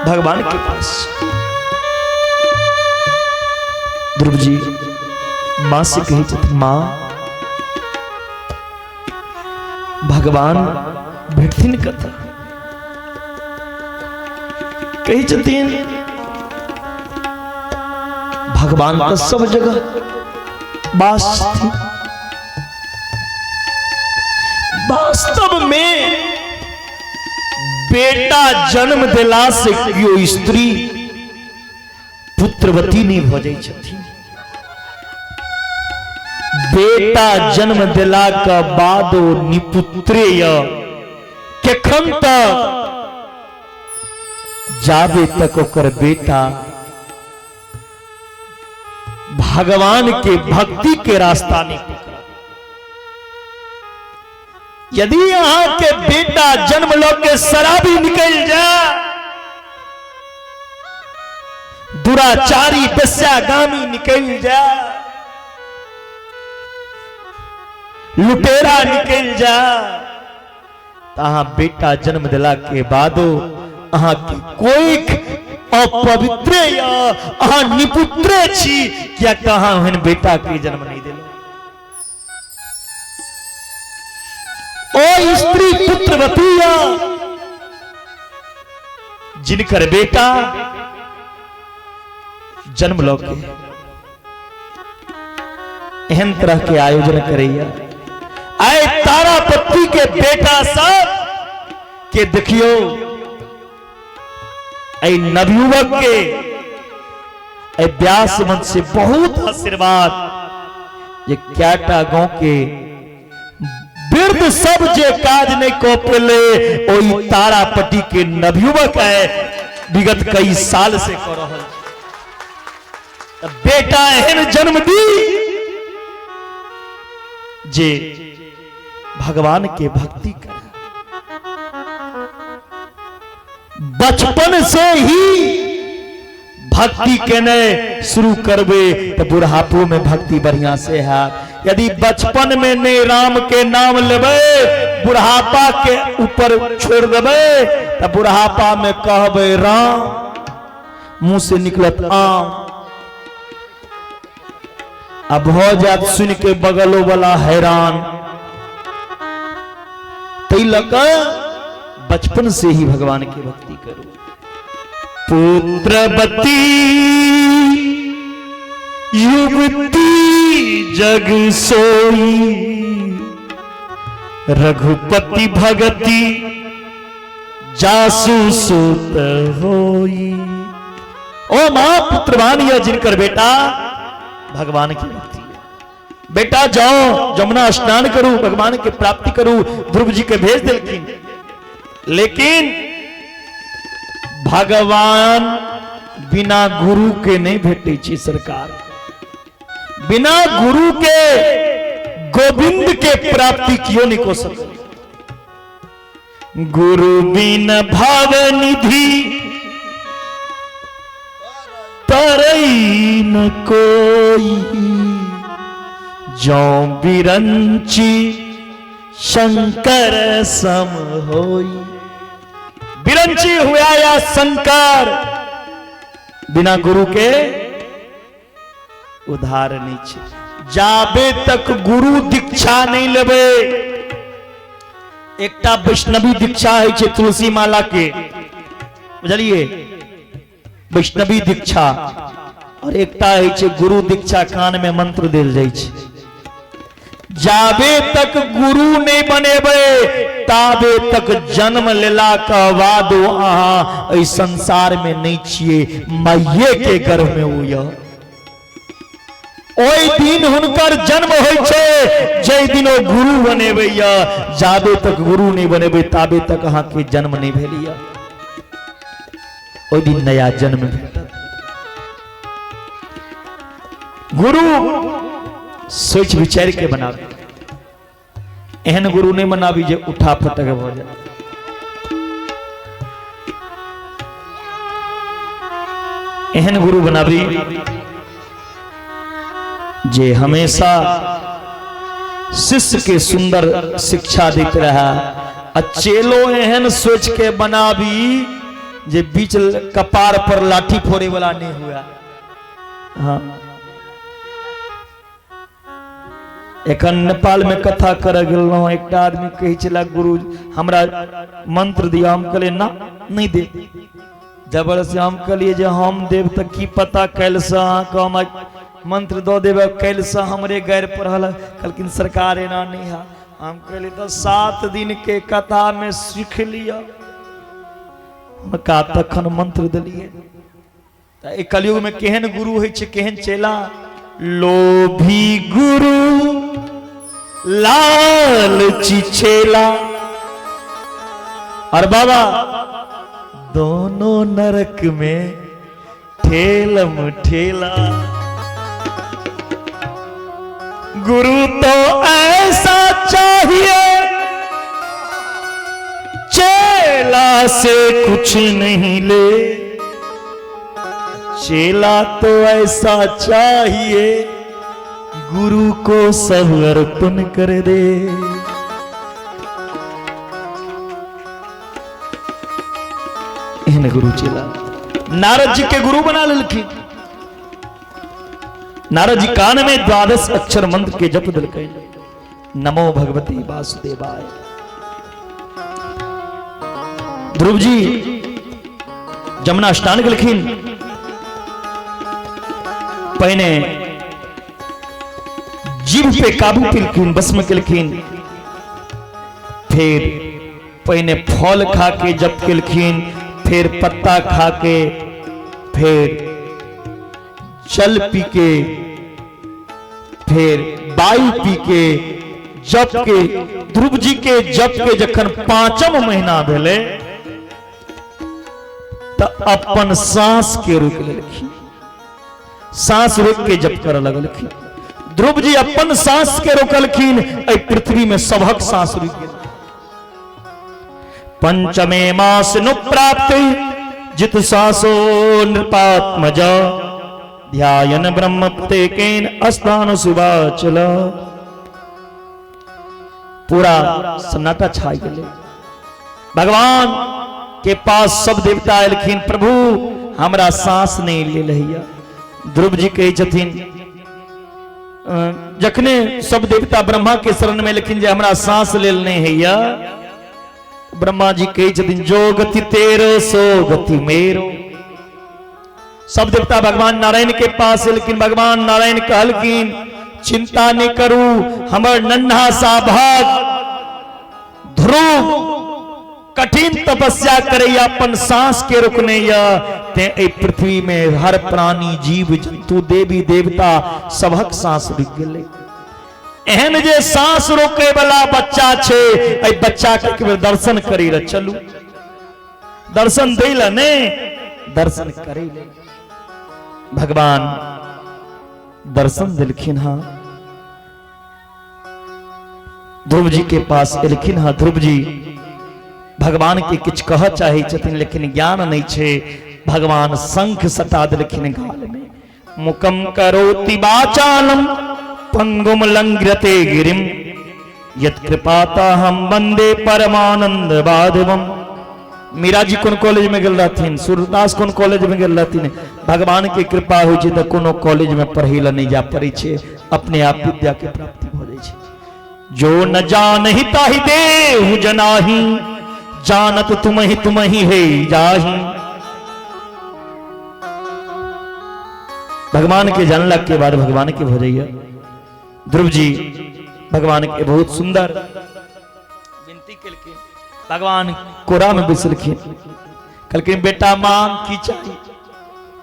भगवान के पास। ध्रुव जी मां से कही छथिन, मां भगवान भेटथिन कतऽ? कही छथिन भगवान तो सब जगह वास छथिन। वास्तव में बेटा जन्म देला से केओ स्त्री पुत्रवती नहीं भऽ जाइ छथिन। बेटा जन्म देला के बाद ओ निपुत्रे केखन तक जाबे तक ओकर बेटा भगवान के भक्ति के रास्ता नहीं पकड़ा। यदि अहाँ के बेटा जन्म ल के शराबी निकल जाए, दुराचारी वेश्यागामी निकल जाए, लुटेरा निकल जाए, तो अहाँ बेटा जन्म दिला के बादो अहाँ के कोई अपवित्रे यऽ, अहाँ निपुत्रे छी, किएक तऽ अहाँ ओहन बेटा के जन्म नहि देलहुँ। ओ स्त्री पुत्रवती यऽ जिनकर बेटा जन्म लऽ के एहन तरह के आयोजन करैया। आइ तारापति के बेटा सब के देखियो, एहि नवयुवक के एहि व्यास मंच से बहुत आशीर्वाद जे कएटा गांव के वृद्ध सब जे काज नहीं कऽ पेले ओहि तारापट्टी के नवयुवक है विगत कई साल से कऽ रहल छै। तऽ बेटा एहन जन्म दी जे भगवान के भक्ति करे, बचपन से ही भक्ति केने शुरू करबे तो बुढ़ापो में भक्ति बढ़िया से है। यदि बचपन में नहीं राम के नाम लेबे, बुढ़ापा के ऊपर छोड़ देबे तो बुढ़ापा में कहबे राम, मुंह से निकलत आम, अब हो जात सुन के बगलो वाला हैरान। तै लऽ कऽ बचपन से ही भगवान के भक्ति करू। पुत्रवती युवती जग सोई, रघुपति भगति जासु सुत होई। ओ मां पुत्रवान या जिनकर बेटा भगवान की भक्ति है। बेटा जाओ जमुना स्नान करू, भगवान के प्राप्ति करू, ध्रुव जी के भेज दिलखिन। लेकिन भगवान बिना गुरु के नहीं भेटै छै सरकार, बिना गुरु के गोविंद के प्राप्ति क्यों नहीं को सके। गुरु बिन भाव निधि तरई न कोई, जौ बिरंची शंकर सम होई। बिरंची हुआ या शंकर, बिना गुरु के उधार नहीं छे। जाबे तक गुरु दीक्षा नहीं लेबे, एकटा वैष्णवी दीक्षा है छे तुलसी माला के, बुझलिए, वैष्णवी दीक्षा, और एकटा है छे गुरु दीक्षा, कान में मंत्र देल जाय छे। जाबे तक गुरु नहीं बनेबे ताबे तक जन्म लेला के बाद अहाँ एहि संसार में नहीं छिए, माइये के गर्भ में ओ यह। ओहि दिन हुनकर जन्म होइ छै जै दिन ओ गुरु बनेबै या, जाबे तक गुरु नहीं बनेबै ताबे तक अहाँ के जन्म नहीं भेल या, ओहि दिन नया जन्म भेटत। गुरु सोच विचार के बनाबी, एहन गुरु नहीं बनाबी जे उठा फटक भऽ जाए। एहन गुरु बनाबी जे हमेशा शिष्य के सुंदर शिक्षा देते रहा, आ चेलो एहन सोच के बनाबी जे बीच कपार पर लाठी फोड़े वाला नहीं हुआ। हाँ, एखन नेपाल में कथा कर गेलहुँ, एकटा आदमी कहै छला गुरु हमरा मंत्र दिया, हम कहलियै ना नहीं दे, जबरदस्ती हम कहलियै जे हम देब तऽ की पता काल्हिसँ अहाँके हम मंत्र दऽ देब, काल्हिसँ हमरे गारि पढ़ल। कहलखिन सरकार एना नहीं है। हम कहलियै तऽ 7 दिन के कथा में सीख लिअ, हुनका तखन मंत्र देलियै। तऽ एहि कलयुग में केहन गुरु होइ छै, केहन चेला। लोभी गुरु लालची चेला, और बाबा दोनों नरक में ठेलम ठेला। गुरु तो ऐसा चाहिए चेला से कुछ नहीं ले, चेला तो ऐसा चाहिए गुरु को सब अर्पण कर दे। एहन गुरु चेला नारद जी के गुरु बना लेलखिन। नारद जी कान में 12 अक्षर मंत्र के जप दिलकै, नमो भगवती वासुदेवाय। ध्रुव जी जमुना स्नान केलखिन, पहिने जीभ पे काबू केलखिन, बस में केलखिन, फिर पहिने फल खा के जप केलखिन, फिर पत्ता खा के, फिर जल पी के, फिर वायु पी के जप के। ध्रुव जी के जप के जखन 5म महीना भेलै त अपन सांस के रोक लेलखिन, सांस रोक के जप करऽ लगलखिन। ध्रुव जी अपन सांस के रोकलखिन, एहि पृथ्वी में सबहक सांस रुकि गेल। पंचमे मास नु प्राप्त जित सांसो नृपात्मज ध्यायन ब्रह्म केन स्थान सुवाचल। पूरा सन्नाटा छाई गेलै। भगवान के पास सब देवता एलखिन, प्रभु हमरा सांस नहीं लेल हैया। ध्रुव जी कहै छथिन, जखने सब देवता ब्रह्मा के शरण में एलखिन जे हमरा सांस लेल नहीं हैया, ब्रह्मा जी कहै छथिन जो गति तेरो सो गति मेरो। सब देवता भगवान नारायण के पास एलखिन, भगवान नारायण कहलखिन चिंता नहीं करू, हमर नन्हा सा भाग ध्रुव कठिन तपस्या करैया, अपन सांस के रोकने या ते एहि पृथ्वी में हर प्राणी जीव जंतु देवी देवता सबहक सांस रुकि गेलै। एहन जे सांस रोके वाला बच्चा छै, एहि बच्चा के एक बेर दर्शन करै लए चलू, दर्शन दै लए नहि, दर्शन करै लए। भगवान दर्शन दिलखिन। हाँ ध्रुव जी के पास एलखिन। हाँ ध्रुव जी भगवान के किछु कह चाहे छथिन लेकिन ज्ञान नहीं छे। भगवान शंख सटा दिलखिन गाल में, मुकम करोति वाचालम पंगुम लंघ्यते गिरिम यत कृपाता हम वंदे परमानंद माधवम। मीरा जी कोन कॉलेज में गेल रहथिन, सूरदास कोन कॉलेज में गेल रहथिन। भगवान के कृपा होइ छै तऽ कोनो कॉलेज में पढ़ै लए नहीं जा पड़ै छै, अपने आप विद्या के प्राप्ति भऽ जाइ छै। जो न जानहि ताहि देहु जनाहि, जानत तुमहि तुमहि हे जाहि। भगवान के जानला के बाद भगवान के भऽ जाइए। ध्रुव जी भगवान के बहुत सुंदर विनती केलखिन, भगवान कोरा में बैसलखिन, कहलखिन बेटा मांग की चाही।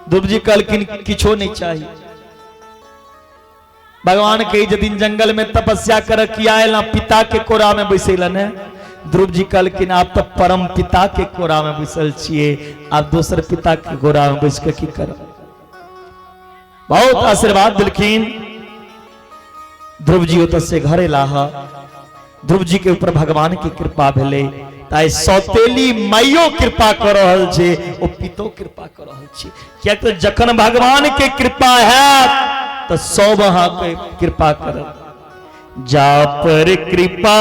ध्रुव जी कहलखिन किछो नहीं चाही। भगवान कही जदिन जंगल में तपस्या कर किया आयल पिता के कोरा में बैसेलन है। ध्रुव जी कहलखिन आप तो परम पिता के कोरा में बैसल छिए, आप दोसर पिता के कोरा में बैस के की करब। बहुत आशीर्वाद दिलखिन। ध्रुव जी ओतऽ से घर एलाह। ध्रुव जी के ऊपर भगवान के कृपा भेलै, ताहि सौतेली माइयो कृपा कऽ रहल छै, ओ पितो कृपा कऽ रहल छै। किएक तऽ जखन भगवान के कृपा हैत तऽ सब अहाँके कृपा करत। जा पर कृपा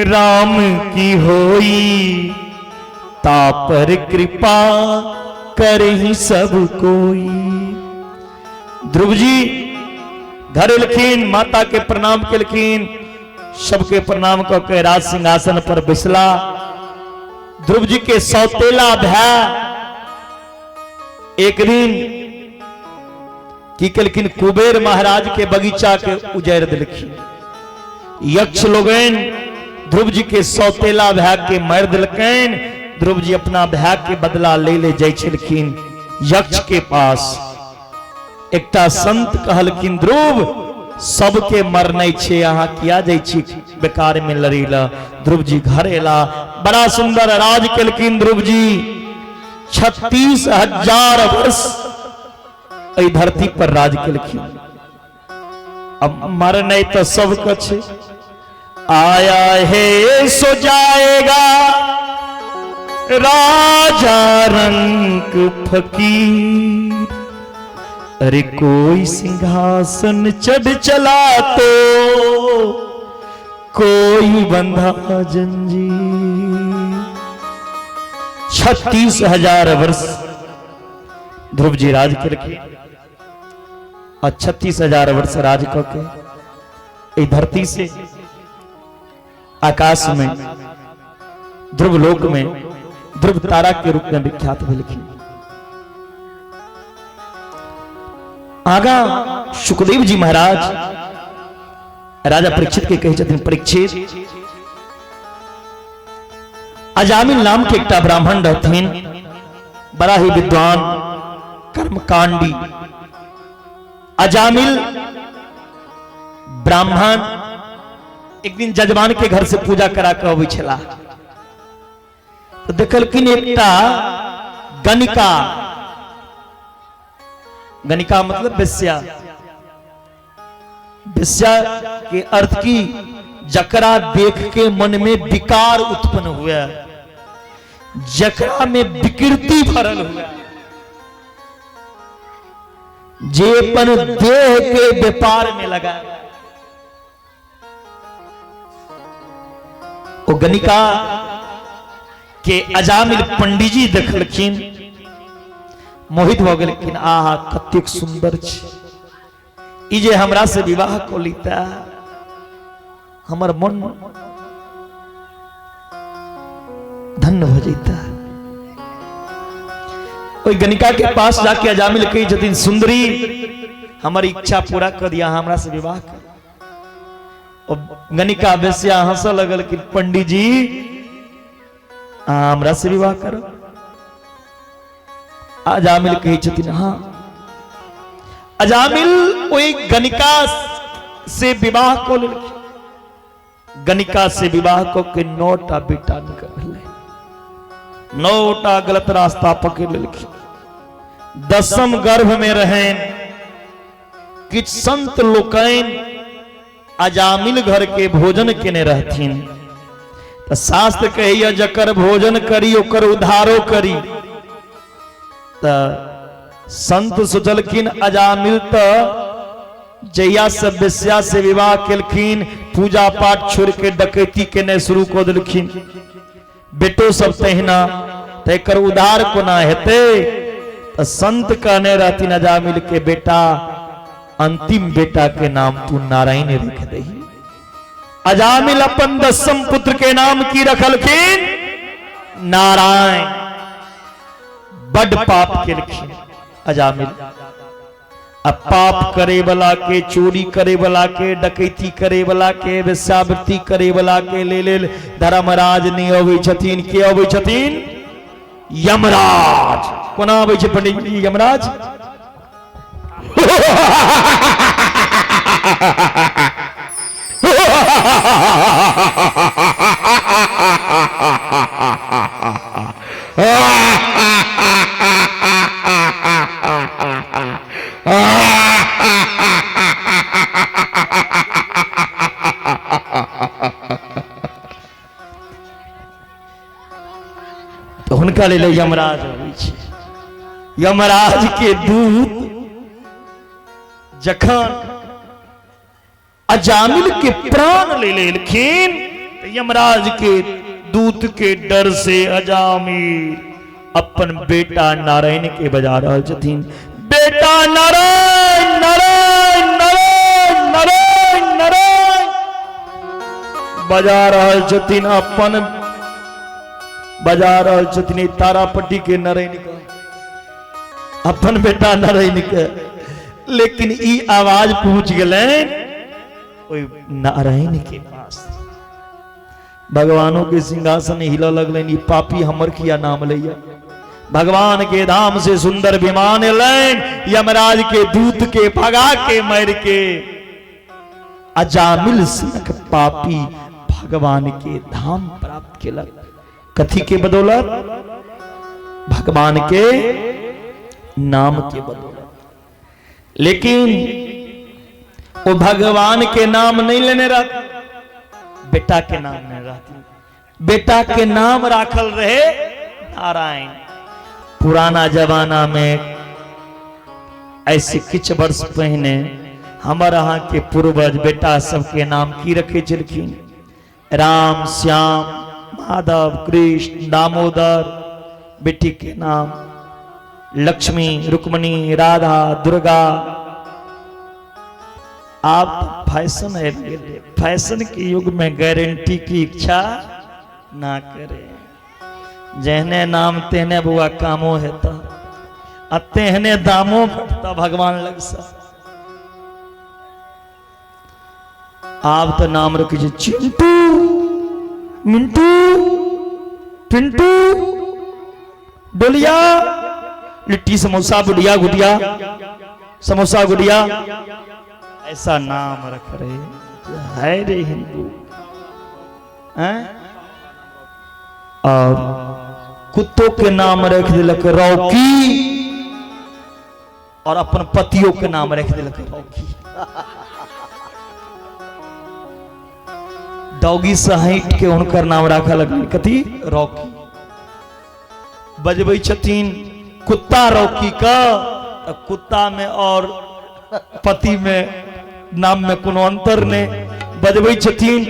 राम की होई, ता पर कृपा करही सब कोई। ध्रुव जी घर एलखिन, माता के प्रणाम केलखिन, सबके प्रणाम कऽ के राज सिंहासन पर बैसला। ध्रुव जी के सौतेला भाय एक दिन की केलखिन, कुबेर महाराज के बगीचा के उजाड़ि देलखिन। यक्ष लोगन ध्रुव जी के सौतेला भाय के मारि देलकनि। ध्रुव जी अपना भाय के बदला ले ले जाइ छलखिन यक्ष के पास। एकटा संत कहलखिन ध्रुव सबके मरनै छै, अहाँ किया जाइ छी बेकार में लड़ै ला। ध्रुव जी घर एला, बड़ा सुंदर राज केलखिन ध्रुव जी। 36,000 वर्ष एहि धरती पर राज केलखिन। अब मरनै तऽ सबके छै। आया है सो जाएगा राजा रंग फकीर, अरे कोई सिंहासन चढ़ चला तो कोई बंधा जंजीर। 36,000 वर्ष ध्रुव जी राज केलखिन आ 36,000 वर्ष राज कऽ के एहि धरती से आकाश में ध्रुव लोक में ध्रुव तारा के रूप में विख्यात भेलखिन। आगा सुखदेव जी महाराज राजा परीक्षित के कहै छथिन, परीक्षित, अजामिल नाम के एकटा ब्राह्मण रहथिन, बड़ा ही विद्वान कर्मकांडी। अजामिल ब्राह्मण एक दिन जजमान के घर से पूजा करा के अबै छलाह, तो देखलखिन एकटा गणिका, गणिका मतलब वेश्या, वेश्या के अर्थ की जकरा देख के मन में विकार उत्पन्न हुआ, जकरा में विकृति भरल हुआ, जे अपन देह के व्यापार में लगा, ओ गणिका के अजामिल पंडिजी देखलखिन, मोहित भ गेलखिन, आहा कतेक सुंदर छी, ई जे हमरा से विवाह क लीता हमर मन धन्य भ जैता। ओहि गणिका के पास जाके अजामिल कहै छथिन, सुंदरी हमर इच्छा पूरा कर दिया, हमरा से विवाह कर। गणिका वेश्या हंस लगल कि पंडित जी हमरा से विवाह करो। अजामिल कहै छथिन हाँ। अजामिल ओहि गणिका से विवाह क लेलखिन। गणिका से विवाह क के 9टा बेटा निकल, 9टा गलत रास्ता पकड़ लेलखिन। 10म गर्भ में रहन किछु संत लोकनि अजामिल घर के भोजन केने रहथिन, त शास्त्र कहैया जकर भोजन करी ओकर उद्धारो करी। त संत सोचलखिन अजामिल त जहिया से वेश्या से विवाह केलखिन पूजा पाठ छोड़ के डकैती केने शुरू कऽ देलखिन, बेटो सब तहिना, त एकर उद्धार कोना हेतै? त संत कहने रहथिन अजामिल के बेटा अंतिम बेटा के नाम तू नारायण रख दही। अजामिल अपन 10म पुत्र के नाम की रखलखिन? नारायण। बड पाप केलखिन अजामिल। अब पाप करे वाला के, चोरी करे वाला के, डकैती करे वाला के, वेश्यावृत्ति करे वाला के ले लेल धर्मराज नहीं अबै छथिन। के अबै छथिन? यमराज। कोना अबै छै पंडित जी यमराज? तो हुनका लेल यमराज अबै छै। यमराज के दूत जखन अजामिल के प्राण ले लेलखिन, यमराज के दूत के डर से अजामिल अपन बेटा नारायण के बजा रहल छथिन, बेटा नारायण नारायण नारायण नारायण नारायण बजा रहल छथिन, अपन बजा रहल छथिन तारापट्टी के नारायण के, अपन बेटा नारायण के। लेकिन ई आवाज पहुंच गेलनि ओहि नारायण के पास। भगवानों के सिंहासन हिल लगलनि, ई पापी हमर किया नाम लैया। भगवान के धाम से सुंदर विमान एलनि, यमराज के दूत के भगा के मार के अजामिल सनक पापी भगवान के धाम प्राप्त केलक। कथी के बदौलत? भगवान के नाम के बदौलत। लेकिन वो भगवान के नाम नहीं लेने रहते, बेटा के नाम नहीं रहते, बेटा के नाम राखल रहे नारायण। पुराना जमाना में ऐसे किछ वर्ष पहले हमर अहाँ के पूर्वज बेटा सबके नाम की रखे छलखिन? राम, श्याम, माधव, कृष्ण, दामोदर। बेटी के नाम लक्ष्मी, रुक्मणी, राधा, दुर्गा। आप फैशन है, फैशन के युग में गारंटी की इच्छा ना करें। जहने नाम तेहने बुआ कामो हेता आ तेहने दामो भेटता भगवान लग सा। आप तो नाम रखी छे चिंटू, मिंटू, पिंटू, डोलिया, लिट्टी समोसा, बुढ़िया गुड़िया, समोसा गुड़िया, ऐसा नाम रख रहे है रे हिंदू हैं। और कुत्तों के नाम रख दिलक रॉकी और अपन पतियों के नाम रख दिलक रॉकी। डॉगी से हट के उनकर नाम राखा लगल कथी रॉकी। बजबै छथिन कुत्ता रॉकी का, कुत्ता में और पति में नाम में कोनो अंतर नहीं। बजबै छथिन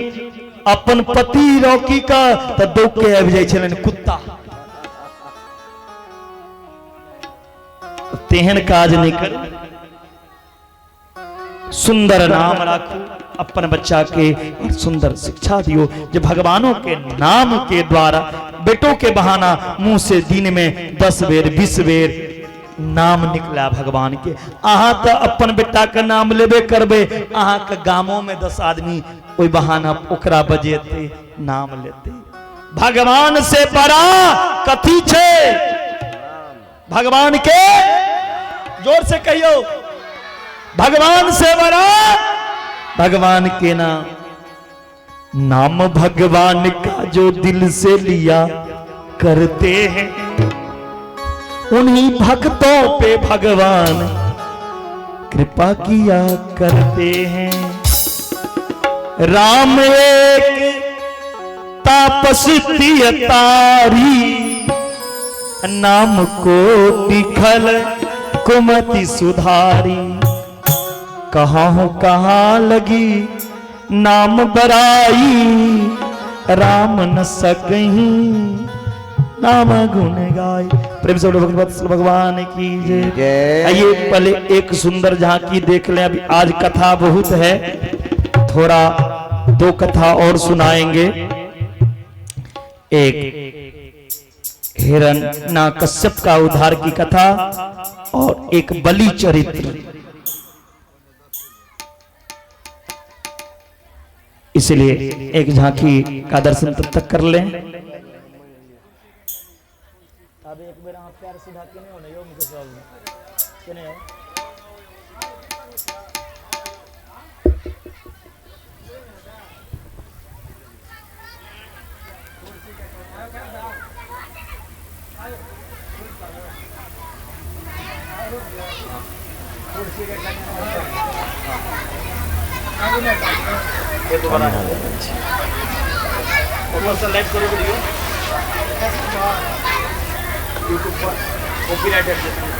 अपन पति रॉकी का तो दौड़ के आबि जाइ छलनि कुत्ता। तेहन काज नहीं कर, सुंदर नाम राखू अपन बच्चा के और सुंदर शिक्षा दियो जो भगवानों के नाम के द्वारा बेटों के बहाना मुंह से दिन में 10 बेर 20 बेर नाम निकला भगवान के। अहाँ तो अपन बेटा के नाम लेबे करबे, अहाँ के गामों में 10 आदमी कोई बहाना ओकरा बजेते नाम लेते। भगवान से बड़ा कथी छे? भगवान के जोर से कहियो, भगवान से बड़ा भगवान के नाम। नाम भगवान का जो दिल से लिया करते हैं उन्हीं भक्तों पे भगवान कृपा किया करते हैं। राम एक तापस तारी, नाम कोटि खल कुमति सुधारी। कहाँ हो कहाँ लगी नाम बराई, राम न सकहीं नाम गुण गाय। प्रेम से भगवान की जय। आइए पहले एक सुंदर झांकी देख लें। अभी आज कथा बहुत है, थोड़ा 2 कथा और सुनाएंगे। एक हिरण्यकश्यप का उद्धार की कथा और एक बलि चरित्र। इसलिए एक झांकी का दर्शन तब तक कर लें। अब एक बेर अहाँ पैर सीधा केने हो ने यौ मुकेश बाबू, केने हो? ऊपर से लाइव करो वीडियो यूट्यूब पर, कॉपीराइट हट जाता है।